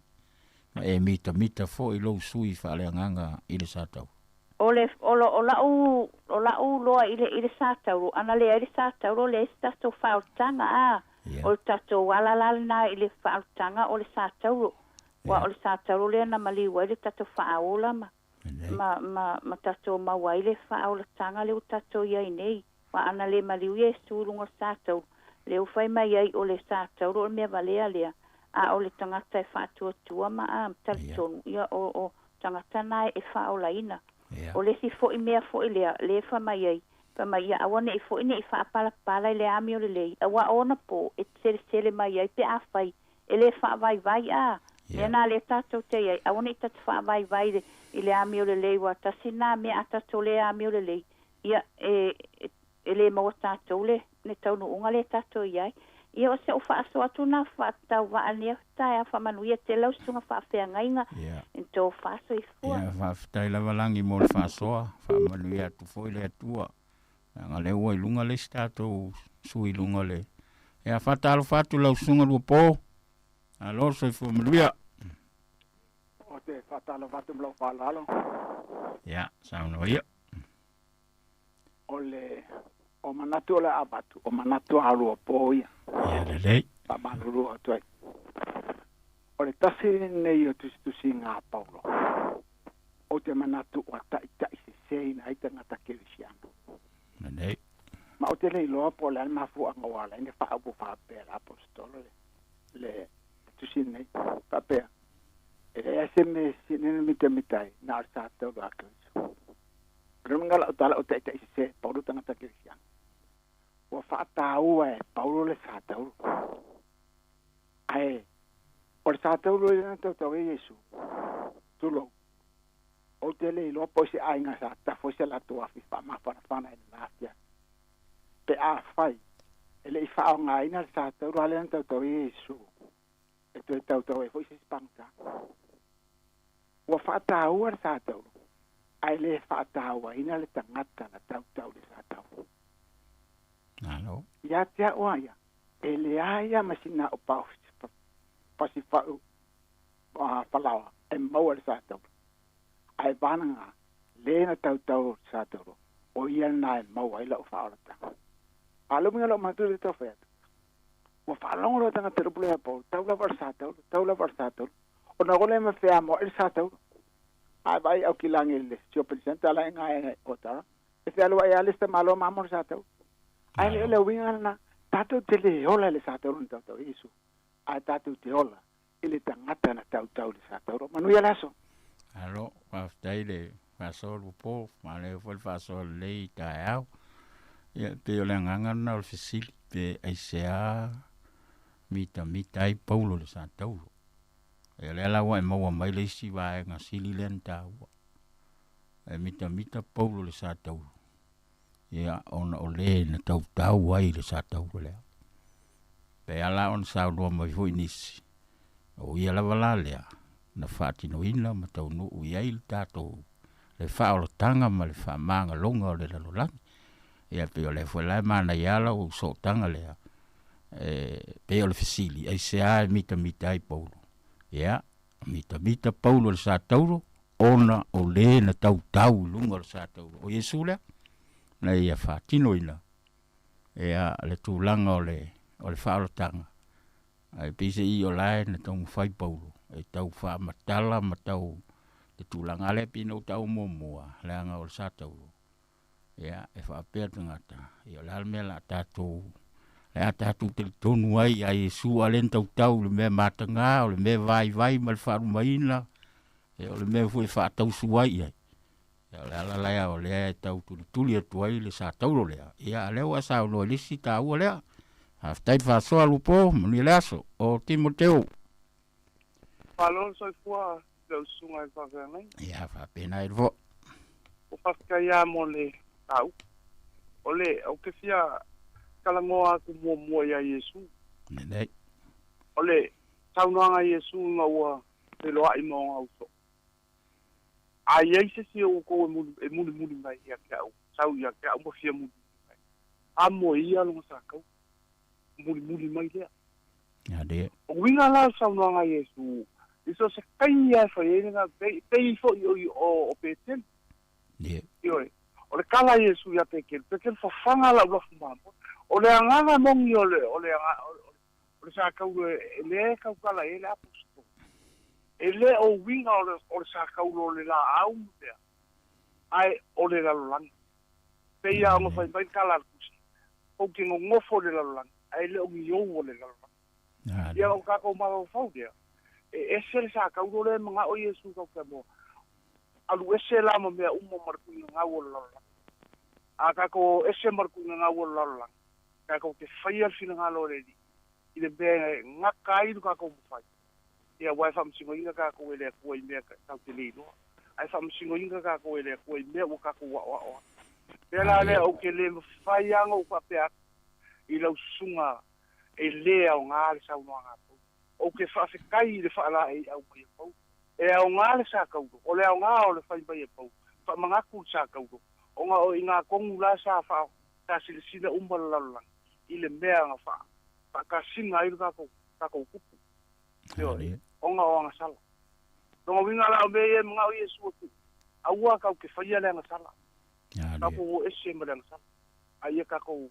ma e mitamita foi lou sui faaleagaga i le sa tauro? O le, o lo, o la'u, o la'u loa i le, i le sa tauro, ana leai le sa tauro, leai se tatou faaolataga, a, o le tatou ala la lena i le faaolataga o le sa tauro. Aua o le sa tauro lea na maliu ai le tatou faaola ma, ma, ma, ma tatou maua ai le faaolataga lea ua tatou i ai nei. Aua ana le maliu Iesu i luga o le sa tauro, lea ua fai mai ai o le sa tauro o le mea valea lea, a o le tagata e faatuatua ma, a, ma talitonu, ia, o, o tagata na e faaolaina. O le isi foi mea foi lea, lea e fai mai ai, fai mai ia aua ne i foi ne i faapalapala i le amio lelei, aua o ona po e selesele mai ai pe afai e le faavaivai, a, mea na lea tatou te i ai, aua ne i tatou faavaivai i le, i le amio lelei, ua tasi na mea a tatou le amio lelei, ia, e, e le maua tatou le, le taunuuga lea tatou i ai. Ia, o se ou faasoa atu na faatauvaa nia taeao faamanuia tele lau susuga faafeagaiga i tou faasoifua. Ia, faafetai lava Lagi mo le faasoa, faamanuia atu foi le Atua. Leaga lea ua i luga le isi tatou sui i luga o le... Ia, faatalofa atu lau susuga Luapo. Malo le soifua manuia. Ou te faatalofa atu ma lou faaaloalo. Ia, saunoa ia. O le o manatu o le a avatu, o manatu a lua po ia. Ia lelei. Faamalulu atu ai. O le tasi lenei o tusitusiga a Paulo, ou te manatu ua taitaiseseina ai tagata kerisiano. Lelei. Ma ou te le iloa po o le a le mafuaaga ua ala ai ona faaupu faapea e le aposetolo le, le tusi lenei. Faapea, e leai se mea e mitamita ai, na o le sa taulu a Keriso. O le uiga o lau tala o taitai sese e Paulo tagata kerisiano. Ua faataua e Paulo le sa taulu. Ae o le sa taulu lea na tautau ai Iesu, tulou, ou te le iloa po o se aiga sa tafo ai se latou afi faamafanafana i lena afiafi. Pe afai e le i faaaogaina le sa taulu a lea na tautau ai Iesu, e toe tautau ai foi se isi pagota. Ua faataua le sa taulu, ae le faatauaina le tagata na tautau i le sa taulu. Malo. Ia te au a ia, e leai lava ma sina au pasifa'u falaoa e maua i le sa taulu. Ae vanaga le na tautau i le sa taulu, o ia lena e maua ai la'u faaolataga. A le uiga o la'u manatu i le tau fai atu, ua faalogo loa tagata i le upu lea a Paulo, tau lava o le sa taulu, tau lava o le sa taulu. Ona o lea ma feamoaʻi le sa taulu. A e vaai au kilagi i le shopping centre la e gae o tara. E fealuai lava le isi tamaloa ma amo le sa taulu. Ae le o le uiga lena, tatou te le ola i le sa taulu na tautau ai Iesu, ae tatou te ola i le tagata na tautau i le sa taulu. Manuia le aso. Malo, faafetai le faasoa Lupo, malo foi le faasoa lelei i taeao. Ia, pei o le agaga lena o le fesili, pe aisea mitamita ai Paulo i le sa taulu. Ia lea la ua e maua mai le isi vaega sili lea na taua. E mitamita Paulo i le sa taulu, ia ona o le na tautau ai i le sa taulu lea. Pei lava la ona saunoa mai foi nisi, o ia lava la lea na faatinoina ma taunuu i ai le tatou le faaolataga ma le faamagaloga o le lalolagi. Ia pei o lea foi la e manaia lau sootaga lea e pei o le fesili aisea e mitamita ai Paulo. Ia mitamita Paulo i le sa taulo ona o lē na tautau i luga o le sa taulo o Iesu lea na ia faatinoina ia le tulaga o le faaolataga ae peiseai o lae na taumafai Paulo e tau faamatala ma tau le tulaga lea pei ona ou taua muamua leaga o le sa taulo ia e faapea le tagata ia o le a le mea o le a tatou le a tatou talitonu ai ia Iesu a o lea na tautau i le mea matagā o le mea vaivai ma le faalumaina ia o le mea foi e faatausu ai i ai. Ia o le ala lea o lea e tau tulituli atu ai le sa taulo lea ia a o lea ua e saunoa i le isi taua lea. Faafetai le faasoa Lupo, manuia le aso. O Timoteo. Malo le soifua i lau susuga i le faafeagaiga. Ia faapena ai foi. Ua faafetai lava mo le mataupu. O le, ou te fia talanoa atu muamua ia Iesu. Lelei. O le saunoaga a Iesu ina ua feiloai ma ona uso. A i ai se isi o outou e mulimuli mai ia te au, sau ia te au ma fia mulimuli mai, amo e ia lona sakau, mulimuli mai lea. O uiga la o le saunoaga a Iesu, i so o se taimi lava e fai ai lena, pei foi o Petelu. Ioe. O le tala a Iesu ia Petelu, Petelu fafaga lau lafu mamoe. O le agaga moni o le, o le, o le sa taulo e lea e tautala i ai le aposetolo. E le o uiga o le, o le sa taulo o le laau ma mea, ae o le lalolagi. Pei lava ona fai mai le tala a le Tusi, Tou te nonofo i le lalolagi, ae le o ni ou o le lalolagi. Ia o tatou mafaufau lea, e ese le sa taulo lea e manao Iesu tatou te amoa. Alu ese la ma mea uma ma le tuuina gau o le lalolagi. A tatou o ese ma le tuuina gau o le lalolagi, tatou te faia le finagalo o le Alii i le mea e gata ai lo tatou mafai. Ia, aua e faamasinoina tatou e le Atua i mea tatou te le iloa, ae faamasinoina tatou e le Atua i mea ua tatou aoao ai. Pea la lea, ou te le mafai lava ona ou faapea atu i lau susuga e le aoga le saunoaga a Paulo. Ou te faafetai i le faalaeiau mai a Paulo. E aoga le sa taulo, o le aoga o le fai mai e Paulo, faamanatu le sa taulo, ona o i ina tonu la sa faa, sa silasila uma le lalolagi i le mea na faa, faakasina ai lo tatou, tatou tupu. Ioe, ona o agasala. Lona uiga la o mea ia e manao Iesu e tuu, aua tatou te faia le agasala. Tatou o ese ma le agasala. A ia tatou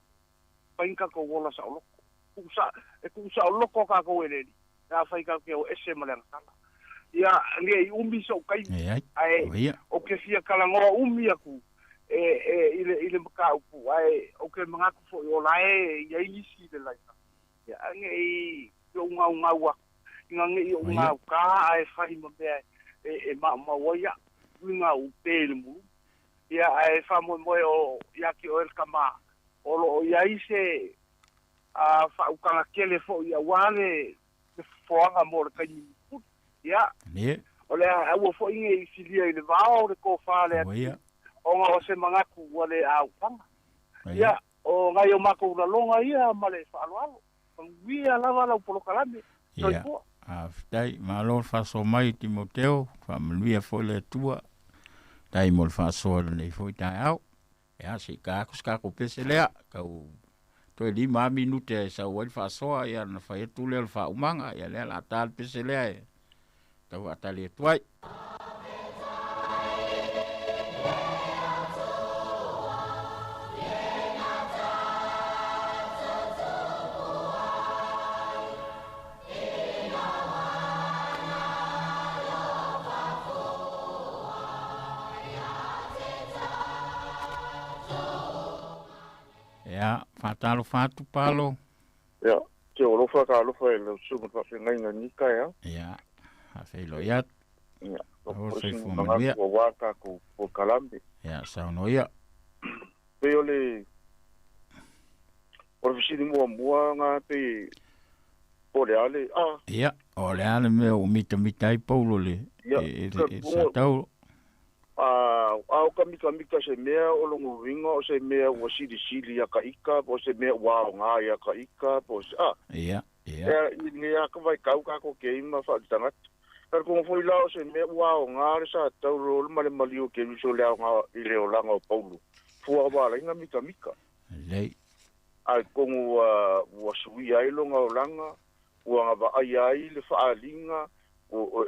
fai ni tatou ola saoloko. Tuu sa, e tuu saoloko tatou e le Alii, pe afai tatou te o ese ma le agasala. Ia, ne i umi sou taimi, ae ou te fia talanoa umi atu e, e, i le, i le mataupu, ae ou te manatu foi o la e i ai nisi i le laina. Ia, ne i ou gaugau atu, ina ne i ou gaugā ae fai ma mea e, e maumau ai a'u, uiga ou pe i le mulu. Ia, ae faamoemoe o ia te oe le tama, o lo o i ai se a faautaga tele foi aua le le fofoaga mo le taimi mulimuli. Ia, o le a aua foi ne i filia i le vao le tofa a le Alii, ona o se manatu ua le aufaga. Ia, o nai o matou laloga ia ma le faaaloalo. Manuia lava lau polokalame. Soifua. Faafetai, malo le faasoa mai Timoteo, faamanuia foi le Atua. Faafetai mo le faasoa i lenei foi taeao. Ia, se i ta atu se tatou pese lea, tau toe 5 lava minute e sau ai le faasoa, ia ona fai atu lea o le faaumaga, ia lea o le a ta le pese lea e tau faatali atu ai. Ia, faatalofa atu Palo. Ia, te alofa ka alofa e lau susuga i le faafeagaiga i lenei taeao. Ia, faafeiloai atu. Ia, Aua o se soifua manuia. manatu aua tatou polokalame. Ia, saunoa ia. Pei o le o le fesili muamua na pei po o le a le a. Ia, o le a le mea ua mitamita ai Paulo i le Ia, i le i le sa taulo? A o ka mitamita se mea o lona uiga o se mea ua silisili ia ka ika po o se mea ua aoga ia ka ika po o se a. Ia, ia. Ea, i lenei lava ka vaitau tatou te ai ma faaletagata. Talitonu foi la o se mea ua aoga le sa taulo ma le maliu o Keriso i le aoga i le olaga o Paulo, fua ua ala ai ona mitamita. Lelei. Ae tonu ua ua suia ai lona olaga, ua gavaaia ai le faaaliga,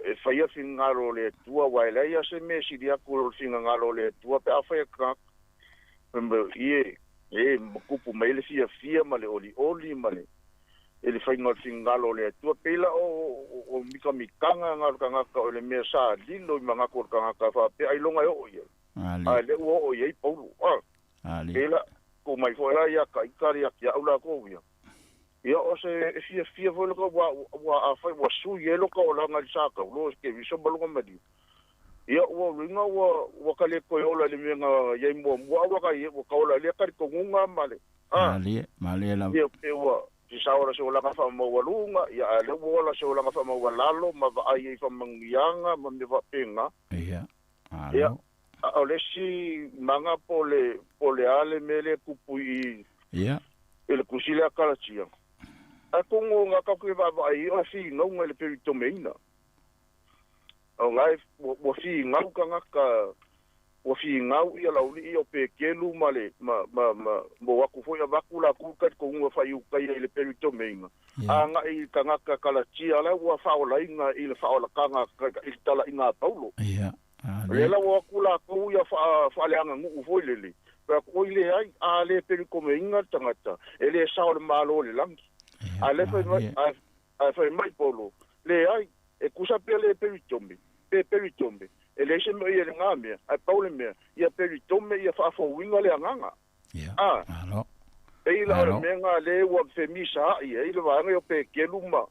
e faia finagalo o le Atua, aua e leai lava se mea e sili atu i lo le finagalo o le Atua pe afai e tagata. Fai mai, Ie, e tupu mai ai le fiafia ma le olioli ma le i le faiga o le finagalo o le Atua. Pei la o o mikamikaga na o le tagata o le mea sa lilo i manatu o le tagata faapea ailoga e oo i ai. Ae lea ua oo i ai Paulo. Pei la, tuu mai foi la ia Taita ia te au latou ia. Ia o se e fiafia foi lota ua ua afai ua sui ai lota olaga i le sa taulo e Keriso ma lona maliu. Ia ua uiga ua ua ka le toe ola i le mea na iai muamua a ua ka ua ka ola i lea talitonuga ma le a. Malie, malie lava. Ia pe ua se sao ola se olaga faamaualuga, ia a lea ua ola se olaga faamaualalo ma vaai ai i faamanuiaga ma mea faapena. Ia, Ia, malo. a o le isi maga po o le po o le a le mea lea e tupu i Ia. i le tusi lea a Kalatia. Atonu na tatou te vaavaai i ai o le finauga i le peritomeina. O la e ua finau tagata, ua finau ia laulii o Pekelu ma le ma ma ma o atu foi avatu latou talitonuga faaiutaia i le peritomeina, agai i tagata Kalatia la ua faaolaina i le faaolataga i le talaiga a Paulo. Ia, O lea la ua o atu latou ia faaleaganuu foi lele, fai atu, Oi leai, a le peritomeina le tagata, e le sao i le Malo o le lagi. A lea fai mai, ae fai mai Paulo, Leai, e tusa pea le peritome, pe peritome, e leai se mea o i ai i lena mea, ae pau le mea, ia peritome ia faafouina le agaga. A, pei la o le mea lena lea ua femisaai ai le vaega ia o Pekelu ma,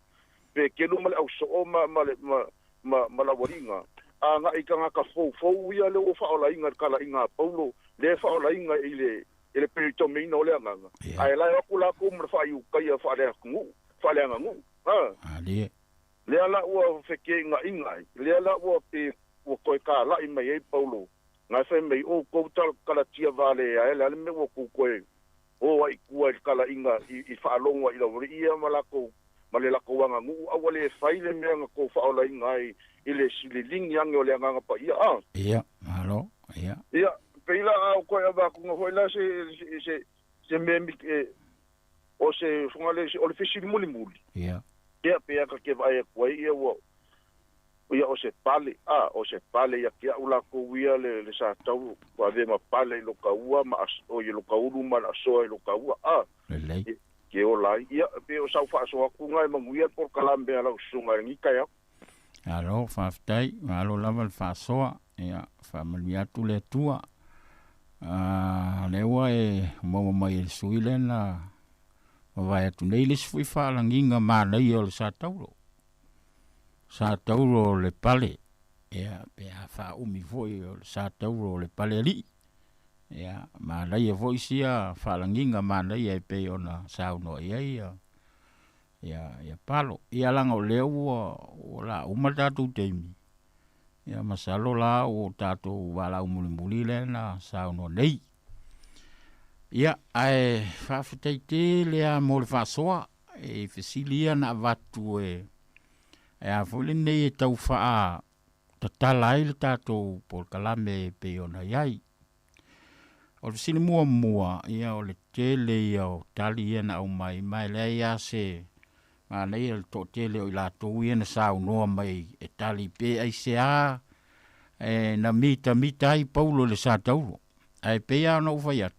Pekelu ma le ausoo ma, ma le, ma, ma, ma laualiga, agai i tagata foufou ia lea ua faaolaina i le talaiga a Paulo, lea e faaolaina i le, i le peritomeina o le agaga, ae la e o atu latou ma le faaiutaia faaleatunuu, faaleaganuu. A. Lea la ua fekeingaiga ai, lea la ua pe ua toe talai mai ai Paulo, na e fai mai, O outou Kalatia valea e, le a le mea ua outou toe o ai i tua i le talaiga i faalogo ai i le aualii ia ma latou ma le latou aganuu, a ua le fai le mea na tou faaolaina ai i le liligi ane o le Agaga Paia, a? Ia, malo, ia. Ia, pei la a o toe avatuga foi la se se se mea e o se fogalei o le fesili mulimuli. Ia. Ia, pei a ta te vaai atu ai, ia ua ia o se pale, a, o se pale ia te au lakou ia le, le sa tau ua avea ma pale i lo ka ua ma as, o i lo ka ulu ma le asoa i lo ka ua, a, Lelei. ke ola ai. Ia, pei o sau faasoa atu na e manuia le polokalame a lau susuga i lenei taeao. Malo, faafetai, malo lava le faasoa, ia, faamanuia atu le Atua. A, lea ua e maua mai e le sui lea na mavae atu nei le isi foi faalagiga manaia o le sa taulo. Sa taulo o le pale, ia, pe a faaumi foi o le sa taulo o le pale alii. Ia, manaia foi sia faalagiga manaia e pei ona saunoa i ai ia, ia, ia Palo. Ia leaga o lea ua, ua la uma le tatou taimi, ia masalo la ua tatou valaau mulimuli lea na saunoa nei. Ia, ae faafetai tele lava mo le faasoa i fesili ia na avatu e, e a foi lenei e tau faa tatala ai le tatou polokalame e pei ona i ai. O le fesili muamua, ia o le tele ia o tali ia na aumai, ma e leai lava se manaia le toatele o i latou ia na saunoa mai e tali pe aisea e na mitamita ai Paulo i le sa taulo. Ae pei lava ona ou fai atu,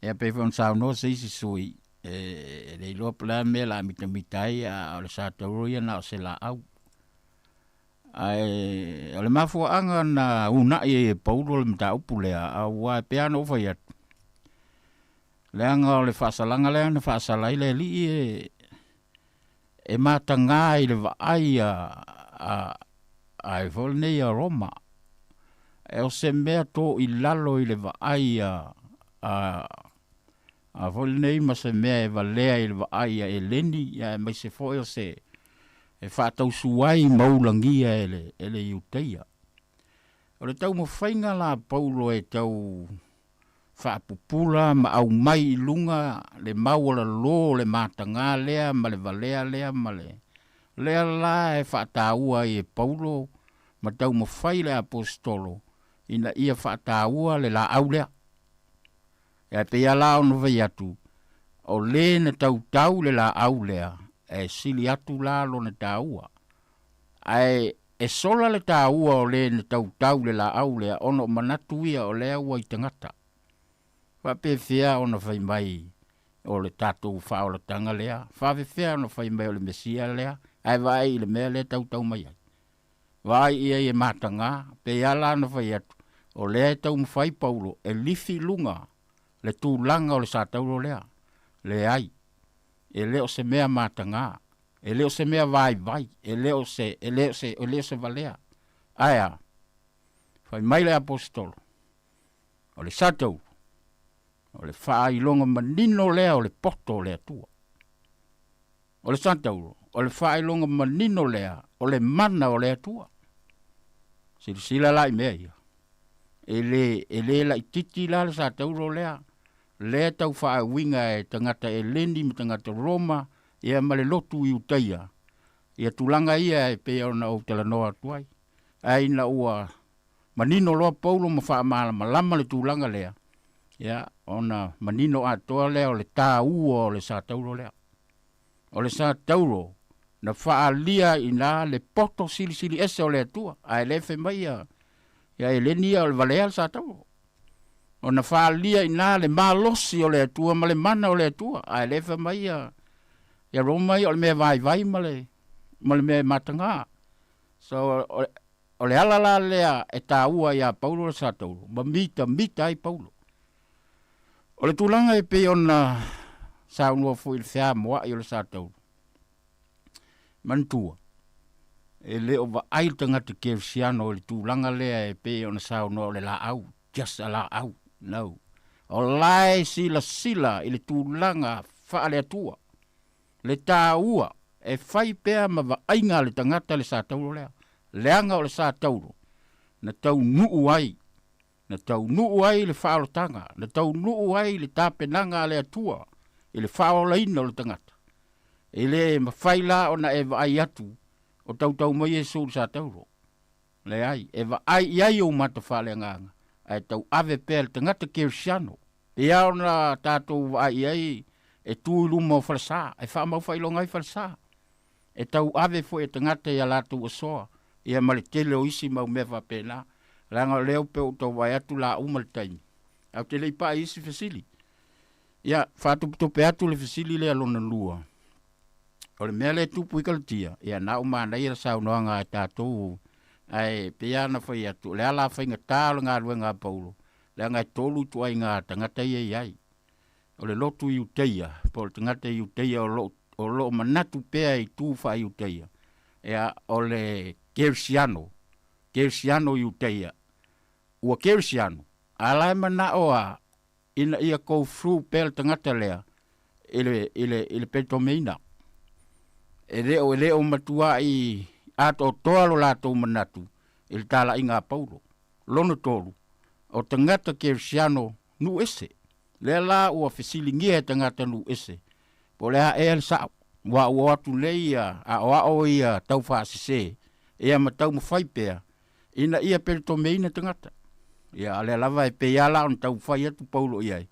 ia pei foi ona saunoa se isi sui usufono, e le iloa po o le a le mea o le a mitamita ai, a o le sa taulo ia na o se laau. Ae o le mafuaaga na uunai ai e Paulo le mataupu lea, aua e pei lava ona ou fai atu, leaga o le faasalaga lea na faasala ai le alii e, e mataga i le vaai a, a, a foi lenei a Roma. E o se mea to i lalo i le vaai a, a, a foi lenei ma se mea e valea i le vaai a Eleni, aemaise foi o se e faatausu ai ma ulagia e le, e le Iutaia. O le taumafaiga la a Paulo e tau faapupula ma aumai i luga le maualalō o le mataga lea ma le valea lea ma le, lea la e faataua ai e Paulo ma taumafai le Aposetolo ina ia faataua le laau lea. Ia e pei lava la ona fai atu, o le na tautau le laau lea, e sili atu la lona taua. Ae e sola le taua o le na tautau le laau lea ona o manatu ia o lea ua i tagata. Faapefea ona fai mai o le tatou faaolataga lea? Faafefea ona fai mai o le Mesia lea? Ae vaai i le mea lea e tautau mai ai. Vaai i ai e mataga, pei lava la ona fai atu, o lea e taumafai Paulo e lifi i luga le tulaga o le sataulo lea. Leai, e le o se mea mataga, e le o se mea vaivai, e le o se, e le o se, e le o se valea. Ae a? Fai mai le Aposetolo, o le sataulo, o le faailoga manino lea o le poto o le Atua. O le Satauro, o le faailoga manino lea o le mana o le Atua. Silasila la i mea ia. E le, e le laititi la le Satauro lea, lea tau faauiga e tagata Eleni ma tagata Roma, ia ma le lotu Iutaia, ia tulaga ia e pei ona ou talanoa atu ai. Ae ina ua manino loa Paulo ma faamalamalama le tulaga lea, ia, ona manino atoa lea o le taua o le Satauro lea. O le Satauro na faaalia i ina le poto silisili ese o le Atua, ae le fai mai ia, ia Eleni ia o le valea le Satauro. Ona faaalia i ina le malosi o le Atua ma le mana o le Atua, ae le fai mai ia, ia Roma ia o le mea vaivai ma le, ma le mea e mataga. So, o, o le ala la lea e taua ia Paulo le Satauro, ma mitamita ai Paulo. O le tulaga e pei ona saunoa foi i le feamoa'i o le Satauro, manatua, e le o vaai le tagata kerisiano i le tulaga lea e pei ona saunoa o le laau, just a laau, no. O la e silasila i le tulaga faale-Atua, le taua e fai pea ma vaaiga a le tagata le Satauro lea, leaga o le Satauro na taunuu ai Na taunuu ai le faaolataga, na taunuu ai le tapenaga a le Atua i le faaolaina o le tagata. E le mafai la ona e vaai atu o tautau mai Iesu i le satauro. Leai, e vaai i ai ou mata faaleagaga, ae tauave pea le tagata kerisiano. Pei lava ona tatou vaai i ai e tu i luma o falesa, e faamau faailoga ai falesa. E tauave foi e tagata i a latou asoa, ia ma le tele o isi mau mea faapena, leaga o lea pei ua ou tau vaai atu la uma le taimi, ae ou te le i pa'a i isi fesili. Ia, faatopetope atu le fesili lea lona lua, o le mea lea e tupu i Kalatia, ia na o manaia le saunoaga a tatou, ae pei lava ona fai atu, o le ala faigata o le galuega a Paulo, leaga e tolu ituaiga tagata ia e i ai. O le lotu Iuteia, po o le tagata Iuteia o lo o lo o manatu pea i tu faa-Iuteia, ia, o le Kerisiano, Kerisiano Iuteia, ua Kerisiano, a la e manao a ina ia go through pea le tagata lea i le, i le, i le peletomeina. E le o, e le o matua'i atoatoa lo latou manatu i le talaiga a Paulo. Lona tolu, o tagata Kerisiano nuu ese. Lea la ua fesiligia e tagata nuu ese, po o le a ea le sa'o, ua o atu nei ia aoao ia taufaasese ia ma taumafai pea ina ia peletomeina tagata. Ia, a o lea lava e pei lava la ona taumafai atu Paulo i ai,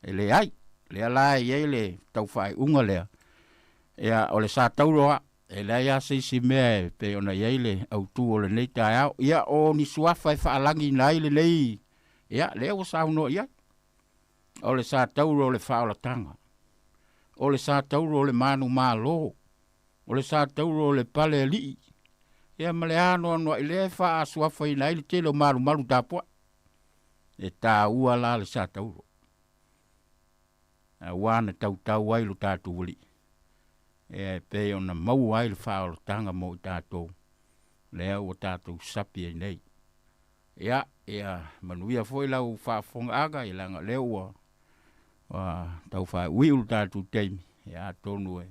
e leai, lea la e i ai le tau faaiuga lea, ia, o le satauro lava, e leai lava se isi mea e pei ona i ai le autu o lenei taeao. Ia, o ni suafa e faalagiina ai lenei, ia, lea ua saunoa i ai. O le satauro o le faaolataga, o le satauro o le manumalo, o le satauro o le pale alii, ia ma le anoanoai lea e faasuafaina ai le tele o malumalu tapuai. E taua la le satauro, aua na tautau ai lo tatou alii, e pei ona maua ai le faaolataga mo i tatou, lea ua tatou sapi ai nei. Ia, ia manuia foi lau faafofogaaga, ia leaga o lea ua ua tau faaiuiu le tatou taimi, ia atonu e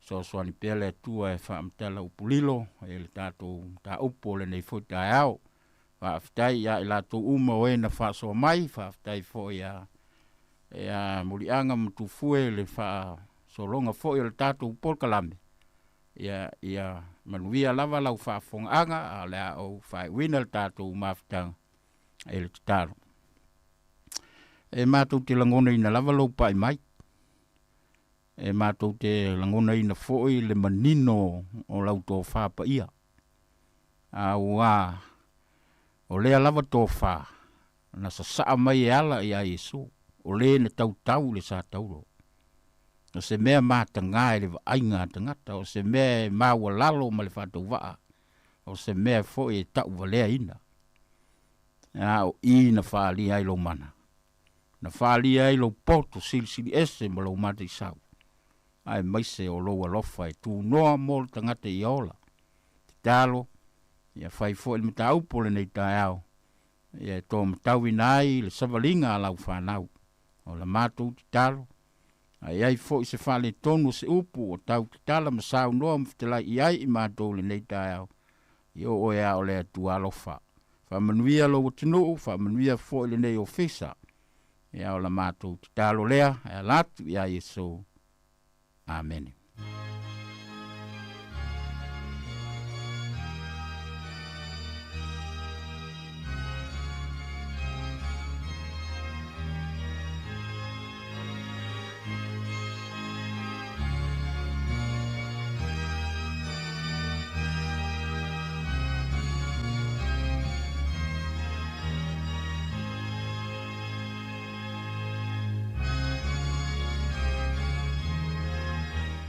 fesoasoani pea le Atua e faamatala upu lilo i le tatou mataupu o lenei foi taeao. Faafetai ia i latou uma o e na faasoa mai, faafetai foi ia ia Muliaga ma Tufue le faasologa foi o le tatou polokalame. Ia, ia manuia lava lau faafofogaaga, a o le a ou faaiuina le tatou mafutaga i le tatalo. E matou te lagonaina lava lou pa'i mai, e matou te lagonaina foi le manino o lau tofā paia, auā o lea lava tofā na sasa'a mai e ala iā Iesu, o lē na tautau i le sa taulo. O se mea matagā i le vaaiga a tagata, o se mea e maualalo ma le faatauva'a, o se mea foi e ta'uvaleaina, a o i na faalia ai lou mana, na faalia ai lou poto silisili ese ma lou mataisau, aemaise o lou alofa e tunoa mo le tagata ia ola. Tatalo, ia fai foi le mataupu o lenei taeao, ia e tomatauina ai le savaliga a lau fanau. O la matou tatalo, a i ai foi se faaletonu o se upu ua tau tatala ma saunoa ma fetalai i ai i matou i lenei taeao, ia o oe lava o le Atua alofa. Faamanuia lou atunuu, faamanuia foi lenei ofisa. Ia o la matou tatalo lea e ala atu iā Iesu. Amene.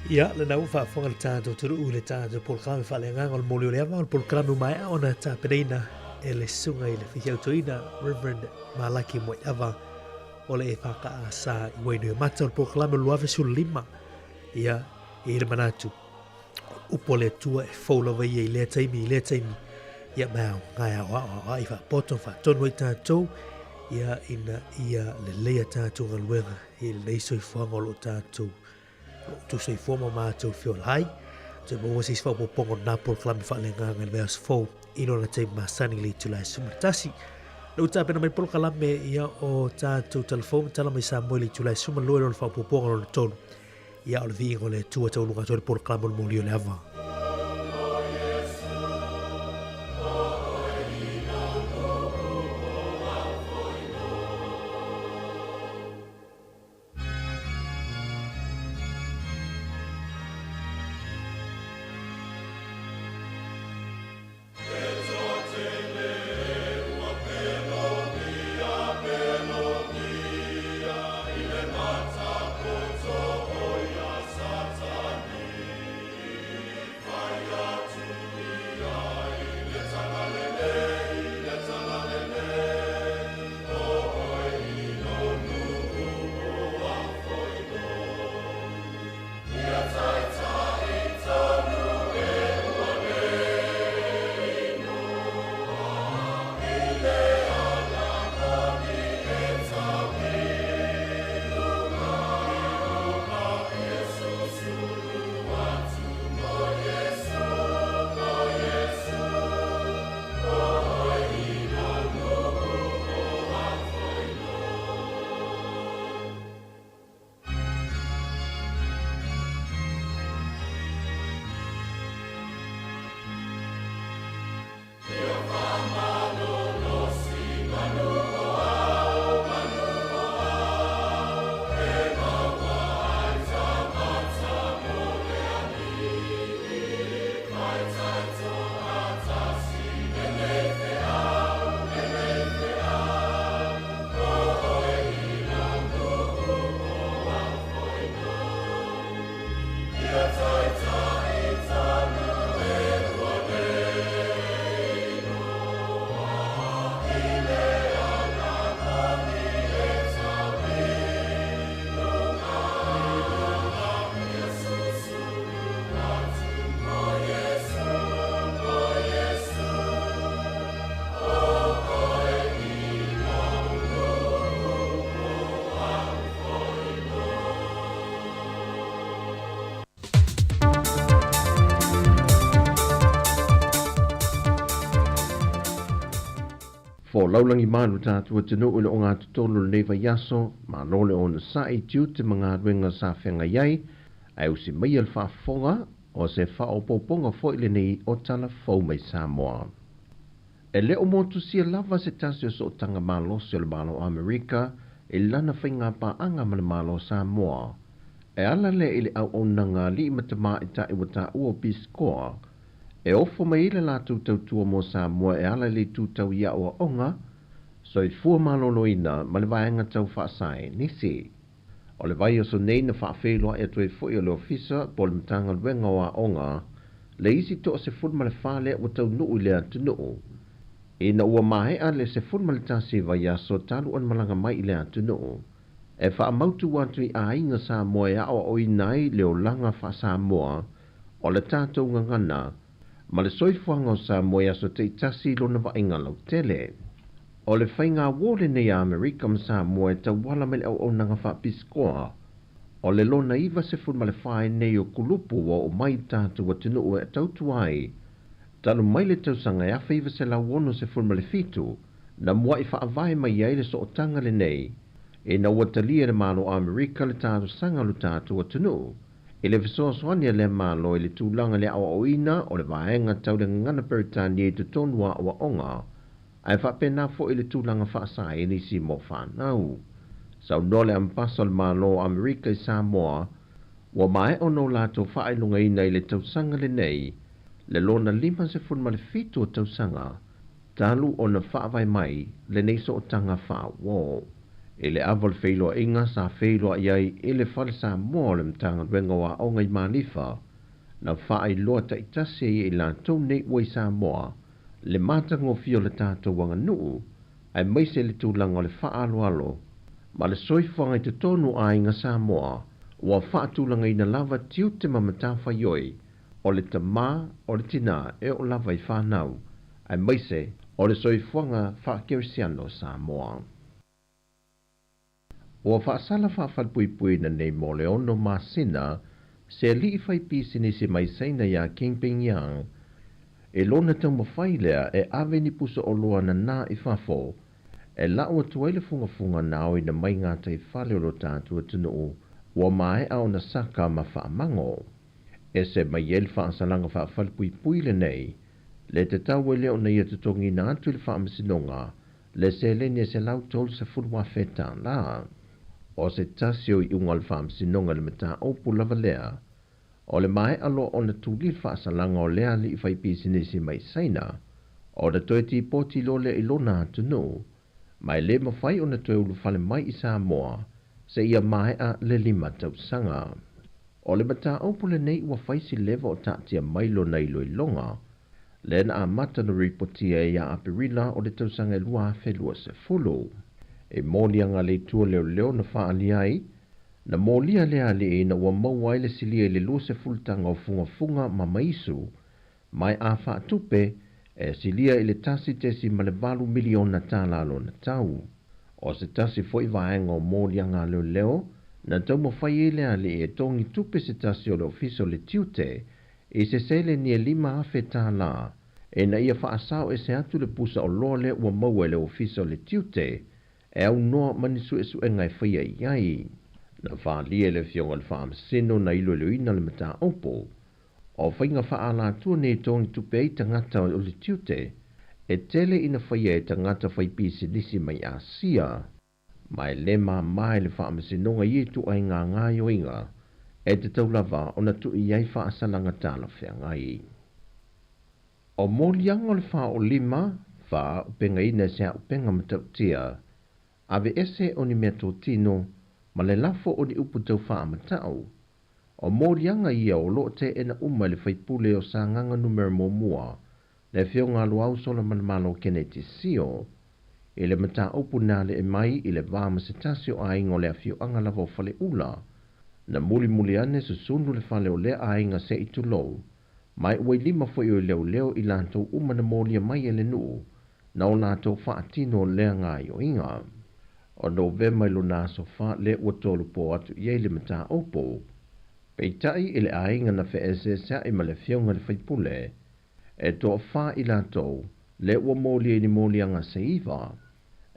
Ia, lena ua faafofoga le tatou atunuu i le tatou polokalame faaleagaga o le moli o le ava, o le polokalame ua maea ona tapenaina e le susuga i le faifeau toeaina Reverend Malaki Moeava o le EFKS i Wainuiomata. O le polokalame o le 2015, ia, e i ai le manatu, upu a le Atua e fou lava ia i lea taimi i lea taimi, ia ma ao gae aoaoaoai faapoto ma faatonu ai tatou, ia ina ia lelei a tatou galuega i lenei soifuaga o lo o tatou o lo o outou soifua ma matou feola ai. Toe maua se isi faaopoopoga o lena polokalame faaleagaga i le vaiaso fou i lona taimi masani i le itula e 11. Le ua tapena mai polokalame ia o tatou talafou ma tala mai Samoa i le itula e 12 i lona faaopoopoga lona tolu. Ia o le viiga o le Atua taualuga atu ai le polokalame o le moli o le ava. Folau lagimanu tatou atunuu i le ogatotonu o lenei vaiaso, malo le onosai, tiute ma galuega sa feagai ai, ae usi maia le faafofoga, o se faaopoopoga foi lenei o tala fou mai Samoa. E le o motusia lava se tasi o sootaga malosi o le Malo o Amerika i lana faigapaaga ma le Malo o Samoa. E ala lea i le auaunaga a alii ma tamaitai ua taua o Peace Corps e ofo mai ai le latou tautua mo Samoa e ala i le itu tau i aoaoga, soifua maloloina ma le vaega tau faasaenisi. O le vaiaso nei na faafeiloai atu ai foi e le Ofisa po o le Matagaluega o Aoga le isi 14 lea ua taunuu i le atunuu ina ua maea le 11 vaiaso talu ona malaga mai i le atunuu e faamautu atu i aiga Samoa e aoaoina ai le olaga faa-Samoa o le tatou gagana ma le soifuaga o Samoa i aso taitasi i lona vaaiga lautele. O le faigauō lenei a Amerika ma Samoa e tauala mai le auaunaga faapisikoa o le lona 94 nei o kulupu ua oo mai i le tatou atunuu e tautua ai talu mai le tausaga e 1967 na mua'i faavae mai ai le sootaga lenei ina ua talia e le Malo o Amerika le talosaga o lo tatou atunuu i le fesoasoani a lea Malo i le tulaga i le aoaoina o le vaega tau le gagana Peretania i totonu o aoaoga ae faapena foi i le tulaga faasaenisi mo fanau. Saunoa le Amepasa o le Malo o Amerika i Samoa ua maea ona o latou faailogaina i le tausaga lenei le lona 57 o tausaga talu ona faavae mai lenei sootaga faauō. I le ava o le feiloaiga sa feiloai ai i le Fale Samoa o le Matagaluega o Aoga i Malifa, na faailoa taitasi ai e i latou nei ua i Samoa le matagofie o le tatou aganuu, aemaise le tulaga o le faaaloalo ma le soifuaga i totonu o aiga Samoa ua faatulagaina lava tiute ma matafaioi o le tamā, o le tinā e oo lava i fanau, aemaise o le soifuaga faakerisiano o Samoa. Ua faasala faafalepuipuiina nei mo le ono masina se alii fai pisinisi mai Saina iā King Ping Yang i lona taumafai lea e ave ni pusa oloa nanā i fafo e lau atu ai le fugafuga na aoina mai gataifale o lo tatou atunuu ua maea ona saka ma faamago. Ese mai ai le faasalaga faafalepuipui lenei le tatau ai lea ona ia totogiina atu i le Faamasinoga le seleni e $130,000. O se tasi o iuga o le Faamasinoga i le mataupu lava lea, o le maea loa ona tuli le faasalaga o lea alii faipisinisi mai Saina, ona toe tipoti loa lea i lona atunuu, ma e le mafai ona toe ulufale mai i Samoa seia maea le lima tausaga. O le mataupu lenei ua fai si leva o taatia mai lona iloiloga, lea na amata ona ripotia ai ia Aperila o le tausaga e 2020. E moliaga a le Itu o Leoleo na faaalia ai, na molia lea alii ina ua maua ai le silia i le 20 taga o fugafuga ma maisu mai a faatupe e silia i le $1.8 miliona tala lona tau. O se tasi foi vaega o moliaga a leoleo na taumafai ai le alii e togi tupe se tasi o le Ofisa o le Tiute i se seleni e $5,000 ina ia faasao ese atu le pusa oloa lea ua maua e le Ofisa o le Tiute e aunoa ma ni suesuega e faia i ai. Na faaalia e le Afioga i le Faamasino na iloiloina le mataupu. O faiga faaalatua nei e togi tupe ai tagata o le tiute e tele ina faia e tagata fai pisinisi mai Asia. Ma e le māmā i le Faamasinoga ia ituaiga gaoioiga e tatau lava ona tuu i ai faasalaga talafeagai. O moliaga o le 45, faaaupegaina e se auupega matautia, aveese o ni meatotino ma le lafo o ni upu tau faamatau. O moliaga ia o lo o teena uma e le faipule o Sagaga Numera Muamua, le Afioga a Loau Solamalemalo Keneti Sio, i le mataupu na ale'e mai i le va ma se tasi o aiga o le afioaga lava o Faleula, na mulimuli ane susunu le fale o lea aiga se i tulou, ma e ua i lima foi o leoleo i latou uma na molia mai e le nuu na o latou faatino lea gaoioiga. O Novema i lona aso fa lea ua tolopo atu i ai le mataupu. Peitai i le aiga na feeseesea'i ma le afioga i le faipule, e toafa i latou lea ua molia i ni moliaga se iva,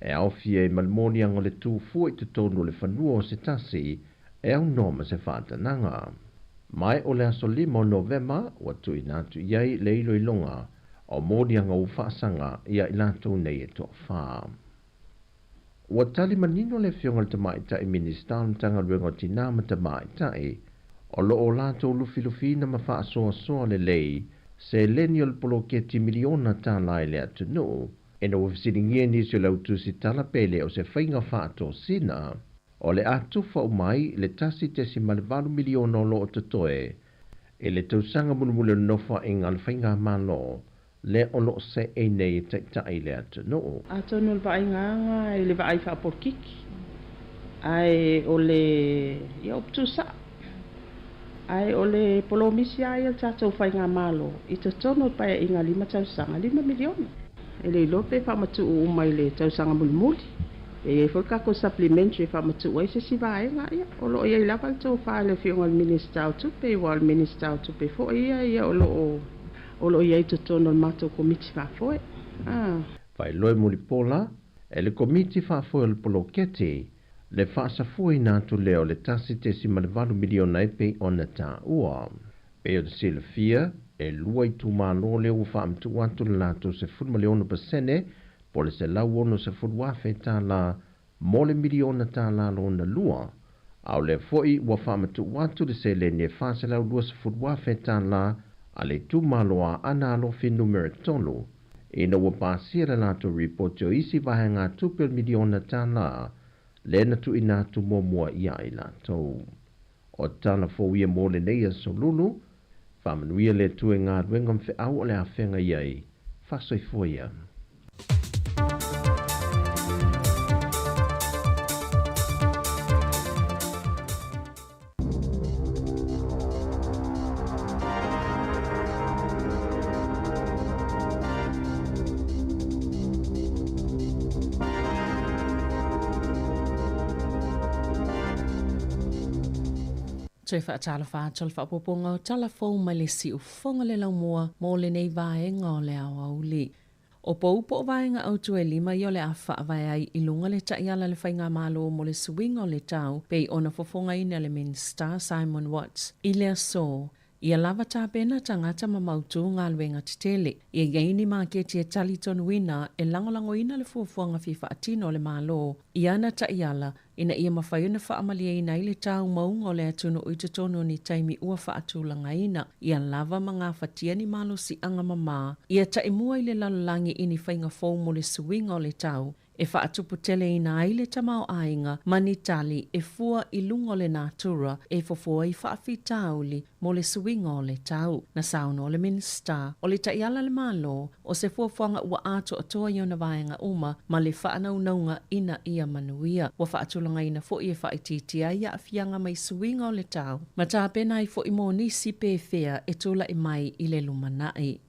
e aofia ai ma le moliaga o le tu fua i totonu o le fanua o se tasi e aunoa ma se faatanaga. Ma o le aso 5 o Novema ua tuuina atu i ai le iloiloga o moliaga ua faasaga iā i latou nei e toafa. Ua tali manino le Afioga i le Tamaitai Minisita o le Matagaluega o Tinā ma Tamaitai, o lo o latou lufilufiina ma faasoasoa lelei seleni o le poloketi miliona tālā i le atunuu, ina ua fesiligia e nisi o le au tusitala pe le o se faiga faatosina o le a tufa uma ai le 1.8 miliona o lo o totoe i le tausaga mulimuli o le Nofoaiga a le Faigamalo lea o lo o seei nei e taitai i le atunuu. Atonu o le vaaiga aga i le vaai faapolokiki, ae o le, ia upu tuusao, ae o le polomisi lava ia a le tatou Faigamalo i totonu o le paeaiga lima tausaga, $5 miliona. E le iloa pe faamatuu uma i le tausaga mulimuli, pe i ai foi le tatou supplementary e faamatuu ai se isi vaega, ia, o lo o i ai lava le tofa i le Afioga i le Minisita o Tupe, aua o le Minisita o Tupe foi ia, ia o lo o o lo o i ai i totonu o le matou Komiti Faafoe. A. Faailoa Mulipola e le Komiti Faafoe o le Poloketi le faasafuaina atu lea o le 1.8 miliona e pei ona taua. Pei ona silafia, e lua itumalo lea ua faamatuu atu le latou 16% po o le $160,000 mo le miliona tālā lona lua, a o lea foi ua faamatuu atu le seleni e $420,000 a le itumalo o Aana Alofi Numera 3, ina ua pasia le latou ripoti o isi vaegatupe o le miliona tālā lea na tuuina atu muamua ia i latou. O tala fou ia mo lenei aso lulu, faamanuia le Atua i galuega ma feau o le a feagai ai. Faasoifua ia. Toe faatalofa atu le faaopoopoga o tala fou mai le siufofoga le laumua mo lenei vaega o le aoauli. O pou po o vaega autu e lima ia o le a faavae ai i luga le taiala le Faigamalo mo le suiga o le tau pei ona fofogaina le Minisita Simon Watts i le aso Ia lava tapena tagata ma mautū galuega tetele. Ia i ai ni maketi e talitonuina e lagolagoina le fuafuaga fia faatino a le Malo i ana taiala ina ia mafai ona faamalieina ai le taumauga o le atunuu i totonu o ni taimi ua faatulagaina. Ia lava ma gafatia ni malosiaga mamā ia taimua i le lalolagi i ni faiga fou mo le suiga o le tau e faatuputeleina ai le tamaoaiga ma ni tali e fua i luga o le natura e fofo ai faafitauli mo le suiga o le tau. Na saunoa le Minisita o le Taiala a le Malo o se fuafuaga ua atoatoa i ona vaega uma ma le faanaunauga ina ia manuia. Ua faatulagaina foi e faaitiitia ai aafiaga mai suiga o le tau ma tapena ai foi mo nisi pefea e tulai mai i le lumanai.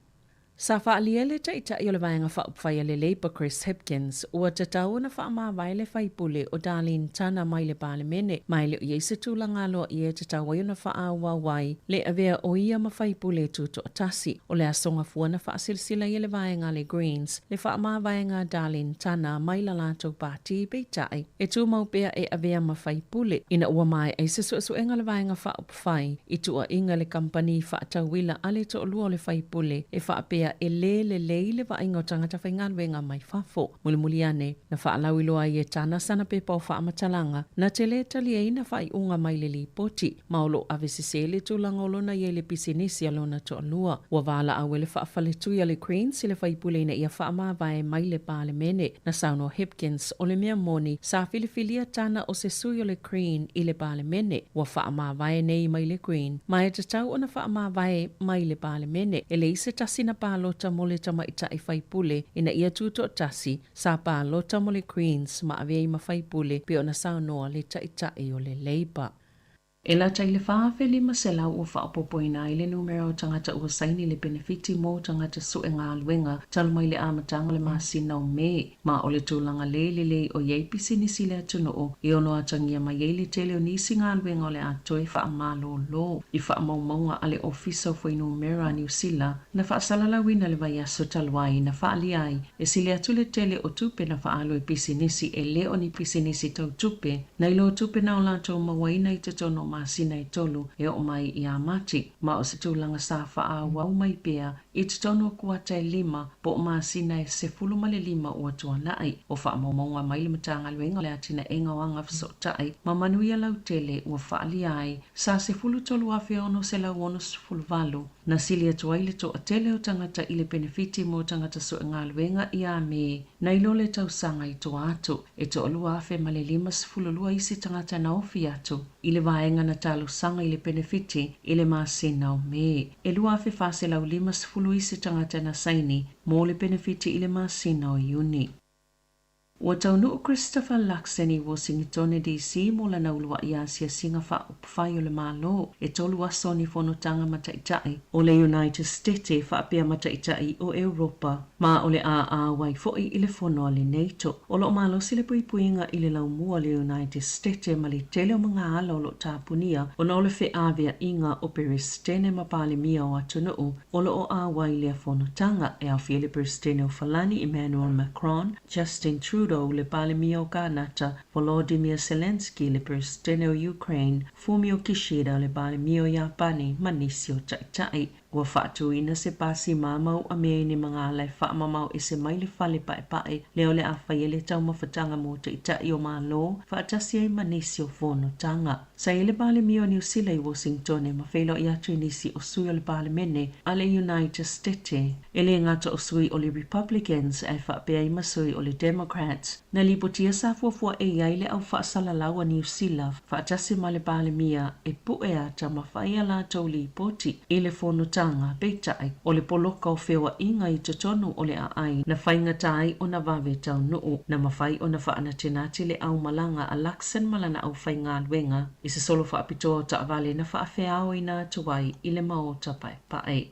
Sa faaalia le Taitai o le Vaega Faaupufai a le Labour Chris Hipkins ua tatau ona faamavae le faipule o Darlene Turner mai le Palemene ma e le o i ai se tulaga aloaia e tatau ai ona faaauau ai le avea o ia ma faipule tutoatasi. O le aso Gafua na faasilasila ai e le vaega a le Greens le faamavaega a Darlene Turner mai la latou pati peitai e tumau pea e avea ma faipule ina ua maea ai se suesuega a le Vaega Faaupufai i tuuaiga le kamupani faatauila a le toalua o le faipule e faapea e lē lelei le vaaiga o tagata faigaluega mai fafo. Mulimuli ane, na faalauiloa ai e Tana sana pepa o faamatalaga na te lē taliaina faaiuga mai le lipoti, ma o lo o avesese le tulaga o lona i ai le pisinisi a lona toalua. Ua valaau e le faafaletui a le Greens i le faipule ina ia faamavae mai le Palemene. Na saunoa Hipkins, o le mea moni, sa filifilia Tana o se sui o le Green i le Palemene. Ua faamavae nei mai le Green, ma e tatau ona faamavae mai le Palemene. E leai se tasi na palota mo le tamaitai faipule ina ia tutoatasi, sa palota mo le Greens ma avea ai ma faipule pei ona saunoa le Taitai o le Labour. E lata i le 4,500 ua faaopoopoina ai le numera o tagata ua saini le penefiti mo tagata sue galuega talu mai le amataga o le masina o Me. Ma o le tulaga lē lelei o i ai pisinisi i le atunuu e ono atagia mai ai le tele o nisi galuega o le a toe faamalōlō. I faamaumauga a le Ofisa o Fuainumera a Niu Sila, na faasalalauina le vaiaso talu ai na faaalia ai e sili atu le tele o tupe na faaalu e pisinisi e lē o ni pisinisi tau tupe nai lo tupe na o latou mauaina i totonu o masina e tolu e oo mai iā Mati, ma o se tulaga sa faaauau mai pea i totonu o kuata e lima po o masina e 15 ua tuana'i. O faamaumauga mai le Matagaluega o le Atinaega o Agafesootai ma Manuia Lautele ua faaalia ai sa 13,668 na sili atu ai le toatele o tagata i le penefiti mo tagata sue galuega ia Me nai lo le tausaga i tua atu. E 2,052 isi tagata na ofi atu i le vaega na talosaga i le penefiti i le masina o Me. E 2,450 isi tagata na saini mo le penefiti i le masina o Iuni. Ua taunuu Christopher Luxon i Uasinitone DC mo lana ulua'i asiasiga faaupufai o le Malo e tolu aso o ni fonotaga ma ta'ita'i o le United Stete faapea ma ta'ita'i o Europa ma o le a auai fo'i i le fono a le NATO. O lo'o malosi le puipuiga i le laumua o le United Stete ma le tele o magaala o lo'o tapunia ona o le feavea'iga o Peresetene ma Palemia o atunuu o lo'o auai i lea fonotaga, e aofia ai le Peresetene o Falani Emmanuel Macron, Justin Trudeau, le Palemia o Kanata, Volodymyr Zelensky, le Peresetene o Ukraine, Fumio Kishida, le Palemia o Iapani, ma nisi o ta'ita'i. Ua faatuina se pasi mamau'amea i ni magala e faamamao ese mai le fale pa'epa'e lea o le a fai ai le taumafataga mo ta'ita'i o Malo faatasi ai ma nisi o fonotaga. Sa i ai le Palemia o Niu Sila i Uasingitone ma feiloai atu i nisi o sui o le Palemene a le United Stete. E lē gata o sui o le Republicans ae faapea ai ma sui o le Democrats. Na lipotia sa fuafuaʻi ai le au faasalalau a Niu Sila faatasi ma le Palemia e puʻe ata ma fai a latou lipoti i le fonotaga, peitai, o le poloka o feoaʻiga i totonu o le aai na faigata ai ona vave taunuu. Na mafai ona faanatinati le aumalaga a Luxon ma lana aufaigaluega i se solo faapitoa o taavale na faafeaoina atu ai i le maota paepae.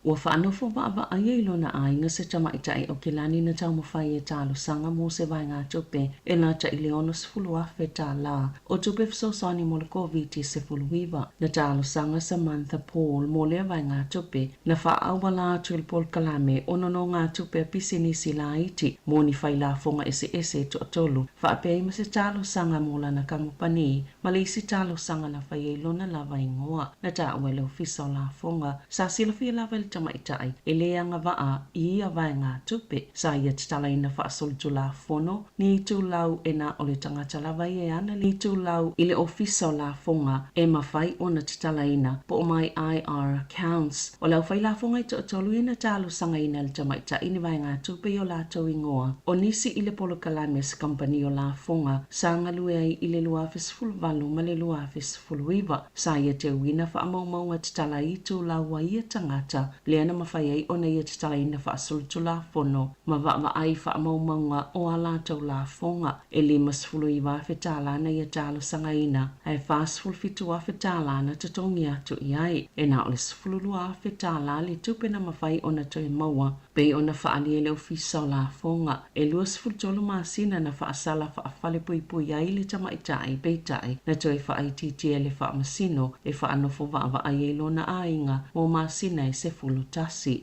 Ua faanofo vaavaaia i lona aiga se tamaʻitaʻi Aokelani na taumafai e talosaga mo se vaegatupe e lata i le $60,000 tālā o tupe fesoasoani mo le Koviti-19. Na talosaga Samantha Paul mo lea vaegatupe na faaauala atu i le polokalame o nonogatupe a pisinisi laiti mo ni failafoga eseese e toatolu, faapea ai ma se talosaga mo lana kamupani ma le isi talosaga na fai ai lona lava igoa. Na taua e le Ofisa o Lafoga, sa silafia lava e le tamaitai e lē agavaa i ia vaegatupe. Sa ia tatalaina faasolitulafono ni itulau e na o le tagata lava ia e ana le itulau i le Ofisa o Lafoga e mafai ona tatalaina po o My IR Accounts. O le aufailafoga e toatolu ia na talosagaina e le tamaitai ni vaegatupe i o latou igoa o nisi i le polokalame a se kamupani o lafoga sa galue ai i le 2018 ma le 2019. Sa ia teuina faamaumauga tatala i itulau a ia tagata lea na mafai ai ona ia tatalaina faasolitulafono ma vaavaai faamaumauga o a latou lafoga. E $59,000 tālā na ia talosagaina, ae $47,000 tālā na totogi atu i ai. E na o le $12,000 tālā le tupe na mafai ona toe maua, pei ona faaalia e le Ofisa o Lafoga. E 23 masina na faasala faafalepuipui ai le tamaitai, peitai, na toe faaitiitia e le Faamasino e faanofo vaavaai ai lona aiga mo masina e 11.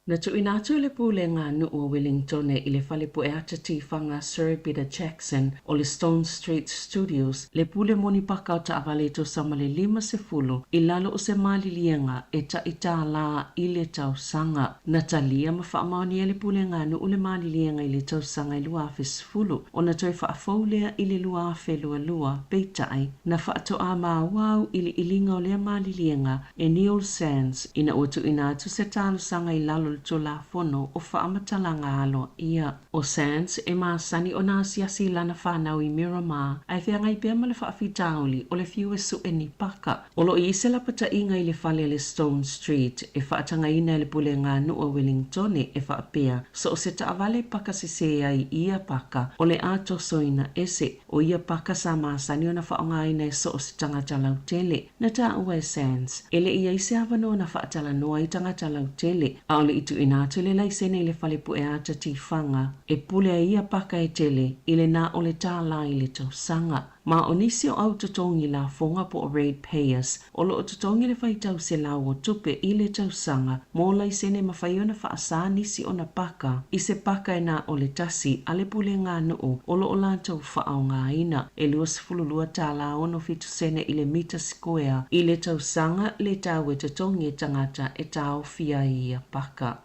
Na tuuina atu e le Pulega a Nuu o Welingtone i le fale pueata tifaga Sir Peter Jackson o le Stone Street Studios le pule moni paka o taavale e tusa ma le 50 i lalo o se maliliega e taʻi tālā i le tausaga. Na talia ma faamaonia e le Pulega a Nuu le maliliega i le tausaga e 2010 ona toe faafou lea i le 2022, peitai, na faatoā maua auiliiliga o lea maliliega e Neil Sands ina ua tuuina atu se talosaga i lalo o le Tulafono o Faamatalaga Aloaia. ʻO Sands e masani ona asiasi i lana fanau i Miramar ae feagai pea ma le faafitauli o le fiu e suʻe ni paka. O lo o i ai se lapataiga i le fale a le Stone Street e faatagaina e le Pulega a Nuu a Welingtone e faapea, so o se taavale paka sesē ai i ia paka o le a tosoina ese. ʻO ia paka sa masani ona faaaogaina e so o se tagata lautele. Na taua e Sands, e le i ai se avanoa na faatalanoa ai tagata lautele, ʻaʻole i tuuina atu le laisene i le fale pue ata tifaga e pule ai ia paka e tele i le na o le tālā i le tausaga. Ma o nisi o au totogi lafoga po o rate payers o lo o totogi le faitau selau o tupe i le tausaga mo laisene e mafai ona faasā nisi ona paka i se paka e na o le tasi a le pulega a nuu o lo o latou faaaogaina. E 22 tālā 67 sene i le mita sikoea i le tausaga le tau e totogi e tagata e taofia ai ia paka.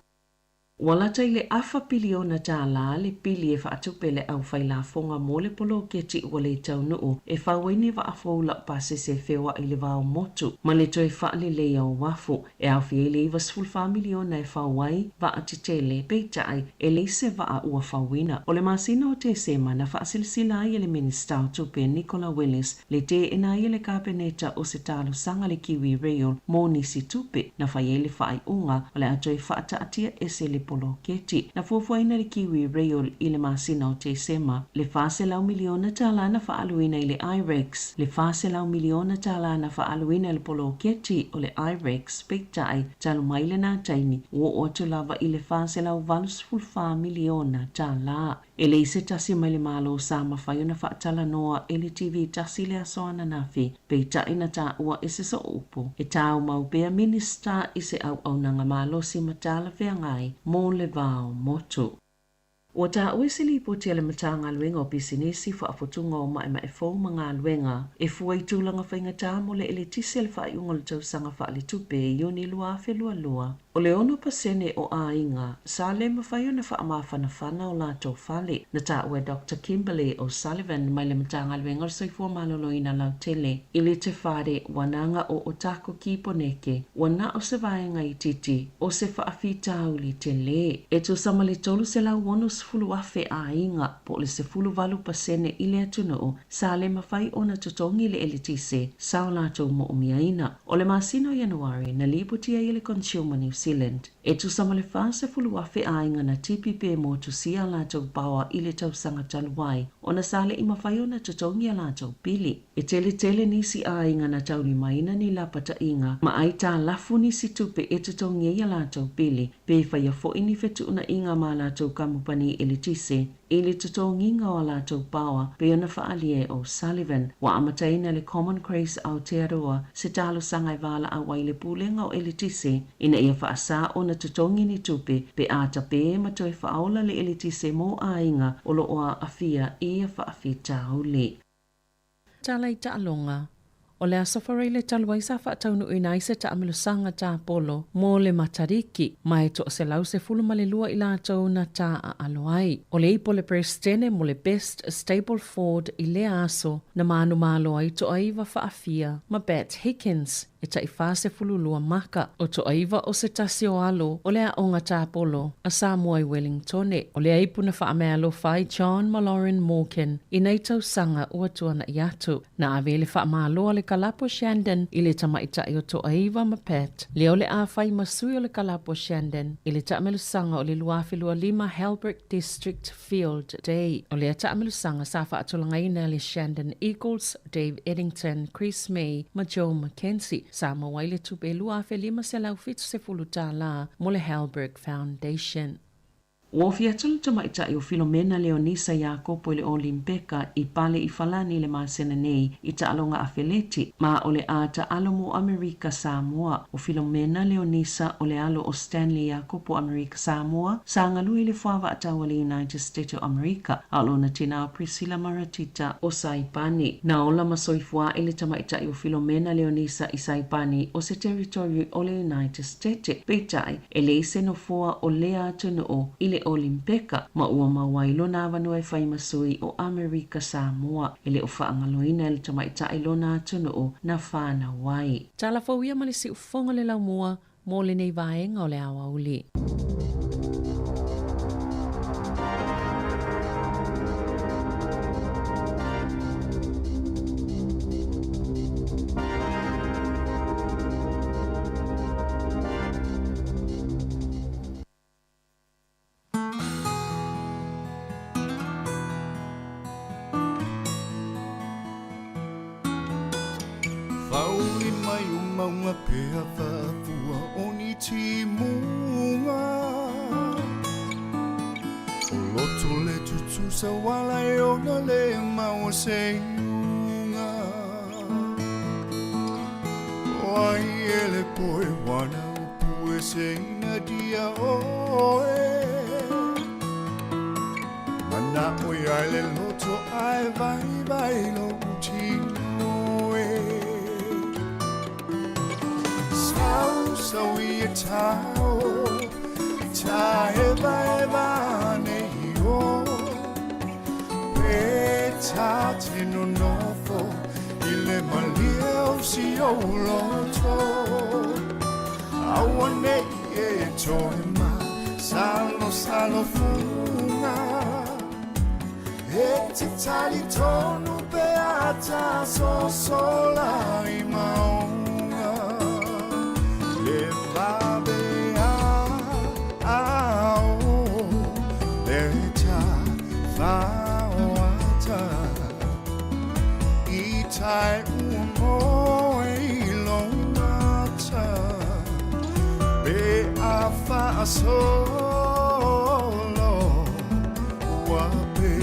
Ua lata i le afa piliona tālā le pili e faatupe e le au failafoga mo le poloketi ua lē taunuu e fau ai ni vaa fou laupasese e feoaʻi i le va o motu ma le toe faaleleia o uafu. E aofia ai le 94 miliona e fau ai vaa tetele, peitai e leai se vaa ua fauina. O le masina o Tesema na faasilasila ai e le Minisita o Tupe Nicola Willis le teena ai e le Kapeneta o se talosaga a le Kiwi Rail mo nisi tupe. Na fai ai le faaiuga o le a toe faataatia ese le poloketi. Na fuafuaina le Kiwi Rail i le masina o Tesema, le 400 miliona tālā na faaaluina i le IREX, le 400 miliona tālā na faaaluina i le poloketi o le IREX, peitai, talu mai lenā taimi, ua oo atu lava i le 484 miliona tālā. E leai se tasi mai le Malo sa mafai ona faatalanoa e le TV tasi i le aso ananafi, peitai na taua e se sooupu e taumau pea Minisita i se auaunaga malosi ma talafeagai mo le va o motu. Ua taua i se lipoti a le Matagaluega o Pisinisi, Faafotuga o Maemae Fou ma Galuega e fua i tulaga faigata mo le eletise i le faaiuga o le tausaga faaletupe Iuni 2022. O le 6% o aiga sa le mafai ona faamafanafana o latou fale. Na taua e Doctor Kimberley O'Sullivan mai le Matagaluega o le Soifua Maloloina Lautele i le Te Whare Wananga o Otako ki Poneke, ua na o se vaega itiiti o se faafitauli telē. E tusa ma le 360,000 aiga, po o le 18% i le atunuu, sa le mafai ona totogi le eletise sa o latou moomiaina. O le masina o Ianuari, na lipoti ai e le Consumer New Zealand, e tusa ma le 40,000 aiga na tipi pe motusia a latou paoa i le tausaga talu ai, ona sa le i mafai ona totogi a latou pili. E tele tele nisi aiga na taulimaina ni lapataiga ma aitalafu nisi tupe e totogi ai a latou pili, pe faia foi ni fetuunaiga ma a latou kamupani eletise i le totogiga o a latou paoa, pei ona faaalia e O'Sullivan. Ua amataina e le Common Grace Aotearoa se talosaga e valaau ai i le Pulega o Eletise ina ia faasā ona totogi ni tupe pe a tapē ma toe faaola le eletise mo aiga o lo o aafia i ia faafitauli. Tala i taaloga. O le Aso Faraile talu ai sa faataunuuina ai se taamilosaga tapolo mo le Matariki, ma e 112 i latou na taaalo ai. O le ipu a le Peresetene mo le Best Stableford i lea aso na manumalo ai toaiva faafia ma Bat Higgins e tai 42 maka. O toaiva o se tasi o alo o le aoga tapolo a Samoa i Wellingtone. O lea ipu na faameaalofa ai John ma Lauren Morgan i nei tausaga ua tuana'i atu. Na ave le faamalo a le kalapo Shandon i le tamaitai o Toaiva ma Pat, lea o le a fai ma sui o le kalapo Shandon i le taamelosaga o le 2025 Halbrook District Field Day. O lea taamelosaga sa faatulagaina e le Shandon Eagles, Dave Eddington, Chris May ma Joe McKenzie, sa maua ai le tupe $2,570 tālā mo le Halberg Foundation. Ua ofi atu le tamaitai o Filomena Leonisa Iakopo i le Olimpeka i pale i Falani i le masina nei i taaloga afeleti, ma o le a taalo mo Amerika Samoa. O Filomena Leonisa o le alo o Stanley Iakopo Amerika Samoa sa galue i le fuavaatau a le United States o Amerika, a o lona tinā o Priscilla Maratita o Saipani. Na ola ma soifua ae le tamaitai o Filomena Leonisa i Saipani o se territory o le United States, peitai, e leai se nofoa o lea atunuu i le Olimpeka, ma ua maua ai lona avanoa e fai ma sui o Amerika Samoa. E le o faagaloina e le tamaitai lona atunuu na fanau ai. Tala fou ia ma le siufofoga o le laumua mo lenei vaega o le aoauli. Whauli mai o maunga pea whaafua o ni timunga. tutusa wala e ona le maua se iuga. O ai e le poe wana upu e se ina dia oe. Mana o ia le loto ai vai vai lo tino e. Sau sau i e tau, ta eva eva ne o. Pe ta te no nofo, i le malia o si o loto. Aua nei e toe ma, salo salo funga. E te tali tonu pe ata so sola i maunga. Le vabe a a o, le ta fa o ata. I tai ua moe i lo mata. Pe a fa a solo, ua pe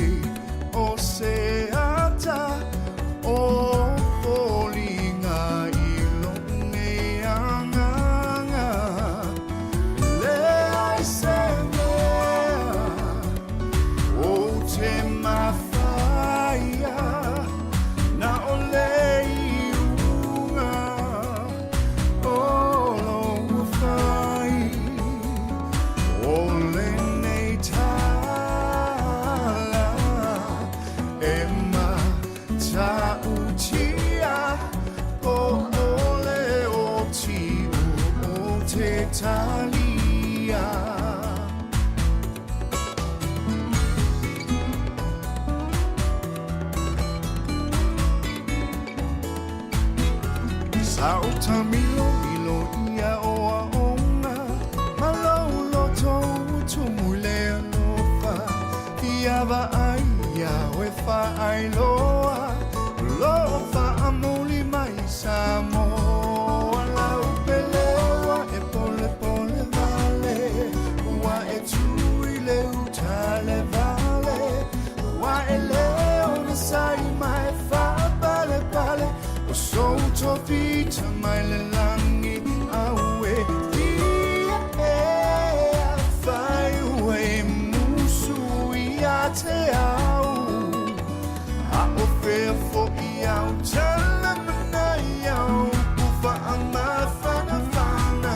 o se ata o foliga i lo nei agaga. Le ai se mea o te mafaia, na o le iuga o lo fai. O lenei tala e matautia, o o le oti o te talia. Sa o tamilo milo ia o a onga, ma lau loto ua tumu i le alofa. Ia vaai ia oe faailoa, lo faamuli mai Samoa. Lau peleua e pole pole vale, ua e tui le uta le vale. Ua e leo na sai mai faapale pale, o sou tofita mai le lagi au e tia e a fai ua e musu ia te au. A o fea fo'i au tala manai au, ufa a mafanafana.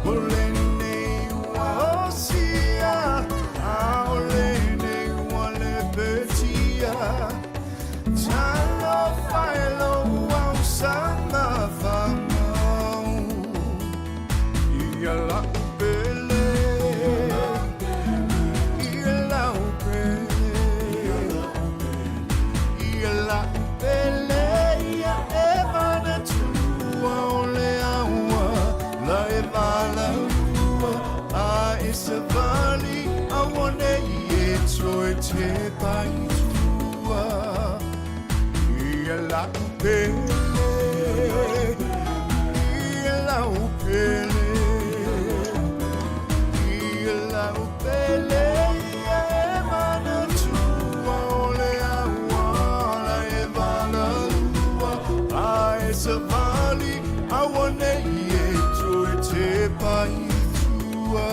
O lenei ua osia, a o lenei ua lepetia. Talofa e lou au samafamau. Ia lau pele, ia lau pele, ia lau pele, ia e manatua o le aua, la e valaua, a e savali, aua nei e toe te paitua. Ia lau pele, ia lau pele, ia lau pele, ia e manatua o le aua, la e valaua, a e savali, aua nei e toe te paitua.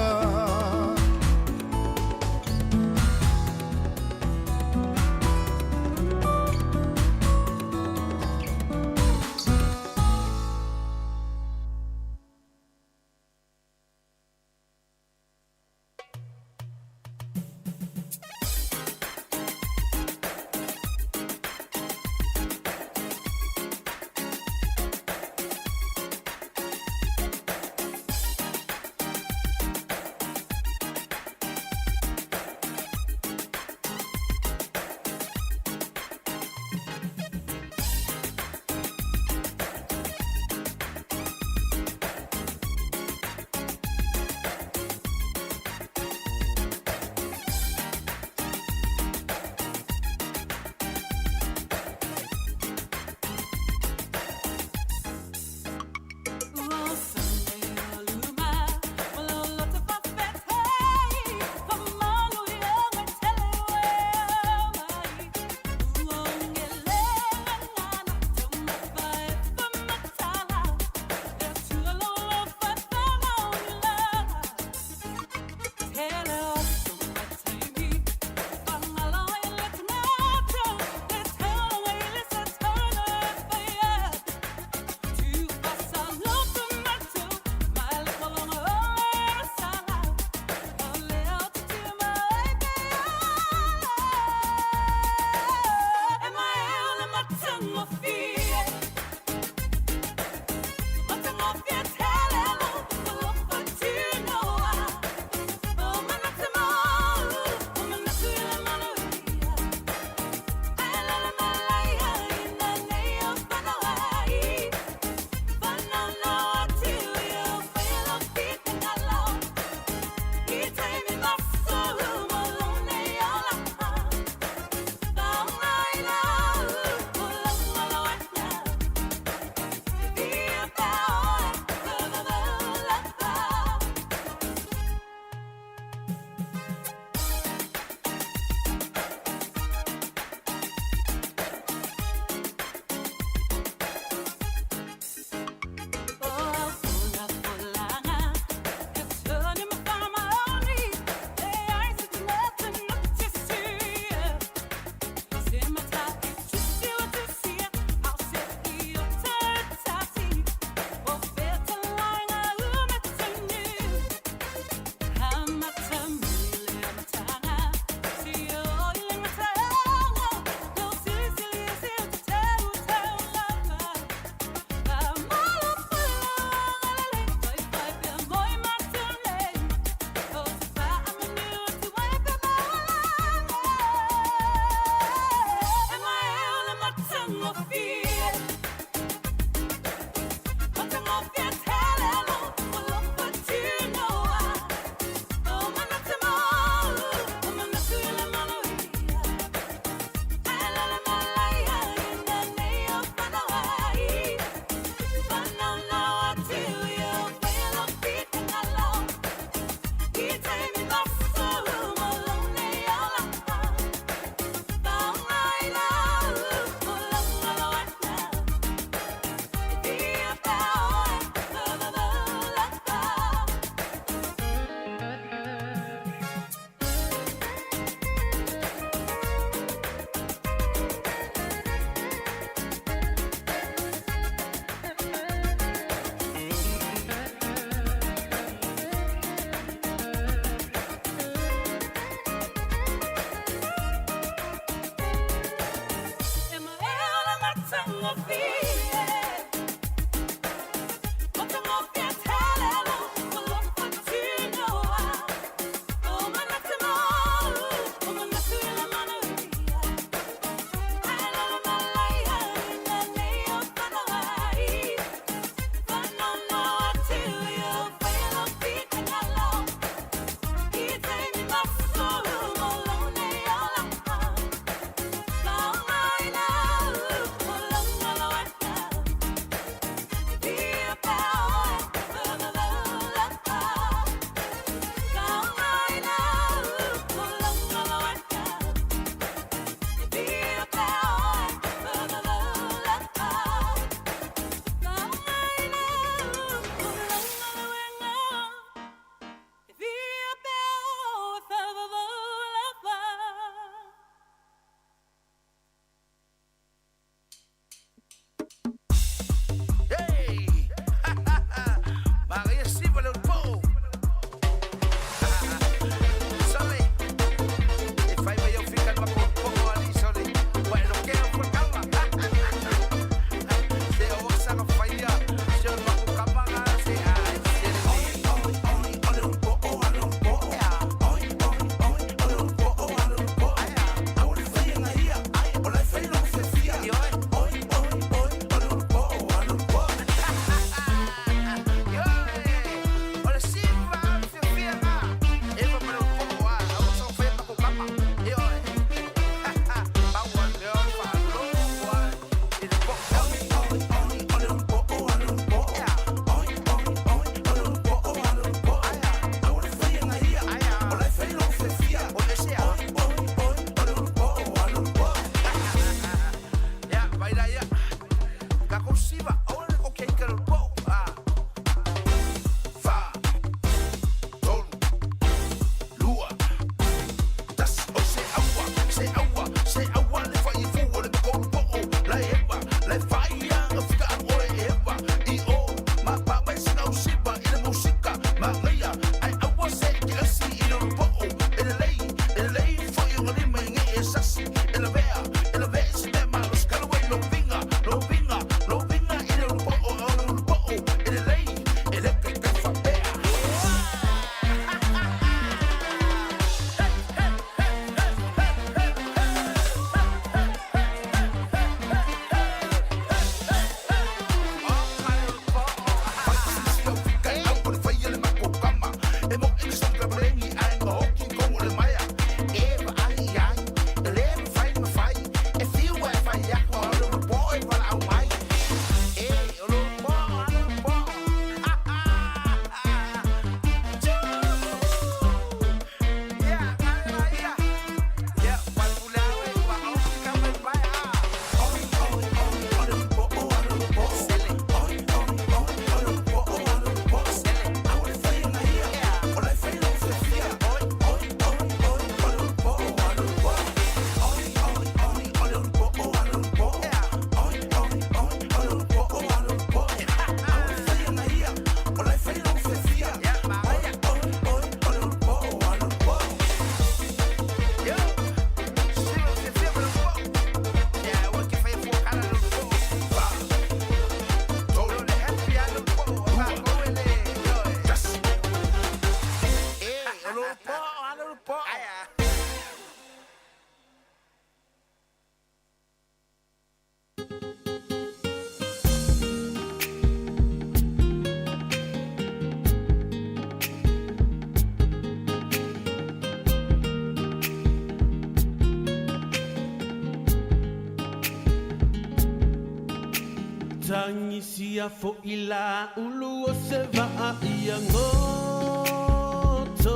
Tagisia fo'i la ulu o se vaa ia goto.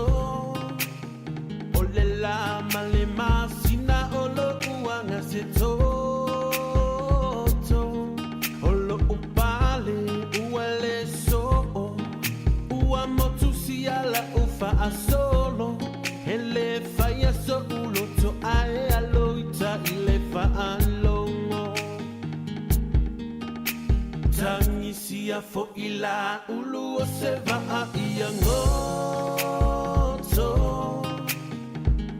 O le la ma le masina o lo'u aga se toto. O lo'u pale ua le so'o, ua motusia la'u fa'asolo. E lē faia so'u loto ae aloita i le fa'alogo. Tagisia fo'i la ulu o se vaa ia goto.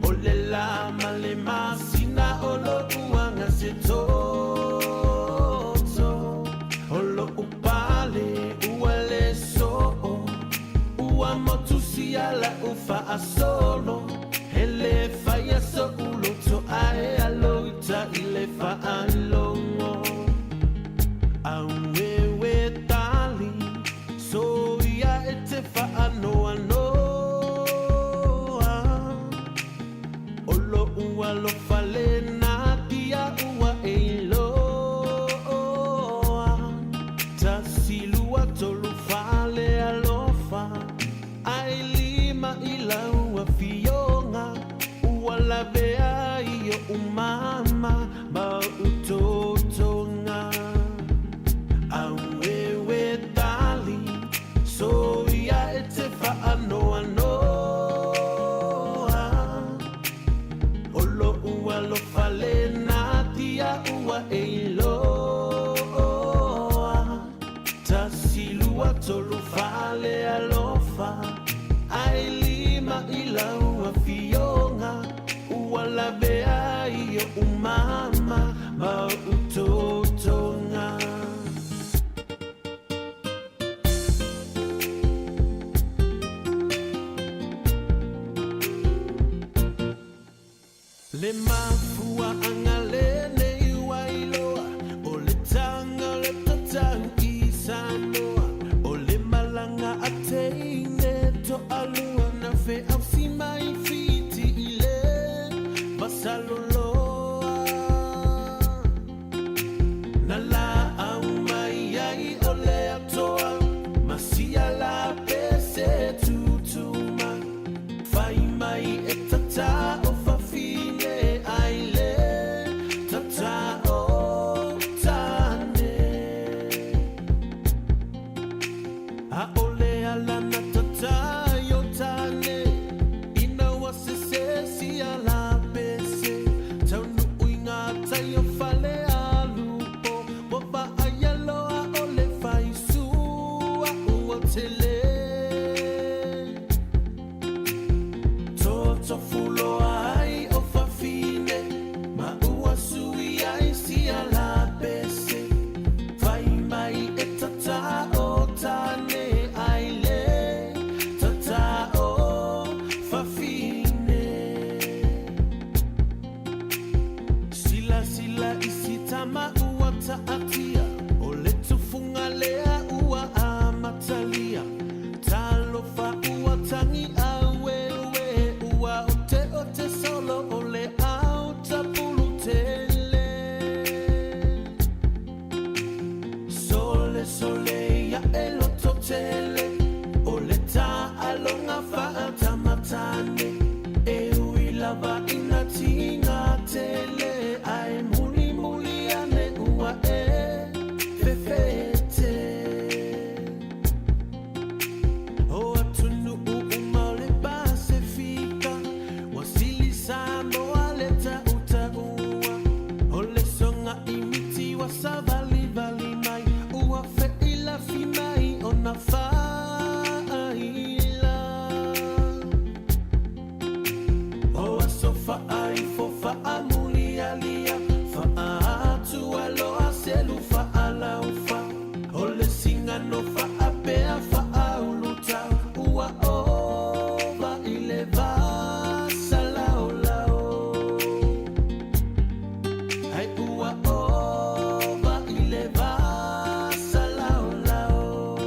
O le la ma le masina o lo'u aga se toto. tusi ala u faasolo He lē faia soʻu loto ae alo i tai le faalogo Aueue tali soia e te faanoanoa O loʻu alofa lenā tia ua e iloa Tasi lua tolu fā le alofa Ae lima i lau afioga Ua lavea ai oʻu mama ma oʻu totoga Aueue tali soia e te faanoanoa O loʻu alofa lenā tia ua e iloa Tasi lua tolu fā le alofa Ae lima i lau afioga Ua lavea ai oʻu mama ma oʻu totoga. Le mafuaaga lenei ua iloa O le taga o le tatau i Samoa O le malaga a teine toalua Na feausi mai Fiti i le Vasaloloa Na laau mai ai o le atoa Ma sia la pese tutu mai Fai mai e tata o fafine ai le tata o tane Aʻole ala na tata i o tane Ina ua sese sia la pese Taunuu i ngā tai o Falealupo Ua vaaia loa o le faisua ua tele Totofu loa ai o fafine Ma ua sui ai sia la pese Fai mai e tata o tane ai le tata o fafine Sila sila i si tama ua taatia O le tufuga lea ua amatalia Talofa ua tagi aueue Ua oteote solo o le ao tapulu tele Sole sole ia e loto tele O le taaloga faatamatane E ui lava ina tiga tele Ae mulimuli ane ua e fefete O atunuu uma o le Pasefika Ua sili Samoa le tautaua O le soga i miti ua savalivali mai Ua feilafi mai ona faaila O aso faaifo faamulialia Faaatualoa selu faalaufa O le sigano faapea faaulutau Ua ova i le vasalaolao Ai ua ova i le vasalaolao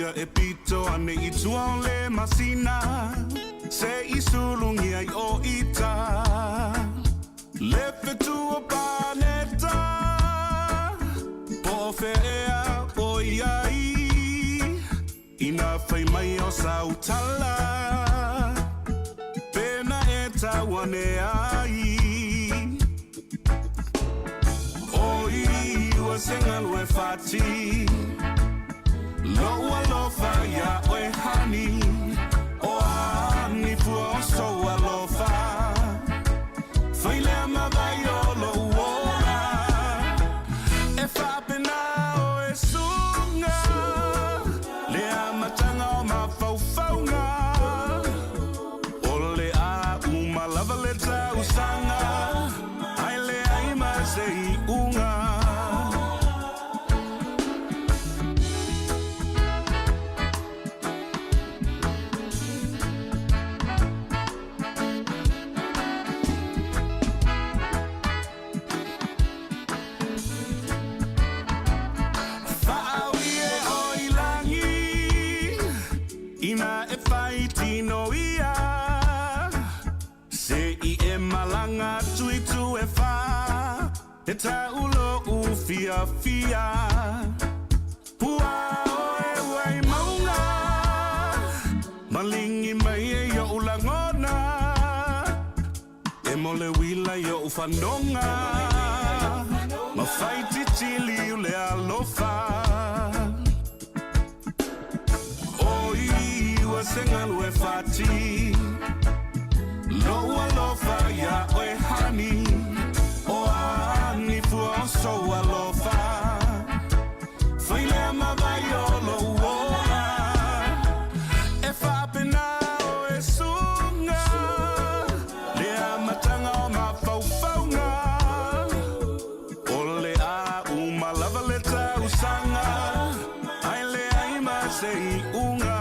ia e pito ane i tua o le masina Se i sulugia i o ita Le fetu o paneta Po o fea ea o i ai Ina fai mai o sau tala Pena e tau ane ai Oi ua se galu e fati Lou alofa iā oe honey O a ni fua o sou alofa Fai lea ma vai o lou ola E faapena oe suga Le amataga o mafaufauga O le a uma lava le tausaga Ae leai ma se iuga. Whaaui e o i langi Ina e whai tino ia Se i e malanga atu i tu e wha E tau lou fiafia Pua oe ua i maunga Malingi mai e i o'u lagona E mo le uila i o'u fanoga Ma fai titili u le alofa Oi ua se galu e fati Lou alofa iā oe honey O a ni fua o sou alofa Fai lea ma vai o lou ola E faapena oe suga Le amataga o mafaufauga O le a uma lava le tausaga Ae leai ma se iuga.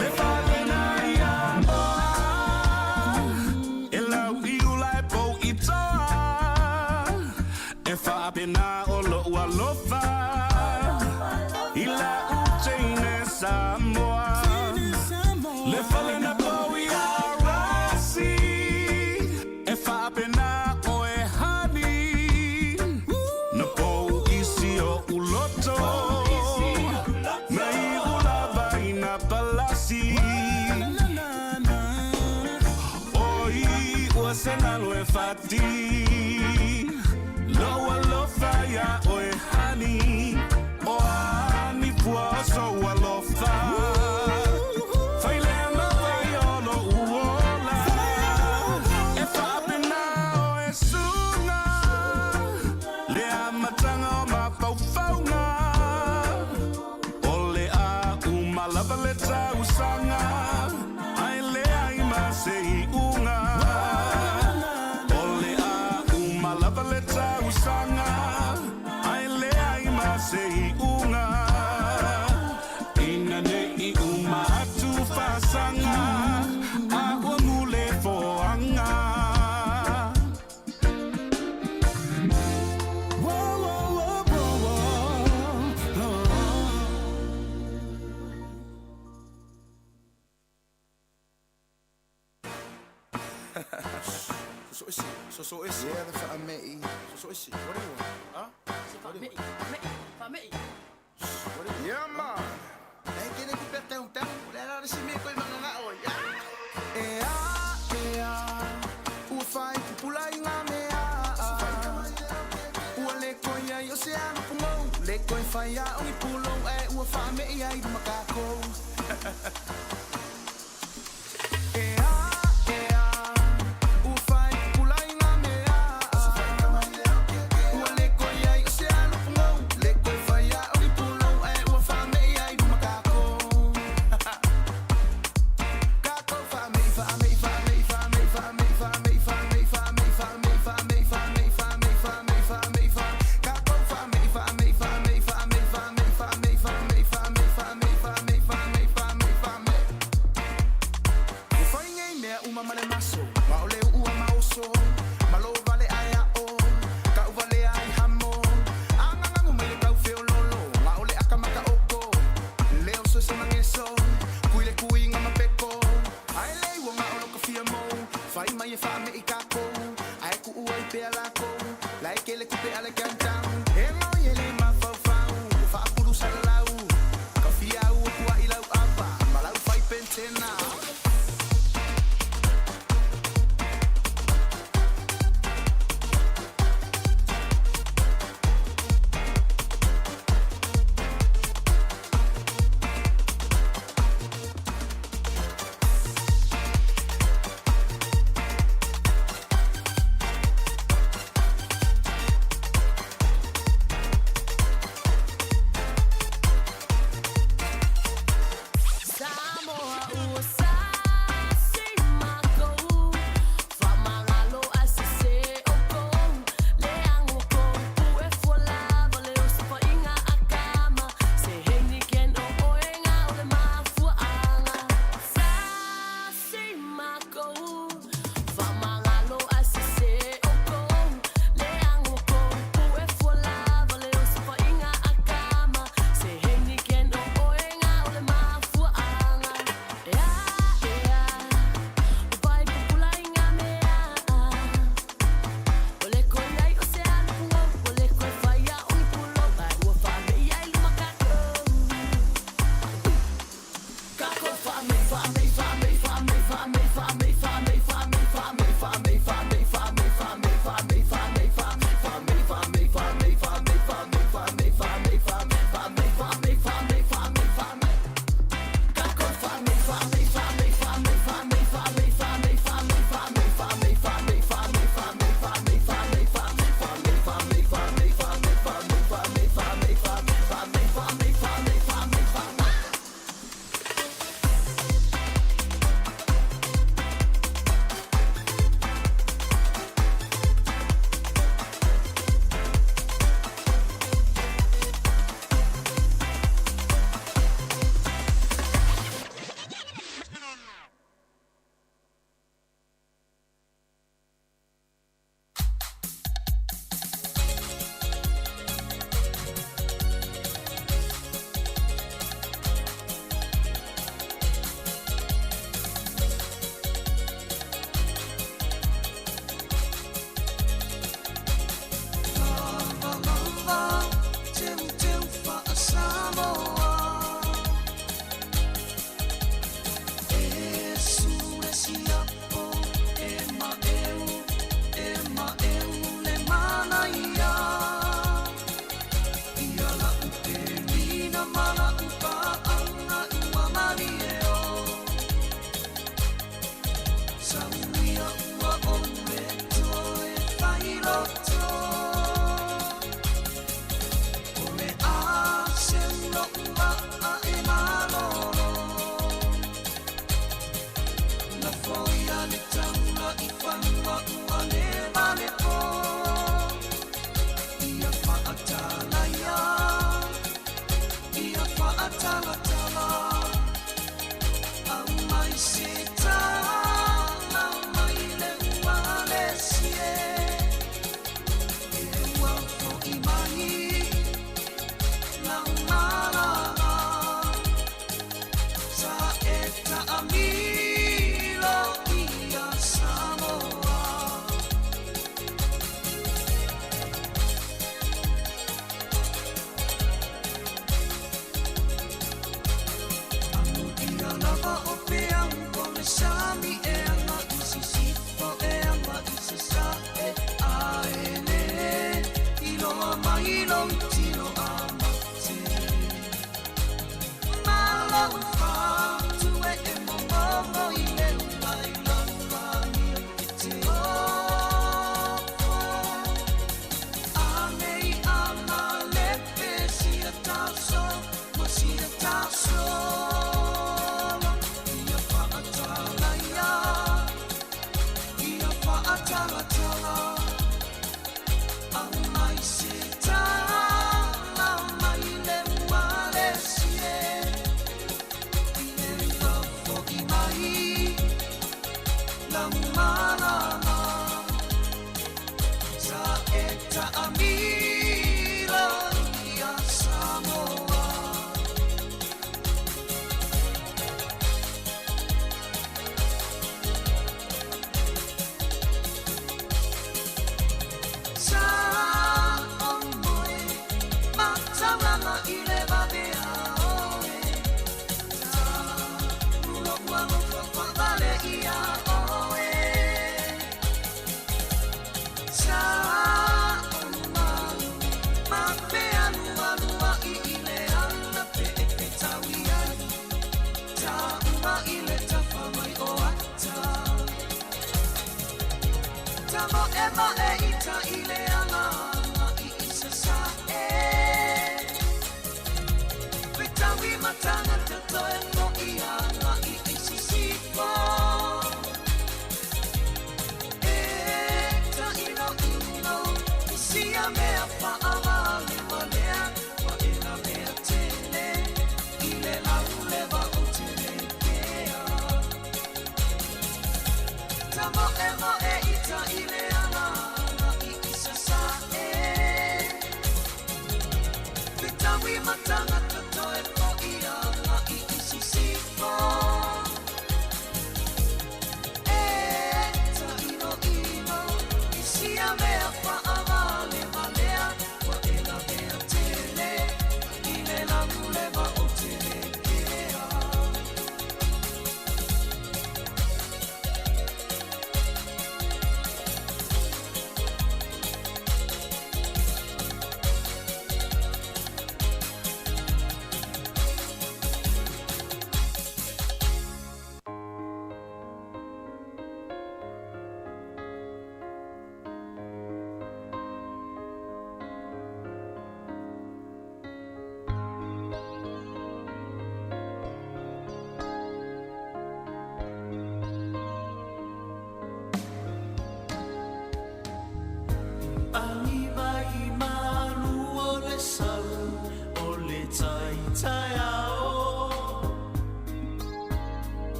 Le fale na ia moa E lau i ula e pou i toa E faapena o lou alofa I lau teine Samoa Le fale na pou i Arasi E faapena oe honey Na pou isi o uloto Na iu lava i na palasi Oi ua se galu e fati Lou alofa iā oe honey O a ni fua o sou alofa Fai lea ma vai o lou ola E faapena oe suga Le amataga o mafaufauga O le a uma lava le tausaga Ae leai ma se iuga O le a uma lava le tausaga Ae leai ma se iuga Ina ne i uma atu fasaga A ua mule foaga.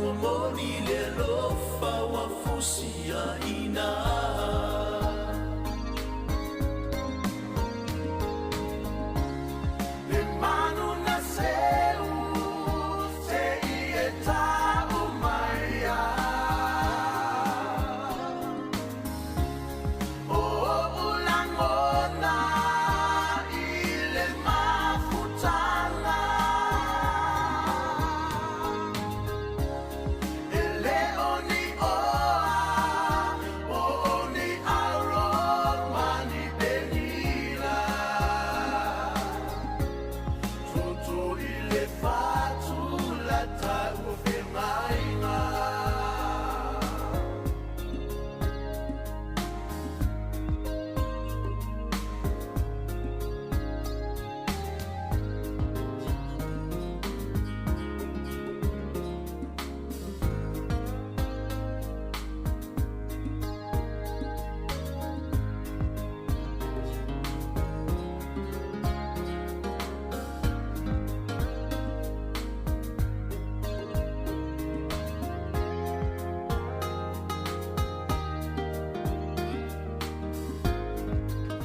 Ua moni le alofa ua fusiaina.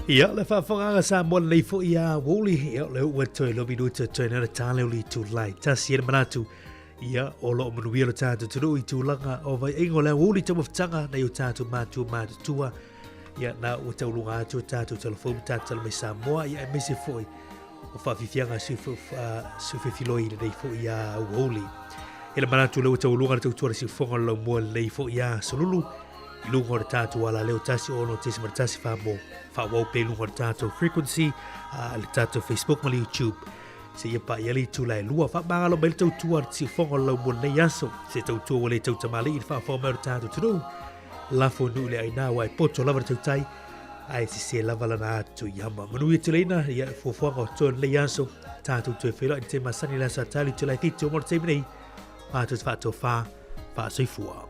Ia, le faafofogaaga Samoa lenei foi a Woli, ia, o lea ua toe lomi nui toe toe nana tā leo li tūlai. Tasi e le manatu, ia, o loo manuia lo tātou atunuu i tulaga o vaiaiga o le aoauli taumafataga nai o tātou matua matutua. Ia, na ua tauluga atu o tātou talafou ma tātou tala mai Samoa, ia, aemaise foi o faafiafiaga sufefiloi i lenei foi a aoauli. E le manatu lea ua taualuga le tautua le siufoga o le laumua lenei foi a Solulu i luga o le tātou alaleo 106.1 wha faaauau pea i luga o le tātou frequency, le tātou Facebook ma le YouTube. Seia paia le itula e lua. Faamagalo mai le tautua a le siufoga o le laumua lenei aso. Se tautua ua le tautamalii i le faafofoga mai o le tātou atunuu. Lafo nuu le aina aua e poto lava le tautai ae sese lava lana atu i ama. Manuia tele ina ia fuafuaga o totoe o lenei aso. Tātou toe feiloai i le taimi masani i le aso Satali itula e 7 mo le taimi nei. Mātou te faatofā, faasoifua.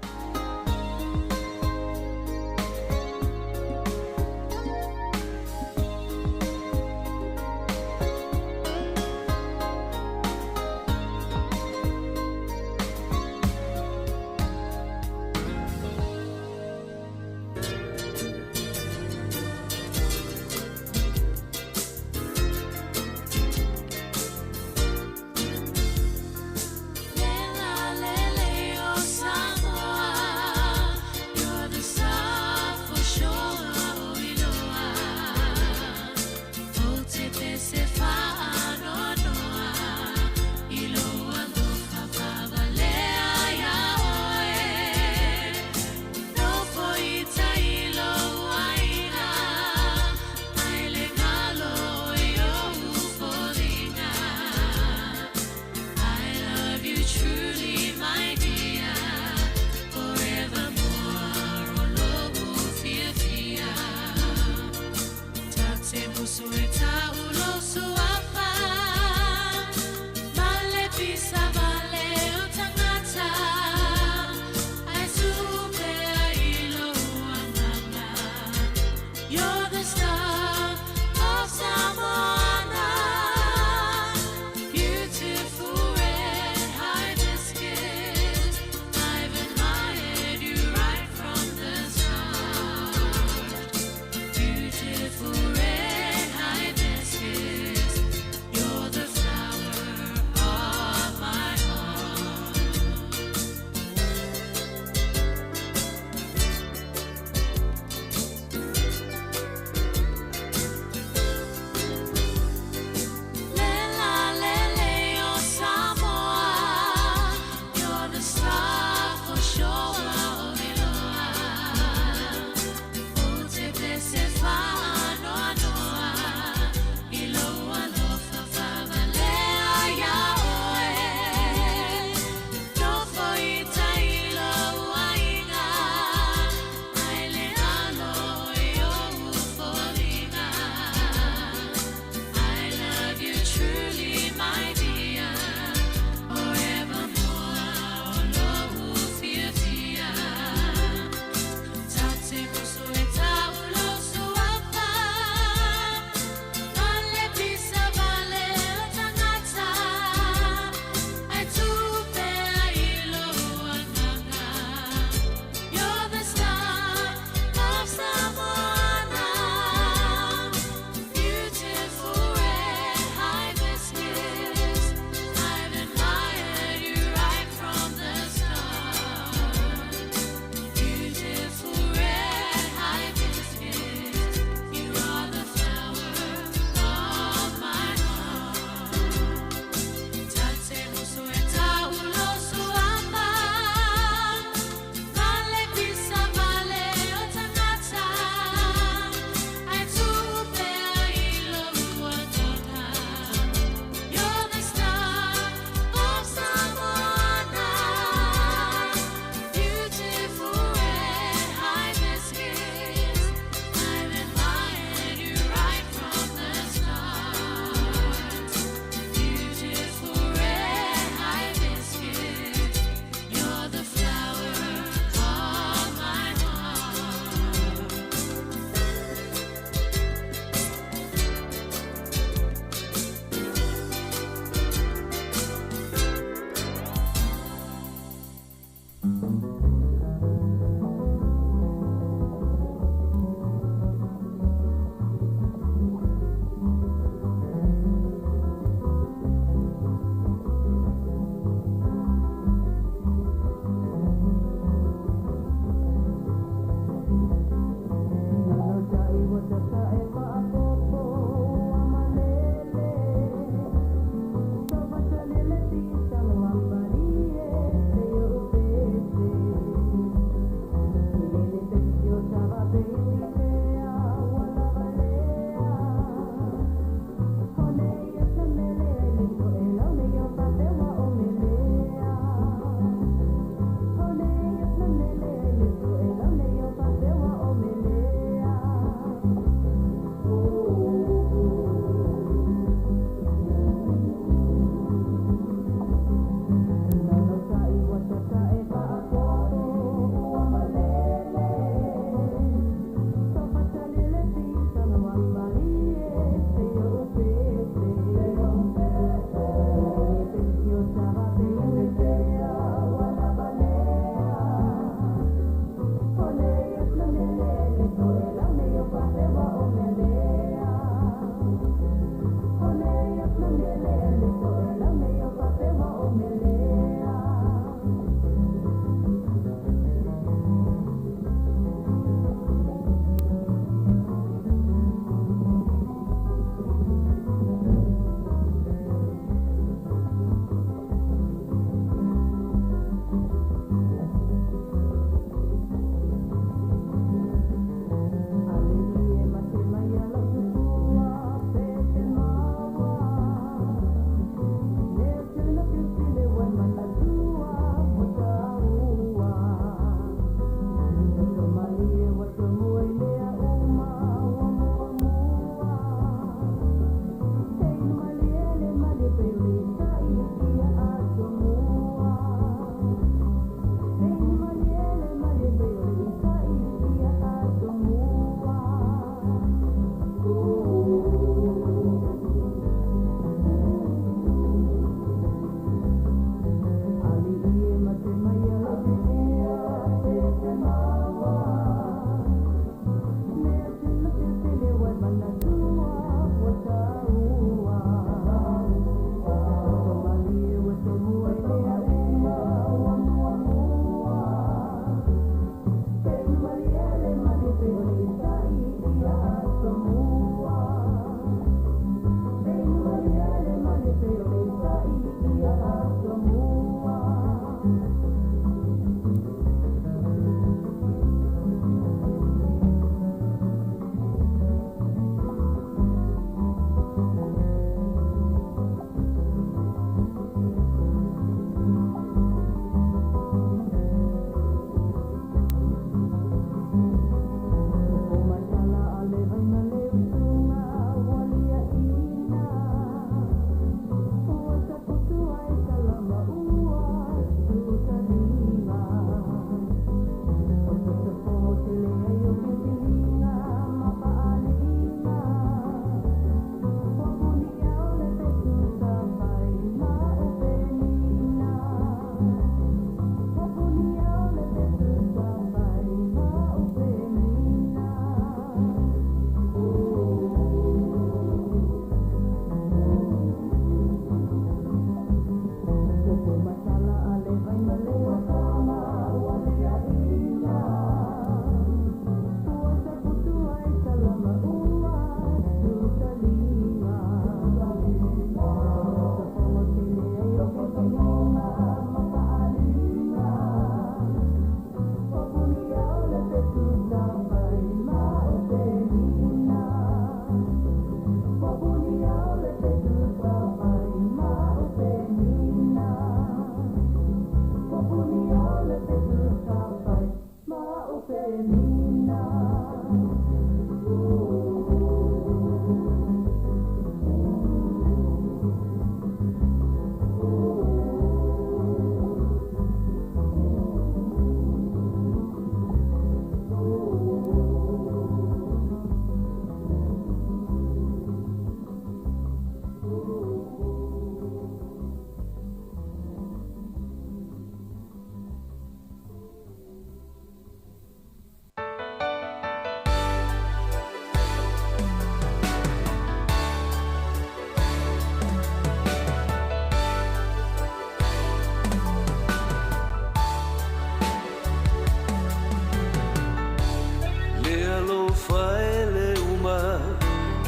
Le alofa e le uma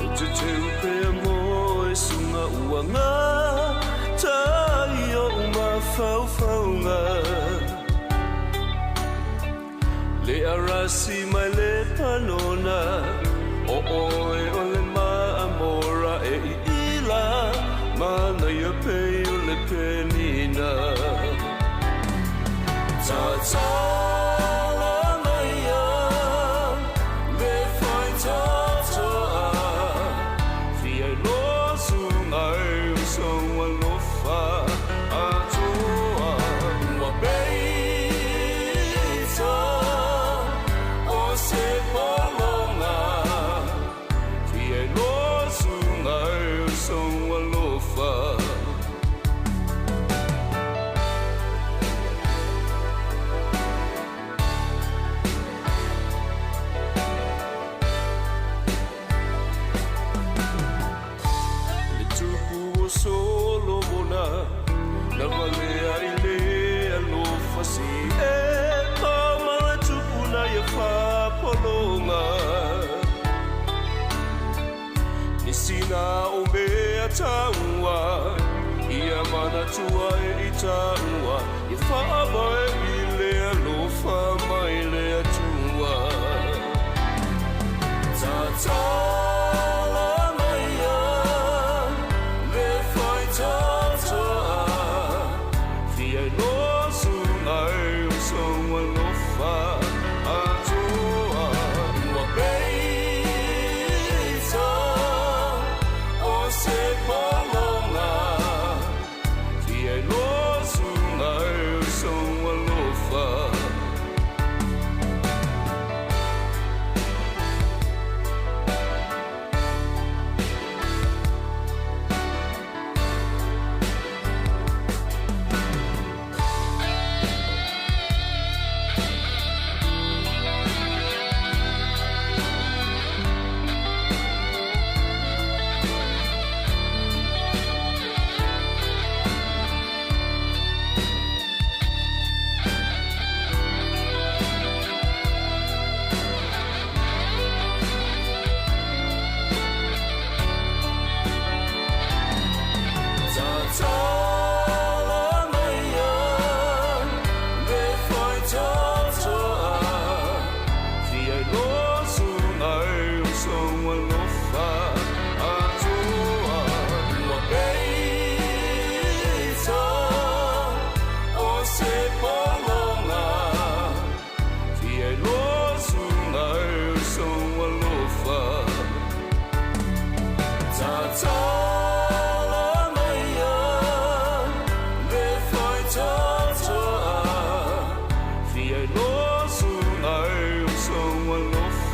o te teu pea mo e sunga ua ngā tai o mafaufauga. Le arasi mai le anona O oe o le maamora e iila Manaia pei o le penina Tatala maia le faitatoa Fia iloa suga e o sou alofa atoa Ua peita o se pologa Fia iloa suga e o sou alofa. Le tupu o Solomona na valea i le alofa si e ma le tupu na ia fa'apologa nisi na o mea taua ia manatua e i taua ia fa'avae i le alofa mai le Atua Tatala maia le faitatoa Fia iloa suga e o sou alofa atoa Ua peita o se pologa Fia iloa suga e o sou alofa. Tatala maia le faitatoa Fia iloa suga e o sou alofa atoa Ua peita o se pologa Fia iloa suga e o sou alofa. Tatala maia le faitatoa Fia iloa suga e o sou alofa.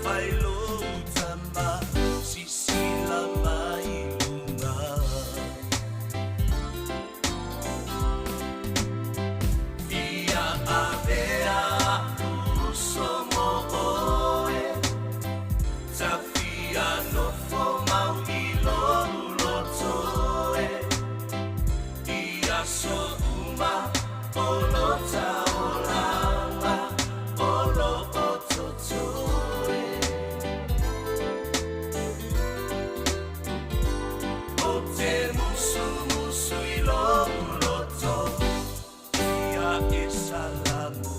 fai lou tama sisila mai luga. Ia avea uso mo oe, tafia nofo mau i lou loto e. I aso uma o lo taolaga o lo o totoe. O te musumusu i lou loto, ia e salamo.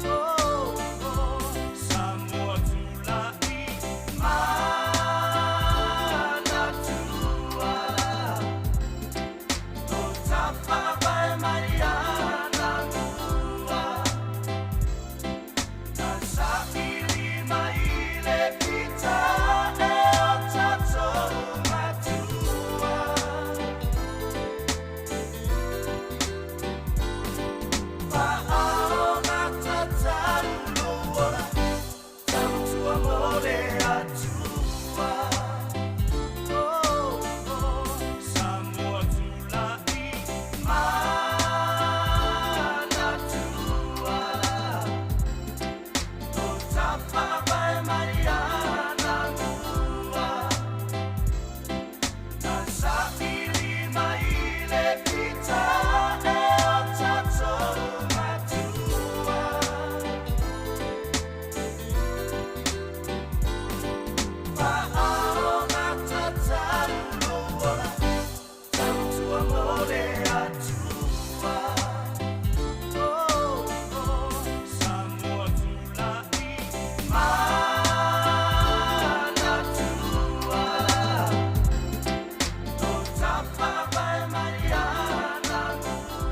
Oh, oh, Samoa tula'i manatua, o tafaavae mai anamua. Na saili mai le fita e o tatou matua. Fa'aogatatau lou ola, tautua mo le Atua. Oh, oh, Samoa tula'i manatua, o tafaavae mai anamua. Na saili mai le fita e o tatou matua. Fa'aogatatau lou ola, tautua mo le Atua. Oh, oh, Samoa tula'i manatua, o tafaavae mai anamua.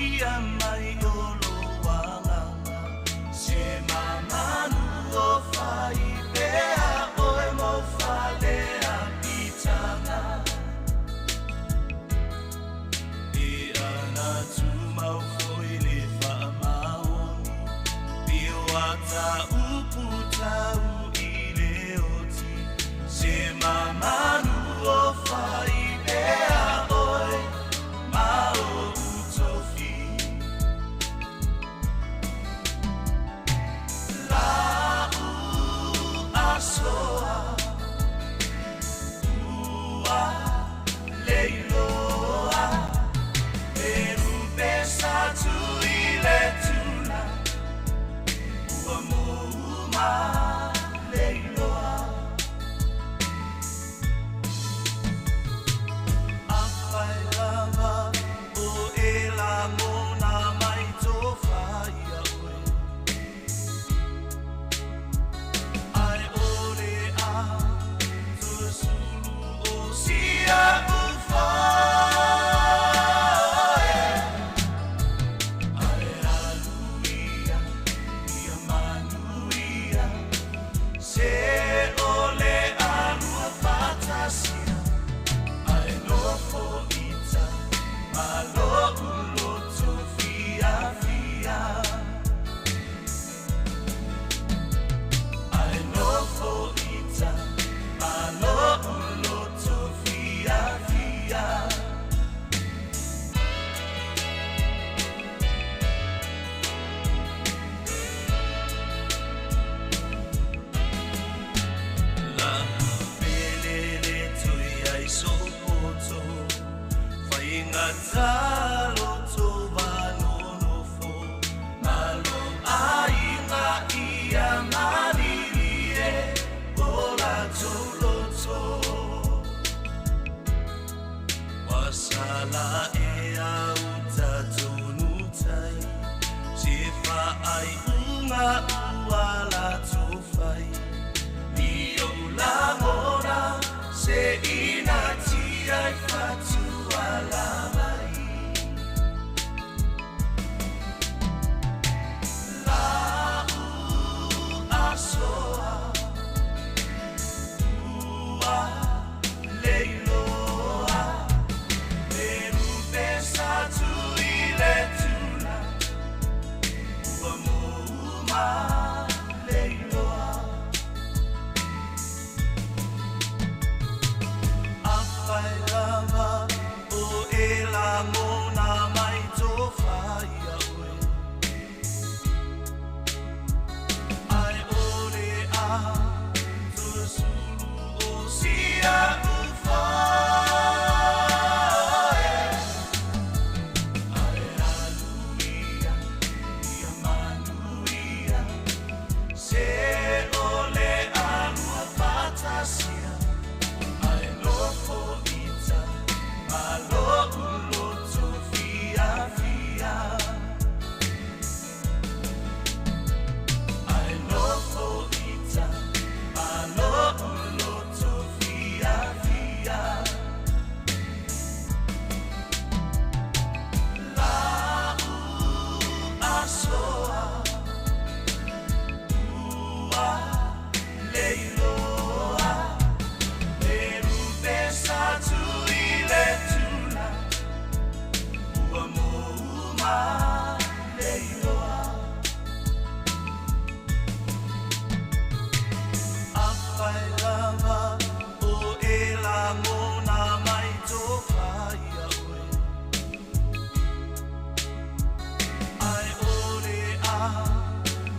ia mai o lo agaga Se mamanu o fai pea oe mo fale a pitanga E ana tumau foi le faamaoni Pio a ta upu tau i le oti Se mamanu o fai pea oe ma o utofi La u asoa ua leiloa E sa tu i le tula Ua mou ma leiloa Afai lava o e lagona mai tofa ia oe Ai ole a tusulu o sia ufa e Ai aluia ia manuia Se ole alua fatasia Ai nofo ita ma lo'u loto fiafia Ai nofo ita ma lo'u loto fiafia La pelele tui ai sopoto Whainga talo vanonofo Malo aiga ia malili e O la toloto Wasala e au tonu tai Se whaai unga ua la tofai Ni o lagona se ina tia i whatua la mai La u asoa ua leiloa E sa tu i le tula Ua mou ma leiloa Afai lava o e lagona mai tofa ia oe Ai ole a tusulu o sia ufa e Ai aluia ia manuia Se ole alua fatasia Ai nofo ita ma lo'u loto fiafia Ai nofo ita ma lo'u loto fiafia La u asoa ua leiloa E sa tu i le tula Ua mou ma leiloa Afai lava o e lagona mai tofa ia oe Ai ole a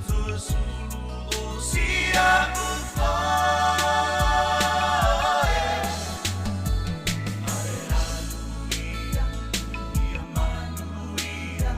tusulu o sia ufa e Ai aluia ia manuia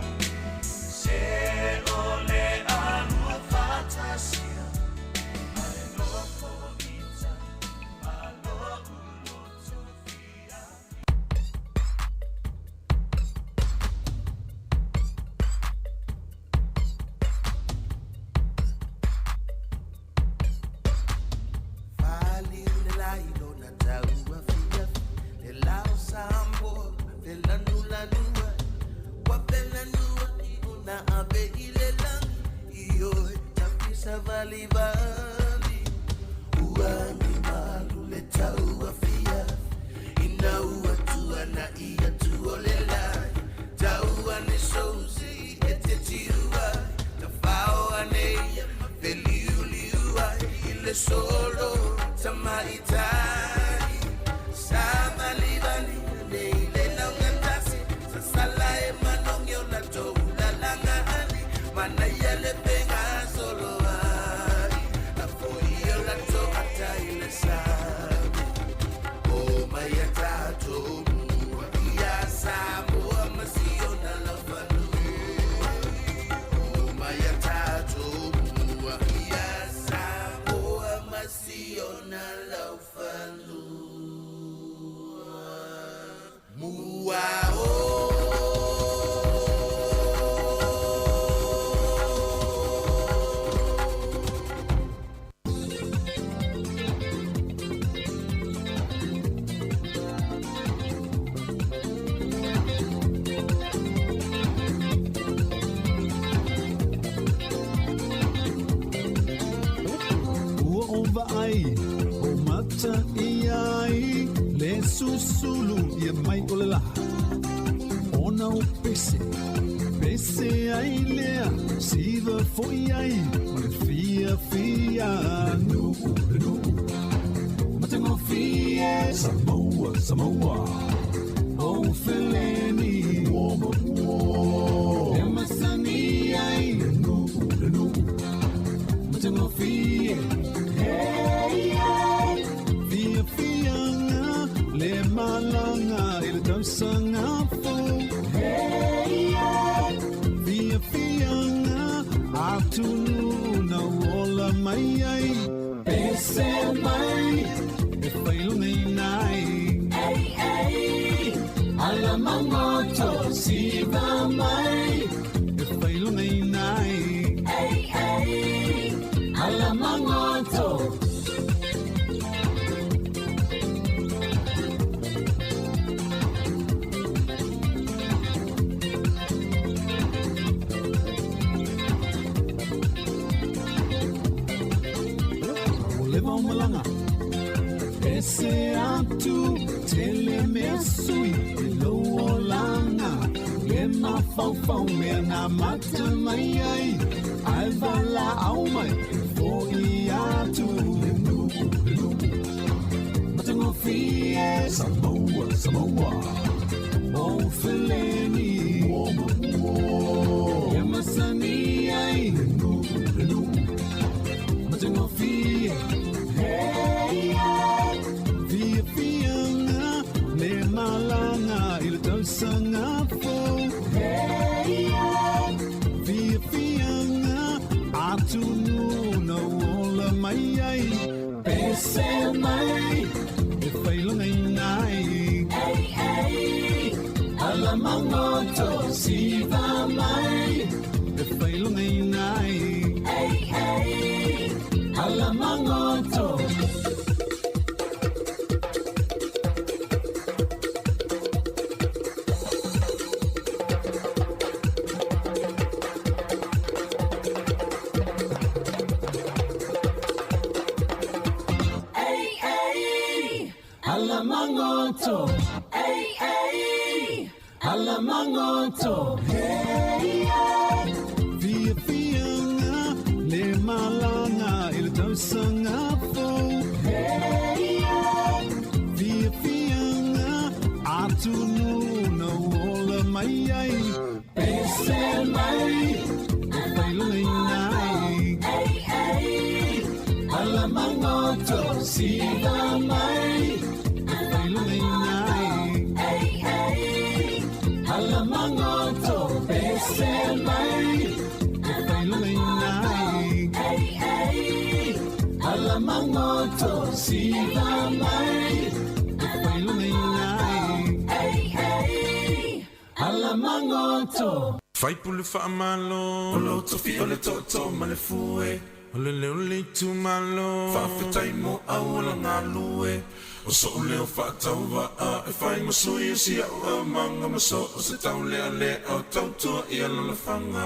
savalivali Ua agi malu le tauafiafi Ina ua tuanaʻi atu o le lagi Tau ane sou sei e te tiu ai Tafao ane ia ma feliuliu ai I le solo tamaitai Savalivali ane i le laugatasi Sasala e manogi o latou lalagaali Manaia le fegasoloai Lafo ia o latou ata i le sami O mai a tatou mua Ia Samoa ma si ona laufanua O mai a tatou mua Ia Samoa ma si ona laufanua Mua o Ua ou vaai, ou mata i ai, le susulu ʻia mai o le lā. Ona o pese, pese ai lea, siva foi ai, ma le fiafia. Le nuʻu, le nuʻu, matagofie, Samoa, Samoa, o feleni, ua ma ua. E masani ai, le nuʻu, le nuʻu, matagofie, hey, hey. Fiafiaga le malaga i le tausaga fou. Hey, hey. Fiafiaga atonu na ola mai ai. Pese mai e failaugaina ai. Hey, hey. Ala magoto siva mai e failaugaina ai. Hey, hey. Ala magoto. Ua leva o malaga Pese atu tele mea sui i lou olaga Le mafaufau mea na mata mai ai Ae valaau mai e foʻi atu Le nuʻu, le nuʻu matagofie Samoa, Samoa O feleni ua ma ua E masani ai Le nuʻu, le nuʻu matagofie Hey, hey. Fiafiaga le malaga i le tausaga fou. Hey, hey. Fiafiaga atonu na ola mai ai. Pese mai e failaugaina ai. Hey, hey. Ala magoto siva mai e failaugaina ai. Hey, hey. Ala magoto. Ei, ei, ala magoto. Ei, ei, ala magoto. Hey, hey. Fiafiaga le malaga i le tausaga fou. Hey, hey. Fiafiaga atonu na ola mai ai. Pese mai e failaugaina ai. Ei, ei, ala magoto siva mai e failaugaina ai. Ei, ei, ala magoto pese mai e failaugaina ai. Ei, ei, ala magoto siva mai e failaugaina ai. Ei, ei, ala magoto. Faipule faamalo O lou tofi o le tootoo ma le fue O le leo o le itumalo Faafetai mo auala galue O so'u leo faatauvaa E fai ma sui o si a'u aumaga Ma so o se taulealea O tautua ia lalafaga.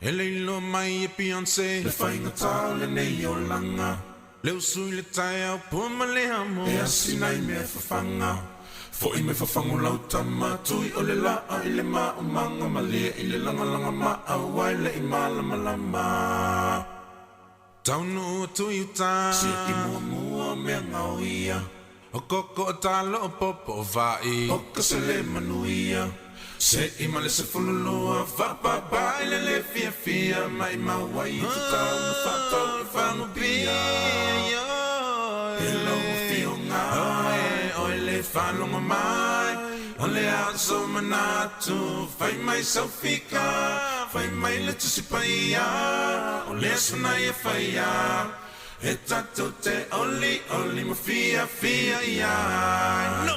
E le iloa mai e Beyonce Le faigata o lenei olaga Le usu i le taeao pua ma le amo E asina i mea fafaga Fo'i mai fafago lau tama Tui o le laa i le maumaga Malie i le lagalaga maau ai le i malamalama Taunuu atu i uta Siaki muamua o mea gaoia O koko o talo o popo o va'i O ka sele manuia Se'i ma le 12 Fa'apapa i le lē fiafia Ma'imau ai e tatau ona fa'atau i fagu pia E lau afioga Oi le faalogo mai O le a sou manatu Fai mai sau fika Fai mai le Tusi Paia O le aso nei e faia E tatou te olioli ma fiafia i ai. No!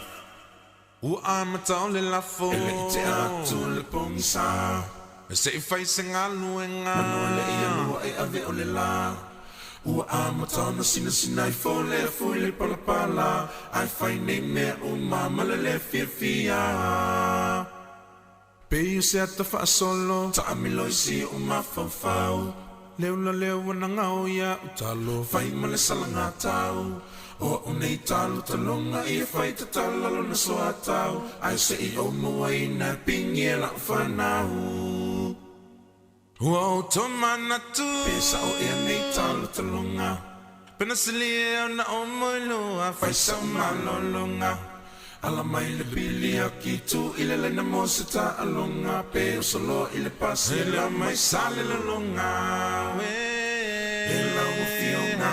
Ua amata o le lafo. E le i tea atu le pogisa. Se i fai se galuega. Manu e le i alua e ave o le la. Ua amata ona sinasina ifo le afu i le palapala. Ae fai nei mea uma ma le le fiafia. Pei o se ata faasolo. Taamilo i si ou mafaufau. Le ula lea ua nagao ia u talo. Fai ma le salaga tau. O a'u nei talo taloga ia fai tatala lona soatau. Ae se i ou mauaina e pigi e la'u fanau. Ua ou tomanatu. Pe sa'o ea nei talo taloga. Pe na silia ea ona ou moeloa. Fai sau malologa. Ala mai le pili aki tu i le laina mo se taaloga. Pe oso loa i le pasi e la mai Salelologa. E lau afioga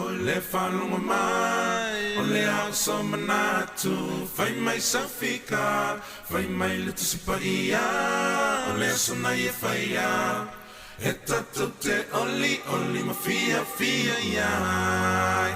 oi le faalogo mai. O le a o sou manatu. Fai mai sau fika. Fai mai le Tusi Paia. O le aso nei e faia. E tatou te olioli ma fiafia i ai.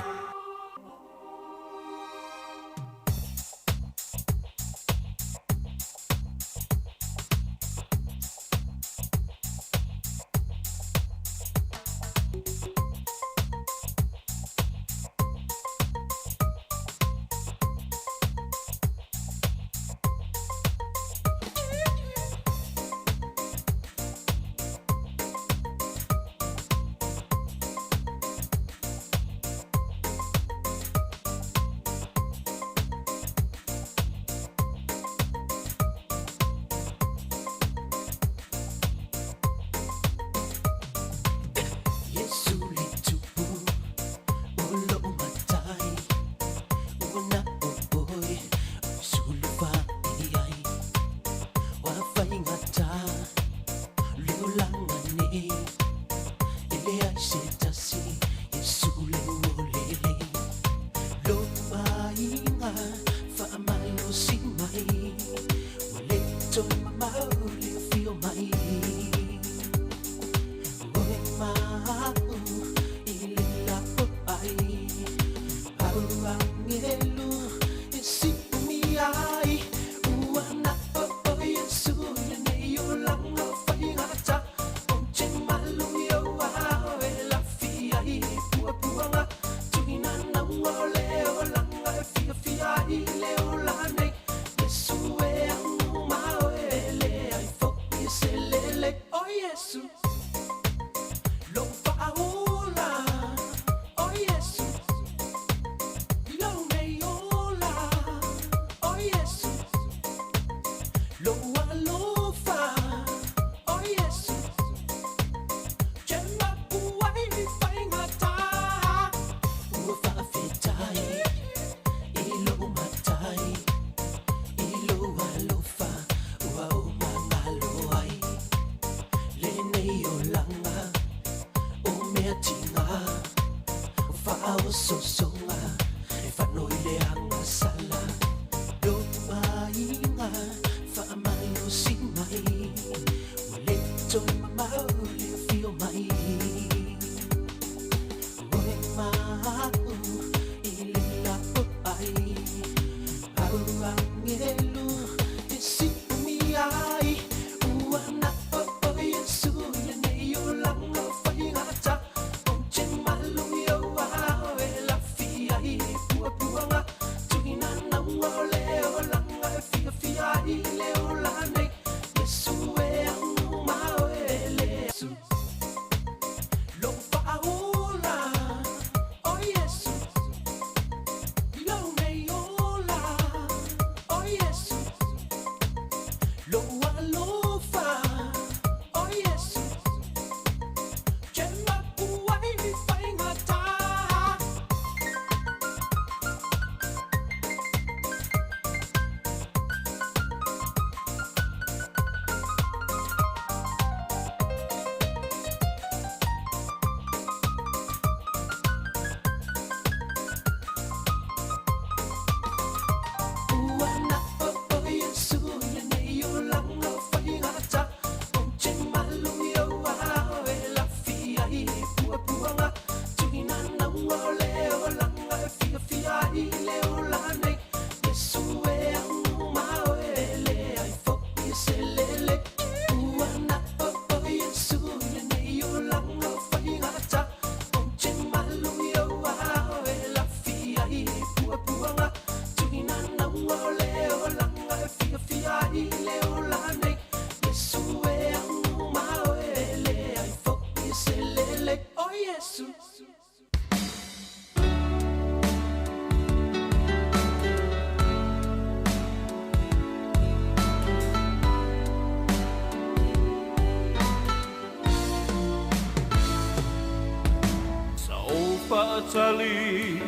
Sa ou faatali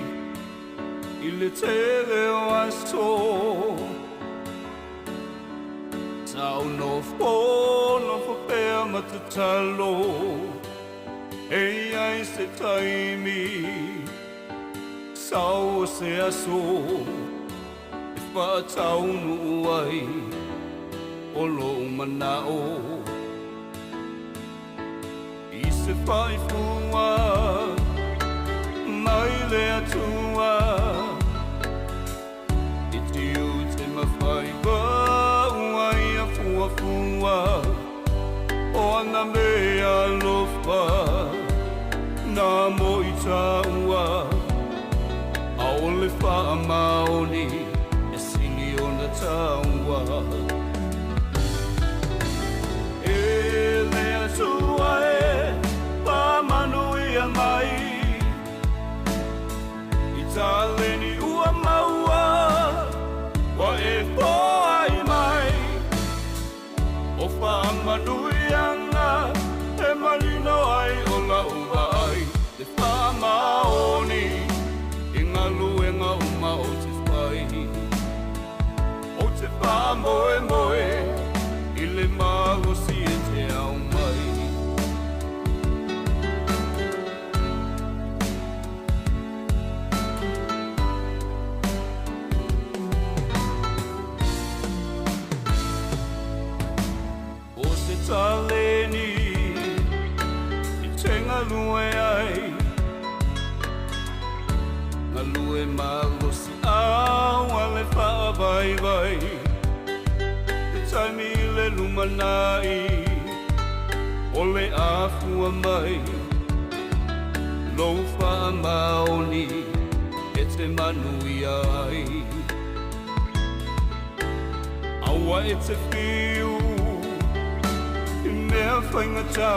i le tele o aso Sa ou nofo nofo pea ma tatalo E i ai se taimi Sau o se aso E faataunuu ai O lou manao I se faaifuga mai le Atua I tiute ma faiva ua ia fuafua O ana mea alofa na mo i tāua ʻAʻole faamaoni e sili ona taua E le Atua e faamanuia mai I taleni ua maua ua e foai mai O faamanuiaga e manino ai o lau vaai Le faamaoni i galuega uma ou te fai Ou te faamoemoe i le malosi e te aumai. O se taleni e te galue ai, galue malosi au a le faavaivai, te taimi i le lumanai o le afua mai, lou faamaoni e te manuia ai. Aua e te fiu i mea faigata,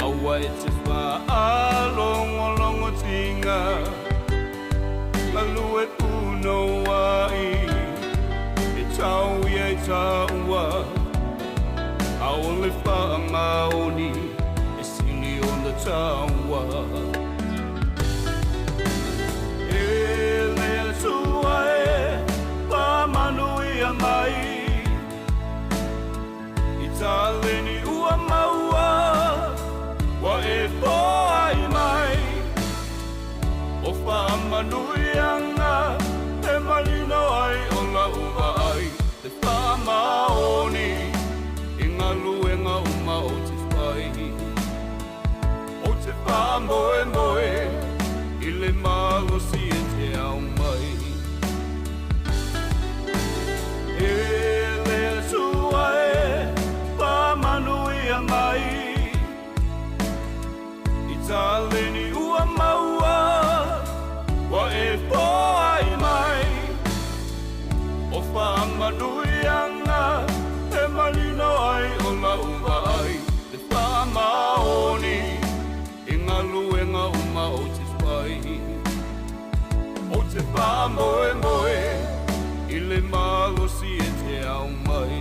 aua e te faalogologotiga, galue punouai e tau ia i tāua, ʻaʻole faamaoni e sili ona taua. E le Atua e faamanuia mai i taleni ua maua ua e foai mai O faamanuiaga e manino ai o lau vaai Le faamaoni i galuega uma ou te fai Ou te faamoemoe i le malosi e te aumai E le Atua e faamanuia mai i taleni ua maua ua e foai mai O faamanuiaga e manino ai o lau vaai Le faamaoni i galuega uma ou te fai Ou te faamoemoe i le malosi e te aumai.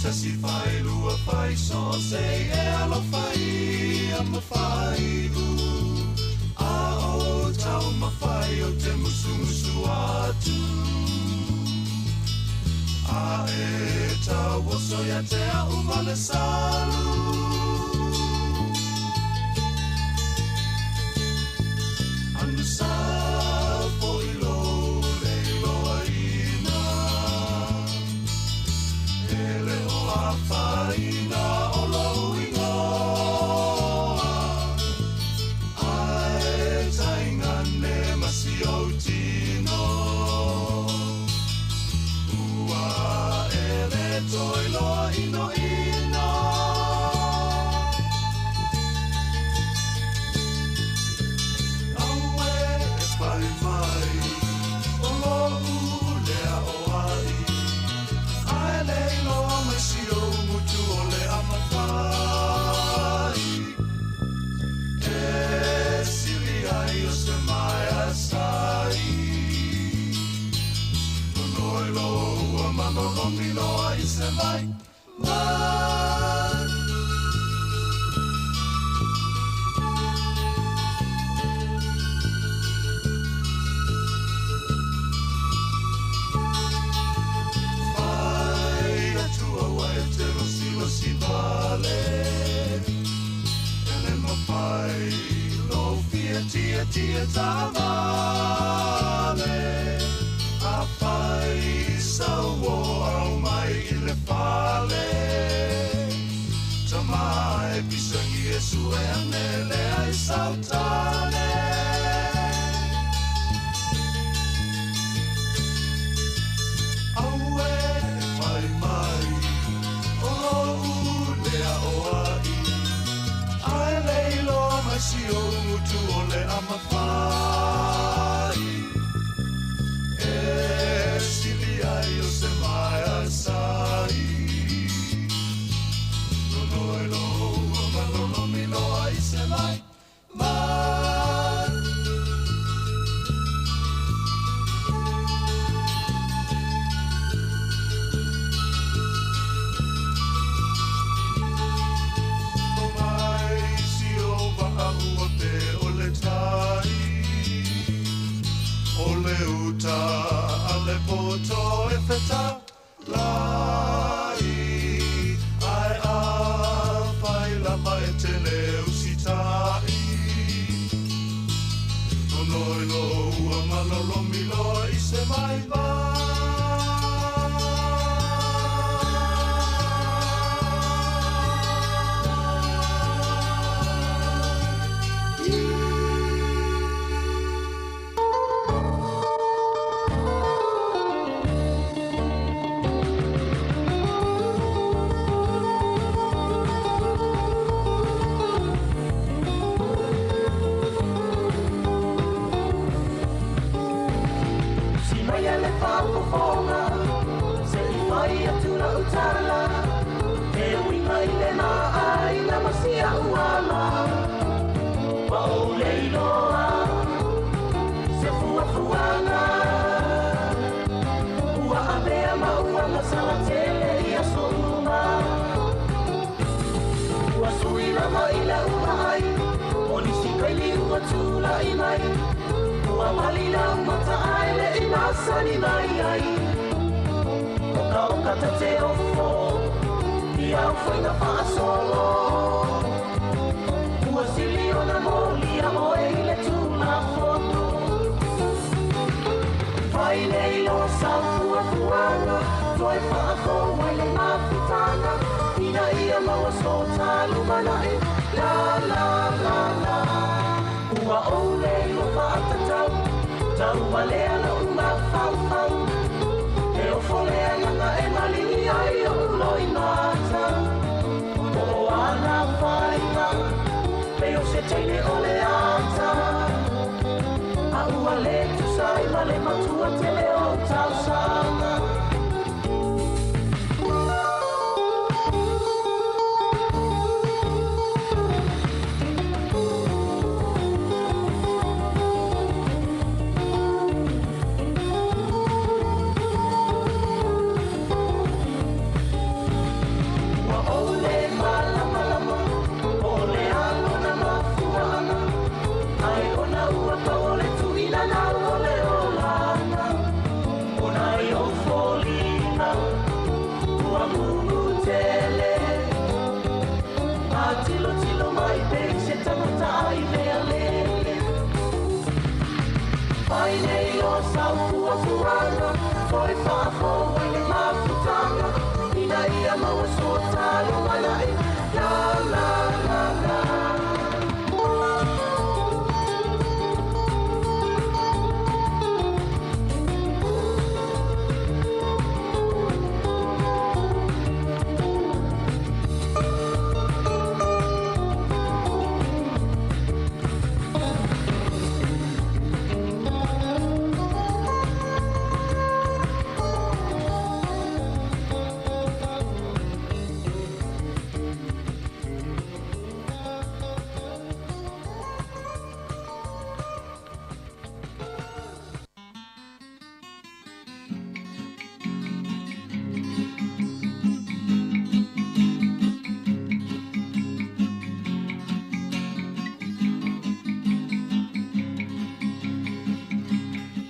Tasi fai lua fai so se e alofa ia ma fai u. A o tau mawhai o te musumusu atu. A e tau oso ia te au male salu. Anu sa fo i lo le iloa ina. E le o a whaina o lou ingoa. Ae taingane ma si au tino. Ua ele toi loa ino ina. Aue e pai mai, o lou lea o ai. Ae le iloa mai si ou mutu o le amawhai. E sili ai o se mai a sai. Nonoi lo ua manolomi loa i se mai mai. Fai atu aua e te losi losi vale. Ele mawhai lo fia tia tia tavale. A fai sau o au mai i le fale. Tamae pisangi e sue ane le ai sautane. Aue e fai mai, o lou lea o ai. Ae le iloa mai si ou mutu o le amawhai. E sili ai o se mai a sai. Nonoi lo ua malolomi loa i se mai mai. O mai si o waa ua pe o le tai. O le uta a le poto e wheta lai. Ai a whai lama e te leo sitai. Nonoi lo ua malolomi loa i se mai mai. Si mai a le whaafofoga, se i fai atu lau tala. E uiga i lena aiga ma si au ala. Ua ou le iloa, se fuafuaga. Ua avea ma ua gasala tele i aso uma. Ua sui lava i lau vaai, o nisi kaili ua tulai mai. Ua pali lau mata ai le i masani mai ai. Oka oka ta te ofo, i au whainga whaasolo. Ua sili ona moli a oe i le tūlafono. Whai le iloa sa fuafuaga, toe whaafo mai le mafutanga. Ina ia maua so talumanai, la la la la. Ua ou le iloa whaatatau, tau walea lau mafaufau. E ofo le agaga e maligi ai o uloi mata. O ana whainga, pe o se teine o le ata. A ua le tusai ma le matua tele o tausaga.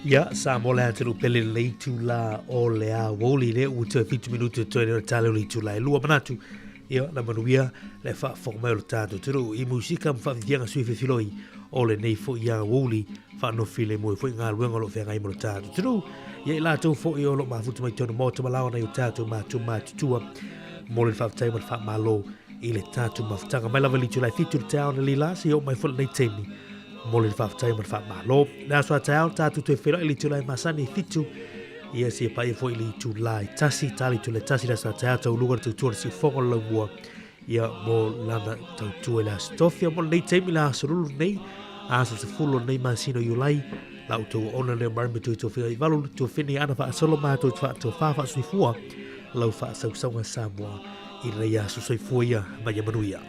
Ia, sa mo le atunuu pele lenei itula o le aoauli lea ua toe 7 minute toe lea o le tale o le itula e lua manatu. Ia, na manuia le faafofoga mai o le tatou atunuu i musika ma faafiafiaga sui fefiloi o lenei foi aoauli faanofi le moe foi galuega o lo o feagai mo le tatou atunuu. Ia, i latou foi o lo o mafuta mai tonu maota ma laoa nai o tatou matua matutua mo le faafetai ma le faamalo i le tatou mafutaga mai lava i le itula e 7 le taeao na lila se i oo mai foi lenei taimi mo le faafetai ma le faamalo. Le aso a taeao tatou toe feiloai i le itula e masani e 7 ia se paia foi i le itula e 1 tali itula e 1 le aso a taeao tauluga le tautua le siufogo le laumua ia mo lana tautua i le aso tofi mo lenei taimi le aso lulu nei aso 10 lenei masina o Iulai la outou ona lea mari me tui tofiga i valu tofini ana faasolo matou te faatofa faasoifua lau faasausauga Samoa i lenei aso soifua ia ma ia manuia.